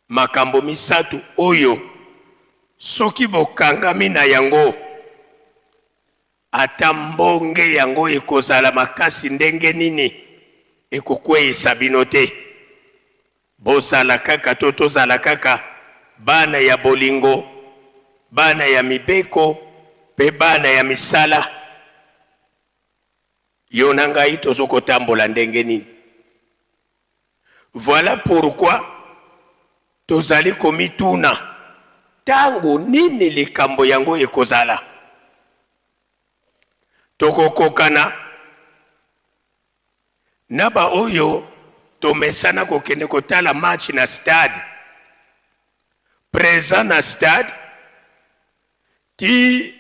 Makambo misatu oyo soki bokangami na yango, ata mbonge yango ekozala makasi ndenge nini, ekokweyisa bino te. Bozala kaka to tozala kaka bana ya bolingo, bana ya mibeko pe bana ya misala. Yo na ngai tozo kotambola ndenge nini? Voilà pourquoi tozali komituna tango nini likambo yango ekozala. Tokokokana Na ba oyo tomesana kokende kotala match na stade, present na stade ti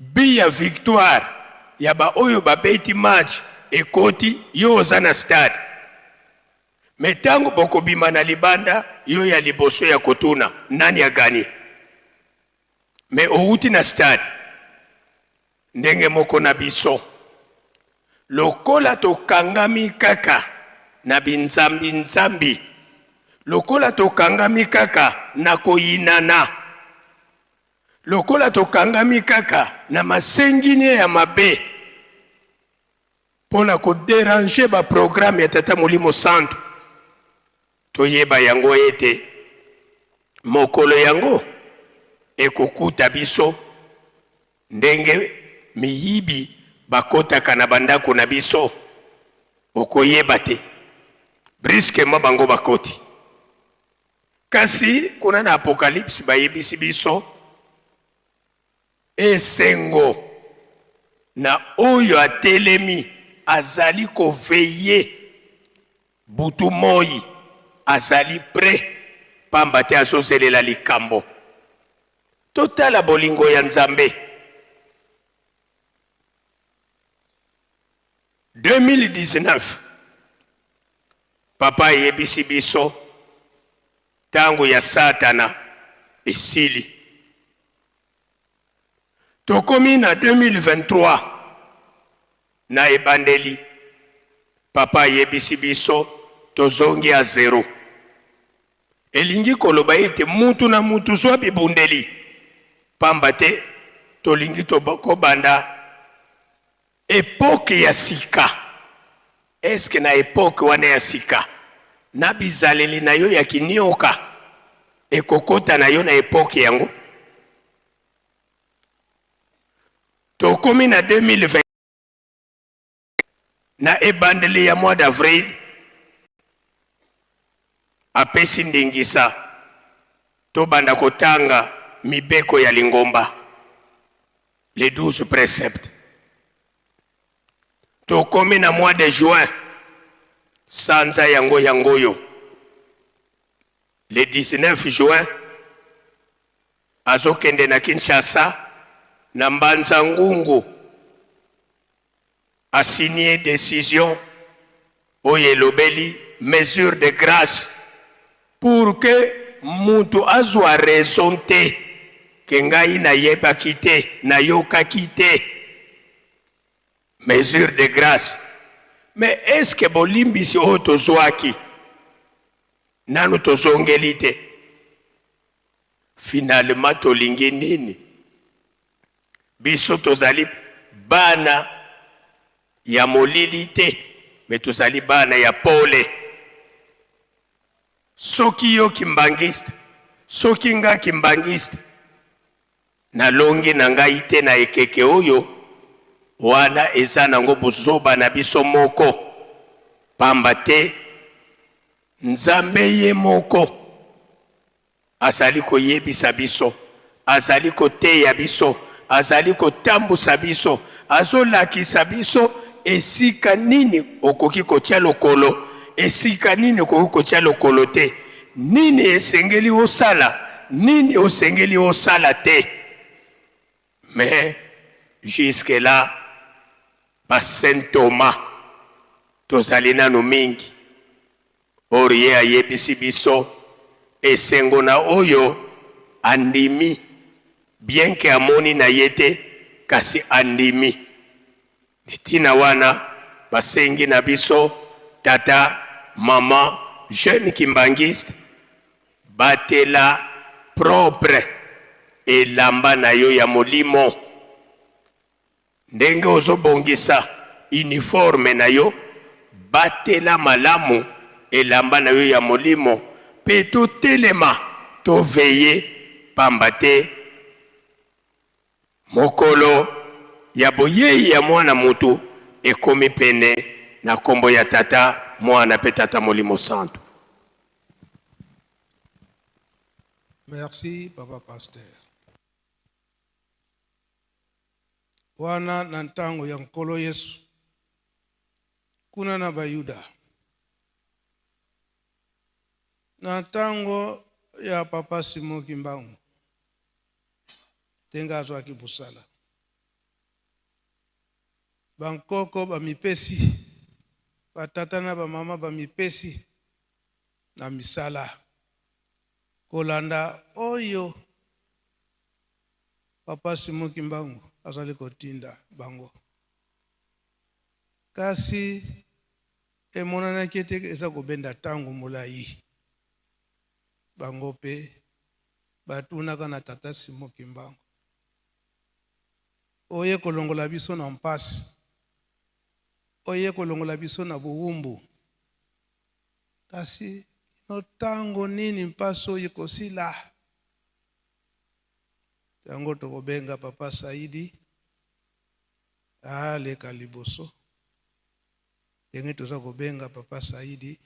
but ya victoire ya ba oyo babeti match ekoti, yo oza na stade mais tango bokobima na libanda yo ya liboso ya kotuna nani a gagne mais owuti na stade. Ndenge moko na biso, lokola tokangami kaka na binzambi-nzambi, lokola tokangami kaka na koyinana, lokola tokangami kaka na masenginia ya mabe mpo na ko deranger ba programmes ya Tata Molimo Santu, toyeba yango ete mokolo yango ekokuta biso Ndenge miyibi bakotaka na ba ndako na biso okoyeba te. Brusquement bango bakoti. Kasi kuna na Apocalypse bayebisi biso esengo na oyo atelemi azali ko veiller butu moyi, azali pret pamba te azozelela likambo. Totala bolingo ya Nzambe. 2019 Papa ayebisi biso tango ya Satana esili. Tokomi na 2023 na ebandeli Papa ayebisi biso tozongi a zero. Elingi koloba ete mutu na mutu zwa bibundeli, pamba te tolingi kobanda epoque ya sika. Est-ce que na epoque wana ya sika, na bizaleli na yo ya kinioka ekokota na yo na epoque yango? Tokomi na 2020. Na ebandeli ya mois d'avril, apesi ndingisa tobanda kotanga mibeko ya lingomba, les 12 preceptes. Tokomi na mois de juin, sanza yango yangoyo, le 19 juin, azokende na Kinshasa na Mbanza Ngungu a signe decision oyo elobeli mesure de grace pour que mutu azwa raison te ke ngai nayebaki te, nayokaki te. Mesure de grace, mais est ce que bolimbisi oyo tozwaki nanu tozongeli te? Finalement tolingi nini? Biso tozali bana ya molili te, mais tozali bana ya pole. Soki yo kimbanguiste, soki nga kimbanguiste, nalongi na ngai te na ekeke oyo, wana eza nango buzoba na biso moko, pamba te Nzambe ye moko azali koyebisa biso, azali koteya biso, azali kotambusa biso, azolakisa biso esika nini okoki kotia lokolo, esika nini okoki kotia lokolo te, nini esengeli osala, nini osengeli osala te. Mais jusque là ba saint Thomas tozali nanu mingi. Or ye ayebisi biso esengo na oyo andimi bien que amoni na ye te kasi andimi. Nde tina wana basengi na biso tata, maman, jeune kimbanguiste batela propre elamba na yo ya molimo. Ndenge ozo bongisa uniforme na yo, batela malamu elamba na yo ya molimo pe totelema to veiller pamba te mokolo ya boyei ya mwana mutu ekomi pene na kombo ya Tata, Mwana pe Tata Molimo Santu. Merci papa pasteur. Wana na ntango ya Nkolo Yesu, kuna na Bayuda, na ntango ya papa Simon Kimbangu, ndenge azwaki mosala, bankoko bamipesi, batata na bamama bamipesi na misala kolanda oyo Papa Simon Kimbangu azali kotinda bango. Kasi emonanaki ete eza kobenda tango molayi. Bango pe batunaka na Tata Simon Kimbangu, Oye kolongola biso na mpasi? Oye kolongola biso na bowumbu? Kasi kino tango nini mpasi oyo ekosila? Yango tokobenga papa Saidi aleka liboso ndenge toza kobenga papa Saidi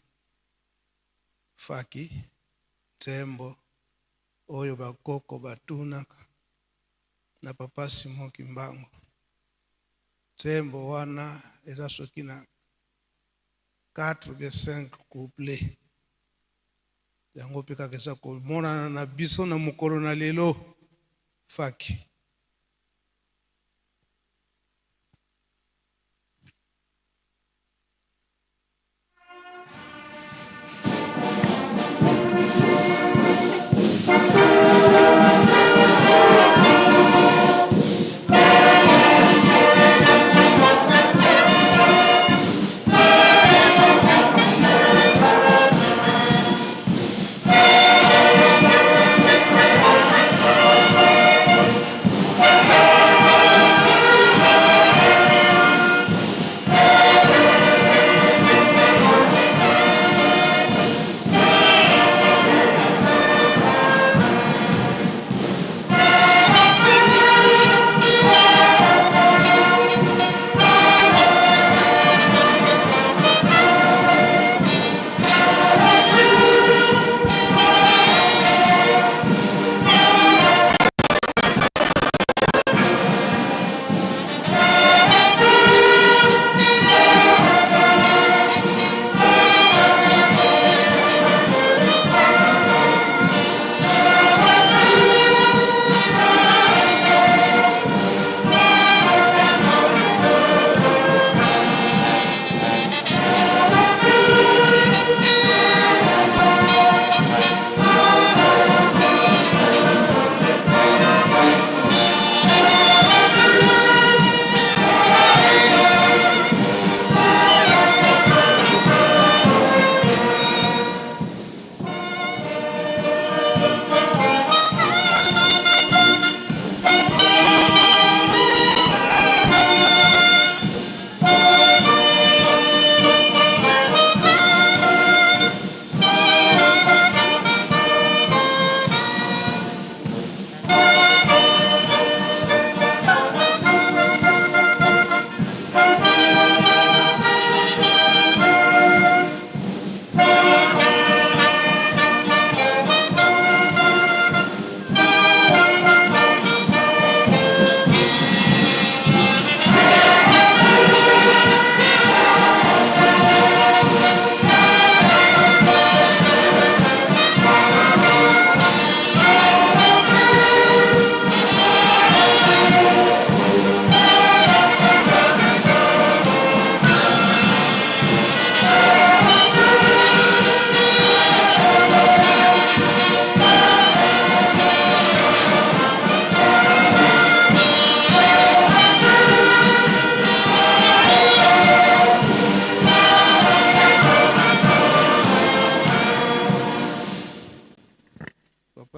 Faki nzembo oyo bakoko batunaka na papa Simon Kimbangu. Nzembo wana eza soki na 4 ou bien 5 couplets. Yango pe kaka eza komonana na biso na mokolo na lelo. Faki.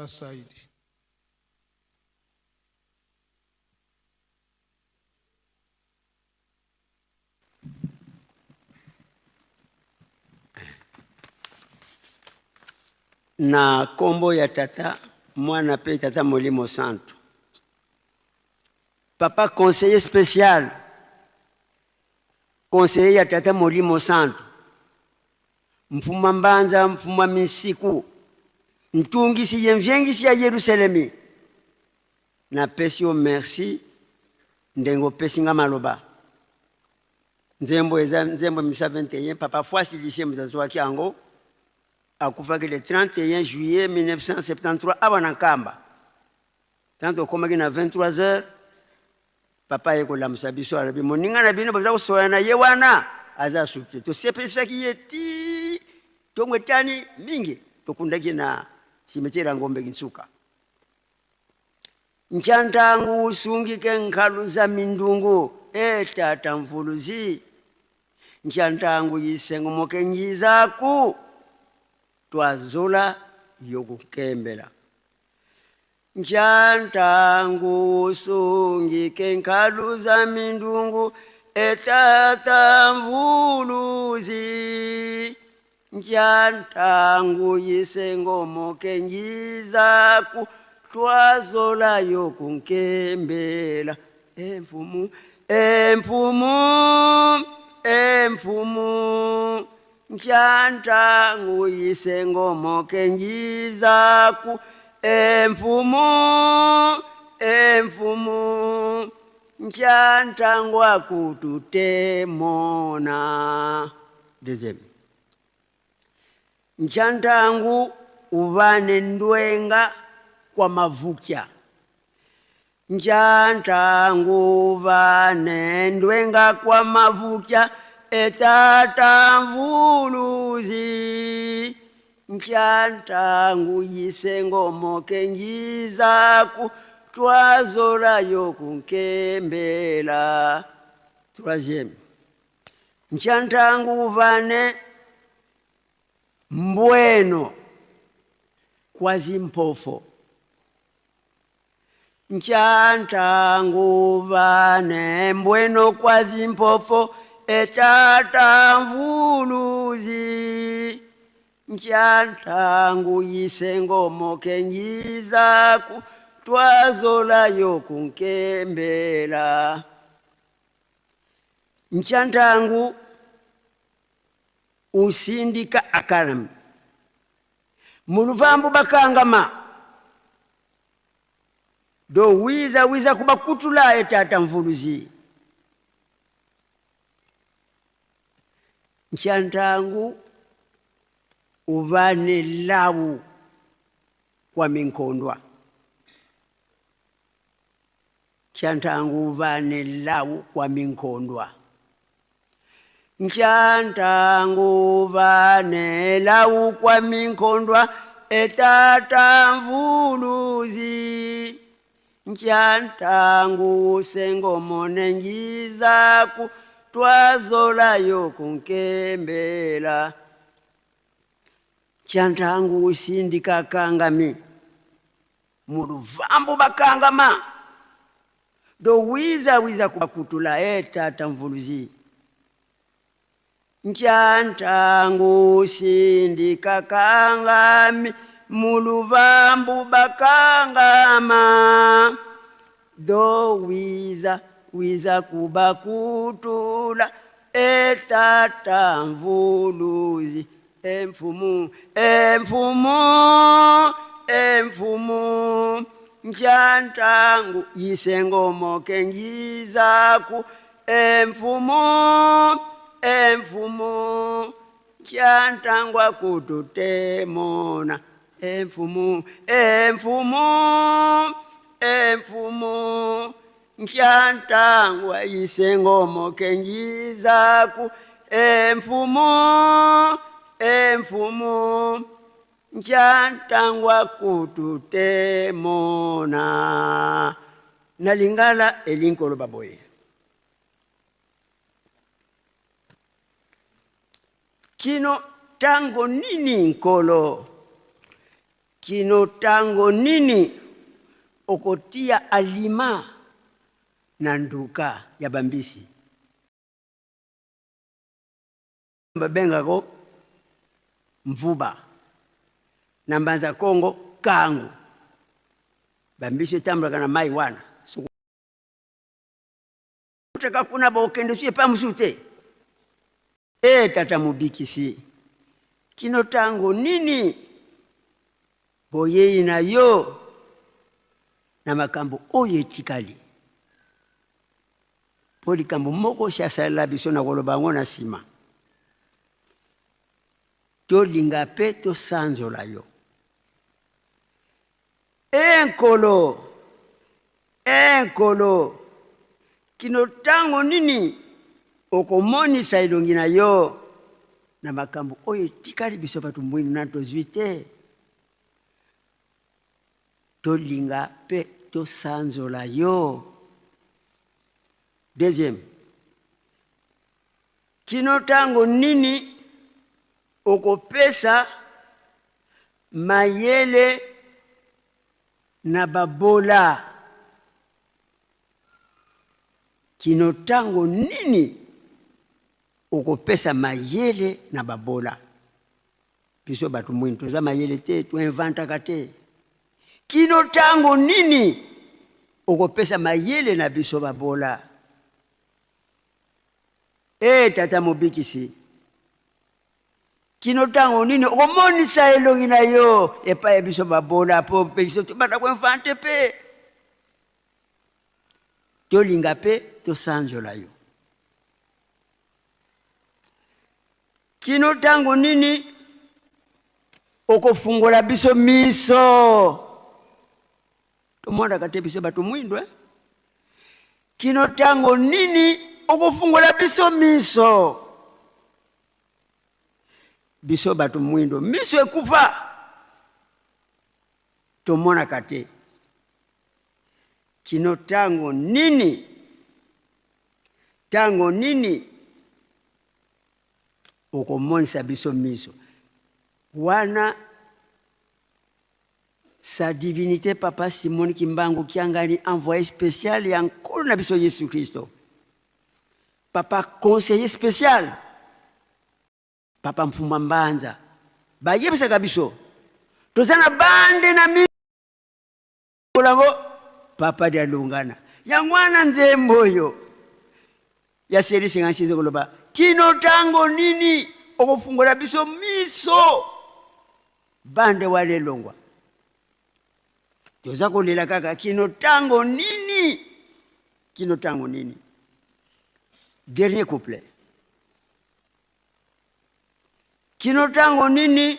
Papa Saidi. Na kombo ya Tata, Mwana pe Tata Molimo Santu. Papa conseiller special, conseiller ya Tata Molimo Santu, Mfumwa Mbanza, Mfumwa Minsiku, Ntungisi ye Mviengisi ya Yerusalemi, napesi yo merci ndenge opesi nga maloba. Nzembo eza nzembo misa 21, Papa Fuasi Lucien moto azuaki yango. Akufaki le 31 juillet 1973 awa na Nkamba. Tango tokomaki na 23 heures, papa aye kolamusa biso, alobi moninga na bino boza kosolola na ye wana aza suki. Tosepelisaki ye ti tongo etani mingi, tokundaki na cimetière ya Ngombe Kinsuka. Nchantangu usungike nkhalu za mindungu e tata mvuluzi Nchantangu yisengo moke njizaku twazula yokukembela Nchantangu usungike nkhalu za mindungu e tata mvuluzi Nchantangu yisengo moke njizaku twazola yokunkembela E mfumu, e mfumu, e mfumu Nchantangu yisengo moke njizaku E mfumu, e mfumu Nchantangu akututemona. Deuxième. Nchantangu uvane ndwenga kwa mavukya. Nchantangu uvane ndwenga kwa mavukya e tata mvuluzi. Nchantangu yisengo moke njizaku twazola yokunkembela. Troisième. Nchantangu uvane mbweno kwa zimpofo. Nchantangu uvane mbweno kwa zimpofo e tata mvuluzi. Nchantangu yisengo moke njizaku twazola yokunkembela. Nchantangu usindika akalami muluvambu bakangama do wiza wiza kubakutula e tata mvuluzi. Nchantangu uvane lawu kwa minkondwa. Nchantangu uvane lawu kwa minkondwa. Nchantangu uvane lawu kwa minkondwa e tata mvuluzi. Nchantangu sengomone njizaku twazola yokunkembela. Nchantangu usindika kangami muluvambu bakangama do wiza wiza kubakutula e tata mvuluzi. Nchantangu usindika kangami muluvambu bakangama do wiza wiza kubakutula e tata mvuluzi. E mfumu, e mfumu, e mfumu Nchantangu yisengo moke njizaku e mfumu, e mfumu Nchantangu akututemona e mfumu, e mfumu, e mfumu Nchantangu yisengo moke njizaku e mfumu, e mfumu Nchantangu akututemona. Na lingala elinkolo baboye. Kino tango nini nkolo? Kino tango nini okotia alima na nduka ya bambisi? Babengako mvuba na mbanza Kongo kangu. Bambisi etambolaka na mai wana. Sokotaka kuna bokende su epai mosusu te. E Tata Mobikisi, kino tango nini boyei na yo na makambo oyo etikali? Mpo likambo moko osi asalela biso, nakoloba yango na nsima. Tolinga mpe tosanzola yo. E Nkolo, e Nkolo, kino ntango nini okomonisa elongi na yo na makambo oyo etikali biso bato mwindu nanu tozwi te? Tolinga mpe tosanzola yo. Deuxième, kino ntango nini okopesa mayele na babola? Kino ntango nini okopesa mayele na babola? Biso bato mwindu toza mayele te, to inventaka te. Kino ntango nini okopesa mayele na biso babola? E Tata Mobikisi, kino ntango nini okomonisa elongi na yo epai ya biso babola, mpo mpe biso tobanda koinvente mpe tolinga mpe tosanzola yo? Kino ntango nini okofungola biso miso? Tomonaka te biso bato mwindo, eh? Kino ntango nini okofungola biso miso? Biso bato mwindo, miso ekufa, tomonaka te. Kino ntango nini? Ntango nini okomonisa biso miso wana? Sa Divinite Papa Simon Kimbangu Kiangani, envoyé spécial ya Nkolo na biso Yesu Kristo, Papa conseiller spécial, Papa Mfumba Mbanza, bayebisaka biso toza na bande na miso yango Papa Dialungana. Yango wana nzembo oyo ya série 56 ekoloba kino ntango nini okofungola biso miso, bande wana elongwa. Toza kolela kaka kino ntango nini, kino ntango nini. Dernier couplet. Kino ntango nini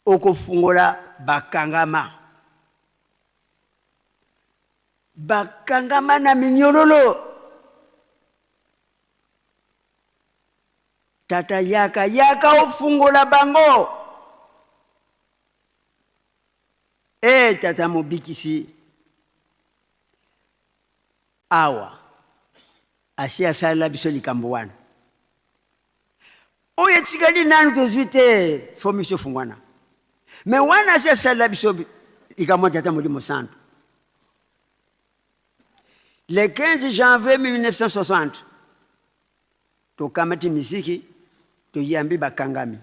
okofungola bakangama, bakangama na minyololo? Tata yaka, yaka ofungola bango. E Tata Mobikisi, awa asi asalela biso likambo wana. Oyo etikali nanu tozwi te, fo miso efungwana. Me wana asi asalela biso likambo ya Tata Molimo Santu. Le 15 janvier 1960, tokamati miziki, toyambi bakangami.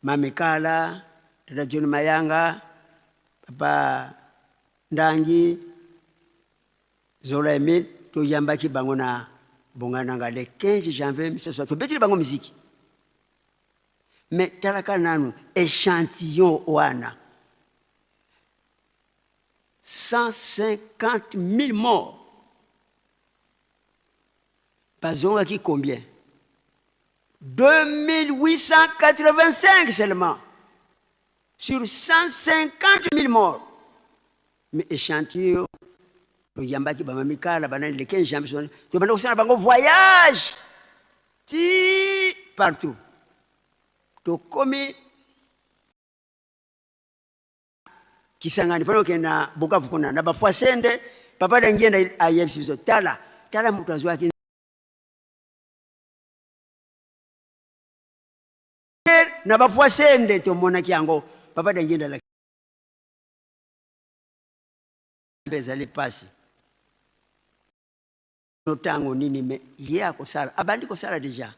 Mame Kala, Tata John Mayanga, Papa Ndangi, Zola Emile, toyambaki bango na Bongananga le 15 janvier 1960. Tobeteli bango miziki. Mais talaka nanu échantillon wana. 150 000 morts. Bazongaki combien? 2885 seulement sur 150 000 morts. Mais échantillon toyambaki bamamikala banani le 15 janvier, tobanda kosala bango voyage ti partout. Tokomi Kisangani mpona kokende na Bukavu kuna na Bafwasende, Papa Dangienda ayebisi biso tala tala moto azwaki na Bafwasende, tomonaki yango Papa Dangienda. Ezali pasi no tango nini me ye akosala abandi kosala deja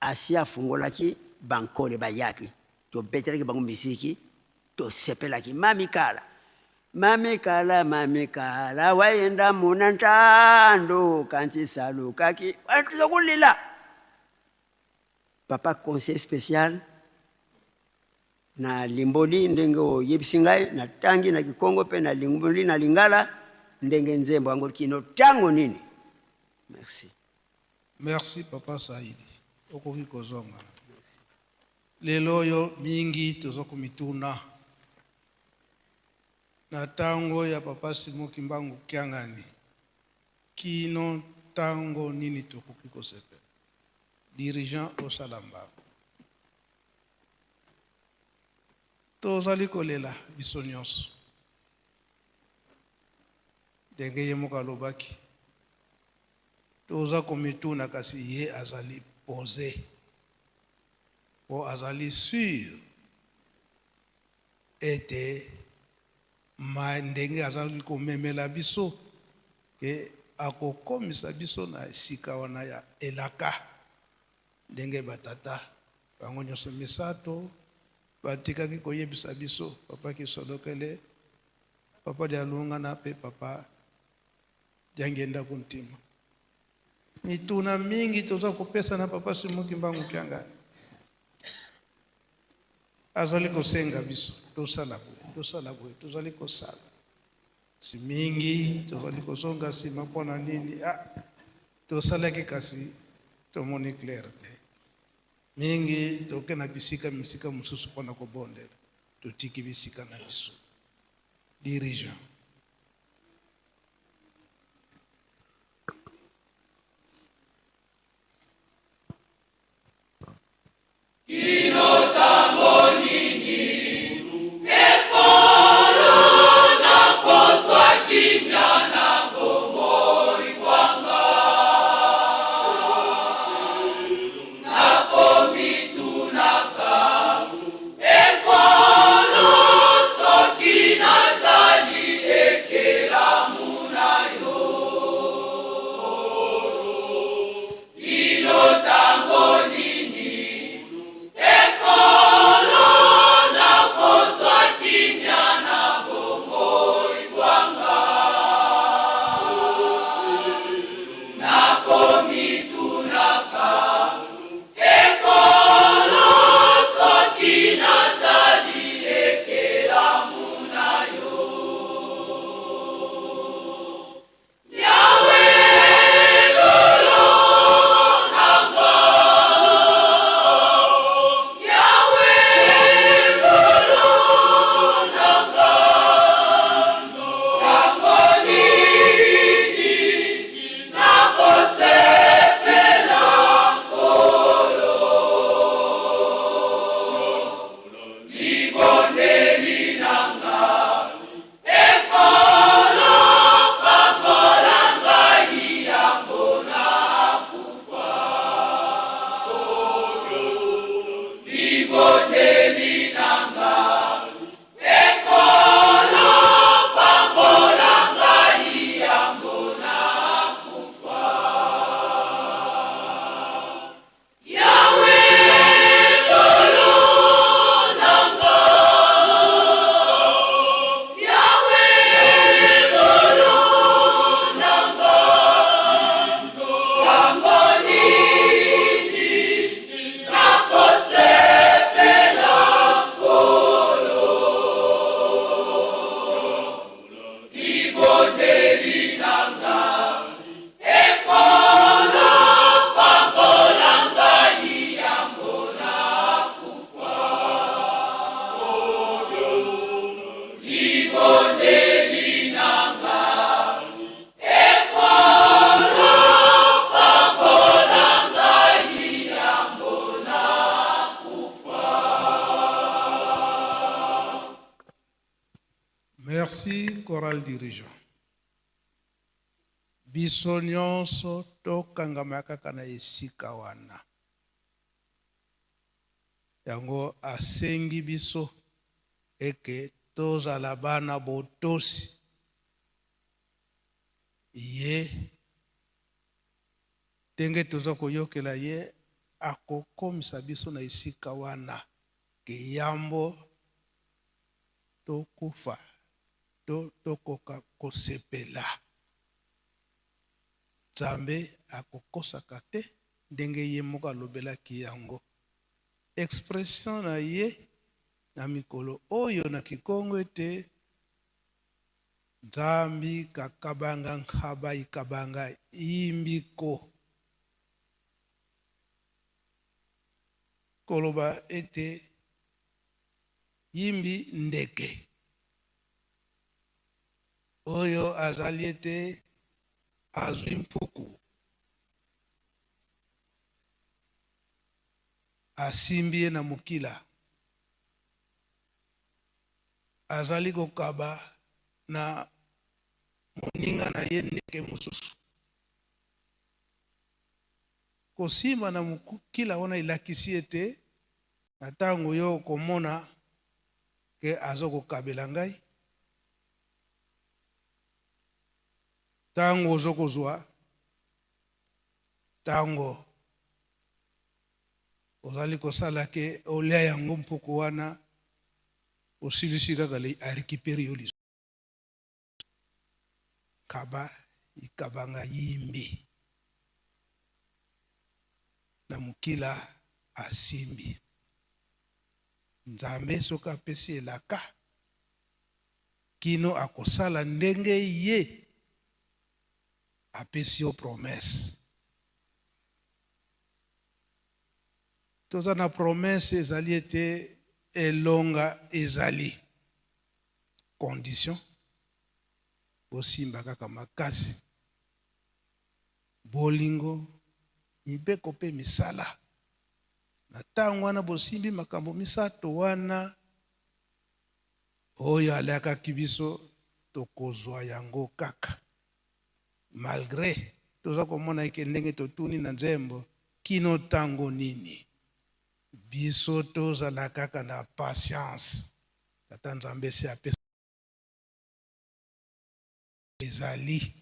asi afungolaki bankole bayaki tobetelaki bango miziki tosepelaki mami kala mami kala mami kala wayenda muna ntando kanti salukaki tuzokulila papa conseil spécial Na limboli ndenge oyebisi ngai, na tangi na kikongo pe na limboli na lingala ndenge nzembo yango kino tango nini? Merci. Merci papa Saidi, okoki kozonga. Lelo oyo mingi toza komituna na tango ya papa Simon Kimbangu Kiangani, kino tango nini tokoki kosepela? Dirigeant osala mbangu. Tozali kolela biso nyonso. Ndenge ye moko alobaki, toza komituna kasi ye azali pose po azali sur ete ma ndenge azali komemela biso ke akokomisa biso na esika wana ya elaka. Ndenge ba tata bango nyoso misato batikaki koyebisa biso, Papa Kisolokele, Papa Dialungana pe Papa Diangienda Kuntima. Mituna mingi toza kopesa na Papa Simon Kimbangu Kiangani. Azali kosenga biso tosala boye, tosala boye, tozali kosala. Si mingi tozali kozonga sima mpo na nini? Ah, tosalaki kasi tomoni clair te. Mingi toke na bisika misika mosusu mpo na kobondela, totiki bisika na biso. Dirigeant. Kino tango nini ekolo nakozwa kimia na bomoi bwa nga? Nakomitunaka ekolo soki nazali ekelamu na yo. Kino tango nini ekolo nakozwa kimia na bomoi bwa nga? Nakomitunaka ekolo soki nazali ekelamu na yo. Libondeli na nga Ekolo pambola ngai yambo nakufa. Libondeli na nga Ekolo pambola ngai yambo nakufa. Yahweh Nkolo na nga, Yahweh Nkolo na nga, tango nini nakosepela Nkolo, libondeli na nga. Ekolo pambola ngai yambo nakufa. Libondeli na nga. Ekolo pambola ngai yambo nakufa. Merci chorale dirigeant. Biso nionso tokangama kaka na esika wana. Yango asengi biso eke Tozala bana botosi. Ye ndenge toza koyokela ye akokomisa biso na esika wana ke yambo tokufa to tokoka kosepela. Nzambe akokosaka te ndenge ye moko alobelaki yango. Expression na ye na mikolo oyo na kikongo ete Nzambi kakabanga nkaba ikabanga imbiko. Koloba ete yimbi ndeke oyo azali ete azwi mpuku asimbi ye na mokila azali kokaba na moninga na ye ndeke mosusu. Kosimba na mokila wana elakisi ete na ntango yo okomona ke aza kokabela ngai, ntango ozo kozwa, ntango ozali kosala ke olia yango mpuku wana, osilisi kaka le arécupérer yo lisusu. Kaba ikabanga yimbi na mokila asimbi. Nzambe soki apesi elaka kino akosala ndenge ye apesi yo promesse. Toza na promesse ezali ete elonga ezali condition bosimba kaka makasi bolingo mibeko mpe misala. Na ntango wana bosimbi makambo misato wana oyo alakaki biso, tokozwa yango kaka. Malgre toza komona eke ndenge totuni na nzembo kino ntango nini, biso tozala kaka na patience. Tata Nzambe esi apesa ezali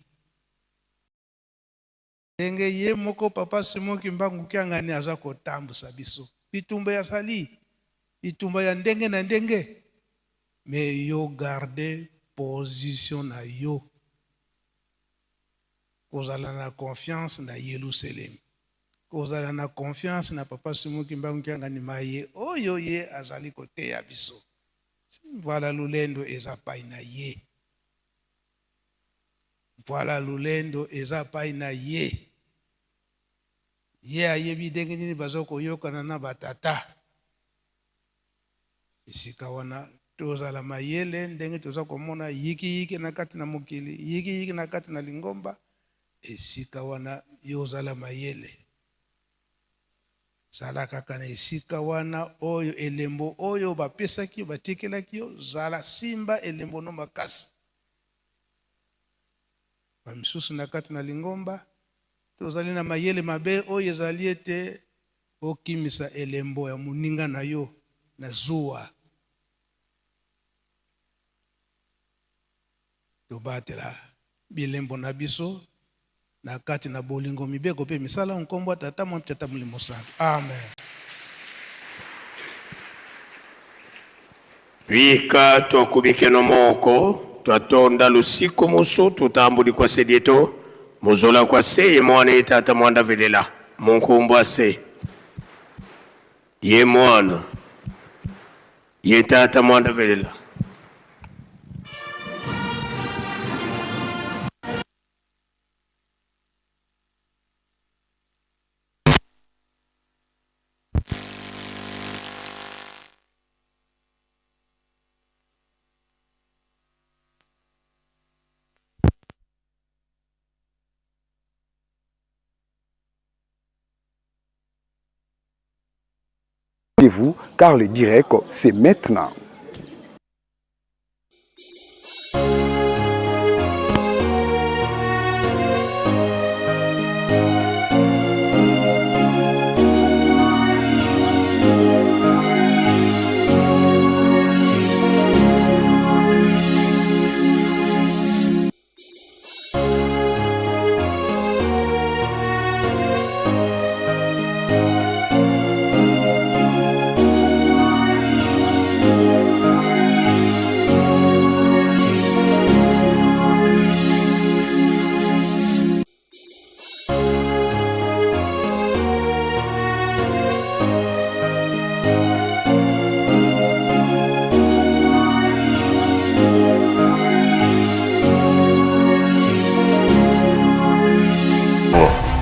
ndenge ye moko Papa Simon Kimbangu Kiangani aza kotambusa biso. Bitumba ya sali, bitumba ya ndenge na ndenge, mais yo garde position na yo, kozala na confiance na Yelusalemi, kozala na confiance na Papa Simon Kimbangu Kiangani maye oyo ye azali koteya biso. Voilà lulendo eza pai na ye. Voilà lulendo eza pai na ye. Ye ayebi ndenge nini baza koyokana na batata. Esika wana tozala mayele ndenge toza komona yikiyiki na kati na mokili, yikiyiki na kati na lingomba. Esika wana yo ozala mayele. Zala kaka na esika wana oyo elembo oyo bapesaki yo, batikelaki yo, zala simba elembo no makasi. Bamisusu na kati na lingomba tozali na mayele mabe oyo ezali ete okimisa elembo ya moninga na yo na zuwa. Tobatela bilembo na biso na kati na bolingo, mibeko mpe misala. Nkombo ya Tata, Mwana mpe Tata Molimo Santu. Amen. Bika twakubikeno moko twatonda lusiku musu tutambuli kwa sedieto muzola kwa se ye mwana ye tata mwanda velela munkumbu ase ye mwana ye tata mwanda velela. Vous, car le direct, c'est maintenant.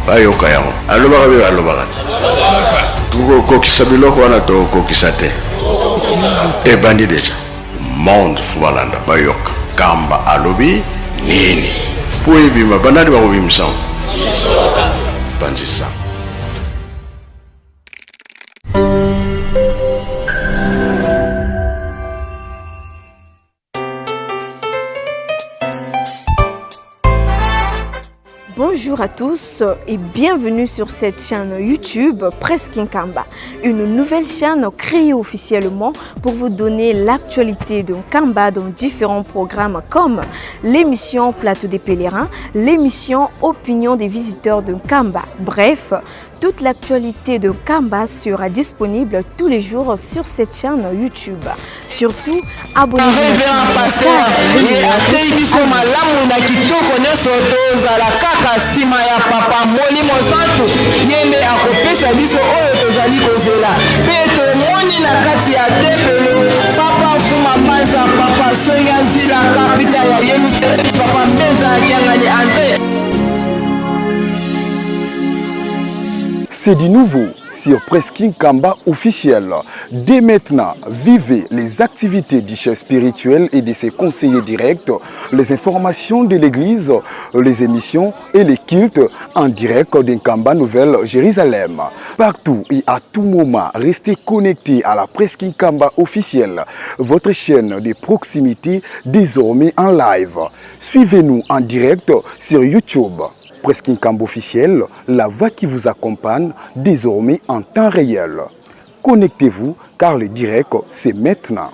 Bayoka yango. Alobaka mpe alobaka te. Tokokokisa biloko wana tokokokisa te. Ebandi deja. Monde fo balanda bayoka. Kamba alobi nini? Mpo ebima banani bakobimisa yango? Panzisa. Bonjour à tous et bienvenue sur cette chaîne YouTube Presse Kinkamba, une nouvelle chaîne créée officiellement pour vous donner l'actualité de Nkamba dans différents programmes comme l'émission Plateau des pèlerins, l'émission Opinion des visiteurs de Nkamba. Bref, toute l'actualité de Kamba sera disponible tous les jours sur cette chaîne YouTube. Surtout, abonnez-vous. Révérend pasteur ye ateyi biso malamu na kitoko nyonso tozala kaka nsima ya papa molimo santu ye nde akopesa biso oyo tozali kozela mpe tomoni na kati ya tempelo papa fuma mbanza papa songa nzila kapita ya yelusalemi papa mbenza ya kiangani andre C'est du nouveau sur Presking Kamba officiel. Dès maintenant, vivez les activités du chef spirituel et de ses conseillers directs, les informations de l'église, les émissions et les cultes en direct d'Nkamba Nouvelle Jérusalem. Partout et à tout moment, restez connectés à la Presking Kamba officielle, votre chaîne de proximité désormais en live. Suivez-nous en direct sur YouTube. Presking Kamba officiel, la voix qui vous accompagne désormais en temps réel. Connectez-vous car le direct, c'est maintenant.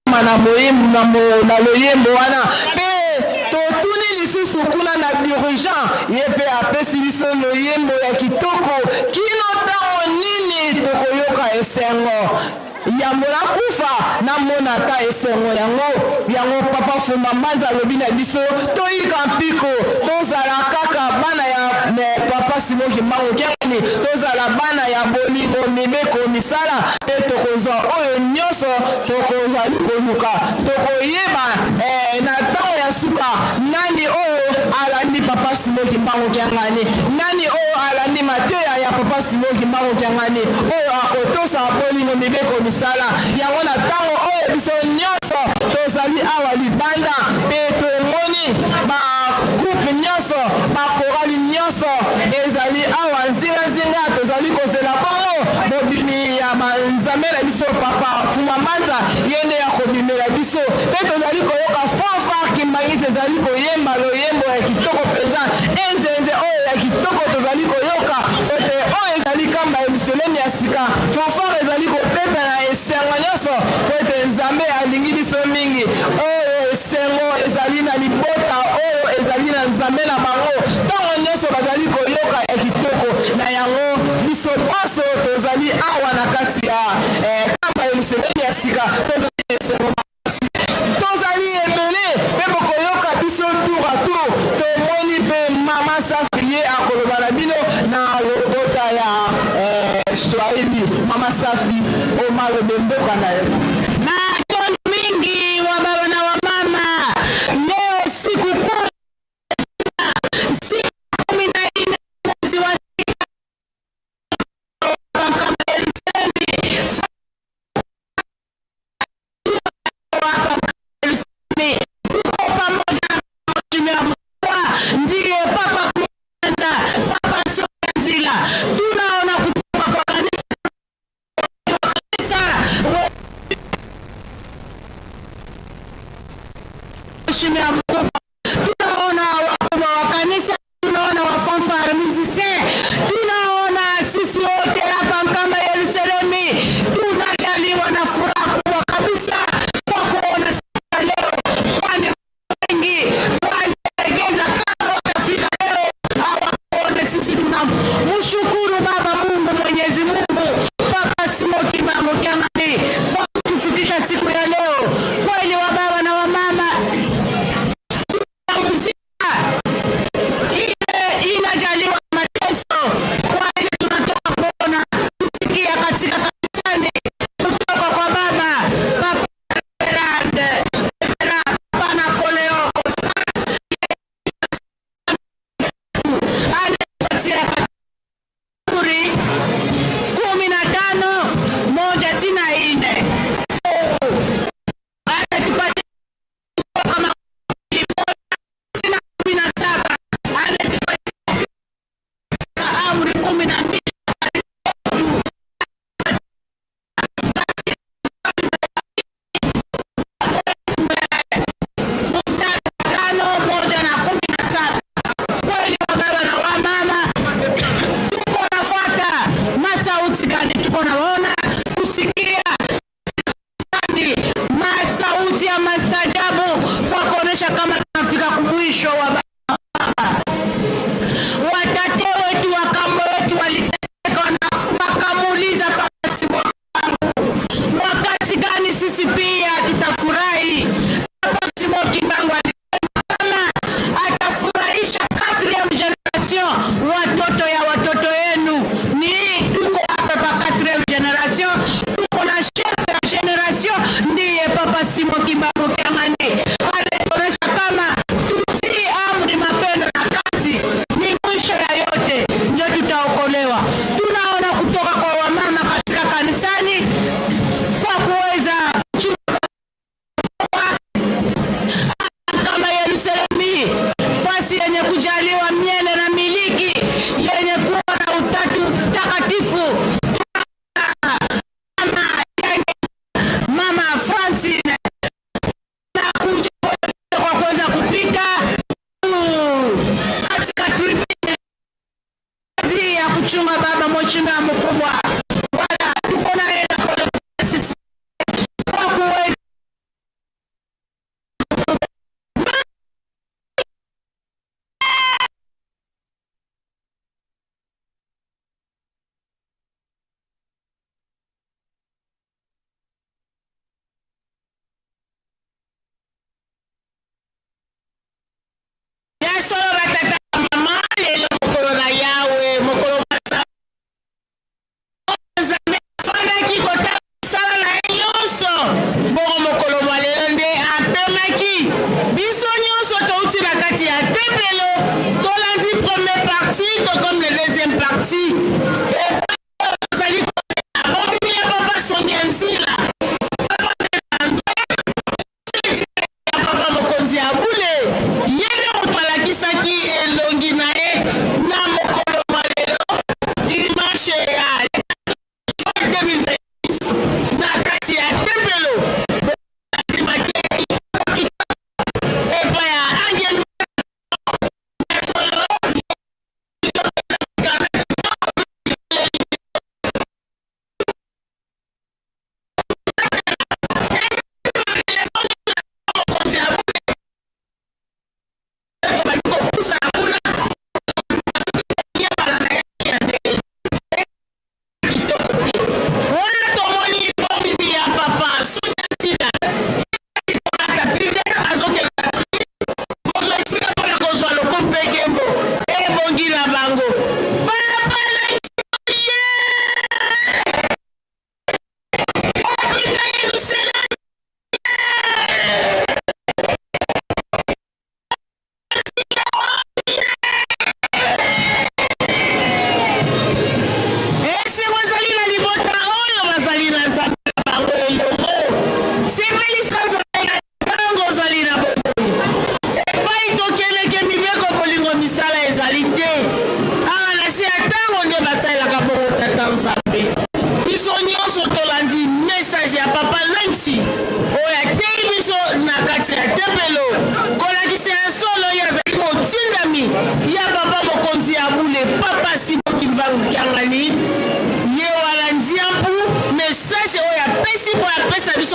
na moyembo na, mo, na loyembo wana mpe totuni lisusu kuna na dirigeant ye mpe apesi biso loyembo ya kitoko kino ntango nini tokoyoka esengo Yambo nakufa, namona ata esengo yango. Yango Papa Fumba Mbanza alobi na biso, toyika mpiko, tozala kaka bana ya Papa Simon Kimbangu Kiangani, tozala bana ya bolingo, mibeko, misala, mpe tokozwa oyo nyonso tokozali koluka. Tokoyeba eh, na ntango ya suka nani oyo alandi Papa Simon Kimbangu Kiangani, nani oyo alandi mateya ya Papa Simon Kimbangu Kiangani, oyo akotosa bolingo, mibeko, misala yango. Na ntango oyo biso nyonso tozali awa libanda mpe tomoni ba groupe nyonso, ba chorale nyonso ezali awa nzingazinga, tozali kozela bongo bobimi ya banzambe na biso Papa Fuma Mbanza, ye nde akobimela biso. Mpe tozali koyoka fanfare Kimbanguiste ezali koyemba loyembo ya kitoko mpenza, enzenze oyo ya kitoko tozali koyoka ete oyo ezali Nkamba ya Yelusalemi ya sika. Fanfare ezali kobeta na esengo nyonso mpo ete Nzambe alingi biso mingi. Oyo esengo ezali na libota oyo ezali na Nzambe na bango ntango nyonso bazali koyoka ya kitoko. Na yango, biso banso tozali awa na kati ya eh, Nkamba ya Yelusalemi ya sika, tozali na esengo. Tozali ebele pe bokoyoka biso tour à tour. Tomoni pe mama Safi ye akoloba na bino na lokota ya eh, Swahili. Mama Safi omalobe mboka na yo. Matondo mingi wa baba na wa mama. Leo sikukuu siku 14 mwezi wa sita Ndiye Papa Kwanza, Papa Nzila, tunaona kutoka kwa kanisa kwa kanisa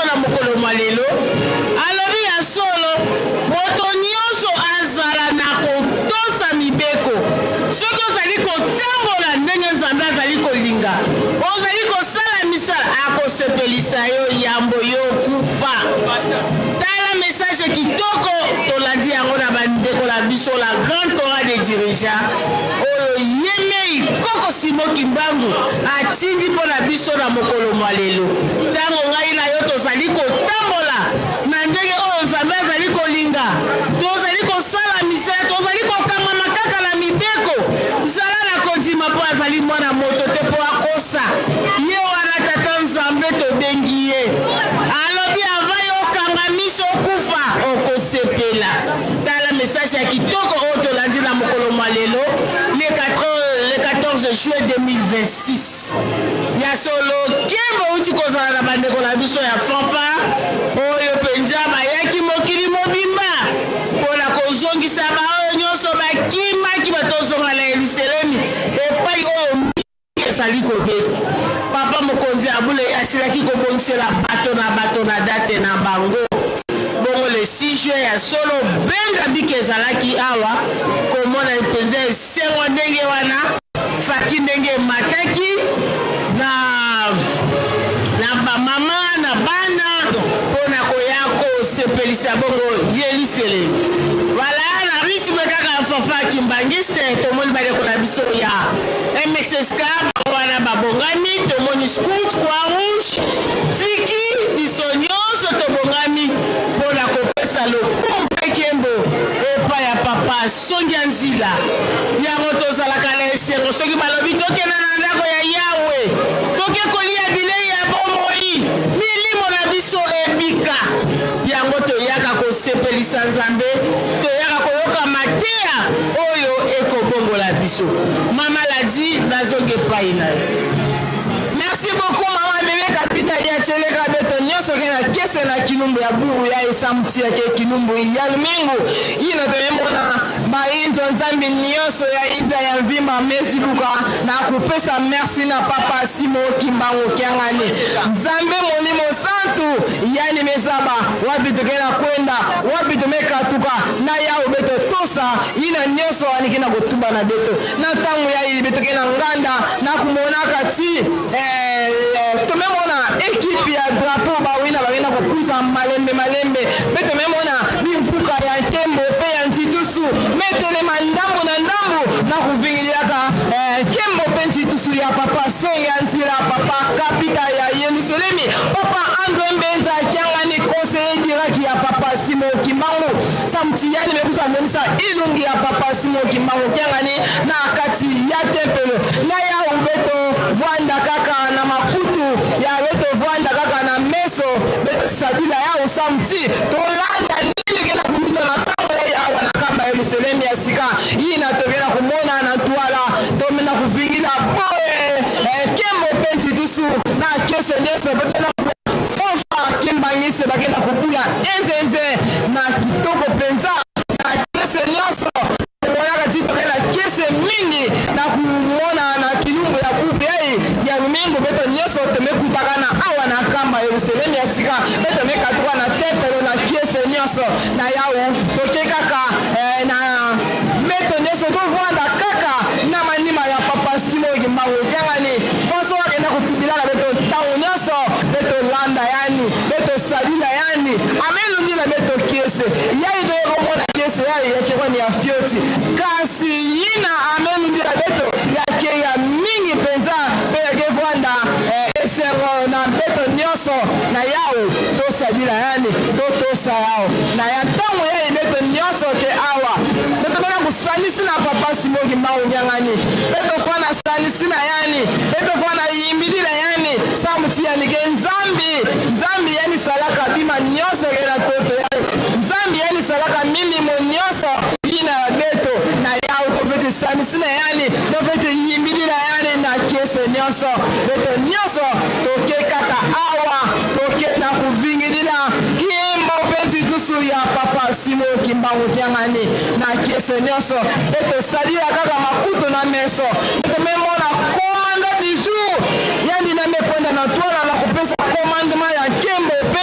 biso na mokolo mwa lelo. Alobi ya solo, moto nyonso azala na kotosa mibeko. Soki ozali kotambola ndenge Nzambe azali kolinga, ozali kosala misala, akosepelisa yo yambo yo okufa. Tala message kitoko tolandi yango na bandeko na biso la grande chorale des dirigeants oyo ye mei koko Simon Kimbangu atindi mpo na biso na mokolo mwa lelo. Ntango ngai na yo tozali kotambola na ndenge oyo Nzambe azali kolinga, tozali kosala misala, tozali kokangama kaka na mibeko, zala na kondima mpo azali mwana moto te mpo akosa. Ye wana Tata Nzambe tobengi ye. Alobi avant yo okanga miso okufa, okosepela. Tala message ya kitoko oyo tolandi na mokolo mwa lelo le 4, le 14 juin 2026. Ya solo nkembo euti kozala na bandeko na biso ya fanfare oyo mpenza bayaki mokili mobimba mpo na kozongisa baoyo nyonso bakimaki batozonga na Yelusalemi epai oyo ezali kobeta. Papa mokonzi ya bule asilaki kobongisela bato na bato na date na bango. Bongo le 6 juin ya solo benga bika ezalaki awa komona mpenza esengo ndenge wana faki ndenge emataki na na bamama na bana mpo na koya kosepelisa bongo Yelusalemi. Wala na rythme kaka ya fanfare kimbangiste, tomoni bandeko na biso ya MSSK bango wana babongami, tomoni scout, croix rouge, fiki, biso nyonso tobongami mpo na kopesa lokumu mpe nkembo epai ya papa Songi ya Nzila. Yango tozalaka na esengo soki balobi tokenda na ndako ya Yawe, toke kolia bilei ya bomoi, milimo na biso ebika. Yango toyaka kosepelisa Nzambe, toyaka koyoka mateya oyo ekobongola biso. Mama Ladi, nazongi epai na yo. Merci beaucoup mama bebe kapita ya cheleka beto nyonso ke na kese na kilumbu ya buru ya esamti ya ke kilumbu ya lumingu ina toyemona bainzo nzambi nyonso ya inza ya mvimba mesibuka na kopesa merci na papa simo kimbangu kiangani nzambe molimo santu yani mezaba wapi toke na kwenda wapi tomekatuka na yawe beto tosa ina nyonso aniki na kotuba na beto na ntango ya ili betoke na nganda na kumonaka ti eh, eh, tomemona ekipe ya drapeau bawina bakenda kokuza malembe malembe mpe tomemona bimvuka ya nkembo mpe ya ntitusu metelema ndambo na ndambo na kuvingililaka eh, nkembo mpe ntitusu ya papa songa nzila papa kapita ya yelusalemi papa andre mbenza kiangani conseiller direct ya papa simo kimbangu Samutiyani mekusa monisa ilungi ya papa Simon Kimbangu Kiangani na kati ya tempelo na yahu beto vwanda kaka na makutu ya beto vwanda kaka na meso beto sadila yahu samuti tolanda nini kena kuluta na tango ya yawa na kamba Yerusalemi ya sika yina tokena kumona na ntwala tomena kuvingila boye eh, kembo pe ntitusu na kese nyonso beto na Fanfare Kimbanguiste bakenda kobula enzenze na kitoko mpenza na kese nyonso komonaka ti toke na kese mingi na komona na kilumbu ya bubei ya lumingu beto nyonso tomekutaka na awa na kamba Yerusalemi ya sika mpe tomekatuka na tempelo na kiese nyonso na yau toke kaka eh, na beto nyonso tovanda kaka na manima ya papa Simon Kimbangu Kiangani mposo akenda kotubilaka beto ntango nyonso beto landa yani beto salila yani amelungila beto kiese yayi toyekomona kiese yayi yakekwani ya fioti kasi yina amelungila beto yakeya mingi mpenza mpe yakevanda eh, esengo na beto nyonso na yau tosalila yani totosa yao na ya ntango yayi beto nyonso ke awa beto bena kosalisi na papa Simon Kimbangu Kiangani beto fana salisi na yani beto fana yimbidi na yani samuti yani ke nzambi nzambi yani salaka bima nyonso ke na toto yani nzambi yani salaka milimo nyonso yina ya beto na yao tofete salisi na yani tofete yimbidi na yani na kiese nyonso beto nyonso toke kaka awa toke na kuvingidila kimbo mpe ntitusu ya papa Simon Kimbangu Kiangani na kiese nyonso mpe tosalila kaka makutu na meso mpe tomemona commandant du jour yani na mekwenda na twala na kopesa commandement ya nkembo mpe.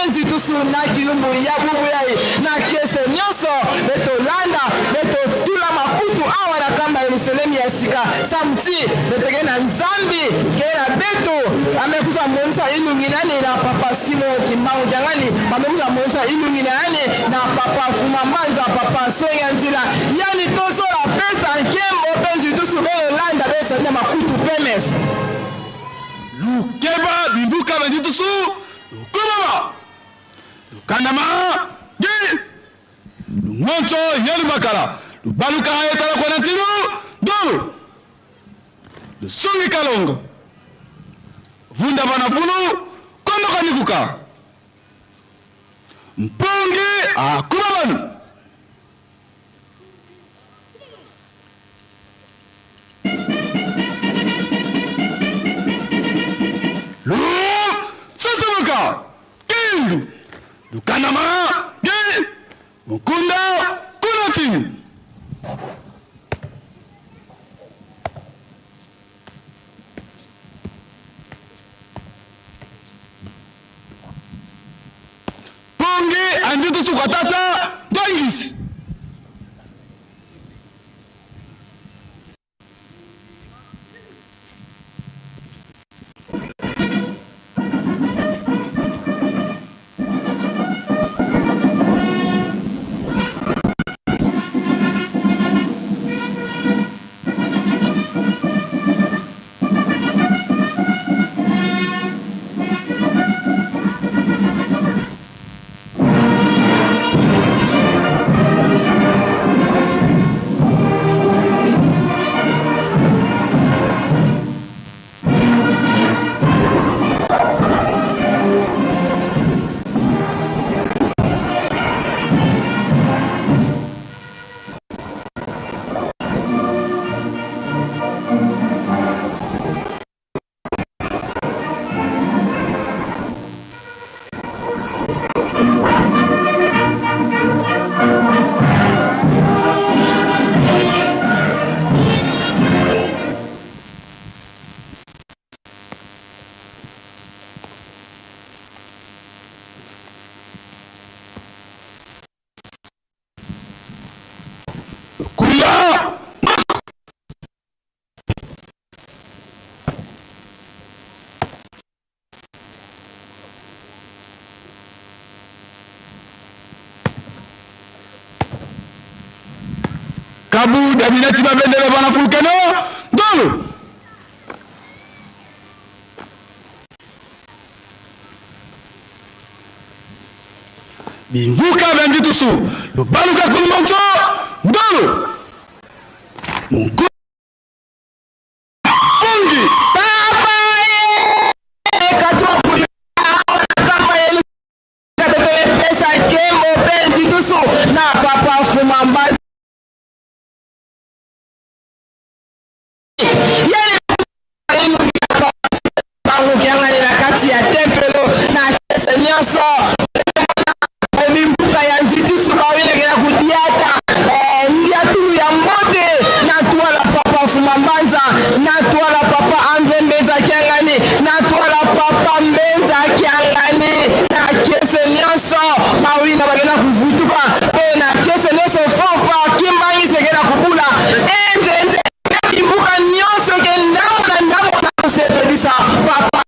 nzitusu na kilumbu ya bubuyayi na kese nyonso be tolanda be totula makutu awa na kamba Yerusalemi ya sika samti be toke na nzambi ke na beto amekusa monisa ilungi nani na papa Simo Kimbangu Kiangani amekusa monisa ilungi na yani na papa Fuma Mbanza papa Songa Nzila yani tozola pesa nkembo pe nzitusu be olanda be sanda makutu pemes. Lukeba bimbuka benditusu lukumama lukandama gi lungonso yelubakala lubaluka etala kona tilu ndulu lusungi kalongo vunda bana fulu kondoka nikuka mpungi akuma banu. Lu sasuluka kindu lukanama gi mukunda kunatini. Pongi anditu suka tata ndongisi. Kabu dabinati babendele bana fulkano ndolo. Bimbuka benditusu lubaluka kulumonto ndolo. Mungu Pungi. Papa ye katwa kama ye pesa kembo benditusu na papa fumamba. Kati ya tempelo na kese nyonso mimbuka ya nzitusu bawelekela kudiata ndiatulu ya mbote na twala papa Fuma Mbanza na twala papa Andre Mbenza Kiangani na twala papa Mbenza Kiangani na kese nyonso bawina bakenda kuvutuka mpe na kese nyonso fofa kimbangi sekela kubula enzenze mimbuka nyonso ke ndambo na ndambo na kosepelisa papa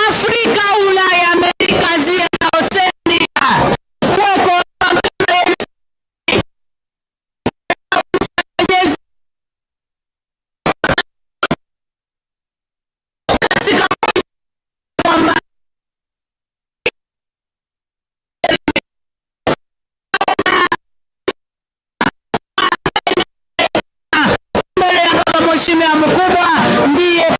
Afrika, Ulaya, Amerika, Azia na Oseania. Weko katika kwamba mbele ya baba mheshimiwa mkubwa ndiye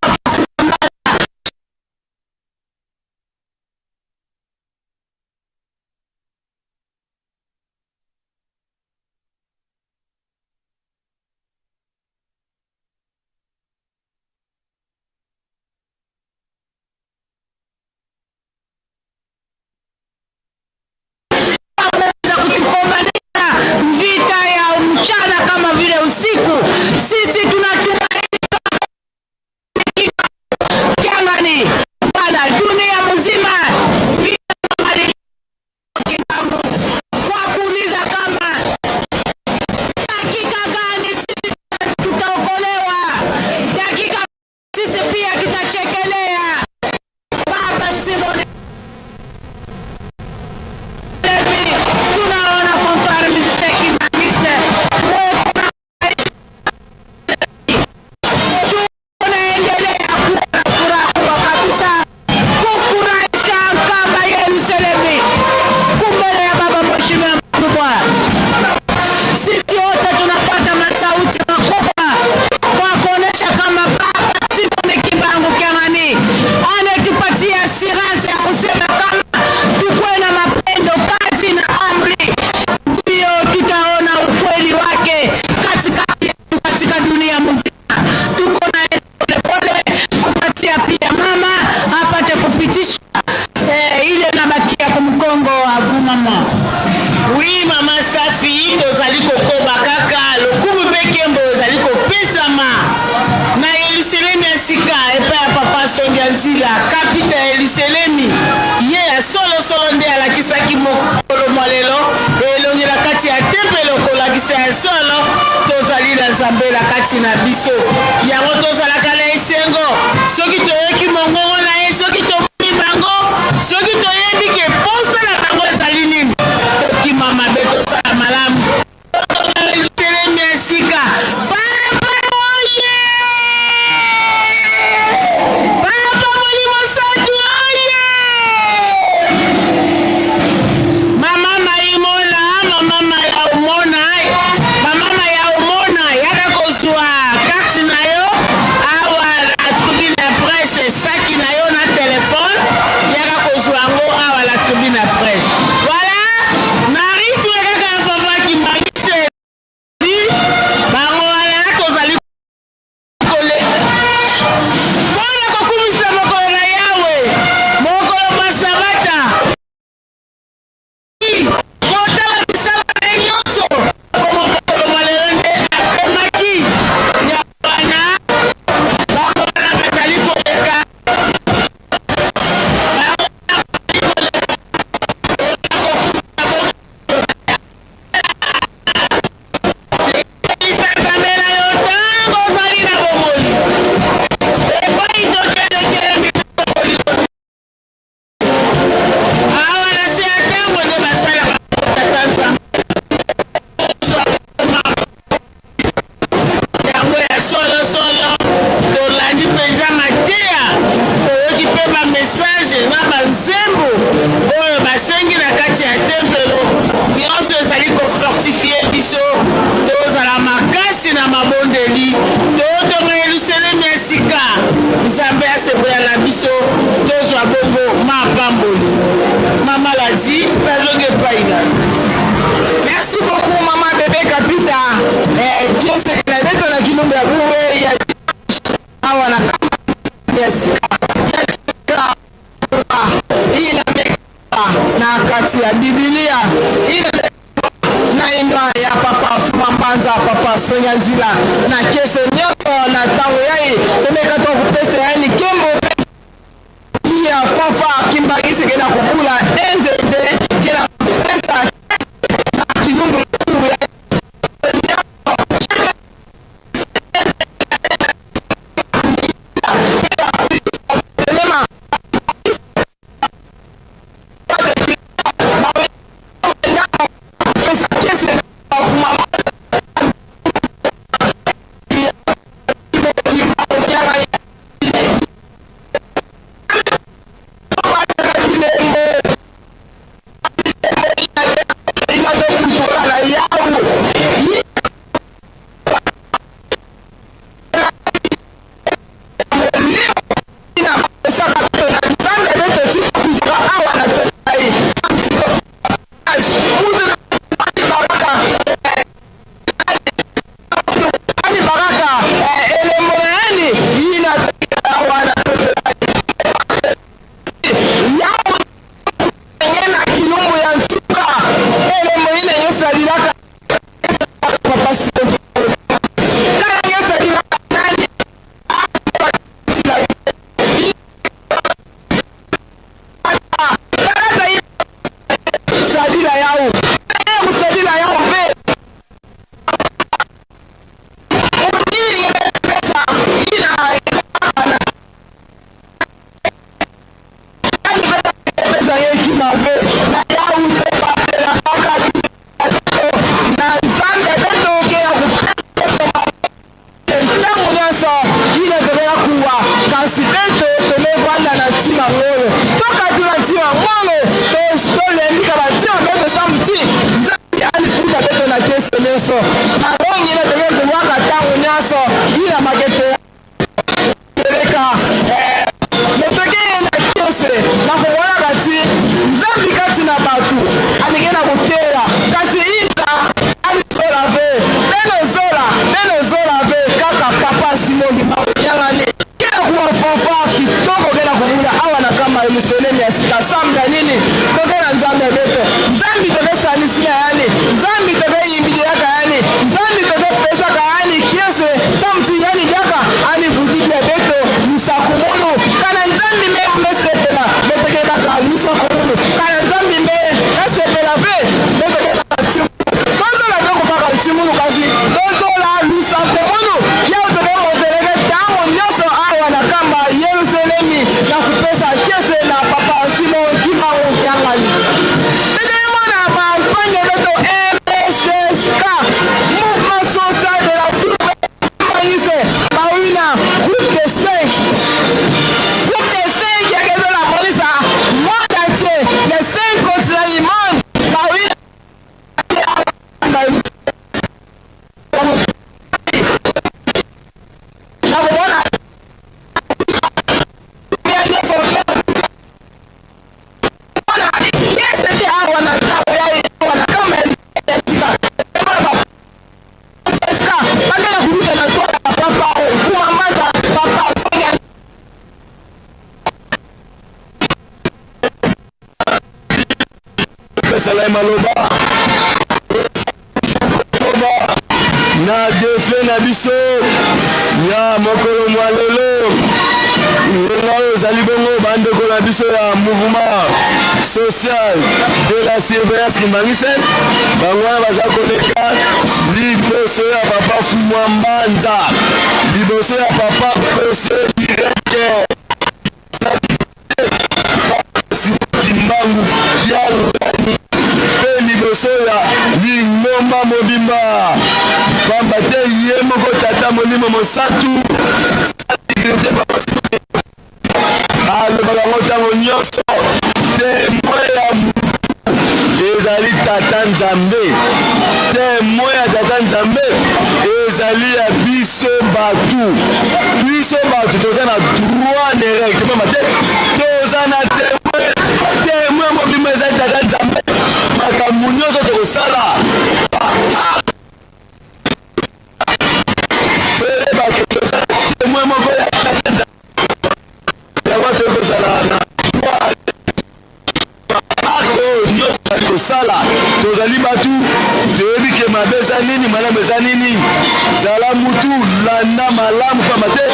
tempelo kolakisa ya solo tozali na Nzambe na kati na biso. Yango tozalaka na esengo soki toyoki mongongo na ye, soki tomoni bango, soki toyebi ke posa na bango ezali nini. Tokima mabe, tosala malamu. Telemi ya sika. Papa oye! Papa Molimo Santu oye! Mama Maimona, mama Mayaumona, mama Mayaumona, yaka kozwa carte na yo awa na tribune ya presse, saki na yo na telefone, yaka kozwa yango awa na tribune ya presse. Voilà, Marie Sue kaka ya Papa Kimbanguiste, bango wana tozali mpo na kokumisa mokolo na Yawe, mokolo mwa Sabata, kotala misala na ye nyonso, mpo mokolo mwa lelo nde apemaki. Yango wana bango wana bazali koleka. Nzambe na yo ntango ozali na bomoi. Epai tokendekende awa na se ya ntango nde basalaka tata Nzambe yango ya solosolo. Tolandi mpenza mateya, toyoki mpe bamessage na banzembo oyo basengi na kati ya tempelo. Nyonso ezali kofortifie biso tozala makasi na mabondeli, totonga Yelusalemi ya sika. Nzambe asepela na biso, tozwa bongo mapamboli. Mama Ladi, nazongi epai na yo. Merci beaucoup maman Bebe Kapita. Eh, kiese na beto na kilumbu ya buwe ya awa na kamba ya sika ya sika ina meka na kati ya Biblia ina na inwa ya papa Fuma Mbanza, papa Sonia Nzila na kese nyonso na ntango yai tomeka to kopesa ya likembo ya fanfare Kimbanguiste kena kobula enzenze kena kopesa na kilumbu ya Kopesa ngai maloba na defe na biso ya mokolo mwa lelo. Ngonga oyo ezali bongo bandeko na biso ya mouvement social de la surveillance kimbanguiste, bango wana baza koleka liboso ya papa Fumwa Mbanza, liboso ya papa Kose directeur Kimbangu Kiangani mpe liboso ya lingomba mobimba, pamba te ye moko Tata Molimo Mosantu alobaka yango ntango nyonso, temoin ya mutu ezali Tata Nzambe, temoin ya Tata Nzambe ezali ya biso batu. Biso batu toza na droit de règle, pamba te toza na temoin. Temoin mobimba ezali Tata Nzambe. Makambo nyonso tokosala toyeba ke toza temoin moko ya Tata Nzambe, yango tokozala na droit acte oyo nyonso tozali kosala. Tozali bato, toyebi ke mabe eza nini, malamu eza nini. Zala mutu, landa malamu, pamba te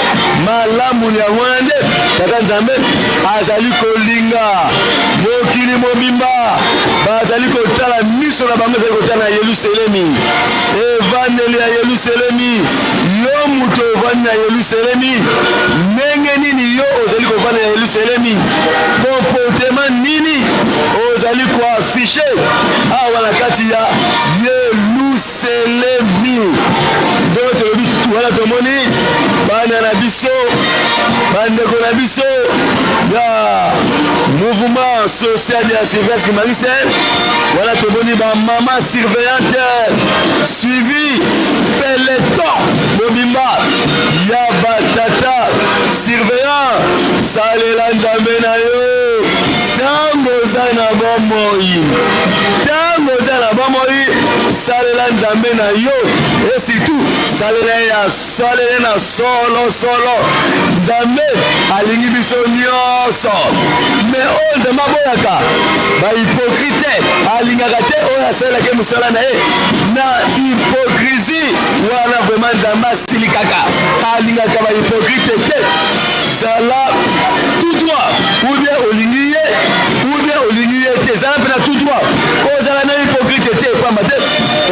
malamu yango wana nde Tata Nzambe azali kolinga. Mokili mobimba bazali kotala, miso na bango ezali kotala na Yelusalemi, evandeli ya Yelusalemi. Yo moto ovandi na Yelusalemi, ndenge nini yo ozali kovanda na Yelusalemi? Comportement nini ozali koaffiche awa na kati ya Yelusalemi? Ndenge tolobi wana, tomoni bana na biso, bandeko na biso ya mouvement social ya surveillance climatique wana, tomoni bamama surveillante suivi peloton mobimba ya batata surveillant. Salela Nzambe na yo ntango oza na bomoi, ntango oza na bomoi, salela Nzambe na yo, et surtout salela ye ya salela na solo solo. Nzambe alingi biso nyonso, mais oyo Nzambe aboyaka bahypocrite, alingaka te oyo asalelaki mosala na ye na hypocrisie wana. Vraiment Nzambe asilikaka, alingaka bahypocrite te. Zala tout droit, ou bien olingi ye ou bien olingi ye te, zala mpe na tout droit, kozala na hypocrite te, pamba te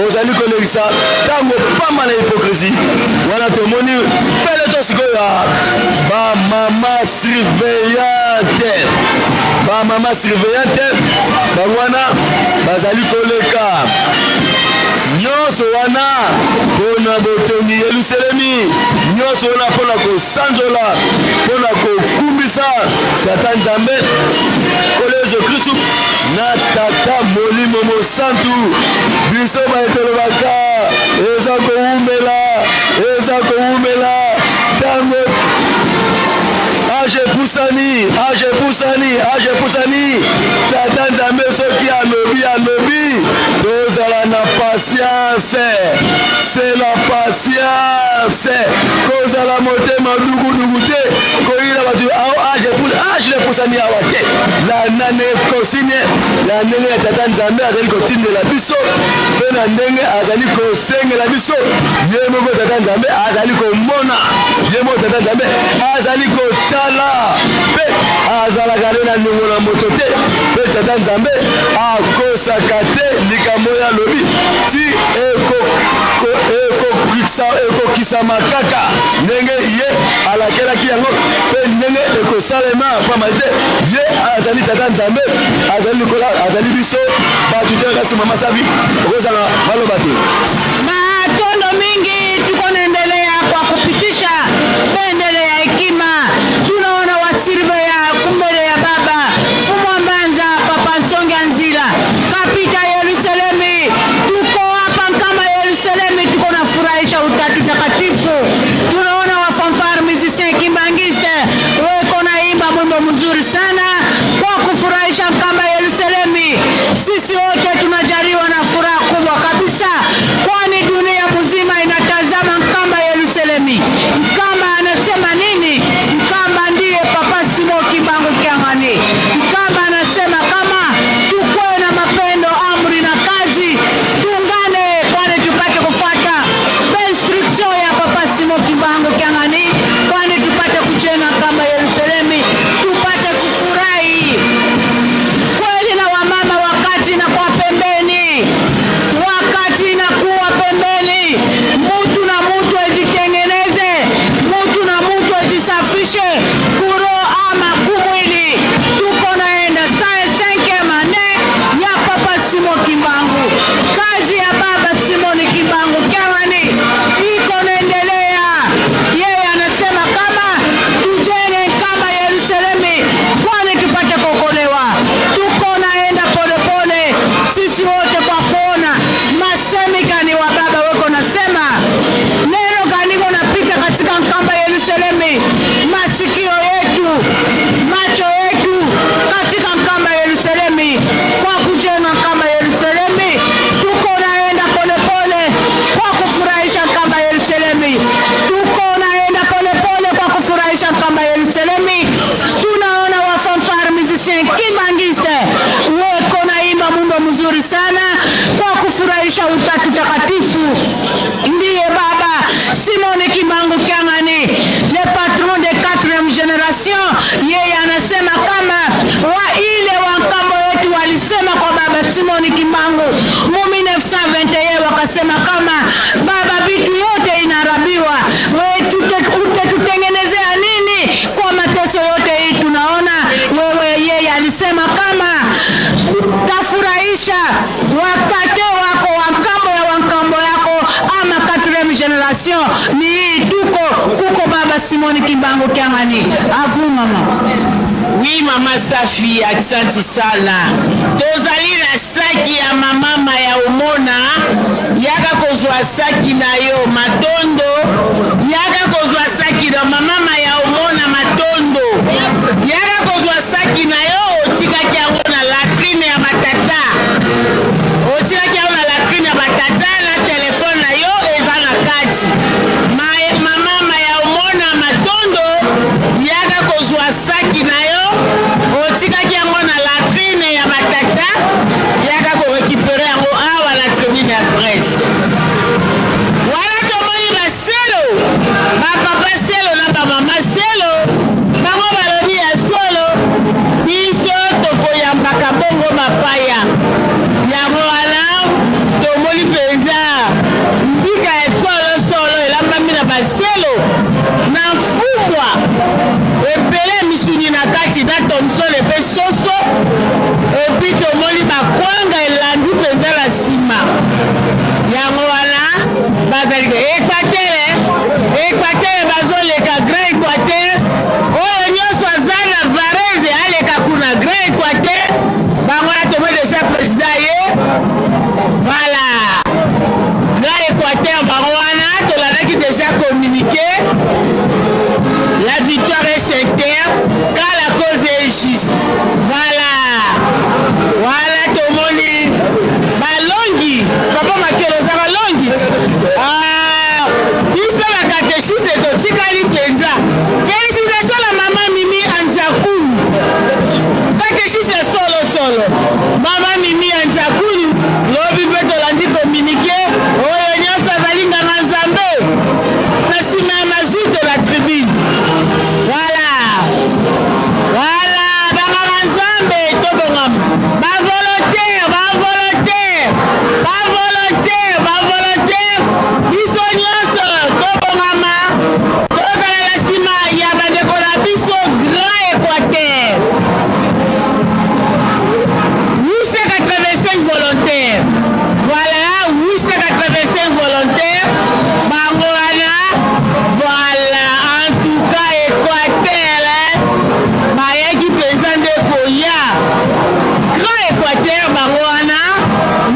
ozali kolekisa ntango pamba na hypocrisie wana. Tomoni pele to sikoyo ya bamama surveillante, bamama surveillante bango wana bazali koleka. Nyonso wana mpo na botongi Yelusalemi, nyonso wana mpo na kosanzola, mpo na kokumbisa Tata Nzambe, Nkolo Yesu Kristu na Tata Molimo Mosantu. Biso baye tolobaka eza kowumela, eza kowumela ntango age epusani, age epusani, age epusani. Tata Nzambe soki alobi, alobi, tozala na patience, c'est la patience. Kozala motema dugudugu te, koyina bato age age epusani awa te. Landa ndenge consigne ya ndenge ya Tata Nzambe azali kotindela biso, mpe na ndenge azali kosengela biso. Ye moko Tata Nzambe azali komona, ye moko Tata Nzambe azali kotala, mpe azalaka nde na niongo na moto te, mpe Tata Nzambe akosaka te. Likambo oyo alobi ti ekokisama kaka ndenge ye alakelaki yango mpe ndenge ekosalema, pamba te ye azali Tata Nzambe, azali likola, azali biso bato te. Kasi mama Savi, okozala maloba te. Matondo mingi, tuko naendelea kwa kupitisha bendele ya hekima. Tunaona wasurveillants kumbele ya baba Fumwa Mbanza, Papa Nsonge Nzila, Kapita Yerusalemi. Tuko hapa Nkamba Yerusalemi, tuko na furahisha utatu takatifu. Tunaona wafanfare musicien kimbangiste weko naimba mwimbo mzuri sana kwa kufurahisha Nkamba Yerusalemi. Sisi wote tunajaliwa na furaha kubwa kabisa. Utatu Takatifu ndiye Baba Simone Kimbangu Kiangani, le patron de quatrième génération. Yeye anasema kama wa ile wa nkambo yetu walisema kwa Baba Simoni Kimbangu mu 1921 wakasema kama baba, vitu yote inaharabiwa, we utetutengenezea nini kwa mateso yote hii tunaona wewe? Yeye alisema kama tafurahisha wakate wako wankambo ya wankambo yako ama quatrième génération ni hii tuko kuko Baba Simoni Kimbangu Kiangani. Avu mama. Oui, mama Safi, aksanti sana. Tozali na saki ya mama ya omona, yaka kozwa saki na yo matondo, yaka kozwa saki na mama ya omona matondo, yaka kozwa saki na yo otikaki yango na latrine ya batata, otikaki yango na latrine ya batata na telefone na yo eza na kati. Mama ya omona matondo, yaka kozwa saki na yo otikaki yango na latrine ya batata, yaka korécupérer yango awa na tribune ya presse. Wana tomoni baselo, bapapa selo na bamama selo, bango balobi ya solo, biso tokoyambaka bongo bapaya. Yango wana tomoni mpenza mbika ya solosolo elambami na baselo na mfumbwa ebele, misuni na kati na thomson epe soso, et puis tomoni bakwanga elandi mpenza na nsima. Yango wana bazali Équateur, Équateur bazoleka, Grand Équateur. Oyo nyonso aza na Varese aleka kuna, Grand Équateur. Bango wana tomoni déjà président ye. Voilà, Grand Équateur bango wana, tolandaki déjà communiqué: la victoire est sincère car la cause est juste. Voilà, voilà, tomoni balongi. Papa Makelo, ozaka longi. Ah, biso na catéchiste totikali mpenza. Félicitation na mama Mimi Anzakulu, catéchiste solosolo. Mama Mimi Anzakulu, lobi mpe tolandi communiqué: oyo nyonso azali nganga Nzambe na nsima ya mazute la tribune. Voilà, voilà, banganga Nzambe tobongama, bavolontaire, bavolontaire, bavolontaire, bavolontaire, biso nyonso tobongama, tozala na nsima ya bandeko na biso Grand Équateur. 885 volontaires, voilà, 885 volontaires bango wana. Voilà, en tout cas Équateur bayaki mpenza nde koya. Grand Équateur bango wana,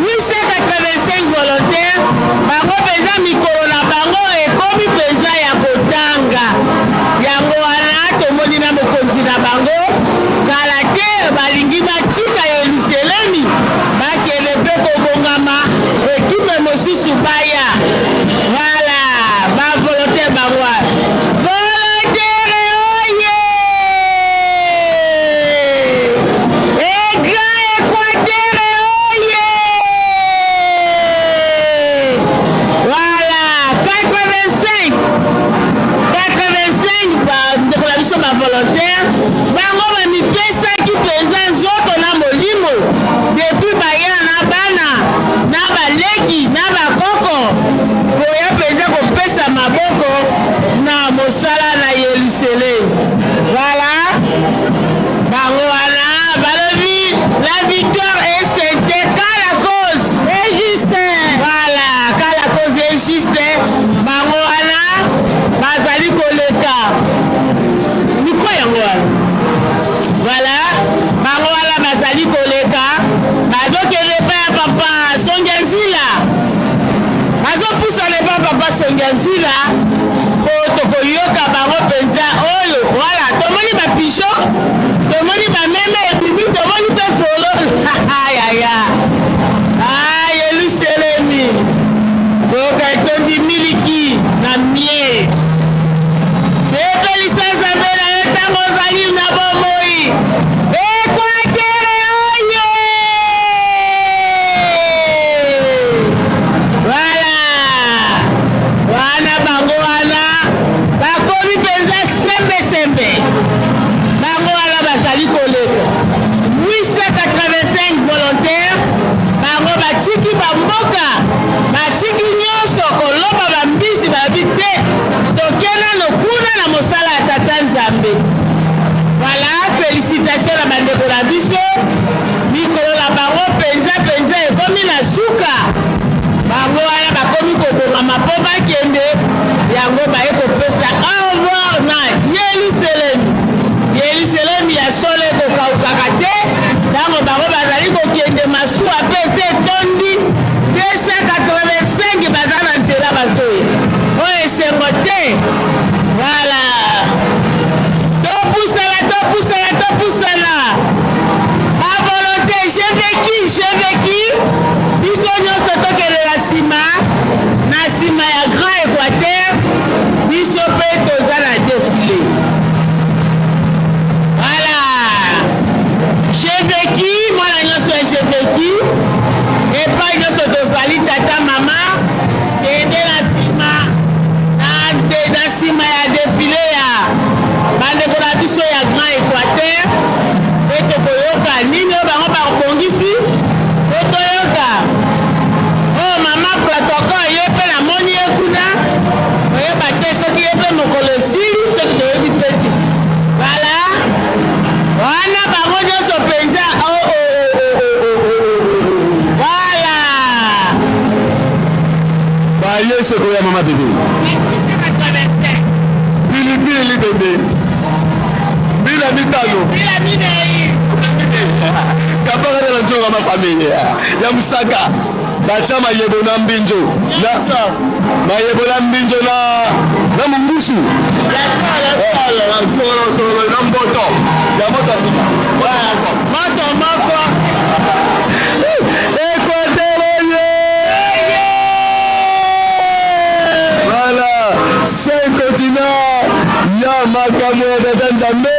885 volontaires, bango mpenza mikolo na bango ekomi mpenza ya kotanga. Yango wana tomoni na mokonzi na bango kala te, balingi batika Yelusalemi, bakende mpe kobongama équipe mosusu baya. Voilà, bavolontaire bango wana, volontaire oye e Grand Équateur oye. Voilà, 85 85 bandeko na biso bavolontaire, bango bamipesaki mpenza nzoto na molimo depuis baya na bana na baleki na bakoko koya mpenza kopesa maboko na mosala na Yerusalem. Voilà, bango wana balobi la victoire est certaine car la cause est juste. Voilà, car la cause est juste. Bango wana bazali koleka micro yango wana. Voilà, bango wana bazali koleka, bazokende epai ya papa Songia Nzila, bazopusana epai papa Songia Nzila po tokoyoka bango mpenza oyo. Voilà, tomoni bapigeon, tomoni bameme ebimi, tomoni mpe fololo. Yaya, Yelusalemi koyoka etondi miliki na miel. Sepelisa Nzambe na yo ntango ozali na bomoi. Équateur oye. suka, batiki nyonso koloba ba mbisi balobi te toke nano kuna na mosala ya tata Nzambe. Voilà, felicitations na bandeko na biso, mikolo na bango penza penza ekomi na suka, bango wana bakomi kobongama po bakende, yango baye kopesa au revoir na Yelusalemi. Yelusalemi ya solo ekokaukaka te. Ntango bango bazali kokende, masuwa mpe esi etondi, 285 baza na nzela bazoya. Oyo esengo te? Voilà. Topusana, topusana, topusana. Ba volonté, je vais qui, je vais qui. Biso nyonso tokende na nsima, na nsima ya Grand Equateur, biso mpe toza na defile. Voilà. J'ai vécu, mwana nyonso ya j'ai vécu. Epai nyonso tozali tata mama, kende na nsima na nsima ya defile ya bandeko na biso ya Grand Equateur mpe tokoyoka nini oyo bango babongisi mpo toyoka oyo mama protocole ye mpe namoni ye kuna oyeba te soki ye mpe mokolo esili soki toyebi mpe te Voilà. Wana bango nyonso mpenza. Oh, oh, oh, oh, oh, oh, oh. Voilà. Baye seko ya mama bebe. Pilipili libende. Bila mitano. Bila minei. Kabaka na nzoka ma famille. Ya musaka. Batia mayebo na mbinjo. Na mayebo na mbinjo na na mungusu. Ya solo solo na mboto. Ya moto sika. Moto moko. Voilà, cinq continents ya makambo ya tata Nzambe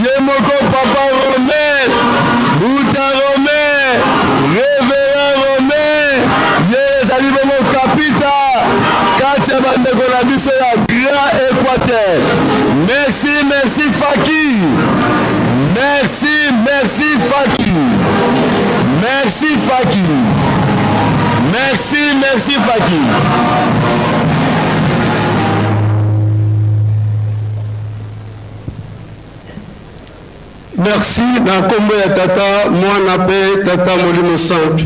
ye moko papa Romain Buta Romain Reverend Romain ye ezali bongo kapita kati ya bandeko na biso ya Grand Equateur. Merci, merci Faki. Merci, merci Faki. Merci Faki. Merci, merci Faki. Merci na nkombo ya Tata, Mwana mpe Tata Molimo Santu.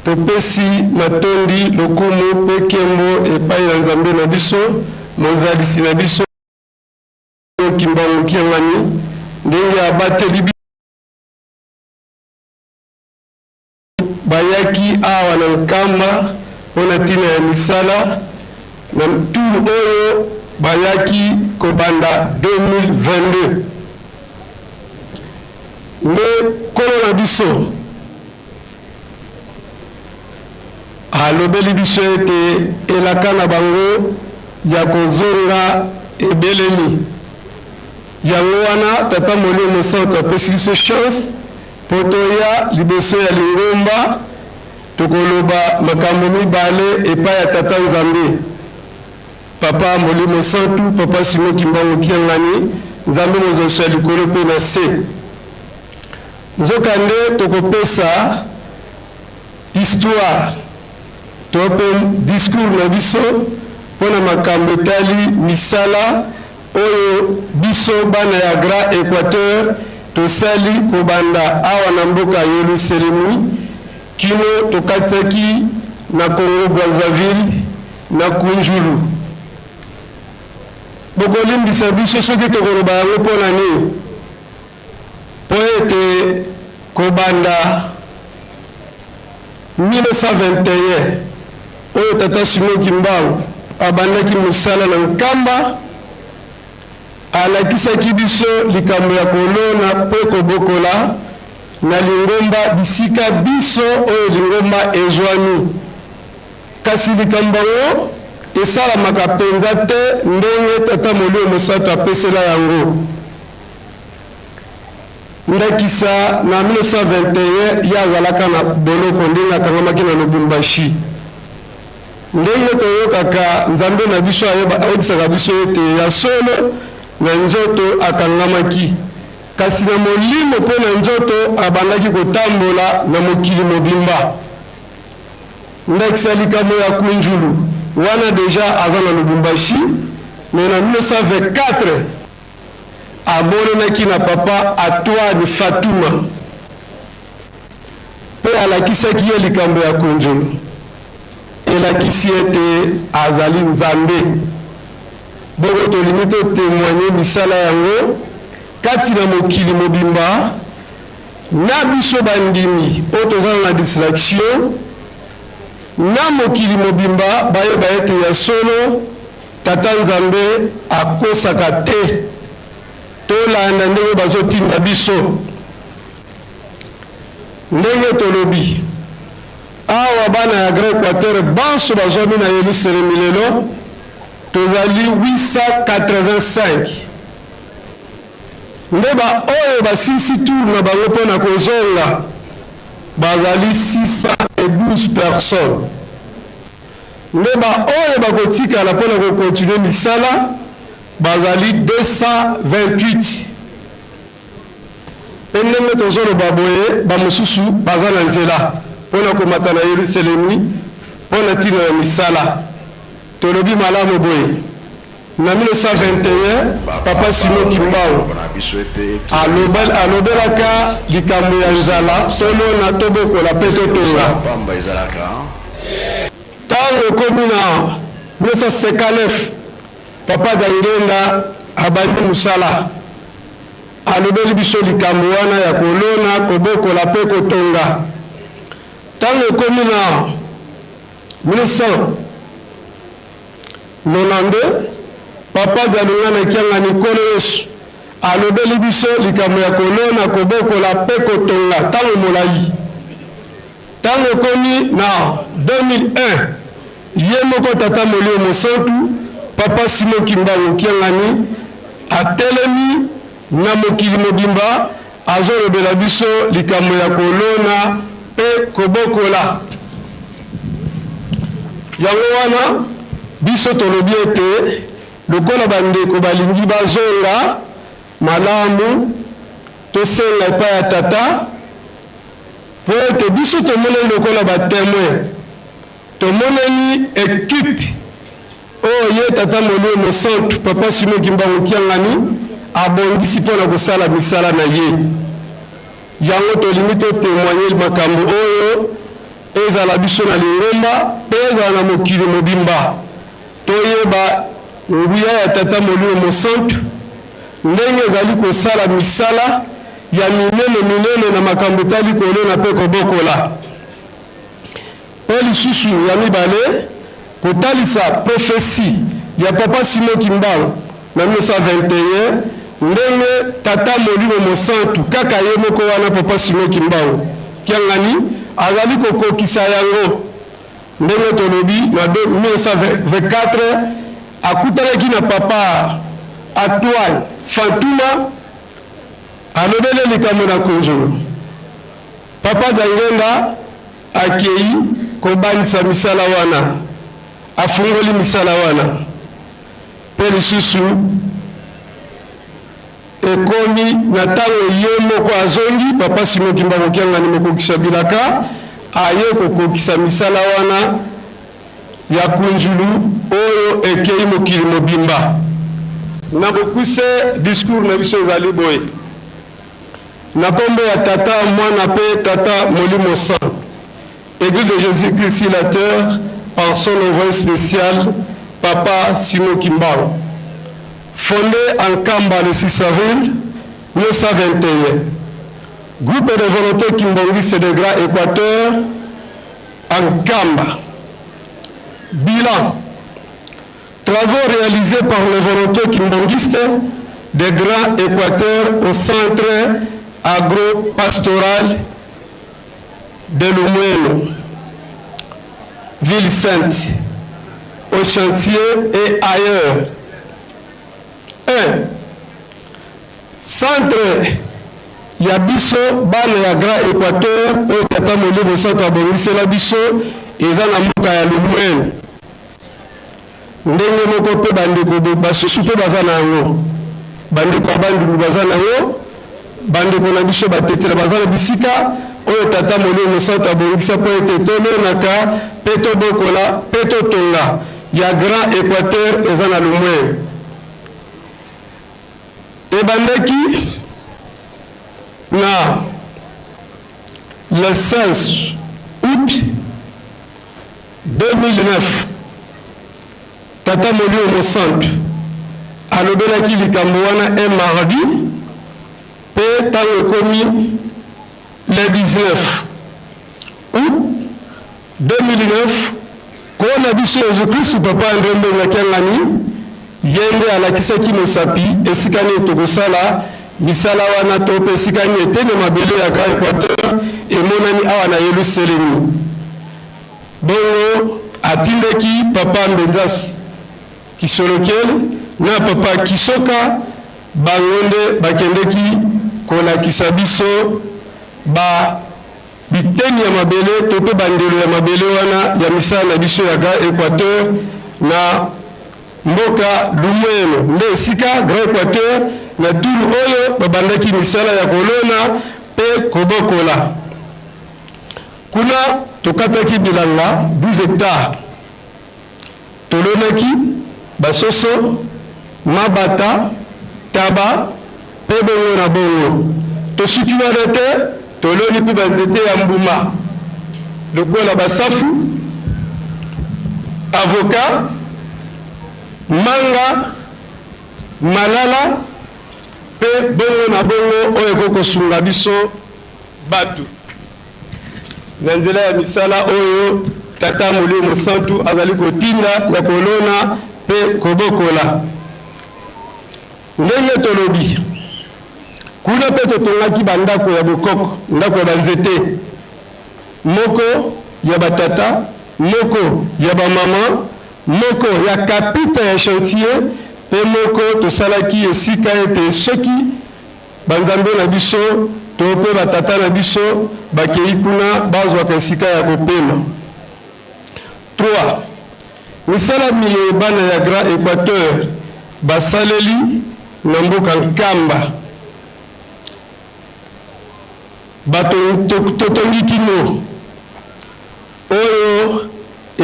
Topesi matondi, lokumu mpe nkembo epai na Nzambe na biso, Mozalisi na biso Kimbangu Kiangani, ndenge abateli biso bayaki awa na Nkamba mpo na ntina ya misala na tour oyo bayaki kobanda 2022. Nde Nkolo na biso alobeli biso ete elaka na bango ya kozonga ebelemi. Yango wana Tata Molimo Mosantu apesi biso chance mpo toya liboso ya lingomba, tokoloba makambo mibale epai ya Tata Nzambe, Papa Molimo Santu, Papa Simon Kimbangu Kiangani, Nzambe mozalisi ya likolo mpe na se. Nzokande tokopesa histoire to mpe discours na biso mpo na makambo etali misala oyo biso bana ya Grand Equateur tosali kobanda awa na mboka Yeluselemi kino tokatisaki na Congo Brazzaville na Kunjulu. Bokolimbisa biso soki tokoloba yango mpo na nini? Mpo ete kobanda 1921 oyo Tata Simon Kimbangu abandaki mosala na Nkamba, alakisaki biso likambo ya kolona mpe kobokola na lingomba bisika biso oyo lingomba ezwami. Kasi likambo yango esalamaka mpenza te ndenge Tata Molimo Mosantu apesela yango. Ndakisa, na 1921, ye azalaka na boloko ndenge akangamaki na Lubumbashi. Ndenge toyokaka, Nzambe na biso ayebisaka biso ete ya solo na nzoto akangamaki, kasi na molimo mpe na nzoto abandaki kotambola na mokili mobimba. Ndakisa likambo ya Kunjulu wana dejà aza na Lubumbashi mais na 1924 amonanaki na papa Atoine Fatuma mpe alakisaki ye likambo ya Kunjulu. Elakisi ete azali Nzambe. Bongo tolingi to temoigner misala yango kati na mokili mobimba na biso bandimi oyo toza na distraction na mokili mobimba bayeba ete ya solo Tata Nzambe akosaka te. Tolanda ndenge bazotinda biso. Ndenge tolobi awa bana ya Grand Equateur banso bazwami na Yelusalemi lelo tozali 885 nde ba oyo basilisi tour na bango mpo na kozonga bazali 612 personnes nde ba oyo bakotikala mpo na ko continuer misala bazali 228. Mpe ndenge tozoloba boye, bamosusu baza na nzela mpo na komata na Yelusalemi mpo na ntina ya misala. Tolobi malamu boye, na 1921, Papa Simon Kimbangu alobelaka likambo ya nzala, tolona, tobokola mpe totonga. Ntango ekomi na 1959, Papa Diangienda abandi mosala. Alobeli biso likambo wana ya kolona, kobokola mpe kotonga. Ntango ekomi na 1992, Papa Dialungana Kiangani Nkolo Yesu alobeli biso likambo ya kolona, kobokola mpe kotonga ntango molai. Ntango ekomi na 2001, ye moko Tata Molimo Mosantu, Papa Simon Kimbangu Kiangani, atelemi na mokili mobimba azolobela biso likambo ya kolona mpe kobokola. Yango wana biso tolobi ete lokola bandeko balingi bazonga, malamu tosenga epai ya Tata, Mpo ete biso tomonani lokola ba temoins, tomonani equipe oyo ye Tata Molimo Mosantu, Papa Simon Kimbangu Kiangani abongisi mpo na kosala misala na ye. Yango tolingi to temoigner makambo oyo, ezala biso na lingomba mpe ezala na mokili mobimba, toyeba nguya ya Tata Molimo Mosantu ndenge ezali kosala misala ya minene minene na makambo etali kolona mpe kobokola. Mpe lisusu ya mibale, kotalisa prophetie ya Papa Simon Kimbangu na 1921, ndenge Tata Molimo Mosantu kaka ye moko wana Papa Simon Kimbangu Kiangani azali kokokisa yango. Ndenge tolobi na 1924 akutanaki na Papa Antoine Fantuma, alobeli ye likambo na Konzolo. Papa Diangienda akeyi kobandisa misala wana, afungoli misala wana mpe lisusu Ekomi na tango ye moko azongi, Papa Simon Kimbangu Kiangani mokokisi ya bilaka aye kokokisa misala wana ya Kunzulu oyo ekeyi mokili mobimba. Na bokuse, discours na biso ezali boye, Na kombo ya Tata, Mwana pe Tata Molimo Santu, Eglise de Jesus-Christ sur la terre par son envoye special Papa Simon Kimbangu. Fonde à Nkamba le 6 avril 1921, groupe de volontaires kimbanguistes de Grand Equateur à Nkamba. Bilan, travaux réalisés par les volontaires kimbanguistes de Grand Equateur au centre agro-pastoral de Lumuelo, ville sainte, au chantier et ailleurs. 1. Centre ya biso bana ya Grand Equateur oyo Tata Molimo Santu abongisela biso eza na mboka ya Lumuelo. Ndenge moko mpe bandeko basusu mpe baza na yango. Bandeko ya Bandundu baza na yango, bandeko na biso Batetela baza na bisika. oyo Tata Molimo Mosantu abongisa mpo ete tolonaka mpe tobokola mpe totonga ya Grand Equateur eza na Lumwelo. Ebandaki na le 16 août 2009. Tata Molimo Mosantu alobelaki likambo wana un mardi mpe ntango ekomi le 19 août 2009, Nkolo na biso Yezu Kristu, Papa Andre Mbenga Kiangani, ye nde alakisaki mosapi esika nini tokosala misala wana to mpe esika nini eteni ya mabele ya Grand Equateur emonani awa na Yeluselemi. Bongo atindaki Papa Mbenzas Kisolokele na Papa Kisoka, bango nde bakendeki kolakisa biso ba biteni ya mabele to mpe bandelo ya mabele wana ya misala na biso ya Grand Equateur na mboka Lumuelo. Nde esika Grand Equateur na tulu oyo babandaki misala ya kolona mpe kobokola. Kuna tokataki bilanga 12 hectares. Tolonaki basoso, mabata, taba, mpe bongo na bongo. Tosuki wana te, toloni mpe banzete ya mbuma lokola basafu, avocat, manga, malala, mpe bongo na bongo oyo ekoki kosunga biso bato. Na nzela ya misala oyo Tata Molimo Mosantu azali kotinda ya kolona mpe kobokola. Ndenge tolobi, kuna mpe totongaki bandako ya bokoko, ndako ya banzete, moko ya batata, moko ya bamama, moko ya kapita ya chantier mpe moko tosalaki esika ete soki Banzambe na biso to mpe batata na biso bakei kuna bazwaka esika ya kopema. 3, Misala miye bana ya Grand Equateur basaleli na mboka Nkamba. Bato totongi kino oyo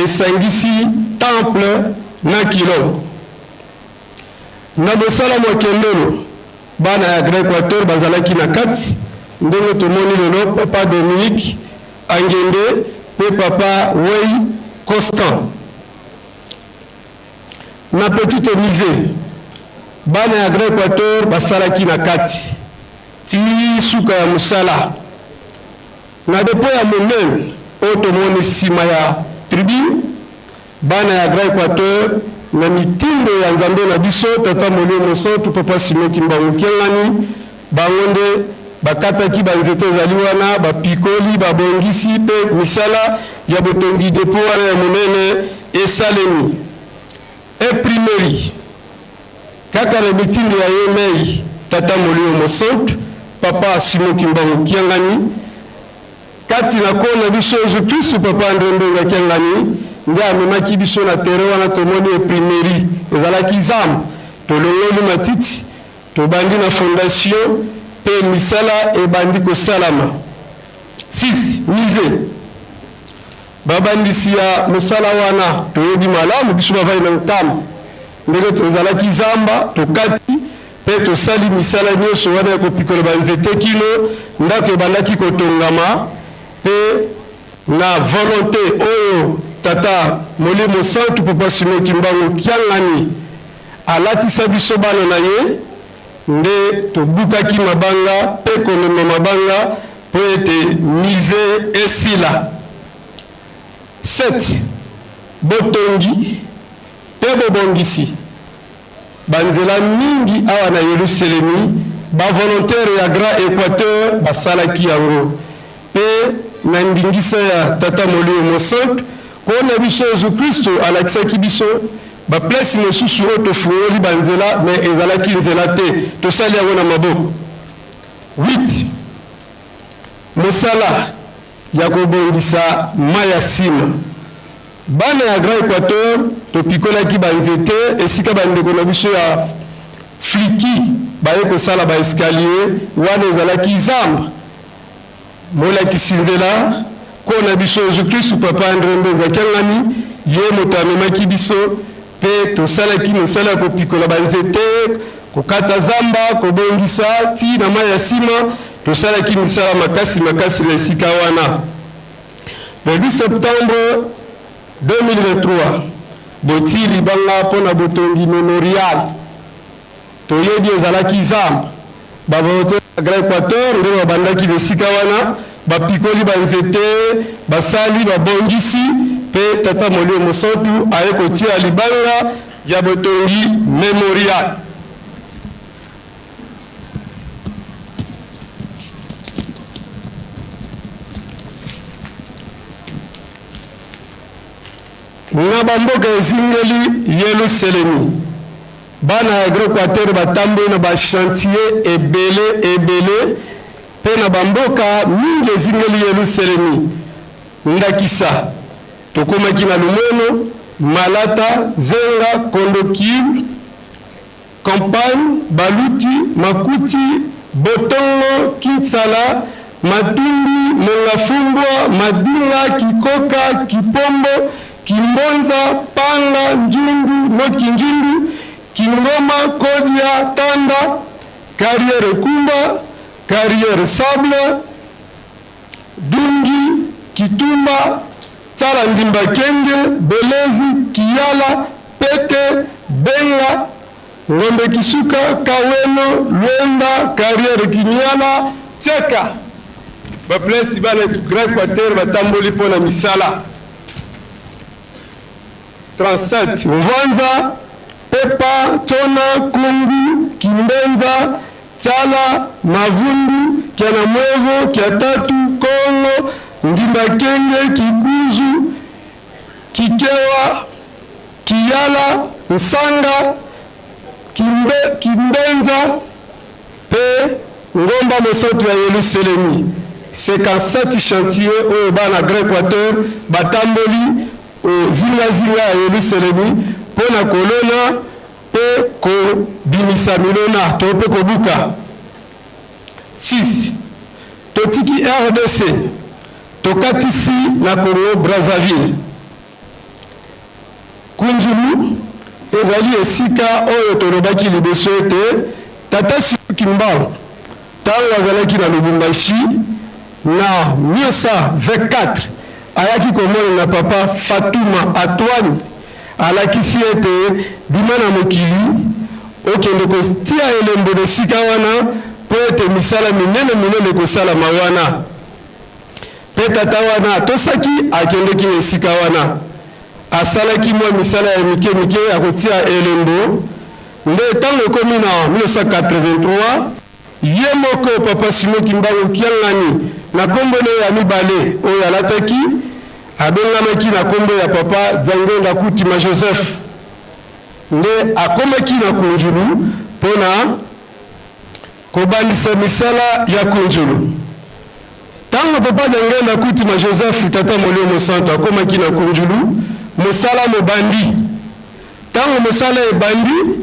esangisi temple na Kilongo. Na mosala mwa Kendolo, bana ya Grand Equateur bazalaki na kati, ndenge tomoni lelo Papa Dominique Angende mpe Papa Wey Constant. Na Petite Musee, bana ya Grand Equateur basalaki na kati tii suka ya mosala. Na depot ya monene oyo tomoni sima ya tribune, Bana ya Grand Equateur na mitindo ya Nzambe na biso Tata Molimo Mosantu Papa Simon Kimbangu Kiangani bango nde bakataki ba nzete ezali wana bapikoli babongisi pe misala ya botongi depot wana ya monene esalemi. Imprimerie kaka na mitindo ya ye mei Tata Molimo Mosantu Papa Simon Kimbangu Kiangani. Kati na Nkolo na biso Yezu Kristu, Papa Andre Mbenga Kiangani nde amemaki biso na terrain wana tomoni imprimerie ezalaki zamba, tolongoli matiti, tobandi na fondation mpe misala ebandi kosalama. 6, Musee. Babandisi ya mosala wana toyebi malamu, biso bavandi na Nkamba, ndenge tozalaki zamba, tokati Mpe tosali misala nyonso wana ya kopikola banzete kino ndako ebandaki kotongama, mpe na volonte oyo Tata Molimo Santu Papa Simon Kimbangu Kiangani alatisa biso bana na ye, nde tobukaki mabanga mpe komema mabanga mpo ete musee esila. 7, Botongi mpe bobongisi. Ba nzela mingi awa na Yeluselemi, ba volontaires ya Grand Equateur basalaki yango. Mpe na ndingisa ya Tata Molimo Mosantu, Nkolo na biso Yezu Kristo alakisaki biso ba place mosusu oyo tofungoli ba nzela mais ezalaki nzela te, tosali yango na maboko. 8, Mosala ya kobongisa mayi ya sima. Bana ya Grand Equateur topikolaki ba nzete esika ba ndeko na biso ya Fliki baye kosala ba escaliers, wana ezalaki zamba. Molakisi nzela, Nkolo na biso Yezu Kristu, Papa Andre Mbenza Kiangani, ye moto amemaki biso mpe tosalaki mosala ya kopikola banzete, kokata zamba, kobongisa tii na mai ya sima, tosalaki misala makasi makasi na esika wana. Le 8 septembre 2023, botii libanga mpo na botongi memorial. Toyebi ezalaki zamba. Ba volontaires ya Grand Equateur nde babandaki na esika wana, bapikoli ba nzete, basali, babongisi, mpe Tata Molimo Mosantu aye kotia libanga ya botongi memorial. Na bamboka ezingeli Yeluselemi. Bana ya Grand Equateur batamboli na ba chantiers ebele ebele mpe na bamboka mingi ezingeli Yeluselemi. Ndakisa, tokomaki na Lumweno, Malata, Zenga, Kondokil, Campagne, Baluti, Makuti, Botongo, Kinsala, Matumbi, Mongafumbwa, Madinga, Kikoka, Kipombo, Kimbonza, Panga, Njundu, Noki Njundu, Kingoma, Kodia, Tanda, Carrière Kumba, Carrière Sable, Dungi, Kitumba, Tsala Ndimba Kenge, Belezi, Kiyala, Pete, Benga, Ngombe Kisuka, Kaweno, Luenda, Carrière Kimiala, Tiaka. Ba place bana Grand Equateur batamboli mpo na misala. 37 Mvanza, Pepa, Tshona, Kungu, Kimbenza, Tshala, Mavundu, Kianamwevo, Kiatatu, Kongo, Ndimba Kenge, Kikuzu, Kikewa, Kiyala, Nsanga, Kimbe, Kimbenza mpe Ngomba Mosantu ya Yeluselemi. 57 chantiers oyo bana Grand Equateur batamboli zingazinga ya Yeluselemi mpo na kolona mpe kobimisa milona to mpe kobuka. 6 totiki rdc tokatisi na Congo Brazzaville. Kunzulu ezali esika oyo tolobaki liboso ete Tata Simon Kimbangu tango azalaki na Lubumbashi na 1924 ayaki komona na Papa Fatuma Atoine, alakisi ete bima na mokili okende kotia elembo na esika wana mpo ete misala minene minene ekosalama wana. Mpe tata wana atosaki, akendeki na esika wana. Asalaki mwa misala ya mike-mike ya kotia elembo. Nde tango ekomi na 1983, ye moko Papa Simon Kimbangu Kiangani, na kombo na ye ya mibale oyo alataki, abengamaki na kombo ya Papa Diangienda Kutima Joseph, nde akomaki na Kunjulu mpo na Kobandisa misala ya Kunjulu. Tango Papa Diangienda Kutima Joseph Tata Molimo Mosantu akomaki na Kunjulu, mosala mobandi. Tango mosala ebandi,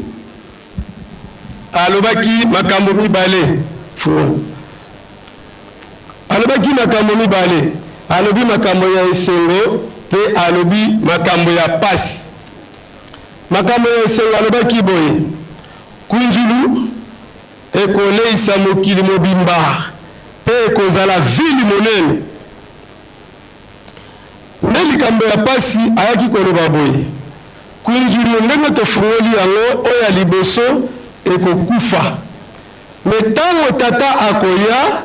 alobaki makambo mibale. Fungola. Alobaki makambo mibale. Alobi makambo ya esengo pe alobi makambo ya pasi. Makambo ya esengo alobaki boye, Kunjulu ekoleisa mokili mobimba mpe ekozala vile monene. Nde likambo ya pasi ayaki koloba boye, Kunjulu ndenge tofungoli yango oyo ya liboso ekokufa. Me tango Tata akoya,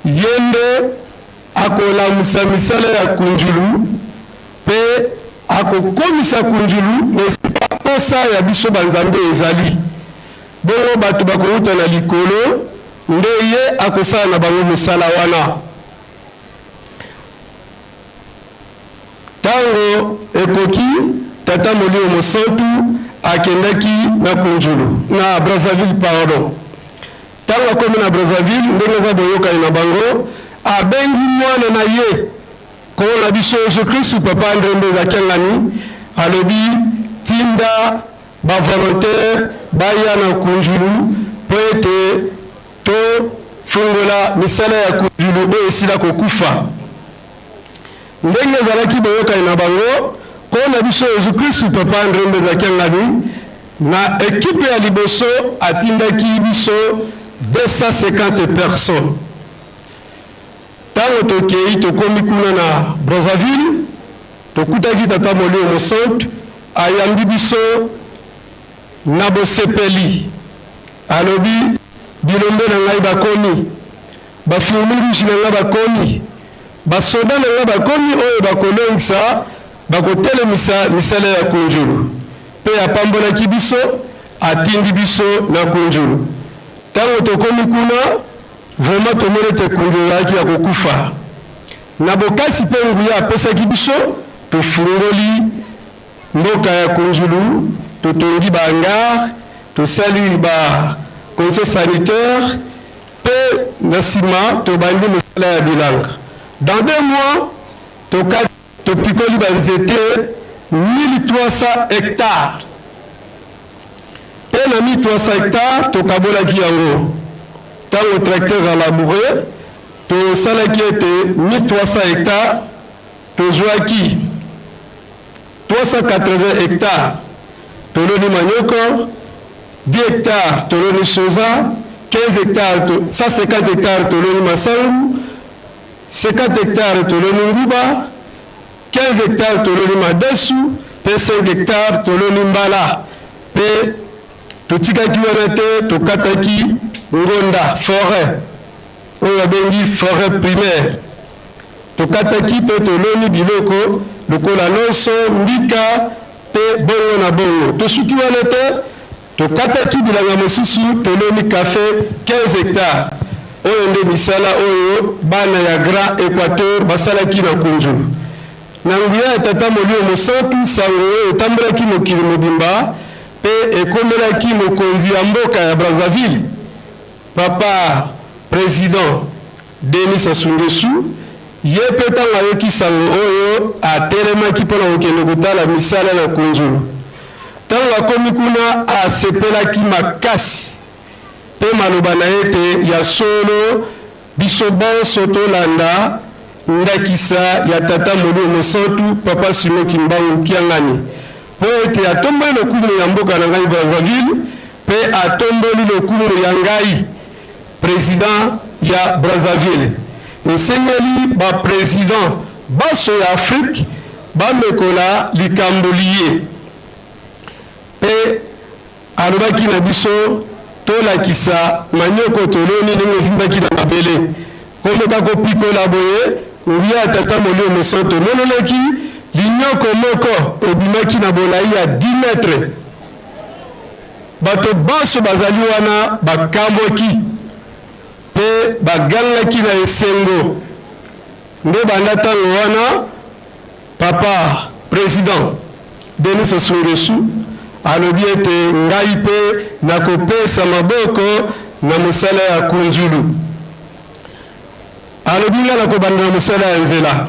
ye nde akolamusa misala ya Kunjulu Mpe akokomisa Kunjulu na esika mposa ya biso banzambe ezali. Bongo bato bakowuta na likolo, nde ye akosala na bango mosala wana. Tango ekoki, Tata Molimo Mosantu akendaki na Kunjulu, na Brazzaville pardon. Tango akomi na Brazzaville, ndenge eza boyokani na bango, abengi mwana na ye. Nkolo na biso Yesu Kristu, Papa Andre Mbeza Kiangani alobi tinda ba volontaires baya na Kunjulu mpo ete to. Fungola misala ya Kunjulu oyo esila kokufa. Ndenge ezalaki boyokani na bango, Nkolo na biso Yezu Kristu, Papa Andre Mbemba Kiangani, na equipe ya liboso atindaki biso 250 personnes. Tango tokeyi tokomi kuna na Brazzaville, tokutaki Tata Molimo Mosantu ayambi biso na bosepeli. Alobi, Bilombe na ngai bakomi, ba fourmis rouges na ngai bakomi, ba soda na ngai bakomi oyo bakolongisa, bakotelemisa misala ya Kunjulu. Mpe apambolaki biso, atindi biso na Kunjulu. Tango tokomi kuna, vraiment tomoni ete Kunjulu ezalaki ya kokufa. Na bokasi mpe nguya apesaki biso, tofungoli Mboka ya Kunzulu, totongi ba hangars, tosali ba conditions sanitaires mpe na sima tobandi mosala ya bilanga. Dans deux mois, tokati, topikoli ba nzete 1300 hectares mpe na 1300 hectares tokabolaki yango. Tango tracteur a labourer, tosalaki ete 1300 hectares tozuaki 380 hectares toloni manioko, 10 hectares toloni soza, 15 hectares, 150 hectares toloni masangu, 50 hectares toloni nguba, 15 hectares toloni madesu mpe 5 hectares toloni mbala. Mpe totikaki wana te, tokataki ngonda, foret, oyo babengi foret primaire. Tokataki mpe toloni biloko lokola loso, mbika, mpe bongo na bongo. Tosuki wana te, tokataki bilanga mosusu, toloni kafe 15 hectares. Oyo nde misala oyo bana ya Grand Equateur basalaki na Kunzulu. Na nguya ya Tata Molimo Mosantu, sango oyo etambolaki mokili mobimba mpe ekomelaki mokonzi ya mboka ya Brazzaville, Papa President Denis Sassou Nguesso, ye mpe ntango ayoki sango oyo, atelemaki mpo na kokende kotala misala na Kunzulu. Ntango akomi kuna, asepelaki makasi mpe maloba na ye ete, Ya solo, biso banso tolanda ndakisa ya Tata Molimo Mosantu, Papa Simon Kimbangu Kiangani, mpo ete atomboli lokumu ya mboka na ngai Brazzaville mpe atomboli lokumu ya ngai President ya Brazzaville. Esengeli ba presidents banso ya Afrique bamekola likambo liye. Mpe alobaki na biso tolakisa manioko toloni ndenge evimbaki na mabele. Komeka kopikola boye, nguya ya Tata Molimo Mosantu emonanaki, linyoko moko ebimaki na bolayi ya 10 metres. Bato banso bazali wana bakamwaki mpe bagangaki na esengo. Nde banda tango wana, Papa President Denis Sassou Nguesso alobi ete ngai mpe nakopesa maboko na mosala ya Kunzulu. Alobi ngai nakobanda na mosala ya nzela.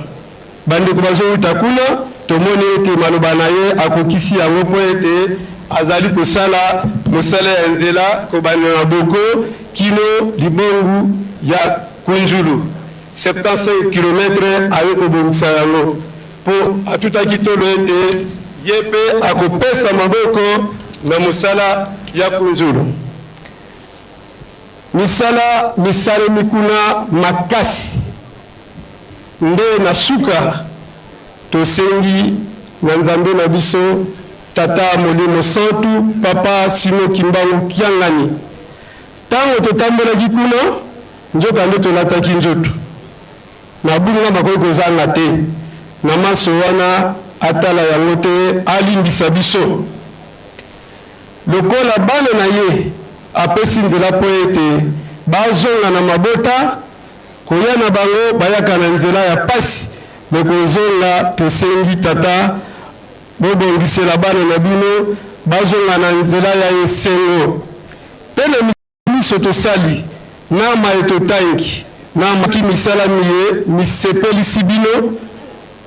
Bandeko bazowuta kuna, tomoni ete maloba na ye akokisi yango mpo ete azali kosala mosala ya nzela kobanda na Boko kino libongu ya Kunzulu, 75 kilomètre, aye kobongisa yango mpo atutaki tolo ete ye mpe akopesa maboko na mosala ya Kunzulu. Misala misalemi kuna makasi. Nde na suka, tosengi na Nzambe na biso, Tata Molimo Santu, Papa Simon Kimbangu Kiangani. Tango totambolaki kuna, nzoka nde tolataki nzoto. Mabunga makoki kozanga te. Na manso wana, atala yango te, alimbisa biso. Lokola bana na ye, apesi nzela mpo ete bazonga na mabota. Koya na bango bayaka na nzela ya pasi mais kozonga tosengi tata bobongisela bana na bino bazonga na nzela ya esengo pe na miso tosali na maye totangi na maki misala miye misepelisi bino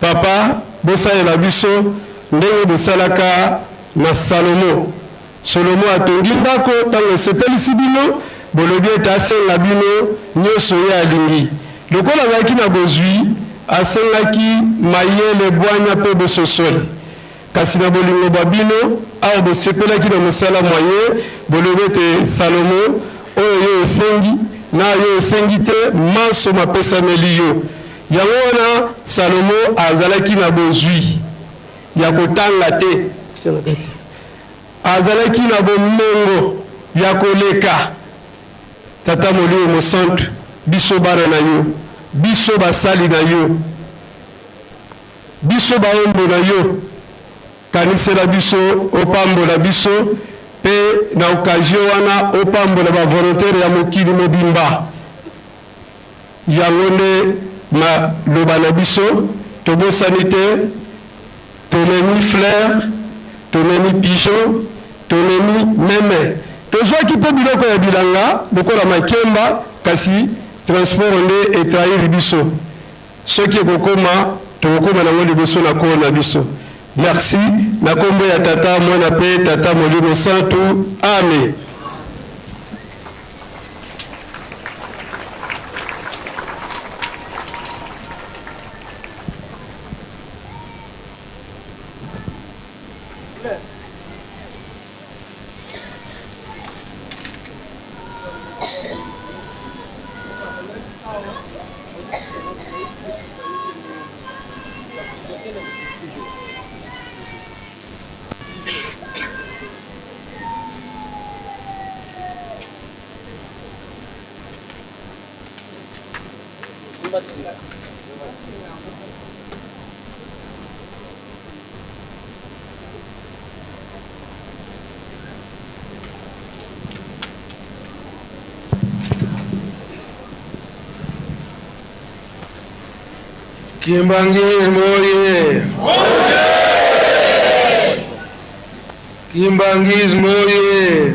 papa bosalela biso ndenge bosalaka na Salomo Solomo atongi ndako ntango esepelisi bino. Bolobi ete asenga bino nyonso ye alingi. Lokola azalaki na bozwi, asengaki mayele, bwanya mpe bososoli. Kasi na bolingo bwa bino, awa bosepelaki na mosala mwa ye, bolobi ete, Salomo, oyo yo osengi, na yo osengi te, manso mapesameli yo. Yango wana Salomo azalaki na bozwi ya kotanga te. Azalaki na bomengo ya koleka. Tata Molimo Mosantu, biso bana na yo, biso basali na yo, biso baombo na yo, kanisela biso, opambola biso, mpe na occasion wana opambola ba volontaires ya mokili mobimba. Yango nde maloba na biso, tobosani te, tomemi fleur, tomemi pigeon, tomemi meme. Tozwaki mpe biloko ya bilanga lokola makemba, kasi transport nde e trahir biso. Soki ekokoma, tokokoma nango liboso na Nkolo na biso. Merci. Na kombo ya Tata, Mwana mpe Tata Molimo Santu. Amen. Kimbanguisme oye! Kimbanguisme oye!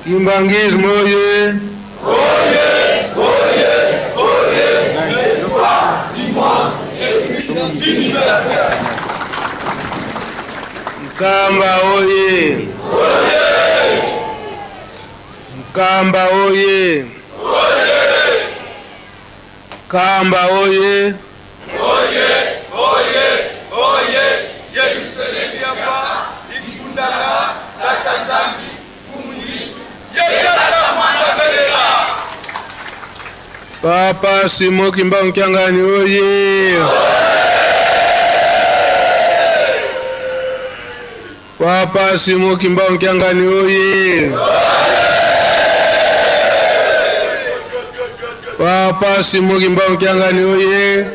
Kimbanguisme oye! Nkamba oye! Nkamba oye! Kamba oye! Oye, oye, oye, Yerusalemi yapa ikundaka Tata Nzambi Fumu Yesu ye Tata Mwana belela. Papa Simon Kimbangu Kiangani oye! Papa Simon Kimbangu Kiangani oye! Papa Simon Kimbangu Kiangani oye!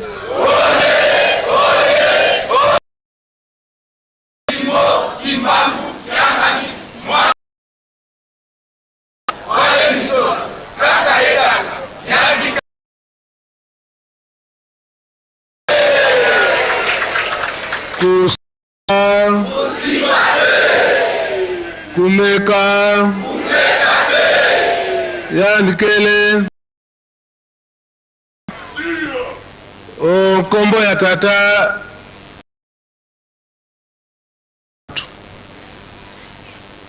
Kumeka yandikele o nkombo ya tata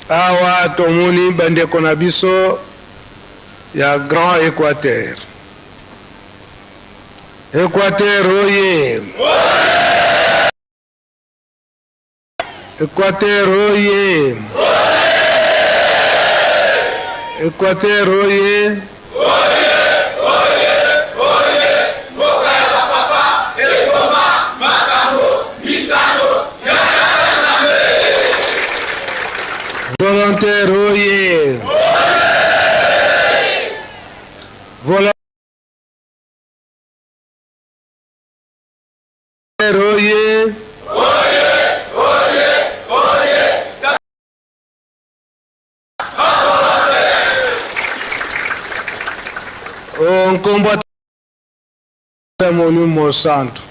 awa tomoni bandeko na biso ya Grand Equateur. Equateur oye! Equateur oye! Equateur oye! Volontaire oye! Volontaire oye! O nkombo ya Molimo Mosantu.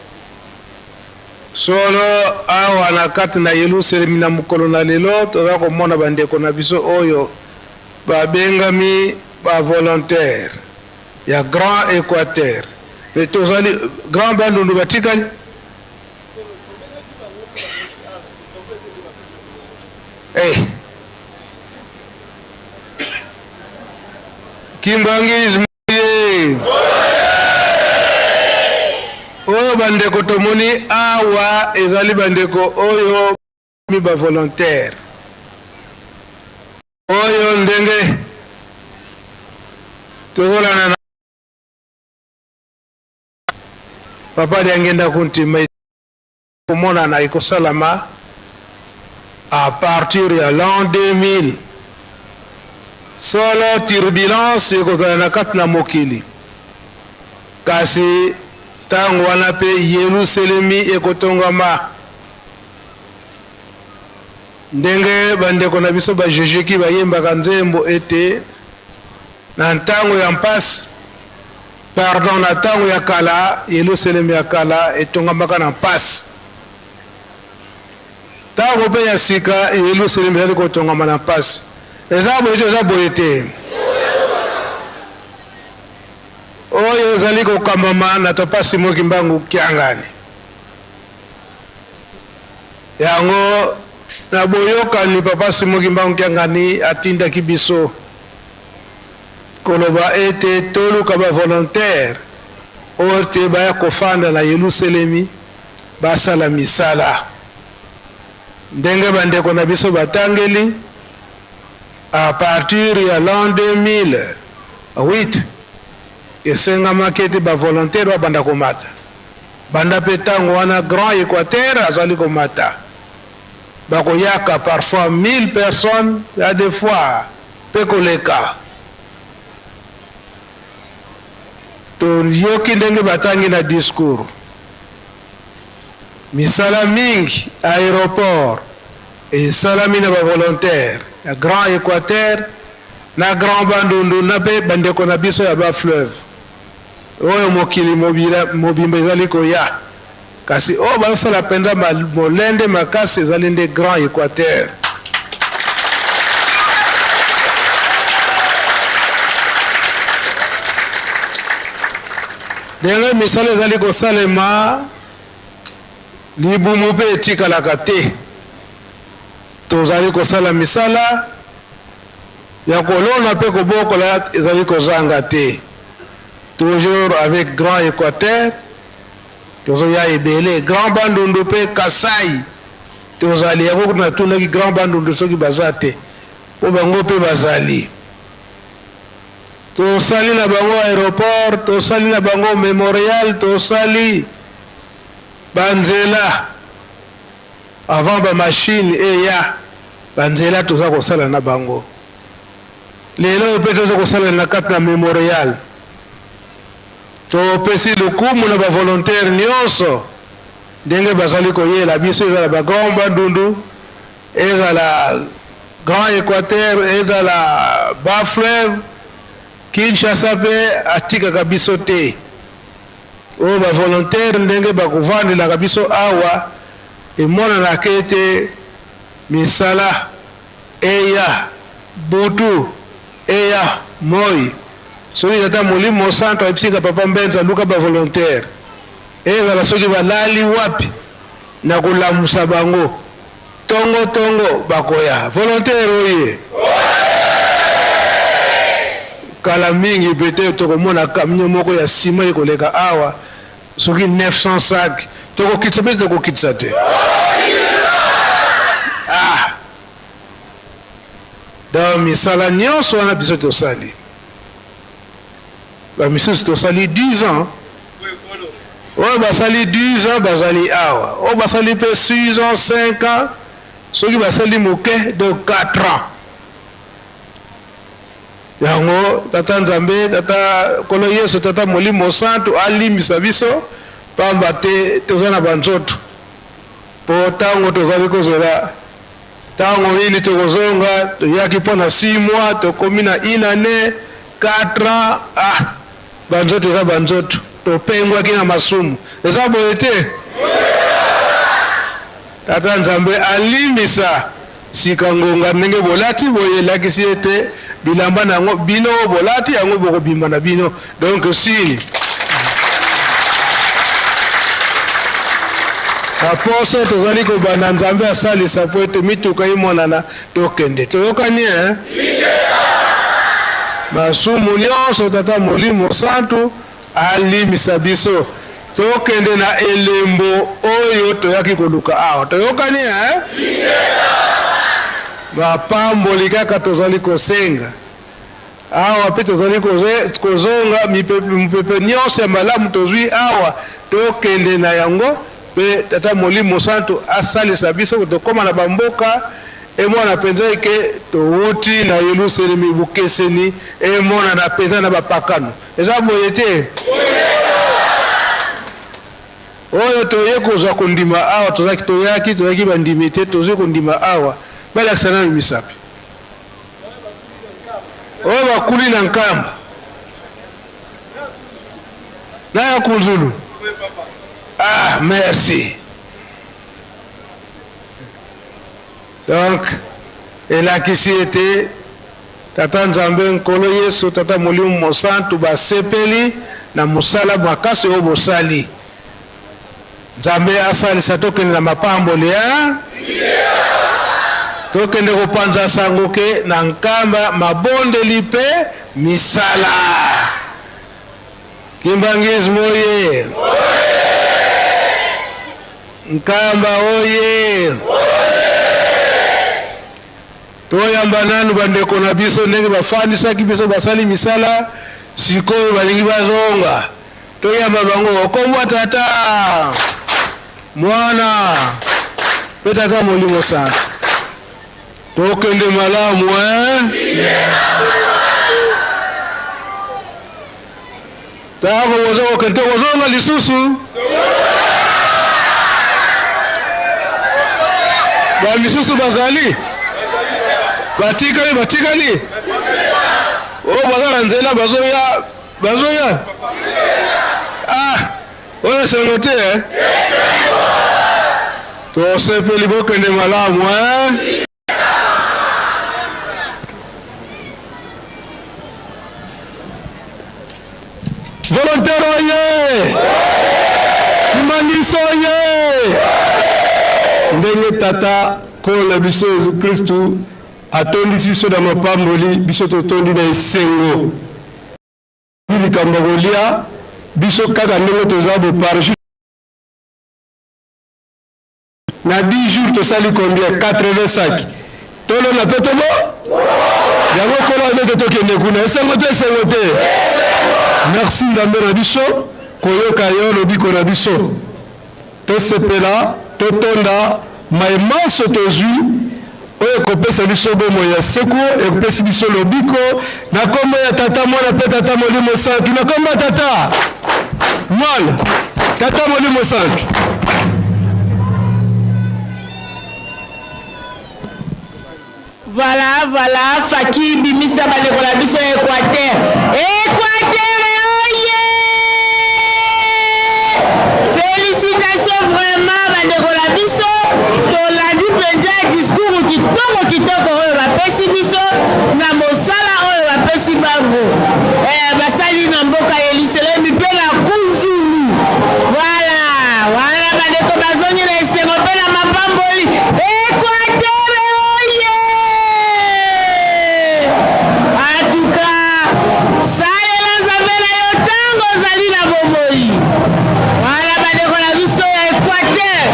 Solo awa na kati na Yelusalemi na mokolo na lelo toza komona bandeko na biso oyo babengami ba volontaire ya Grand Equateur. Mais tozali Grand Bandundu batikali eh. Kimbanguisme ye! Oyo bandeko tomoni awa ezali bandeko oyo mi ba volontaire oyo ndenge tozolanda na Papa Diangenda Kuntima komonana ekosalama à partir ya l'an 2000. Solo turbulence ekozala na kati na mokili, kasi ntango wana mpe Yeluselemi ekotongama. Ndenge bandeko na biso ba Jejeki bayembaka nzembo ete na ntango ya mpasi, pardon, na ntango ya kala, Yelusalemi ya kala etongamaka na mpasi. Ntango mpe ya sika, Yelusalemi ezali kotongama na mpasi. Eza boye te, eza boye te. Oyo ezali kokambama na Papa Simon Kimbangu Kiangani. Yango na boyokani Papa Simon Kimbangu Kiangani atindaki biso koloba ete toluka ba volontaires oyo te baya kofanda na Yeluselemi basala misala ndenge bandeko na biso batangeli à partir ya l'an 2008 esengamaki ete ba volontaires babanda komata. Banda pe tango wana Grand Equateur azali komata. Bakoyaka parfois 1000 personnes, ya des fois pe koleka. Toyoki ndenge batangi na discours. Misala mingi aeroport esalami na ba volontaires ya Grand Equateur na Grand Bandundu na pe bandeko na biso ya bas fleuve. Oyo mokili mobimba ezali koya, kasi oyo bazosala mpenza molende makasi ezali nde Grand Equateur. Ndenge misala ezali kosalema, libumu mpe etikalaka te. Tozali kosala misala ya kolona mpe kobokola ezali kozanga te. Toujours avec Grand Equateur, tozoya ebele. Grand Bandundu mpe Kasai tozali. Yango kutu natunaki Grand Bandundu soki baza te, mpo bango mpe bazali. Tosali na bango aeroport, tosali na bango memorial, tosali banzela avant ba machine eya, banzela toza kosala na bango. Lelo oyo mpe tozo kosalela na kati na memorial. Topesi lokumu na ba volontaires nionso ndenge bazali koyela biso, ezala ba Grand Bandundu, ezala Grand Equateur, ezala Bas Fleuve, Kinshasa mpe atikaka biso te. Oyo ba volontaires ndenge bakovandelaka biso awa, emonanaka ete misala Eya butu, eya moyi. Soki tata molimo mosantu ayebisi nga papa Mbenza luka ba volontaires, ezala soki balali wapi na kolamusa bango tongo tongo bakoya. Volontaire oye! Kala mingi peut-etre tokomona camion moko ya ciment ekoleka awa soki 900 sacs tokokitisa mpe tokokitisa te. Ah! Donc misala nyonso wana biso tosali, ba misusu tosali 10 ans, oyo basali 10 ans bazali awa, oyo basali mpe 6 ans, 5 ans, soki basali moke donc 4 ans. Yango Tata Nzambe, Tata Nkolo Yesu, Tata Molimo Santu alimbisa biso pamba te toza na banzoto, po tango tozali kozela tango nini tokozonga, toyaki mpo na 6 mois, tokomi na une annee, 4 ans, ah banzoto eza banzoto, topengwaki na masumu, eza boye te? Tata Nzambe alimbisa sika ngonga ndenge bolati boye elakisi ete bilamba na yango bino oyo bolati yango bokobima na bino donc sini na poso tozali kobanda Nzambe asalisa po ete mituka imonana tokende toyokani eh? Masumu nyonso Tata Molimo Santu alimbisa biso. Tokende na elembo oyo toyaki koluka awa. Toyokani eh? Mapamboli kaka tozali kosenga awa mpe tozali kozonga mipepe nyonso ya malamu tozwi awa tokende na yango mpe Tata Molimo Santu asalisa biso tokoma na bamboka emonana mpenza eke towuti na Yelusalemi bokeseni emonana mpenza na bapakano. Eza boye te? Oyo toye kozwa kondima awa, tozalaki toyaki tozalaki bandimi te, tozwi kondima awa. Balakisa nanu misapi. Oyo bakuli na Nkamba na ya Kunzulu. Ah, merci. Donc, elakisi ete Tata Nzambe, Nkolo Yesu, Tata Molimo Mosantu basepeli na mosala makasi oyo bosali. Nzambe asalisa tokende na mapamboli ya tokende kopanza sango ke na Nkamba mabondeli pe misala. Kimbanguisme oye! Nkamba oye! Toyamba nanu bandeko na biso ndenge bafandisaki biso basali misala sikoyo balingi bazonga toyamba bango okombwa tata mwana pe tata molimo santu tokende malamu eh? Tango boza kokende tokozonga lisusu. Ba misusu bazali batikali batikali oyo baza na nzela bazoya bazoya ah oyo esengo te eh? Tosepeli bokende malamu eh? Volontaire oye! Kimbanguiste oye! Ndenge Tata Nkolo na biso Yezu Kristu atondisi biso na mapamboli, biso totondi na esengo. Likambo ya kolia biso kaka ndenge toza bo par jour. Na 10 jours tosali combien? 80 sacs. Tolona pe tobo? Yango kolo abete tokende kuna. Esengo te esengo te. Merci Nzambe na biso koyoka yo lobiko na biso. Tosepela, totonda maye manso tozwi oyo ekopesa biso bomoi ya seko, ekopesi biso lobiko na kombo ya Tata, Mwana pe Tata Molimo Santu. Na kombo ya Tata, Mwana, Tata Molimo Santu. Voilà, voilà, Faki bimisa bandeko na biso ya Equateur. Equateur oye! Félicitations vraiment bandeko na biso. Tolandi mpenza discours kitoko kitoko oyo bapesi biso na mosala oyo bapesi bango. Eh, basali na mboka Yelusalemi mpe na Kunzulu. Voilà, wana bandeko bazongi na esengo mpe na mapamboli. Equateur oye! En tout cas, salela Nzambe na yo ntango ozali na bomoi. Wana bandeko na biso ya Equateur,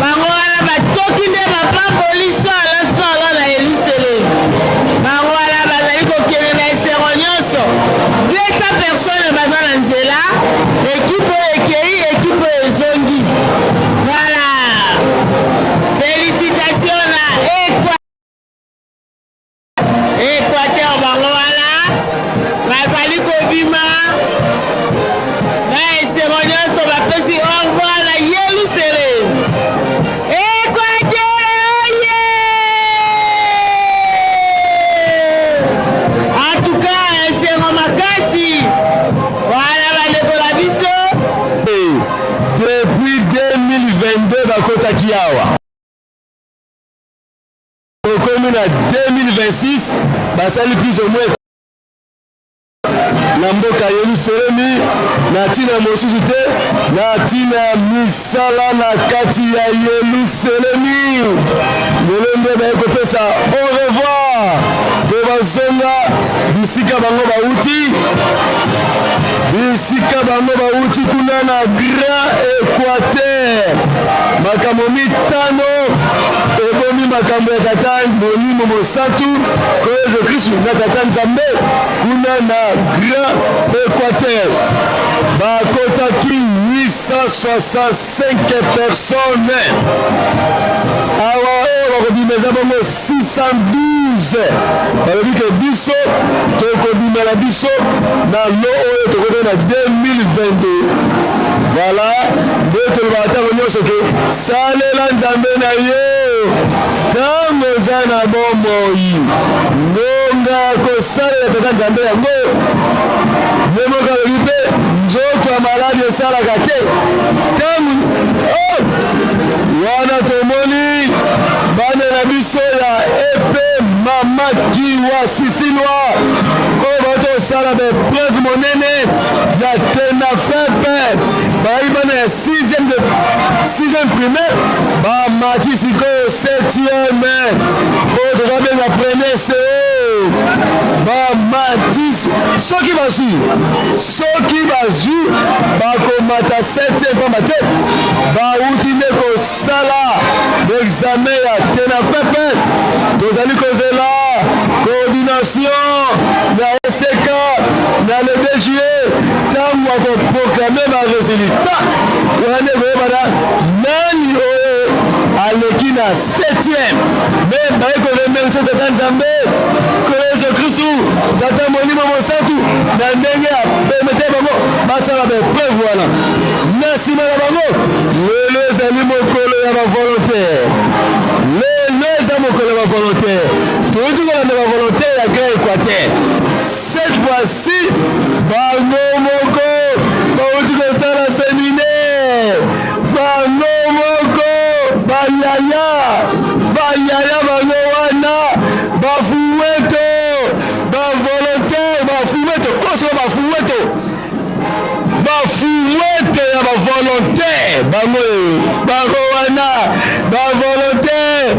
bango wana batoki nde mapamboli solo solo na Yelusalemi. Bango wana bazali kokende na esengo nyonso. 200 personnes baza na nzela, ekipe oyo ekei, ekipe oyo ezongi. Voilà. Félicitations na Equateur. Equateur bango wana bazali kobima na esengo nyonso, bapesi au revoir na Yelusalemi. Equateur oye! En tout cas, esengo makasi. Wana bandeko na biso. Depuis 2022 bakotaki awa. Tokomi na 2026 basali plus ou moins na mboka Yelusalemi na ntina mosusu te na ntina misala na kati ya Yelusalemi. Lelo nde baye kopesa au revoir mpo. bazonga bisika bango bauti, bisika bango bauti kuna na Grand Equateur. Makambo mitano ebomi makambo ya Tata Molimo Mosantu ko Yesu Kristu na Tata Nzambe kuna na Grand Equateur. Bakotaki 865 personnes. Awa oyo bakobima eza bongo 612. Balobi ke biso tokobima na biso na lo oyo tokotaki na 2022. Voilà nde tolobaka ntango nyonso ke salela Nzambe na yo ntango oza na bomoi. Ngonga ya kosalela Tata Nzambe yango ye moko alobi mpe nzoto ya maladi esalaka te ntango oh! Wana tomoni bana na biso ya epe mama kiwa sisilwa oyo bauti kosala baepreuve monene ya tenafepe bayi bana ya 6e de 6e primaire bamati sikoyo 7e oyo tozabenga premier co bamati soki bazwi Soki bazwi, bakomata septième pamba te bawuti nde kosala examen ya Tenafep. Tozali kozela coordination ya ECK na le DGE tango ako proclamer ba resultats wana nde ekoyebana nani oyo aleki na septième. Mais baye ko remercier Tata Nzambe, Nkolo Yesu Kristu, Tata Molimo Mosantu na ndenge ya permete bango basala ba epreuve wana. Na nsima na bango, lelo ezali mokolo ya ba volontaire. Lelo eza mokolo ya ba volontaire. Toyuti kolanda ba volontaire ya Grand Equateur. Cette fois-ci, bango moko bauti kosala seminaire. Bango moko bayaya, bayaya bango wana bafuweto Ba volontaire ba fumeto oyo ba fumeto ba fumeto ya ba volontaire bango bango wana ba volontaire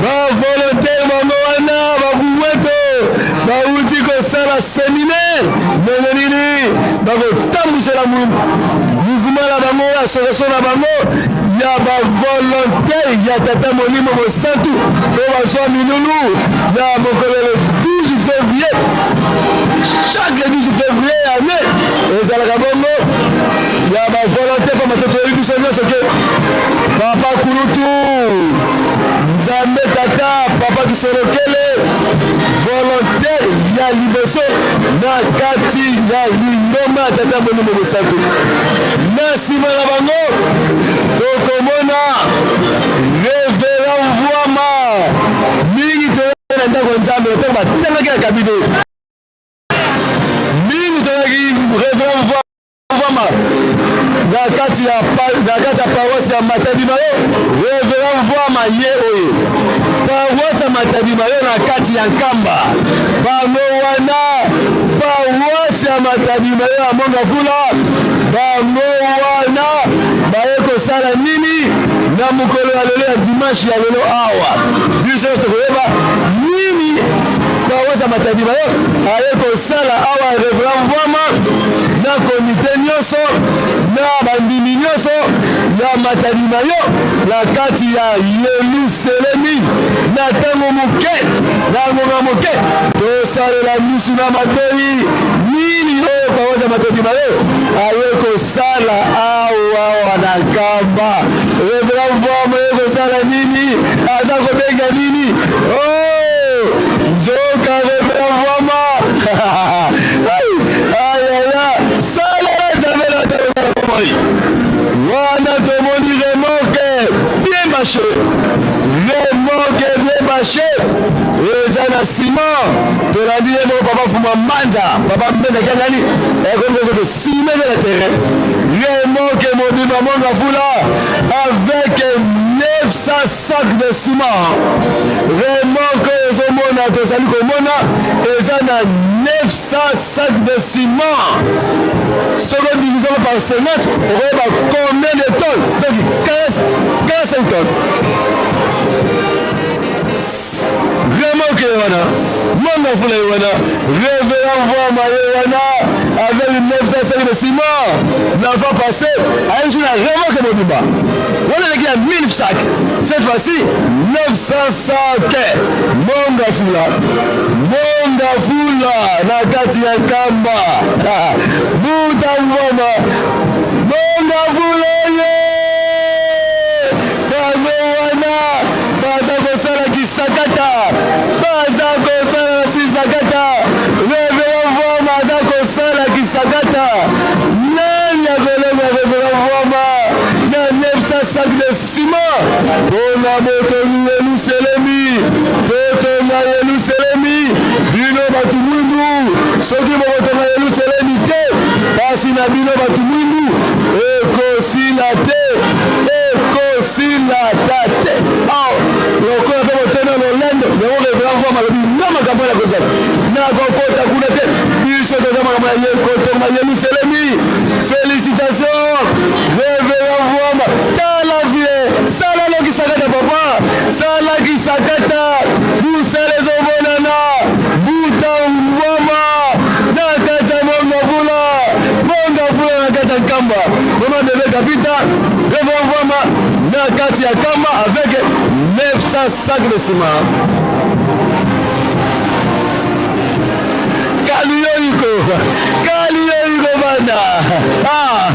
ba volontaire bango wana ba fumeto bawuti kosala seminaire ndenge nini bakotambwisela mouvement na bango association na bango ya ba volontaire ya tata molimo mosantu oyo bazwa milulu ya mokolo le 12 février. Chaque le 12 février ya année ezalaka bongo ya ba volontaire mpo matoto oyebi biso nyonso ke papa kulutu nzambe tata papa kisolokele volontaire ya liboso na kati ya lingomba ya tata molimo mosantu. Na nsima na bango tokomona Reverend Mvuama mingi toyaki na ndako ya Nzambe ntango batangaki na kabine mingi toyaki Reverend Mvuama na kati ya na kati ya paroisse ya Matadi Mayo. Reverend Mvuama ye oye paroisse ya Matadi Mayo na kati ya Nkamba bango wana paroisse ya Matadi Mayo ya Mongafula bango wana baye kosala nini na mokolo ya lelo ya dimanche ya lelo awa? Biso nyonso tokoyeba nini paroisse ya Matadi Mayo aye kosala awa. Reverend Mvuama na komite nyonso na bandimi nyonso ya Matadi Mayo na kati ya Yelusalemi na ntango moke na ngonga moke tosalela misu na matoi nini oyo paroisse ya Matadi Mayo aye kosala awa na Nkamba. Reverend Mvuama aye kosala nini? Aza kobenga nini? Oh, nzoka Reverend Mvuama ayaya salela Nzambe na ntango na bomoi wana. Tomoni remorque bien bâché, remorque bien bâché eza na ciment. Tolandi ye moko papa Fuma Mbanja, papa Mbenda Kiangani ekomi kozoke ciment eza na terrain. Remorque mobimba Monga Fula avec 900 sacs de ciment. Remorque oyo ozomona, tozali komona eza na 900 sacs de ciment. Soki odivise yango par 50, okoyeba combien de tonnes, donc 15 45 tonnes. Remorque ye wana, Mwanga Fula ye wana, Reverend Mvuama ye wana avec 905 de ciment. La fois passée, aye na remorque mobimba. Wana eleki ya 1000 sacs. Cette fois-ci, 900 sacs. Mwanga Fula. Mwanga Fula na kati ya Nkamba. Buta Mvuama. Mwanga Fula ye! Bango wana baza kosala kisakata, baza kosala kisakata. Reverend Mvuama aza kosala kisakata. Nani akolonga Reverend Mvuama na 900 sacs de ciment mpona botongi Yelusalemi? Totonga Yelusalemi, bino bato mwindu. Soki bokotonga Yelusalemi te, pasi na bino bato mwindu ekosila te, ekosila ta te. Awa lokola mpe botona lolendo yango, Reverend Mvuama alobi nga makambo ya kozala nakokota kuna te, biso toza makambo ya ye kotonga Yelusalemi. Félicitation Reverend Mvuama, tala vie, sala lokisakata papa, sala kisakata, busala ezomonana, buta Mvuama na kati ya Mongafula, Mongafula na kati ya Nkamba. Mama Bebe Kapita, Reverend Mvuama na kati ya Nkamba avec 900 sacs de ciment. Kaliyoiko, Kaliyoiko bana. Ah.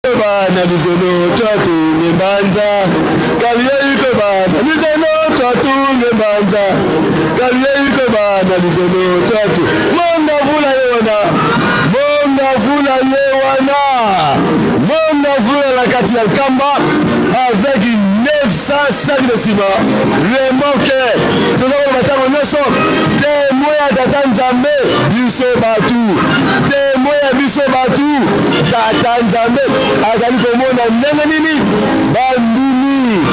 Bana bisono twatunge mbanza Kaliyoiko bana bisono twatunge mbanza Kaliyoiko bana bisono twatu Monga vula ye wana Monga vula ye wana Monga vula na kati ya Nkamba avec 900 sacs de ciment remorque. Toza koloba ntango nyonso témoin ya tata Nzambe biso batu, témoin ya biso batu. Tata Nzambe azali komona ndenge nini bandimi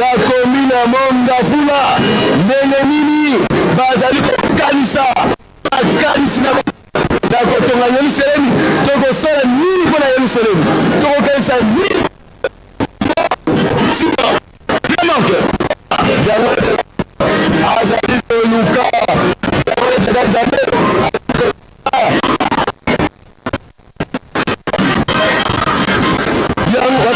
ya commune ya Mongafula, ndenge nini bazali kokanisa makanisi na na kotonga Yelusalemi. Tokosala nini mpo na Yelusalemi? Tokokanisa nini? Nsima remorque yango azali koluka yango tata Nzambe. Yango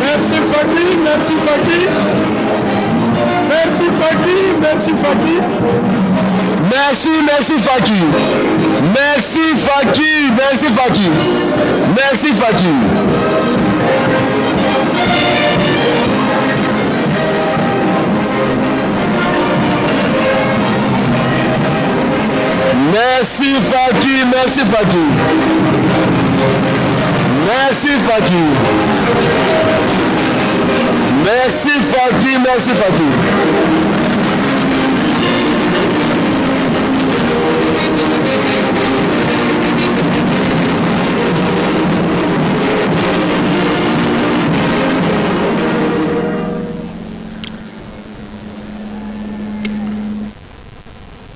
Merci Faki, merci Faki. Merci Faki, merci Faki. Merci, merci Faki. Merci Faki, merci Faki. Merci Faki. Merci Faki, merci Faki. Merci Faki. Merci Faki, merci Faki.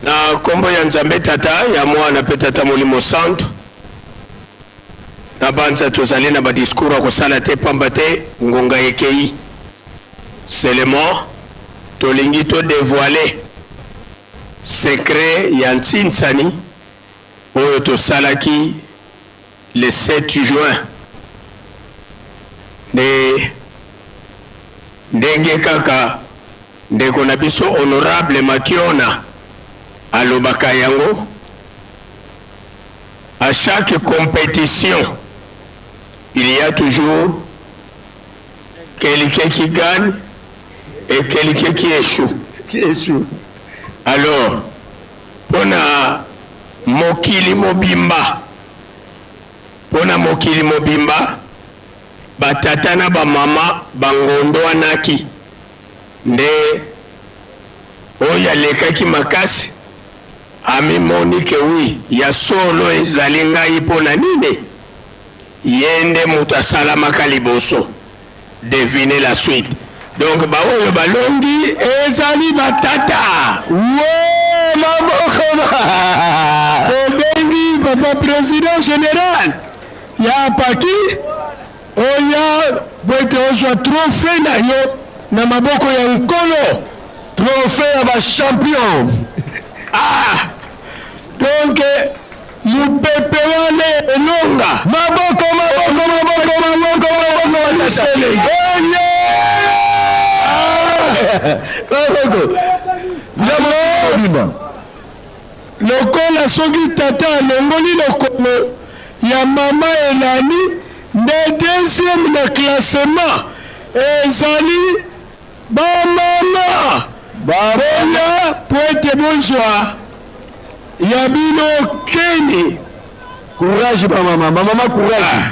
Na nkombo ya Nzambe Tata, ya Mwana mpe Tata Molimo Santu, nabanza tozali na badiscours ya kosala te, pamba te ngonga ekei. Seulement tolingi to devoiler secret ya ntsinsani oyo tosalaki le 7 juin. Nde ndenge kaka ndeko na biso honorable Makiona alobaka yango, à chaque compétition il y a toujours quelqu'un qui gagne et quelqu'un qui échoue. Qui échoue. Alors, pona mokili mobimba, pona mokili mobimba, batata na bamama bangondwanaki nde oyo alekaki makasi. Amimoni ke oui, ya solo ezali ngai mpo na nini? Ye nde moto asalamaka liboso. Devinez la suite. Donc ba oyo balongi ezali ba tata. Wee maboko Tobengi papa president general ya apaki oya po ete ozwa trophee na yo na maboko ya Nkolo. Trophee ya ba champion. Ah! Donc Mupepe wana elonga. Maboko maboko maboko maboko maboko Lusele. Oye! Maboko. Yango lokola soki tata alongoli lokolo ya mama Elani nde deuxième na classement ezali Ba mama boya po ete bozwa ya bino keni. Courage ba mama, ba mama courage. Ah.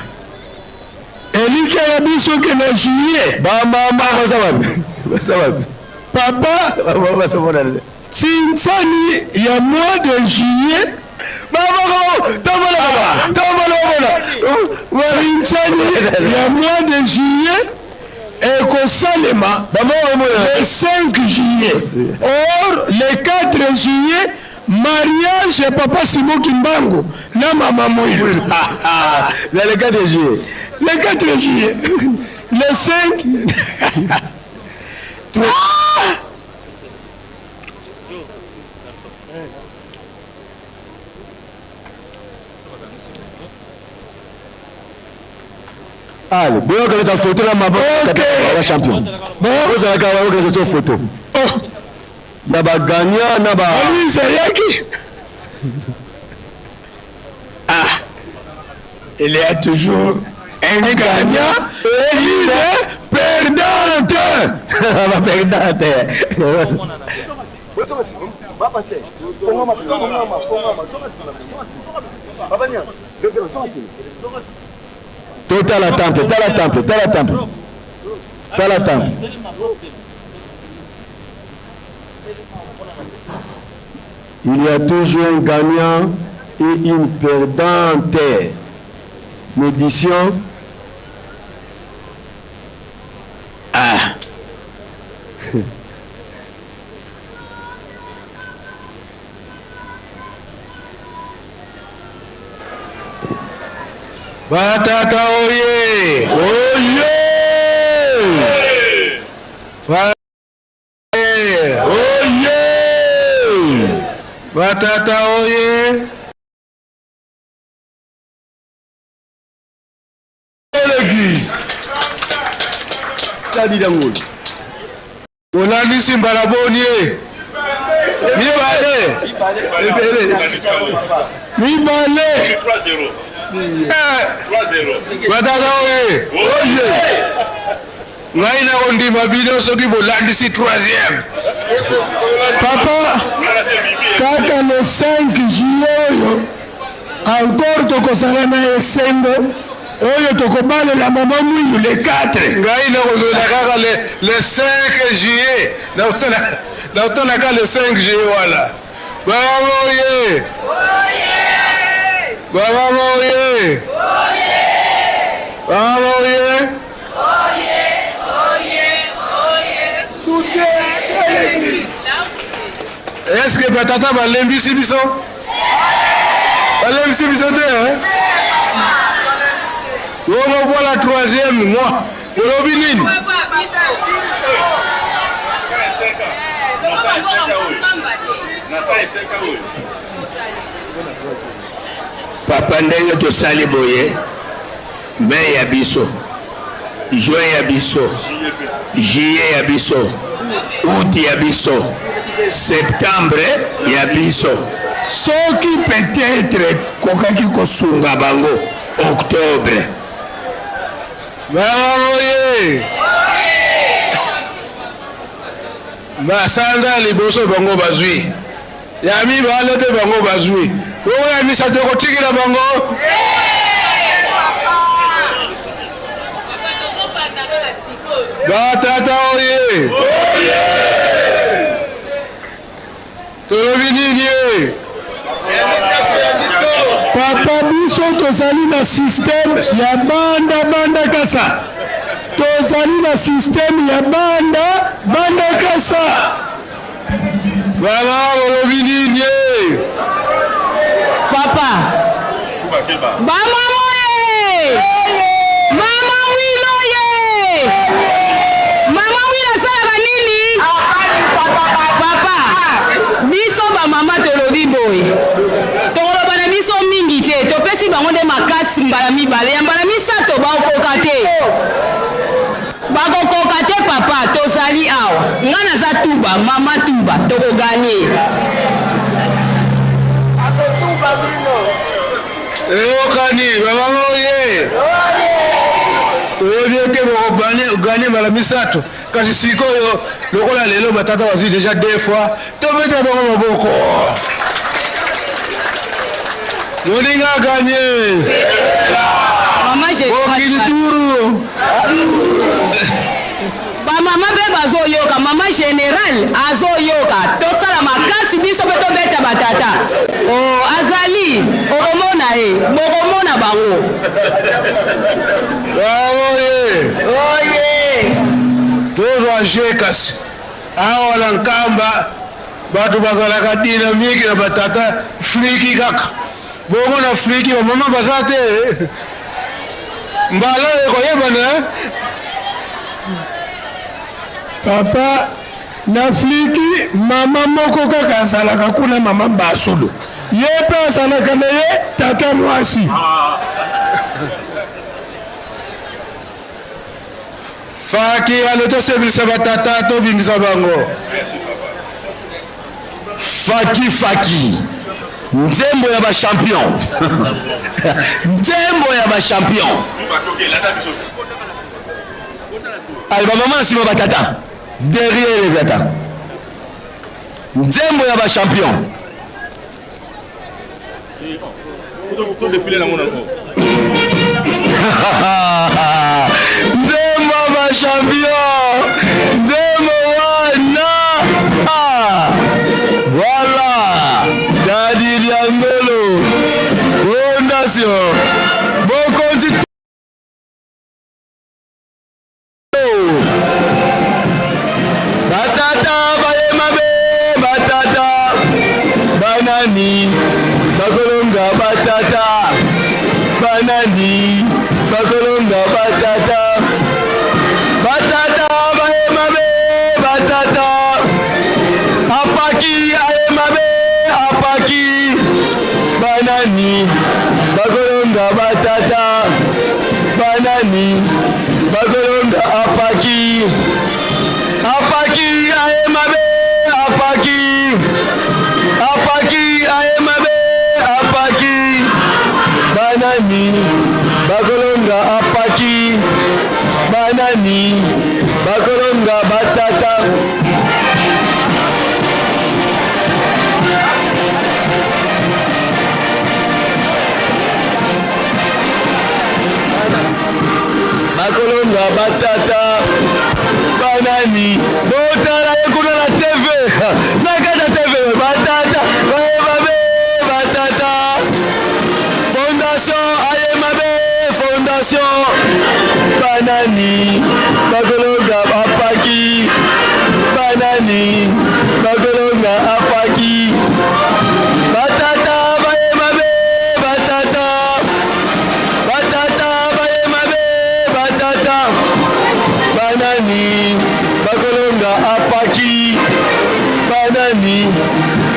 Elikya ya biso ke na juillet. Ba mama baza wapi? Baza wapi? Papa ba mama baza mona. Tinsani ya mois de juillet. Tinsani ya mois de juillet ekosalema le 5 juillet. Or le 4 juillet mariage ya papa Simon Kimbangu na mama Mwilu. Le 4 juillet. Le 4 juillet. Le 5 ah! Ale, boyokanisa photo na maboko ya champion. Bozalaka bayokanisa so photo. Oh. Ya ba gagnant na ba Aloise ayaki. Ah. Il y a toujours un gagnant et une perdante. Ba perdante. Totala temple, tala temple, tala temple. Tala temple. Il y a toujours un gagnant et une perdante. Médition. Ah. Batata oye! Oye! Oye! Batata oye! L'église. Tadi yango. Olandisi mbala boni ye? Mibale. Mibale. Batata oye! Oye! Ngai nakondima bino soki bolandisi troisième. Papa, kaka le 5 juillet oyo encore tokozala na esengo oyo tokobalela mama Mwilu le 4. Ngai nakozela kaka le, le 5 juillet, nakotala kaka le 5 juillet wana. Bamama oye! Bamama oye! Bamama oye! Est-ce que batata balembisi biso? Balembisi biso te hein? Bongo bwala troisième mois olobi nini? Papa ndenge tosali boye Mai ya biso, juin ya biso, juillet ya biso, août ya biso, septembre ya biso. Soki peut-être kokaki kosunga bango octobre. Oye! Basanza ya liboso bango bazwi, ya mibale mpe bango bazwi, bongo ya misato ekotikela bango. Batata oye! Tolobi nini ye? Tozali na système ya banda banda kasa. Tozali na système ya banda banda kasa. Baba bolobi nini? Papa. Bamama ye! Mama Wilo ye! Mama Wilo asalaka nini? Papa, biso bamama tolobi boye. Tokoloba na biso mingi te, topesi bango nde makasi mbala mibale, ya mbala misato bakokoka te. Bakokoka te papa, tozali awa. Nga naza tuba, mama tuba, toko gagner. Akotuba bino. Eyokani, bamama oye. Toyebi ete bokoganye mbala misato, kasi sikoyo lokola lelo batata bazwi deja deux fois, tobeta bango maboko. Moninga aganye. Mokili turu. Bamama mpe bazoyoka, mama general azoyoka, tosala makasi biso mpe tobeta batata. Oh, azali okomona ye, bokomona bango. Oye. Oye. Tozwa jeu kasi awa na Nkamba bato bazalaka dynamique na batata fliki kaka bongo na fliki bamama baza te mbala oyo ekoyebana. Papa na fliki mama moko kaka azalaka kuna, mama Mbasulu, ye mpe azalaka na ye tata mwasi. Faki ale tosebisa batata tobimisa bango. Faki faki nzembo ya ba champion nzembo ya ba champion. Ale ba mama na nsima ba tata derrière les tata nzembo ya ba champion. Nzembo ya ba champion nzembo wana ah, voilà Dadi Diangolo fondation bokonzi. Batata baye mabe, batata banani bakolonga, batata banani bakolonga, batata batata baye mabe, batata apaki aye mabe, apaki banani bakolonga, batata banani bakolonga, apaki apaki aye mabe, apaki apaki aye mabe, apaki banani bakolonga, apaki banani bakolonga, batata. Bakolonga batata banani botala ye kuna na TV na kati ya TV batata baye mabe batata fondation aye mabe fondation banani bakolonga bapaki banani bakolonga apaki batata baye mabe batata batata baye mabe batata banani bakolonga apaki banani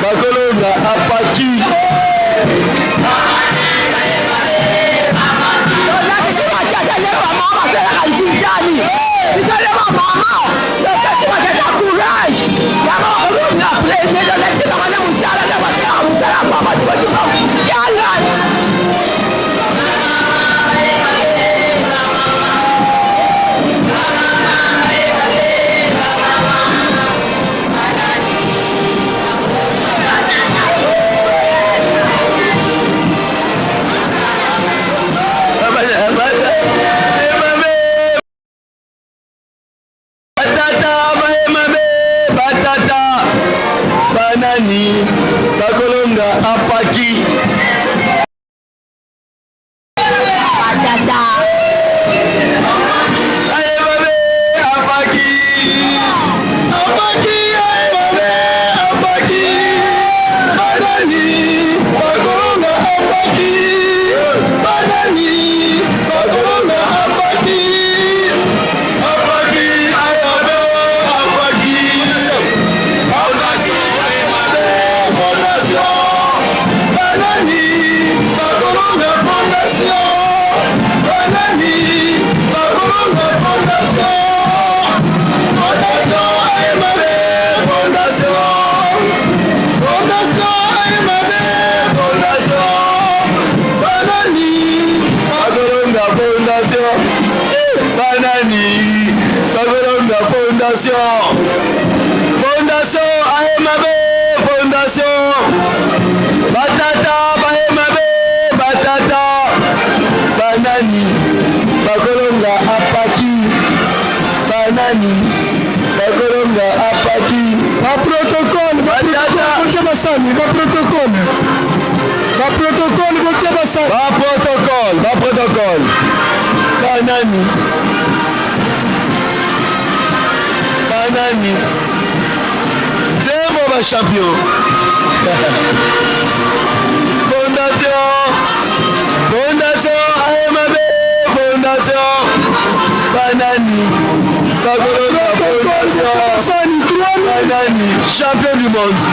bakolonga apaki. Tolakisi batata ndenge bamama basalaka nzinzani. Biso nde bamama topesi batata courage yango bakolonga premier. Tolakisi bango nde mosala nde basalaka mosala mama tikotuka kiangani. Batata baye mabe batata banani bakolonga apaki. Fondation. Fondation Ayemabe Fondation. Batata Bayemabe Batata. Banani bakolonga apaki. Banani bakolonga apaki. Ba protocole, ba protocole, botia basani, ba protocole. Ba protocole, botia basani. Ba protocole, ba protocole. Banani. Banani. Nzembo ba champion. Fondation. Fondation AMB. Fondation. Banani. Bakolonga Fondation. Banani. Champion du monde.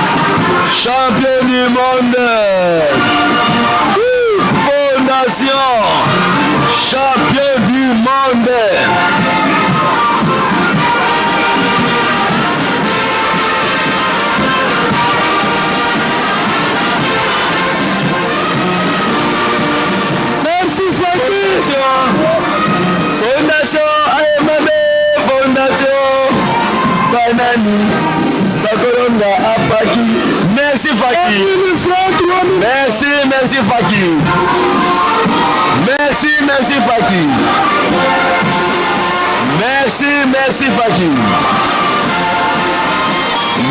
Champion du monde. Fondation. Champion du monde. Merci Faki. Fondation AMB Fondation Banani Bakolonga Apaki. Merci Faki. Merci, merci Faki. Merci, merci Faki. Merci, merci Faki.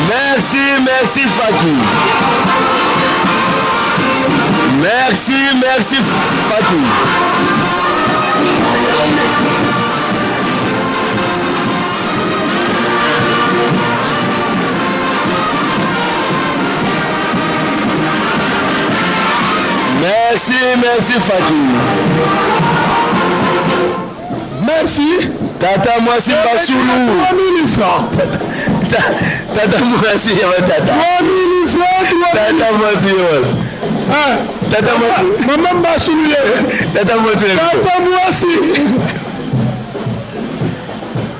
Merci, merci Faki. Merci, merci Faki. Merci, merci Faki. Merci. Tata mwasi Basulu. 3000 francs. Tata mwasi yo tata. 3000 francs. Tata mwasi yo. Ah, tata mwasi. Maman Basulu le. Tata mwasi. Tata mwasi.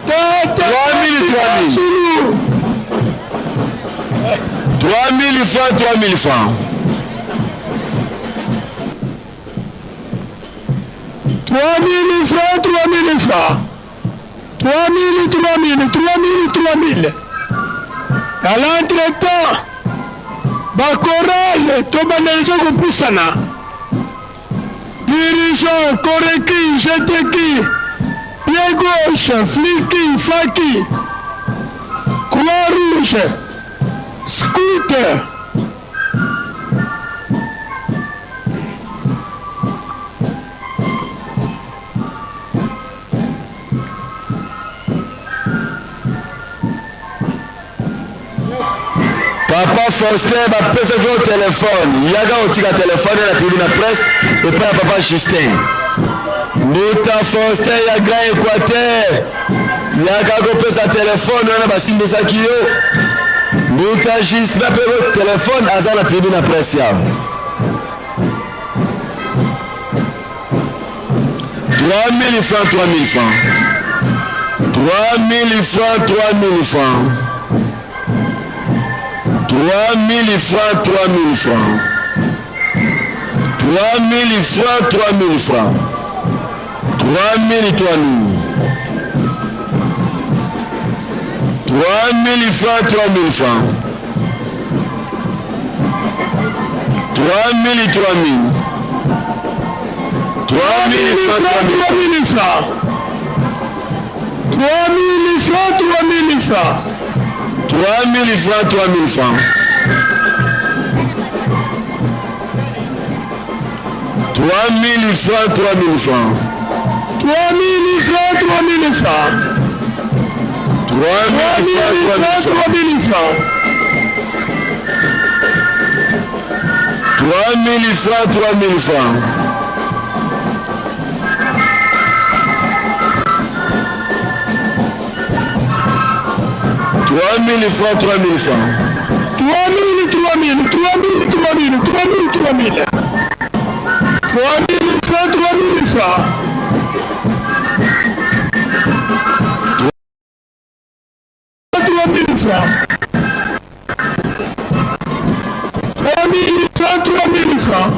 Tata 3000 3000. 3000 francs, 3000 francs. 3000 francs, 3000 francs. 3000, 3000, 3000, 3000. À l'entretemps, ba chorale tobandeli kopusana. Dirigeant, Koreki, Jeteki, pied gauche, Fliki, Faki, Croix-Rouge, Scooter. Papa Faustin bapesaki yo telefone, yaka kotika telefone na tribune na presse epai ya papa Justin. Mbuta Faustin ya Grand Équateur, yaka kopesa telefone wana basimbisaki yo. Mbuta Justin ape telefone aza na tribune na presse ya 3000 francs, 3000 francs, 3000 francs, 3000 francs, 3000 francs, 3000 francs, 3000 francs, 3000 francs, 3000, 3000, 3000 francs, 3000 francs, 3000, 3000, 3000 francs, 3000 francs. 3000 francs, 3000 francs. 3000 francs, 3000 francs. 3000 francs, 3000 francs. 3000 francs, 3000 francs. 3000 francs, 3000 francs. 3000 francs, 3000 francs. 3000 francs, 3000 francs. 3000, 3000, 3000, 3000, 3000, 3000. 3000 francs, 3000 francs. 3000 francs. 3000 francs, 3000 francs.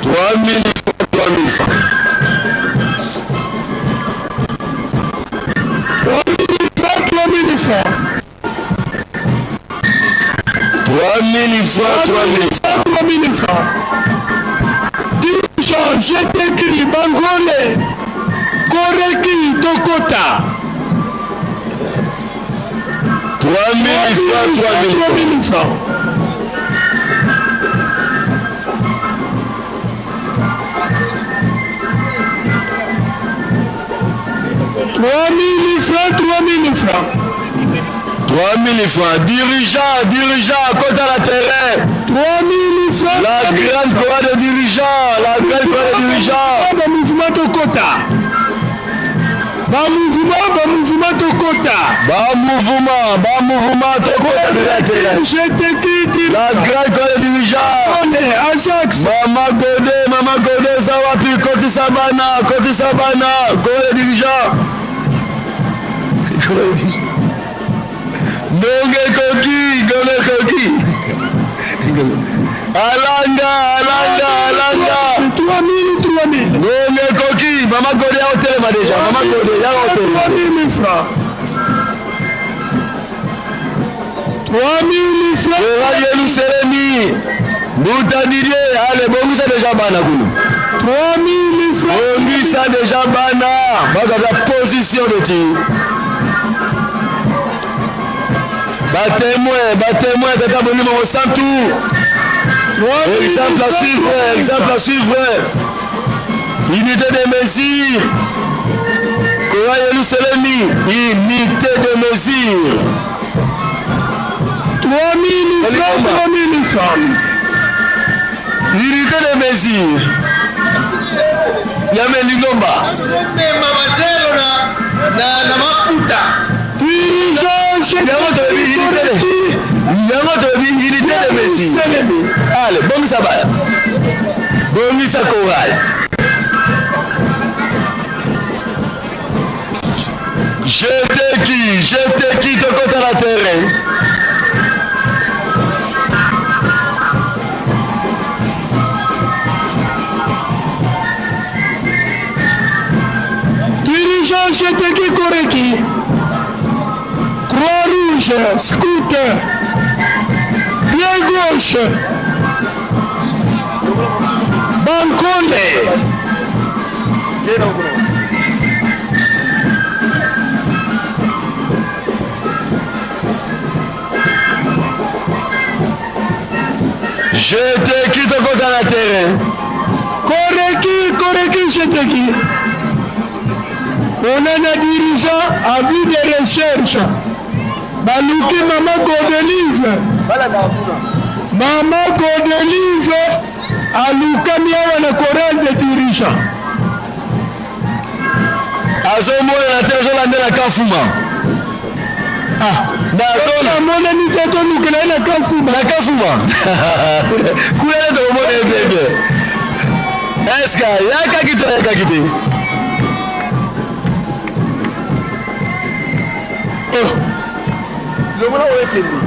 3000 francs, 3000 francs. 3000 francs, 3000 francs. 3000 francs. Dirigeant, Jeteki, Bangole, Koreki, Tokota. 3000 francs, 3000 3000 francs. 3000 francs, 3000 francs. 3000 francs. Dirigeant, dirigeant, kota na terrain. 3000 francs. La grande chorale de dirigeants, la grande chorale de dirigeants. Ba mouvement tokota. Ba mouvement, ba mouvement tokota. Ba mouvement, ba mouvement tokota na terrain. Jeteki, La grande chorale de dirigeants. Ajax. Mama Godé, Mama Godé, Zawapi, kotisa bana, kotisa bana, chorale de dirigeants. Chorale de dirigeants. Ndonge ekoki, ndonge ekoki. Alanga, alanga, alanga. 3000, 3000. Ndonge ekoki, Mama Godé ya otelema deja, Mama Godé ya otelema. 3000 francs. 3000 francs. Ora Yelusalemi. Mbuta Didier, ale bongisa deja bana kuna. 3000 francs. Bongisa deja bana, bazwa position de tir. Batémoin, batémoin, tata Molimo Mosantu. Exemple à suivre, exemple à suivre. Unité de mesure. Kora Yelusalemi, unité de mesure. 3000 francs, 3000 francs. Unité de mesure. Yame Lingomba. Mema bazelo na na na maputa. Yango tolobi unité de yango tolobi unité de mesure. Allez, bongisa bana. Bongisa chorale. Jeteki, jeteki tokota na terrain. Dirigeant Jeteki Koreki. Croix-Rouge, scout. Pied gauche. Bankole. Jeteki tokota na terrain. Koreki, Koreki, Jeteki. On a un dirigeant à vue de recherche. Baluki Mama Godelive. Mama Godelive alukami awa na chorale de dirigeant. Azomonana te, azolandela Kafuma. Ah, namonani te, tolukela ye na Kafuma. Na Kafuma. Kuna nde tokomona ye bien bien. Est-ce que ayakaki to ayakaki te? Oh. Longola oyo ekende.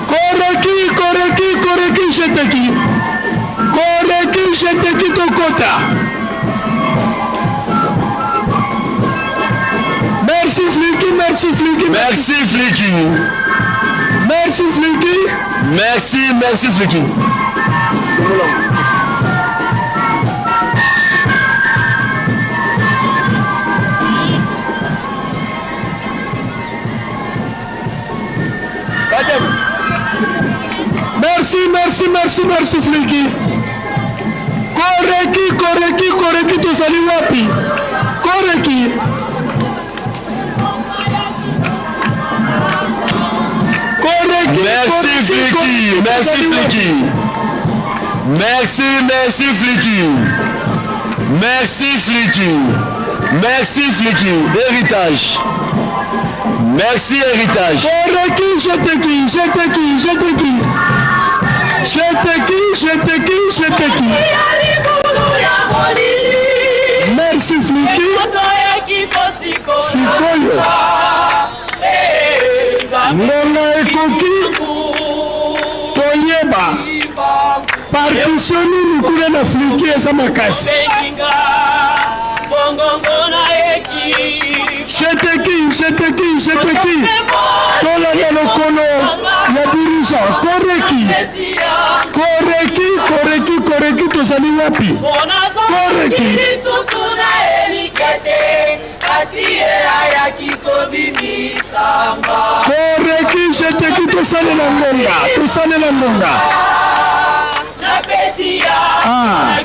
Koreki, koreki, koreki, jeteki. Koreki, jeteki, tokota. Merci Fliki, merci Fliki. Merci Fliki. Merci Fliki. Merci, merci Fliki. Merci, merci, merci, merci Fliki. Koreki, koreki, koreki, tozali wapi? Koreki. Koreki, Merci koreki, Fliki, koreki, merci tozali wapi? Fliki. Merci, merci Fliki. Merci Fliki. Merci Fliki. Héritage. Merci Héritage. Koreki, jeteki, jeteki, jeteki. Jeteki, jeteki, jeteki. Merci Fliki. Sikoyo. Ngonga ekoki toyeba partition nini kuna na Fliki eza makasi. Jeteki, jeteki, jeteki. Tolanda wapi? Koreki lisusu na elikya te kasi ye ayaki kobimisanga. Koreki jeteki tosalela ngonga, tosalela ngonga. Napesi ya Ah.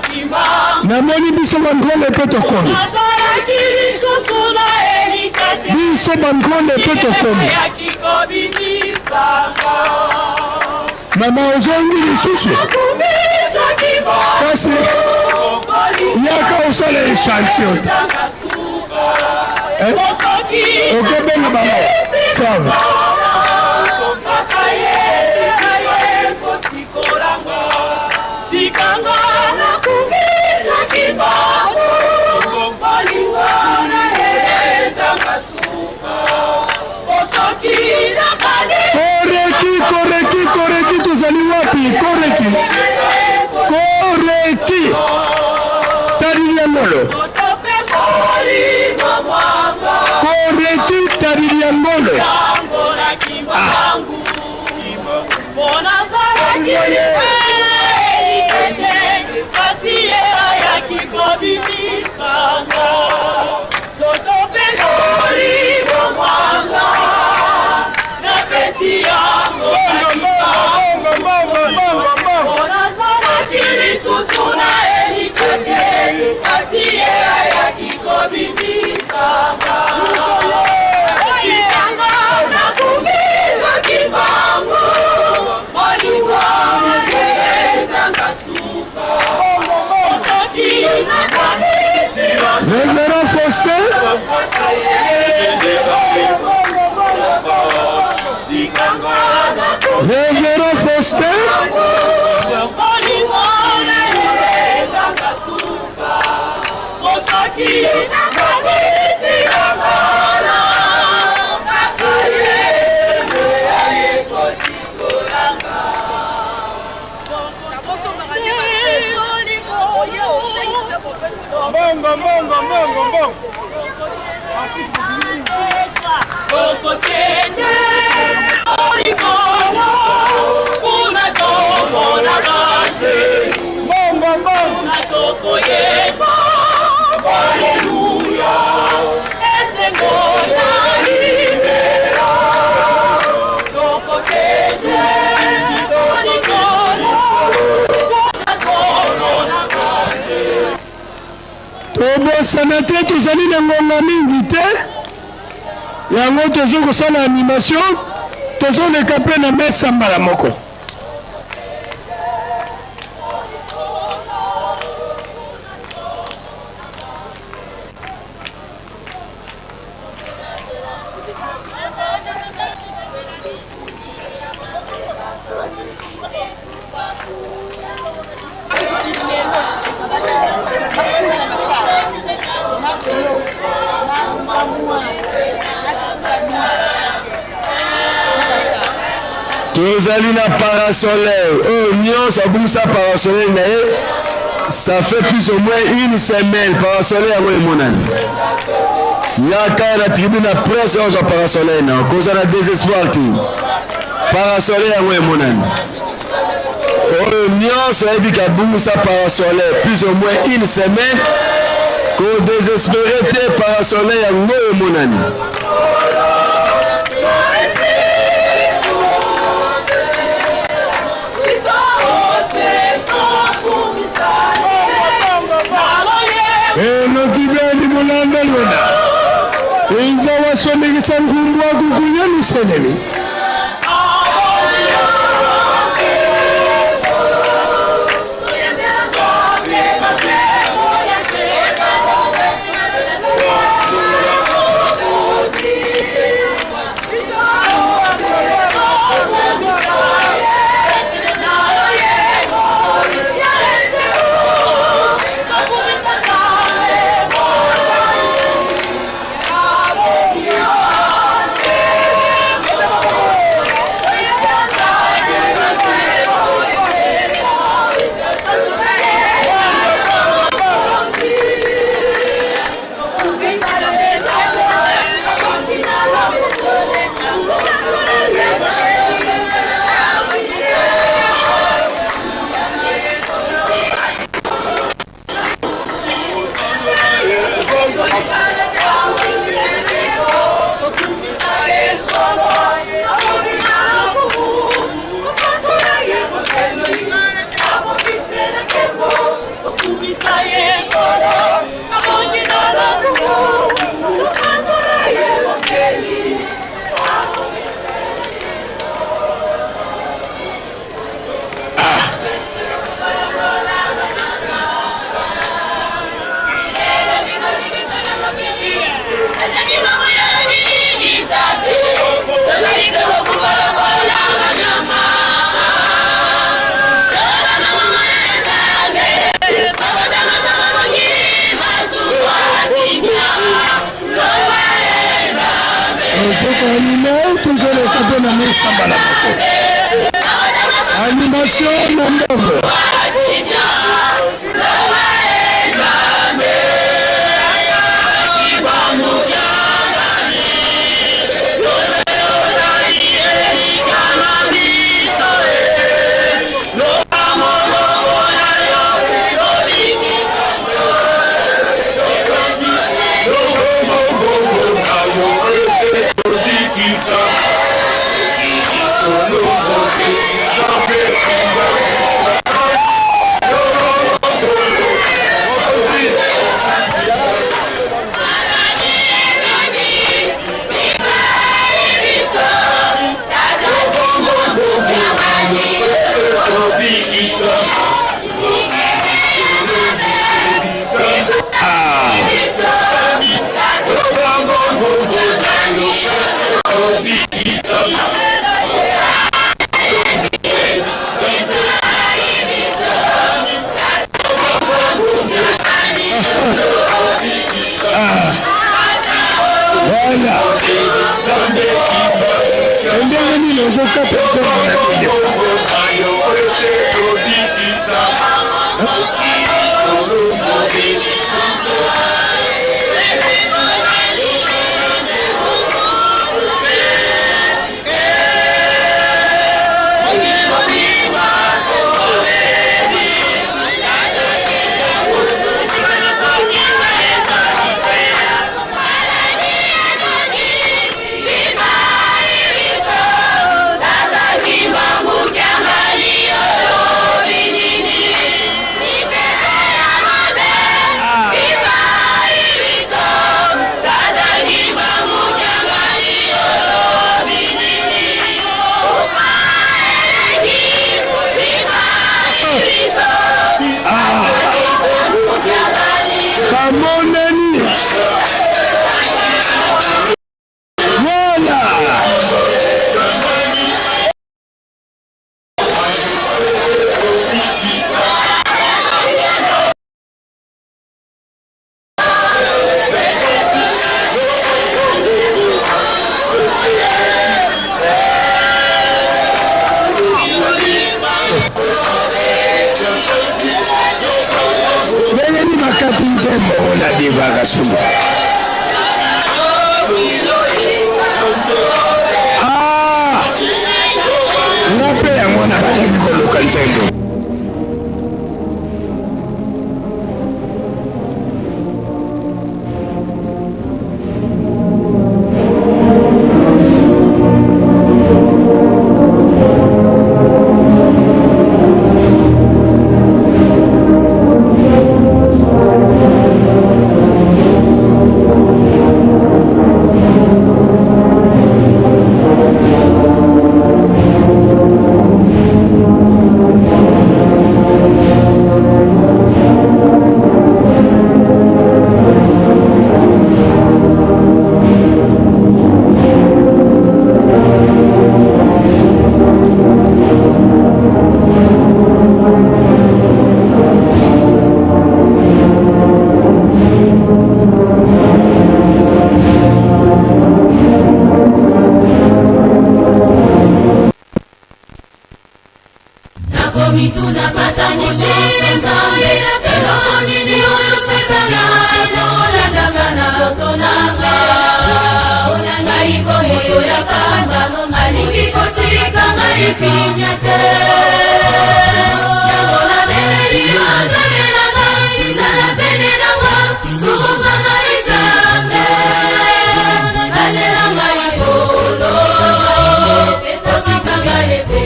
Namoni biso bankonde mpe tokomi. Nazalaki lisusu na elikya te Biso bankonde mpe tokomi. ayaki kobimisanga. Mama ozongi lisusu kasi yaka osala echantillon eh? Okobenga bango sava. Tikanga nakumisaki bango bolingo na ye ezanga suka po soki nakani. Koreki, koreki, koreki, tozali wapi? Koreki, koreki, tadiliangolo. Koreki, tadiliangolo. Ah. Kasi ye ayaki kobimisanga nzoto mpe molimo mwanga napesi yango nazalaki lisusu na elikya te kasi ye ayaki kobimisanga tikanga nakumisaki bango bolingo ezanga suka soki nakanisi. Révérend Faustin. Révérend Faustin. Bolingo na ye ezanga suka soki nakanisi yango kaka ye aye kosikolanga. Mbongo, mbongo, mbongo, mbongo. Tokokende likolo kuna tomona banzelu. Mbongo, mbongo. Kuna tokoyeba aleluya esengo na libela. Tokokende likolo kuna tomona banzelu. Tobosana te, tozali na ngonga mingi te, yango tozo kosala animation, tozoleka mpe na mesa mbala moko. Tozali na parasoleil oyo nyonso abungisa parasoleil na ye, ça fait plus ou moins une semaine. Parasoleil yango emonani, yaka na tribune ya presse oyo ozwa parasoleil na kozala na désespoir te. Parasoleil yango emonani, oyo nyonso ayebi kabungisa parasoleil plus ou moins une semaine, kodésespere te, parasoleil yango emonani. Enoki bendi mulanda lwena inza wasomekisa nkumbu akuku Yerusalemi. Koanime tozoleka mpe na mesa mbala moko. Animation na mbongo. Voilà. Ndenge nini ozokata nzembo na telefone? Bamonani wana. Ndenge nini bakati nzembo oyo na Diva Kasumba? Ah! Nga mpe yango nabandaki koluka nzembo. Nakomituna makanisi Nzambe, eloko nini oyo Satana akolandaka na nzoto na nga? Mpona ngai komoto ya kanda alingi kotika ngai kimia te. Yango nabeleli yo Nzambe na ngai, zala pene na nga, sunga ngai Nzambe, salela ngai ngolu, kotika ngai te.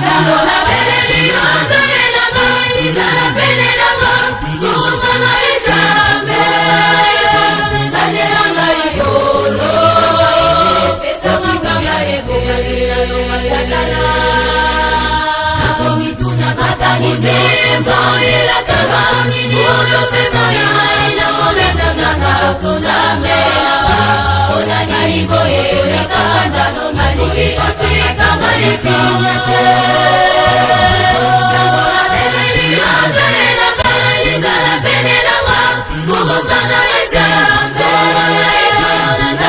Yango nabeleli yo Nzambe na ngai, zala pene na nga, sunga ngai Nzambe, salela ngai ngolu, kotika ngai te. Nakomituna makanisi ekoyelaka nini oyo mpe ngai nakolandaka na Nzambe na nga. Mpona ngai boye nakanda alingi kotika ngai kimia te. Yango nabeleli yo Nzambe na ngai, zala pene na nga, kobosana ete Nzambe.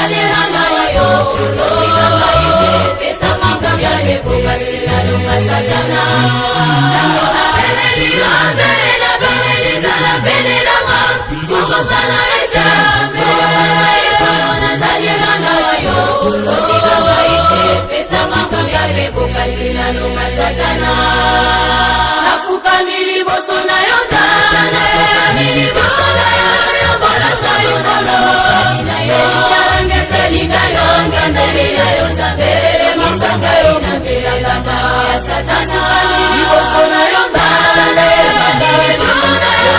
Satana. Liboso na yo Nzambe, liboso na yo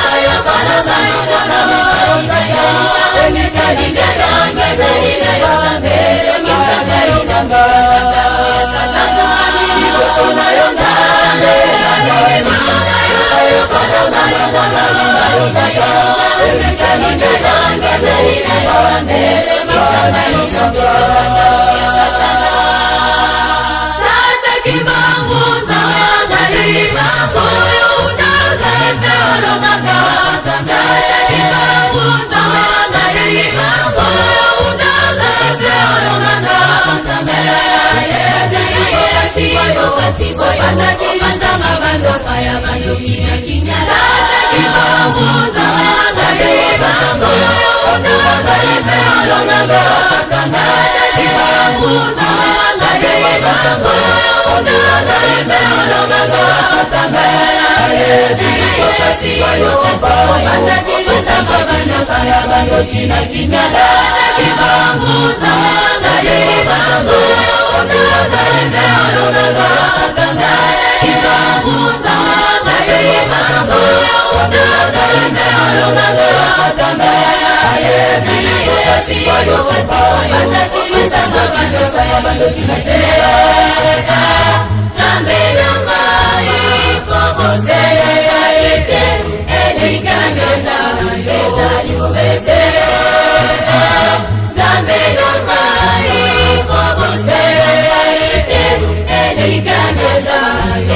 Liboso na yo Nzambe, Tata Kimbangu, Nzambe Kimbangu, Nzambe olongaka. Tata Kimbangu, Nzambe Kimbangu, Nzambe olongaka. Tata Kimbangu, Nzambe Kimbangu, Nzambe olongaka. Tata Kimbangu, Nzambe Kimbangu, Nzambe olongaka. Nzambe na ngai koboselela ete elikangeza ezali bobete. Nzambe na ngai koboselela ete elikangeza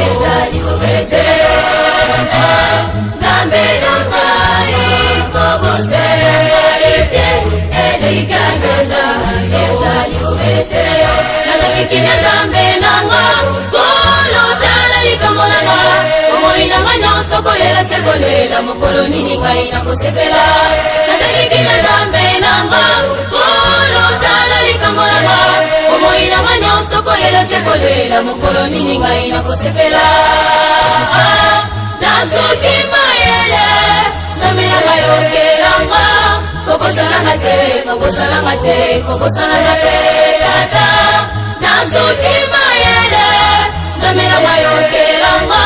ezali bobete. Nzambe na ngai koboselela ete elikangeza ezali bobete. Nazali kimia Nzambe na nga kolo tala likambo na nga bomoi na nga nyonso kolela se kolela mokolo nini ngai nakosepela. Nazali kimia Nzambe na nga kolo tala likambo na nga bomoi na nga nyonso kolela se kolela mokolo nini ngai nakosepela. Nazoki mayele Nzambe na ngai okelanga kobosananga te kobosananga te kobosananga te tata. Nazoki mayele Nzambe na ngai okelanga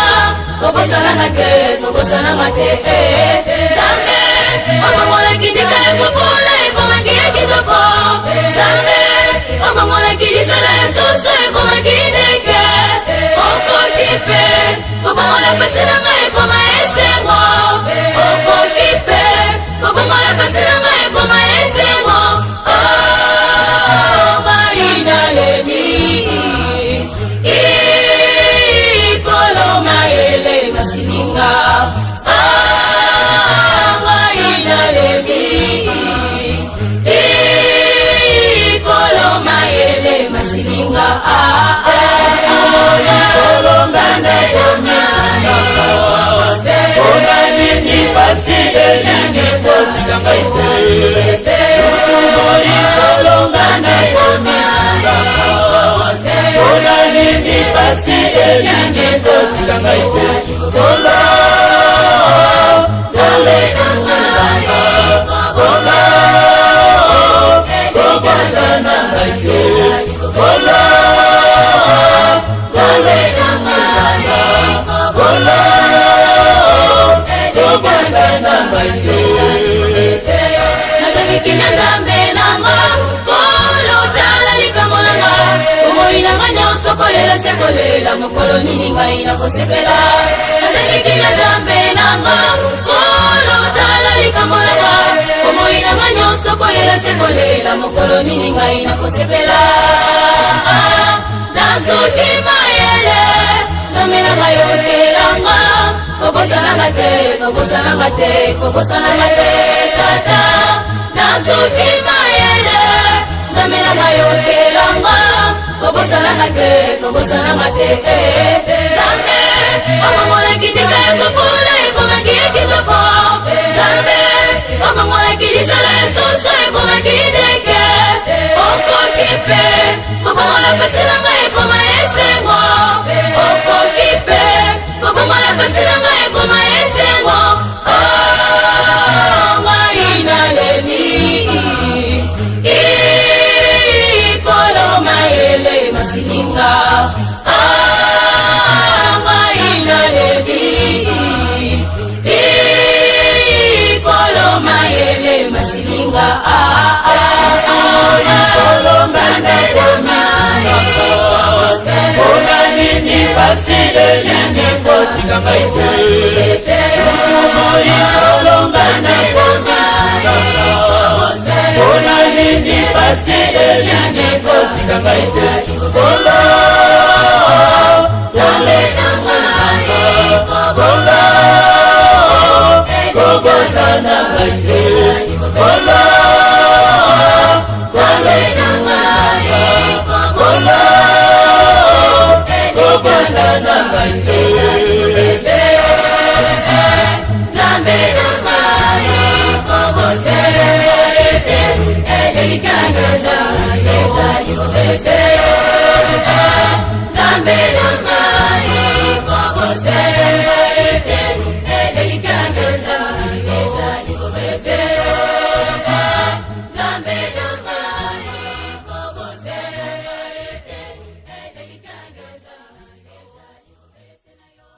kobosananga te kobosananga te. Nzambe obongolaki ndika ya kopola ekomaki ya kitoko. Nzambe obongolaki lisala ya soso ekomaki ndeke. Okoki mpe kobongola pasi na ngai ekoma esengo. Okoki mpe kobongola pasi na ngai ekoma esengo. Oh, ngai naleli ikolo mayele masilinga. Ah, ngai naleli ikolo mayele masilinga. Ah, ah, Mpona nini pasi elingi kotika ngai te? Kolonga nakomitungaka. Mpona nini pasi elingi kotika ngai te? Kolo Nzambe sunganga, kolo kobosana ngai te. Kolo Nzambe sunganga, kolo kobosana ngai te. Nazali kimia Nzambe na nga kolo tala likambo na nga bomoi na nga nyonso kolela se kolela mokolo nini ngai nakosepela. Nazali kimia Nzambe na nga kolo tala likambo na nga bomoi na nga nyonso kolela se kolela mokolo nini ngai nakosepela. Nazoki mayele Nzambe na ngai okelanga kobosananga te kobosananga te kobosananga te tata. Nazoki mayele Nzambe na ngai okelanga kobosananga te kobosananga te. Nzambe obongolaki ndika ya kopola ekomaki ya kitoko. Nzambe obongolaki lisala ya soso ekomaki ndeke. Okoki mpe kobongola pasi na ngai ekoma esengo. Okoki mpe kobongola pasi na ngai ekoma esengo. Oh, ngai naleli ikolo mayele masilinga. Ah, elingi kotika ngai te. Moi kolonga na komitunaka, mpona nini pasi elingi kotika ngai te? Kolo, Nzambe na ngai, kolo, kobosana ngai te. Kolo, Nzambe na ngai, kolo, kobosana ngai te. Nzambe na ngai, kobosana te. Elikanga ezali kobese. Nzambe na ngai, kobosana te. Elikanga ezali kobese. Nzambe na ngai, kobosana te. Elikanga ezali kobese na yo.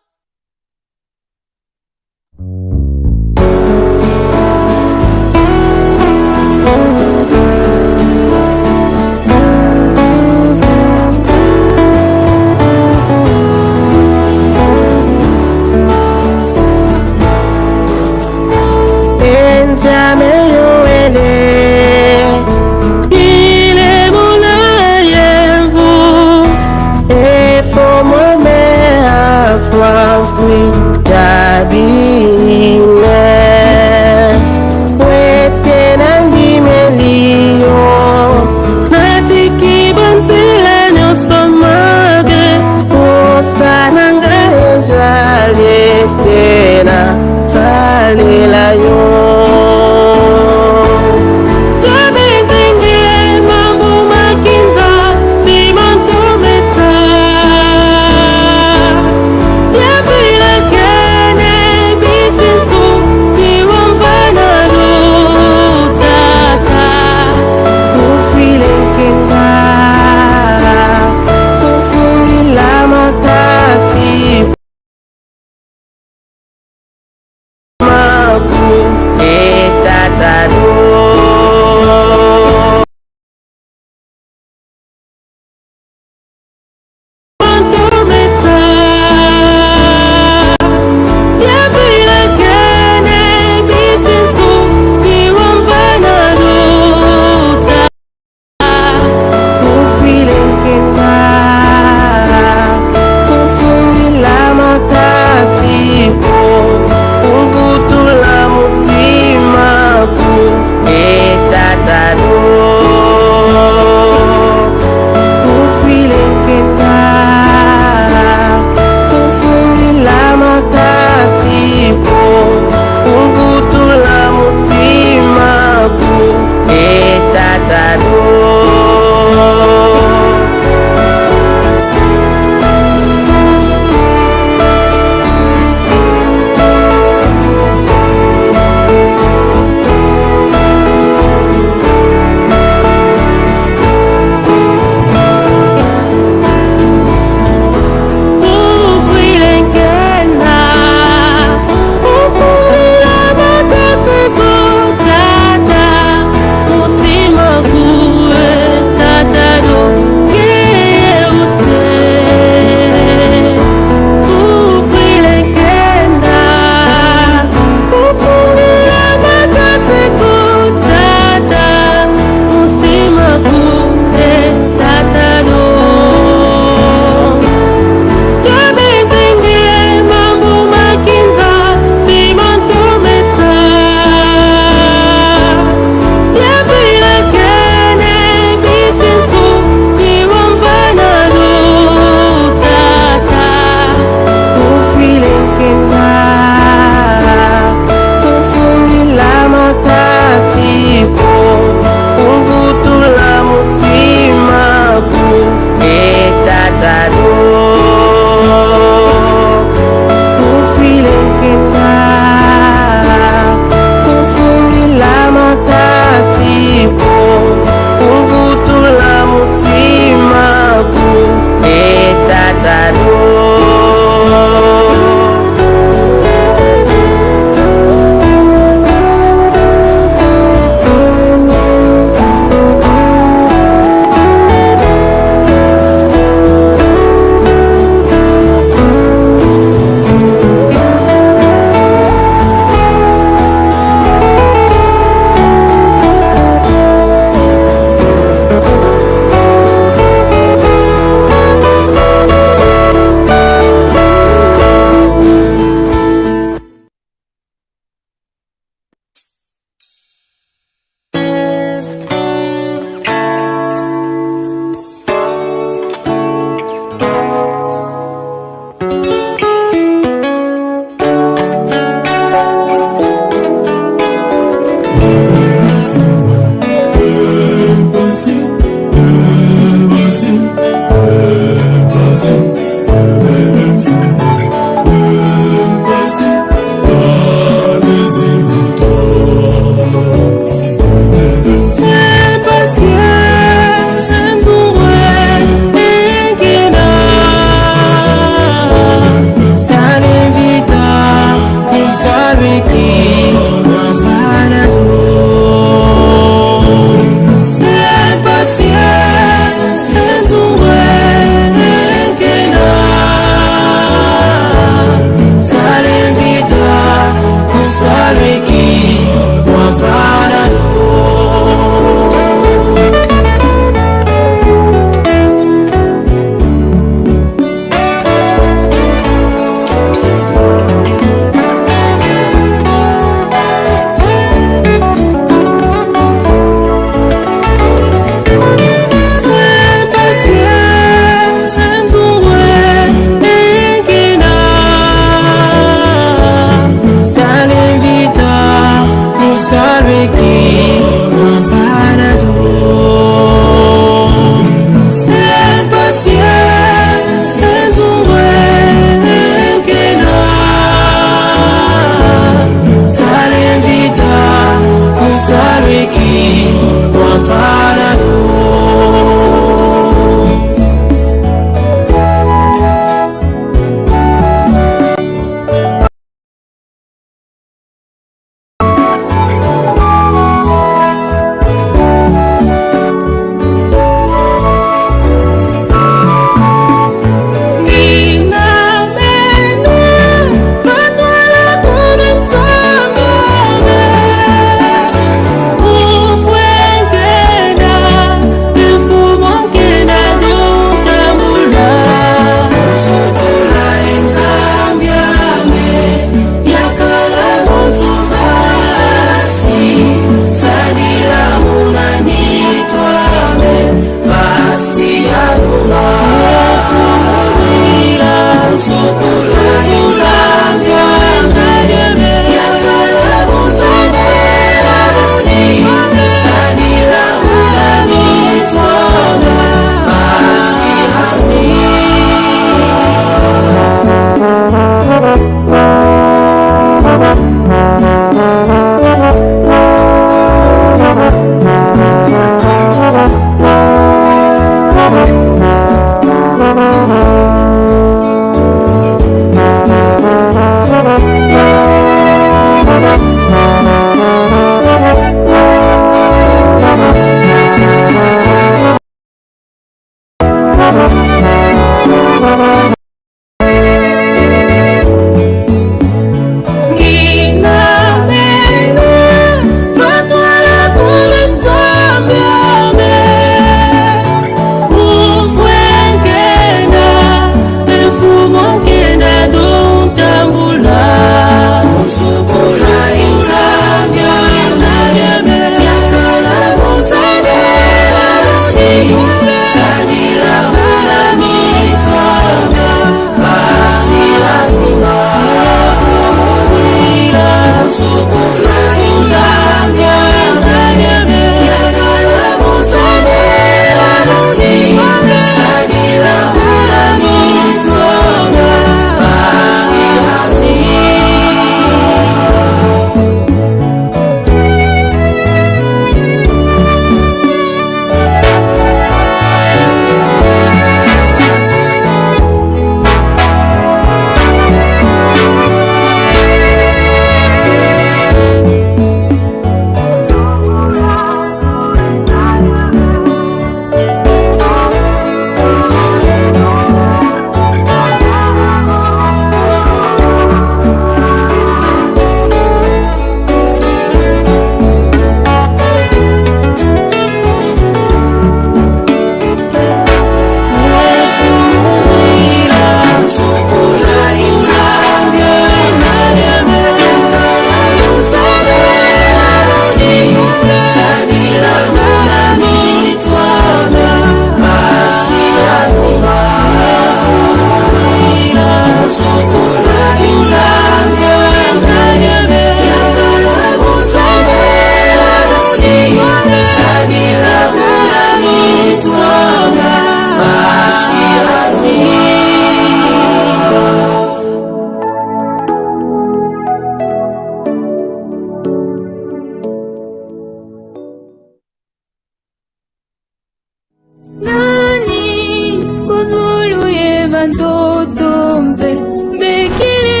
ntoto mpe mbekile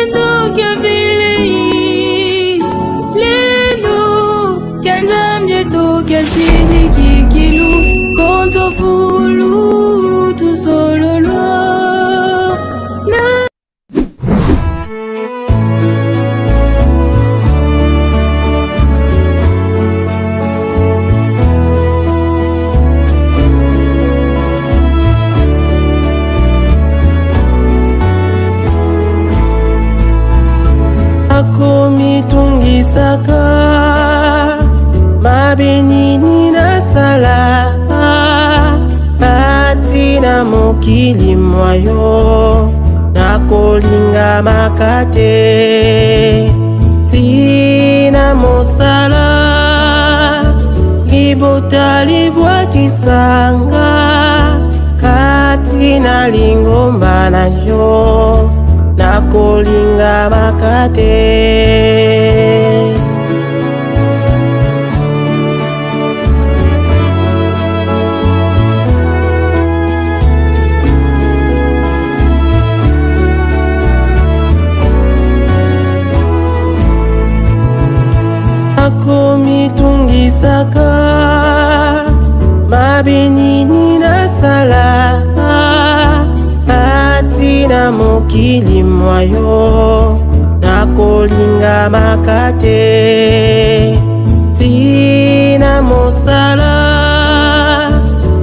ndokia bilei lendo kya nzambe tokya sidiki kilu konzo fulu tusololwa na Akomitungisaka mabe nini nasala kati na mokili mwa yo nakolingamaka te ntina mosala libota libwakisanga kati na lingomba na yo nakolingamaka te. Akomitungisaka mabe nini nasala kati na mokili mwa yo nakolingamaka te ntina mosala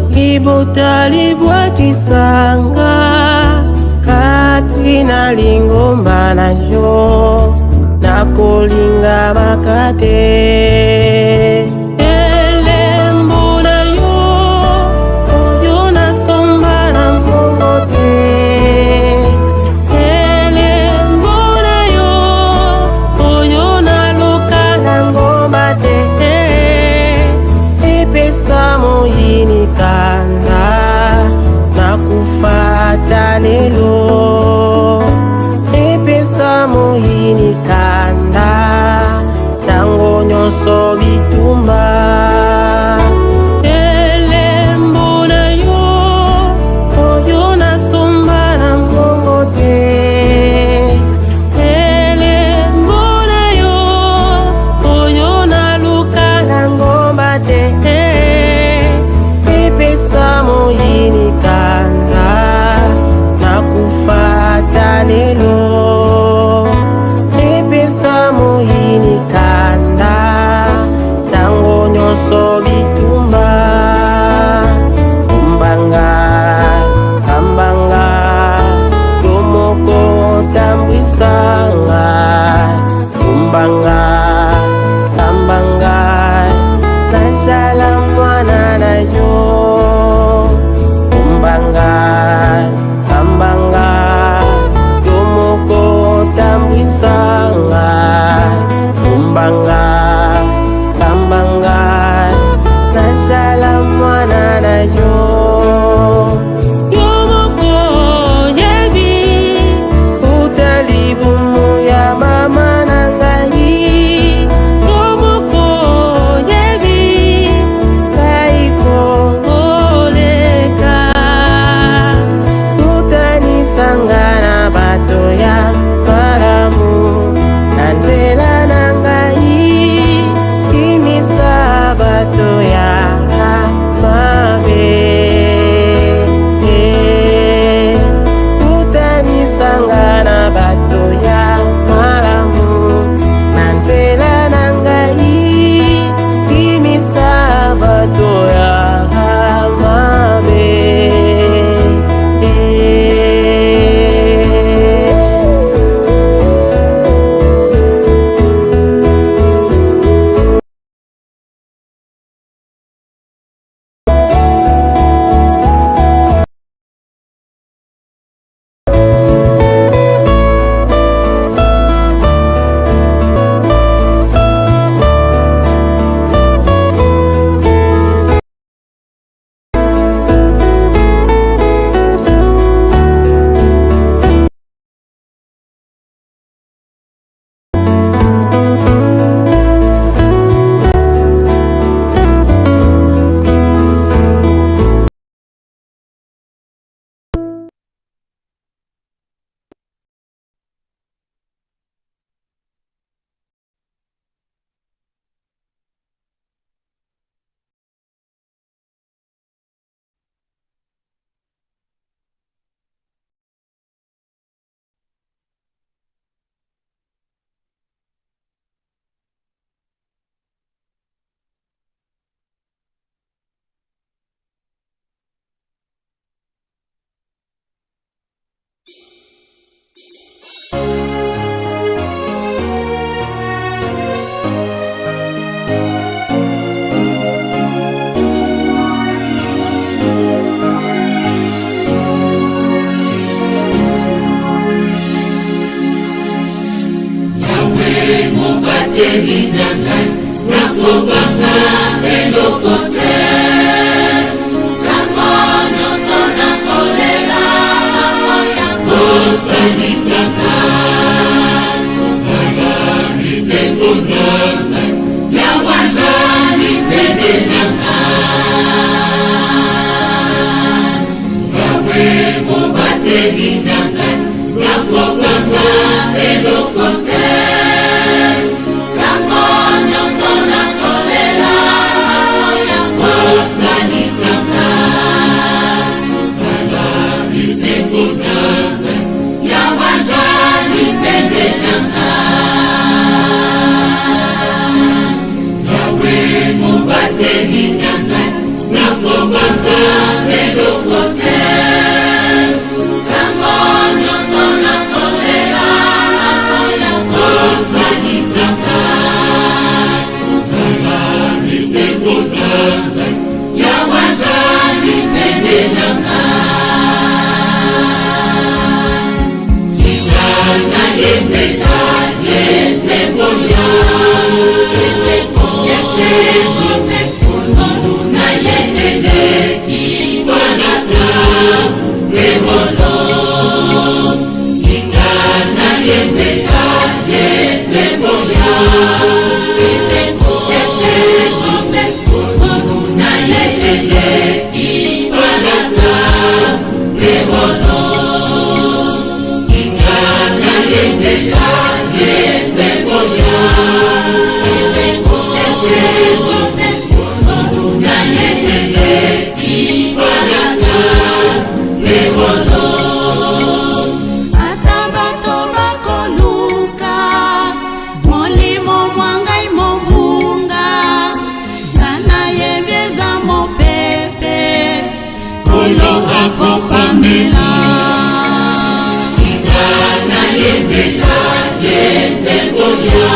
libota libwakisanga kati na lingomba na yo nakolingamaka te. Elembo na yo oyo nasomba na mbongo te, elembo na yo oyo naluka na ngomba te, epesa moyini kanda nakufa ata lelo, epesa moyini kanda ntango nyonso bitumba. Elembo na yo oyo nasomba na mbongo te, elembo na yo oyo naluka na ngomba te, epesa moyini kanda nakufa ata lelo, Mobateli na ngai, nakobanga eloko te. Ntango nyonso nakolela, akoya kosalisa ngai. Zala bisengo na ngai, Yawe azali pene na ngai. Yawe mobateli na ngai, nakobanga eloko te. Ntango nyonso nakolela, akoya kosalisa ngai. Zala bisengo na ngai, Yawe azali pene na ngai. Yawe mobateli na ngai, nakobanga eloko te. Ntango nyonso nakolela, akoya kosalisa ngai. Zala bisengo na ngai, Yawe azali pene na ngai. Tika nayembela ye nzembo ya esengo, esengo, ngolu na ye eleki palata mpe wolo. Tika nayembela ye nzembo ya esengo, esengo, ngolu na ye eleki palata mpe wolo. Tika nayembela ye nzembo ya esengo, esengo, ngolu na ye eleki palata mpe wolo. Ata bato bakoluka molimo mwa ngai mobunga, nga nayebi eza mopepe, Nkolo akopamela. Tika nayembela ye nzembo ya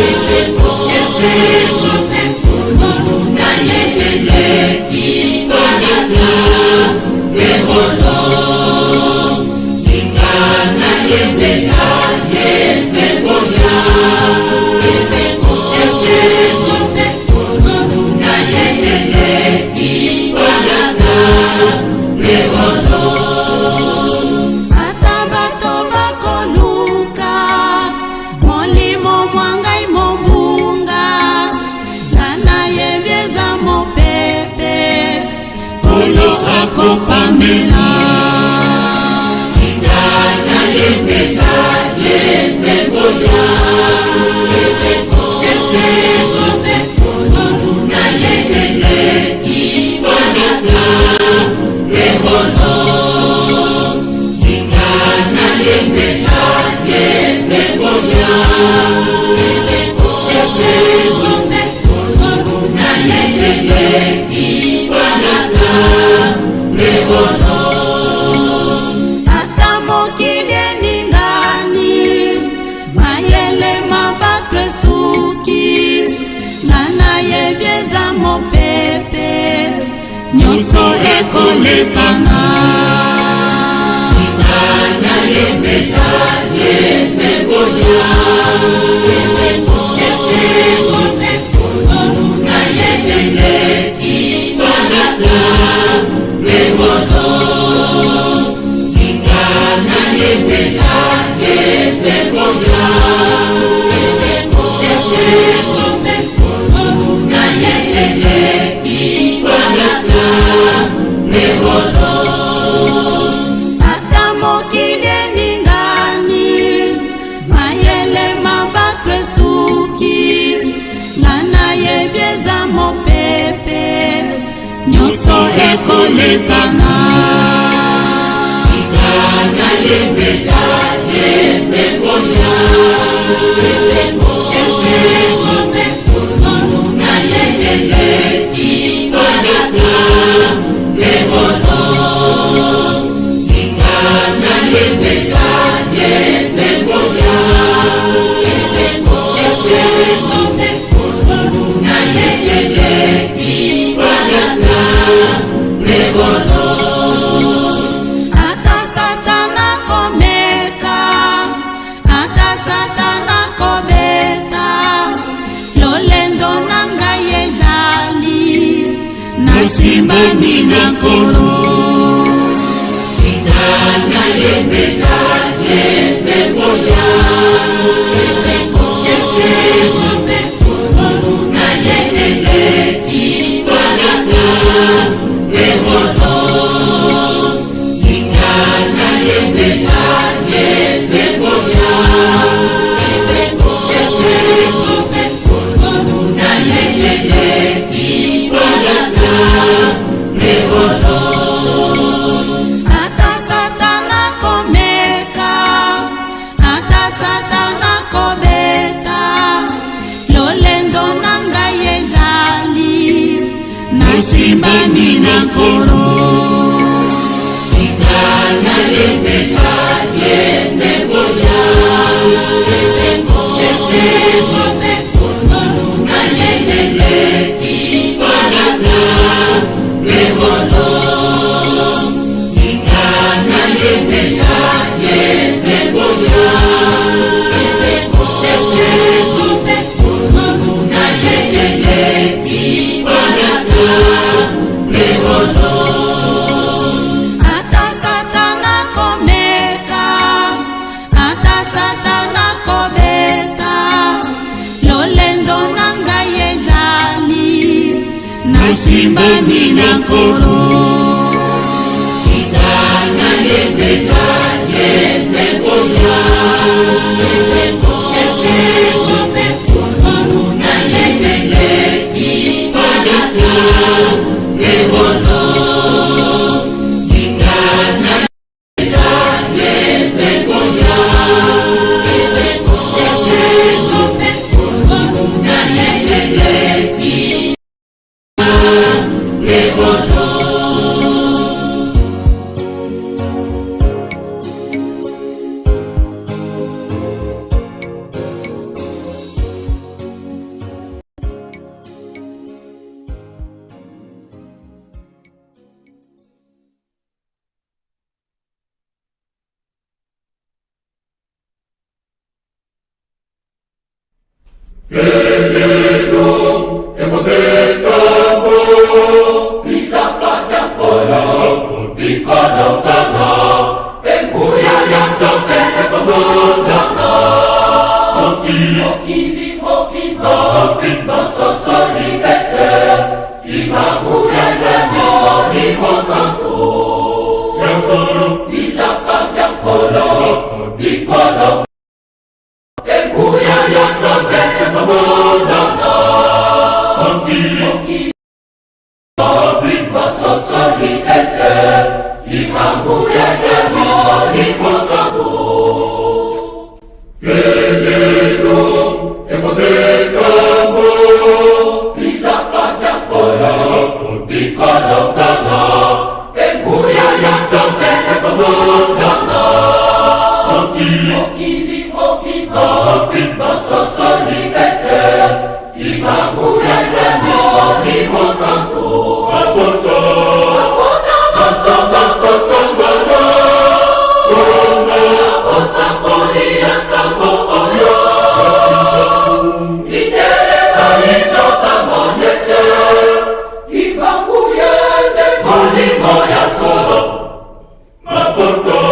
esengo, esengo, ngolu na ye eleki palata mpe wolo. Tika nayembela ye nzembo ya esengo, esengo, ngolu na ye eleki palata mpe wolo. Ata bato bakoluka molimo mwa ngai mobunga, nga nayebi eza mopepe, Nkolo akopamela. Tika nayembela ye nzembo ya esengo, esengo, ngolu na ye eleki palata mpe wolo. Tika nayembela ye nzembo ya esengo, esengo, ngolu na ye eleki palata mpe wolo. Ata mokili eningani, mayele ma bato esuki, nga nayebi eza mopepe, nyonso ekolekana. Tika nayembela ye nzembo ya esengo, esengo, ngolu na ye eleki palata mpe wolo. Tika nayembela ye nzembo ya esengo, esengo, ngolu na ye eleki palata mpe wolo. Ata mokili eningani, mayele ma bato esuki, nga nayebi eza mopepe, nyonso ekolekana. Tika nayembela ye nzembo ya esengo, esengo, ngolu na ye eleki palata mpe wolo. Tika nayembela ye nzembo ya esengo, esengo, ngolu na ye eleki palata mpe wolo. Ata Satana komeka, ata Satana kobeta, Nasimbami na Nkolo. Tika nayembela ye nzembo ya esengo, esengo mpe ngolu na ye eleki palata mpe wolo. Tika nayembela ye nzembo ya esengo, esengo mpe ngolu na ye eleki palata mpe wolo. Ata Satana komeka, ata Satana kobeta, lolendo na ngai ejali, nasimbami na Nkolo. Tika nayembela ye nzembo ya esengo, esengo mpe ngolu na ye eleki palata mpe wolo. Tika nayembela ye nzembo ya esengo, esengo mpe ngolu na ye eleki palata mpe wolo. Ata Satana komeka, ata Satana kobeta, lolendo na ngai ejali, nasimbami na Nkolo. Tika nayembela ye nzembo ya esengo, esengo mpe ngolu na ye eleki palata mpe wolo. Tika nayembela ye nzembo ya esengo, esengo mpe ngolu na ye eleki mpe wolo. Mapoto,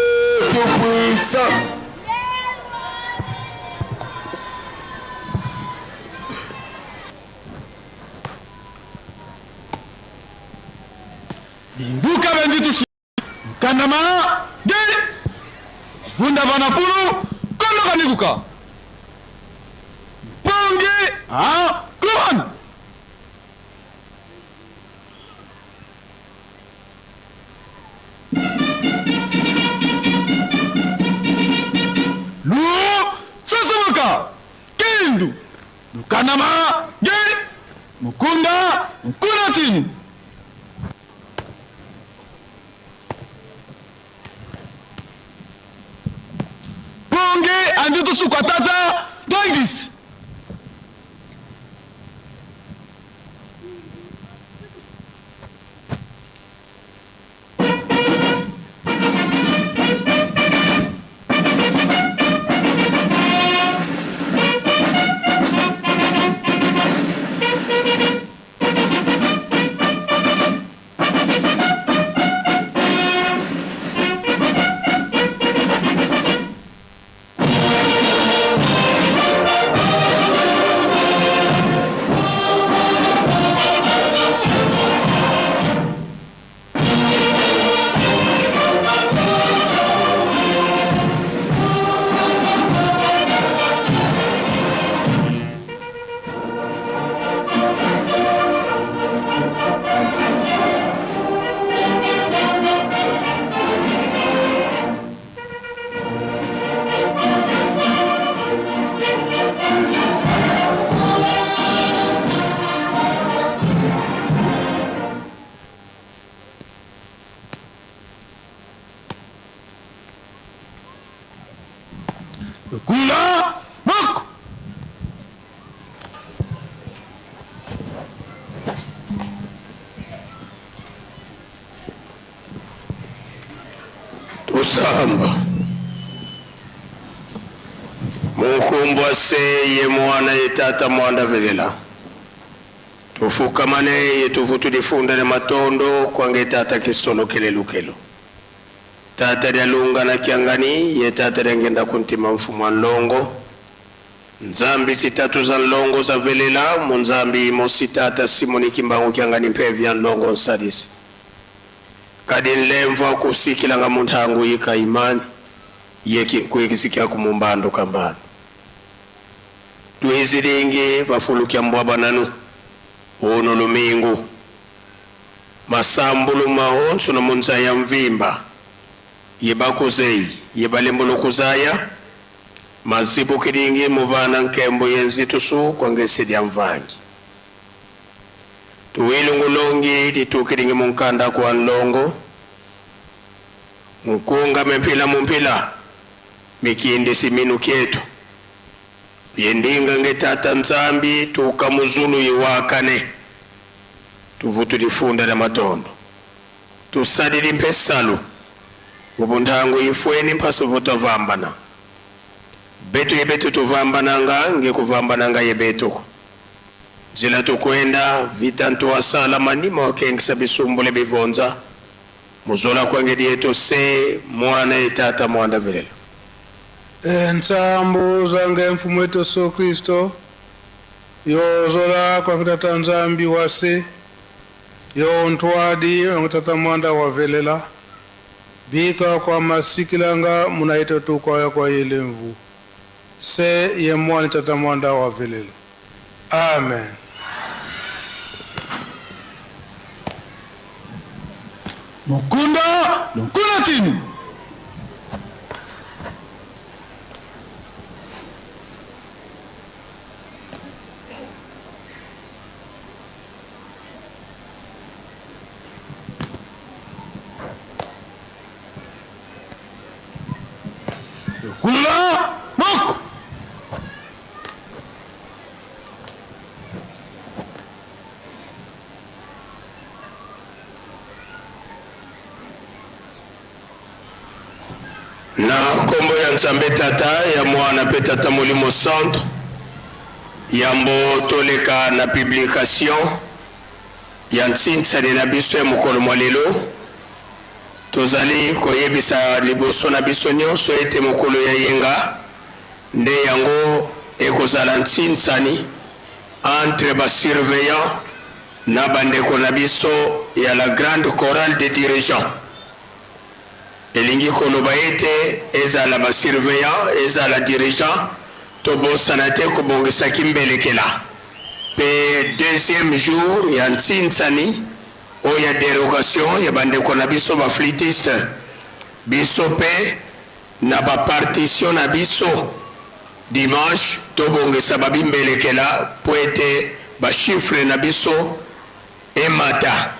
10. Binduka benditu Kandama de Vunda bana fulu kondo kanikuka Pongi a Kuran. Lu Sasumuka Kindu Lukanama ge Mukunda Nkunatini. Ponge andutu sukwa tata Doigis. Kula moko. Tosamba. Mukumbwa se ye mwana ye tata mwanda velela. Tufukamane ye tuvutu difunda ne matondo kwange tata kisolo kelelukelo. Tata lya lunga na kiangani ye tata lya ngenda kuntima mfumu wa nlongo. Nzambi sitatu za nlongo za velela mu nzambi imosi tata Simoni Kimbangu kiangani mpevi ya nlongo nsalisi. Kadi nlemvwa kusikilanga munthangu yika imani ye kinkwikisi kya kumumbando kambano. Tuizilingi vafulukya mbwaba nanu uno lumingu. Masambulu mahonso na munzaya mvimba ye bakuzeyi ye balembulukuzaya mazibu kilingi muvana nkembo ye nzitusu kwangesi lya mvangi. Tuwilungulongi litukilingi munkanda kwa nlongo nkunga mempila mumpila mikindi siminu kyetu ye ndinga nge tata Nzambi tuka muzulu iwakane tuvutu lifunda lya matondo tusalili mpesalu ubuntangu ifweni mpasu vutavambana betu yebetu tuvambananga nge kuvambananga yebetuko nzila tukwenda vita ntuwasala manima wakengisa bisumbule bivonza muzola kwange dietu se mwana etata mwanda velela. Entsambu zange mfumu wetu Yesu Kristo yozola kwange tata Nzambi wase yo ntwadi wange tata mwanda wavelela bika kwa masikilanga munaito tu kwa kwa yelemvu se ye mwana tata mwanda wavelela. Amen. Mukunda Lukuna Tinu. Lukula Moko. Na nkombo ya Nzambe Tata, ya Mwana mpe Tata Molimo Santu, yambo toleka na publication ya ntsinsani na biso ya mokolo mwa lelo, Tozali koyebisa liboso na biso nyonso ete mokolo ya yenga nde yango ekozala ntsinsani entre ba surveillants na bandeko na biso ya la grande chorale des dirigeants. Elingi koloba ete ezala ba surveillants, ezala dirigeants, tobosana te kobongisa kimbelekela pe deuxième jour ya ntsinsani oyo ya derogation ya bandeko na biso ba flûtistes. Biso pe na ba partitions na biso dimanche tobongisa ba bimbelekela po ete ba chiffres na biso emata.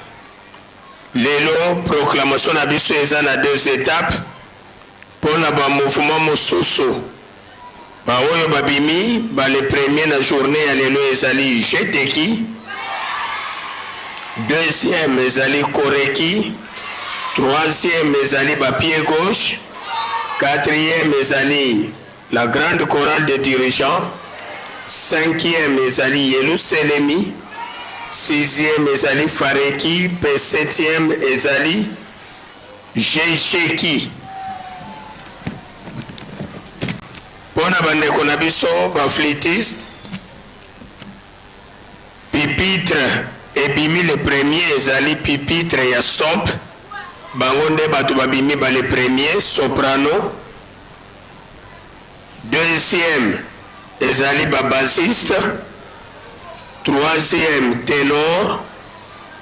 Lelo proclamation na biso eza na deux etapes po na ba mouvements mosusu. Ba oyo babimi ba le premier na journee ya lelo ezali Jeteki, deuxième ezali Koreki, troisième ezali ba pieds gauche, quatrième ezali la grande chorale des dirigeants, cinquième ezali Yeluselemi, sixième ezali Fareki mpe septième ezali Jejeki. Mpo na bandeko na biso ba flûtistes, pupitre ebimi le premier ezali pupitre ya sop, bango nde bato babimi ba le premier, soprano, deuxième ezali ba bassiste, troisième tenor,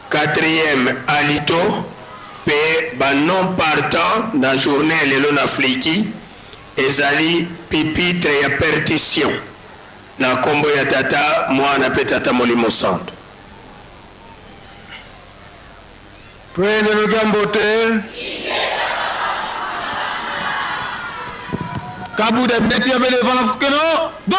quatrième alito mpe ba non partant na journee ya lelo na fliki ezali pupitre ya percussion na kombo ya Tata, Mwana mpe Tata Molimo Santu. Twende lokia mbote. Kabuda beti ya bele vana fukeno. Do.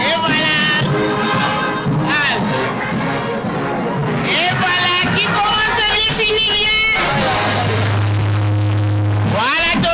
Et voilà. Et voilà qui commence bien finit bien. Voilà.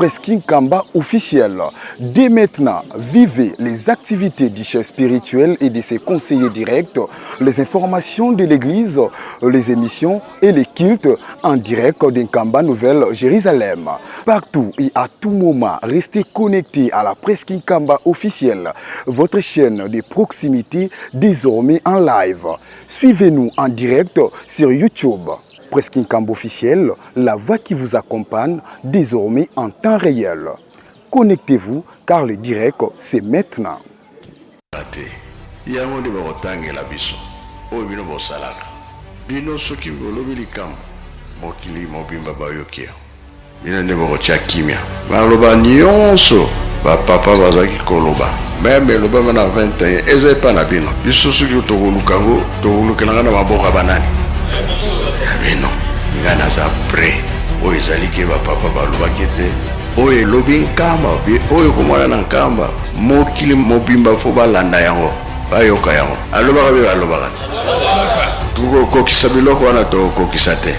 Presse Kinkamba officiel. Dès maintenant, vivez les activités du chef spirituel et de ses conseillers directs, les informations de l'église, les émissions et les cultes en direct d'Nkamba Nouvelle Jérusalem. Partout et à tout moment, restez connectés à la Presse Kinkamba officielle, votre chaîne de proximité désormais en live. Suivez-nous en direct sur YouTube. Presse Kinkamba officielle, la voix qui vous accompagne désormais en temps réel. Connectez-vous car le direct, c'est maintenant. te yango nde bakotangela biso oyo bino bosalaka bino soki bolobi likambo mokili mobimba bayoki yango bino nde bokotia kimia maloba nyonso bapapa bazalaki koloba même elobama na 21 eza epa na bino biso soki tokoluka yango tokolukelanga na maboko ya banani ya bino ngai naza prêt oyo ezali ke bapapa balobaki ete oyo elobi nkamba oyo ekomona na nkamba mokili mobimba fo balanda yango bayoka yango alobaka mpe balobaka te tokokokisa biloko wana tokokokisa te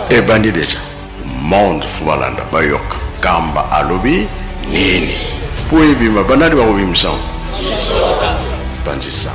ebandi déjà monde fo balanda bayoka kamba alobi nini mpo ebima banani bakobimisa yango panzisa.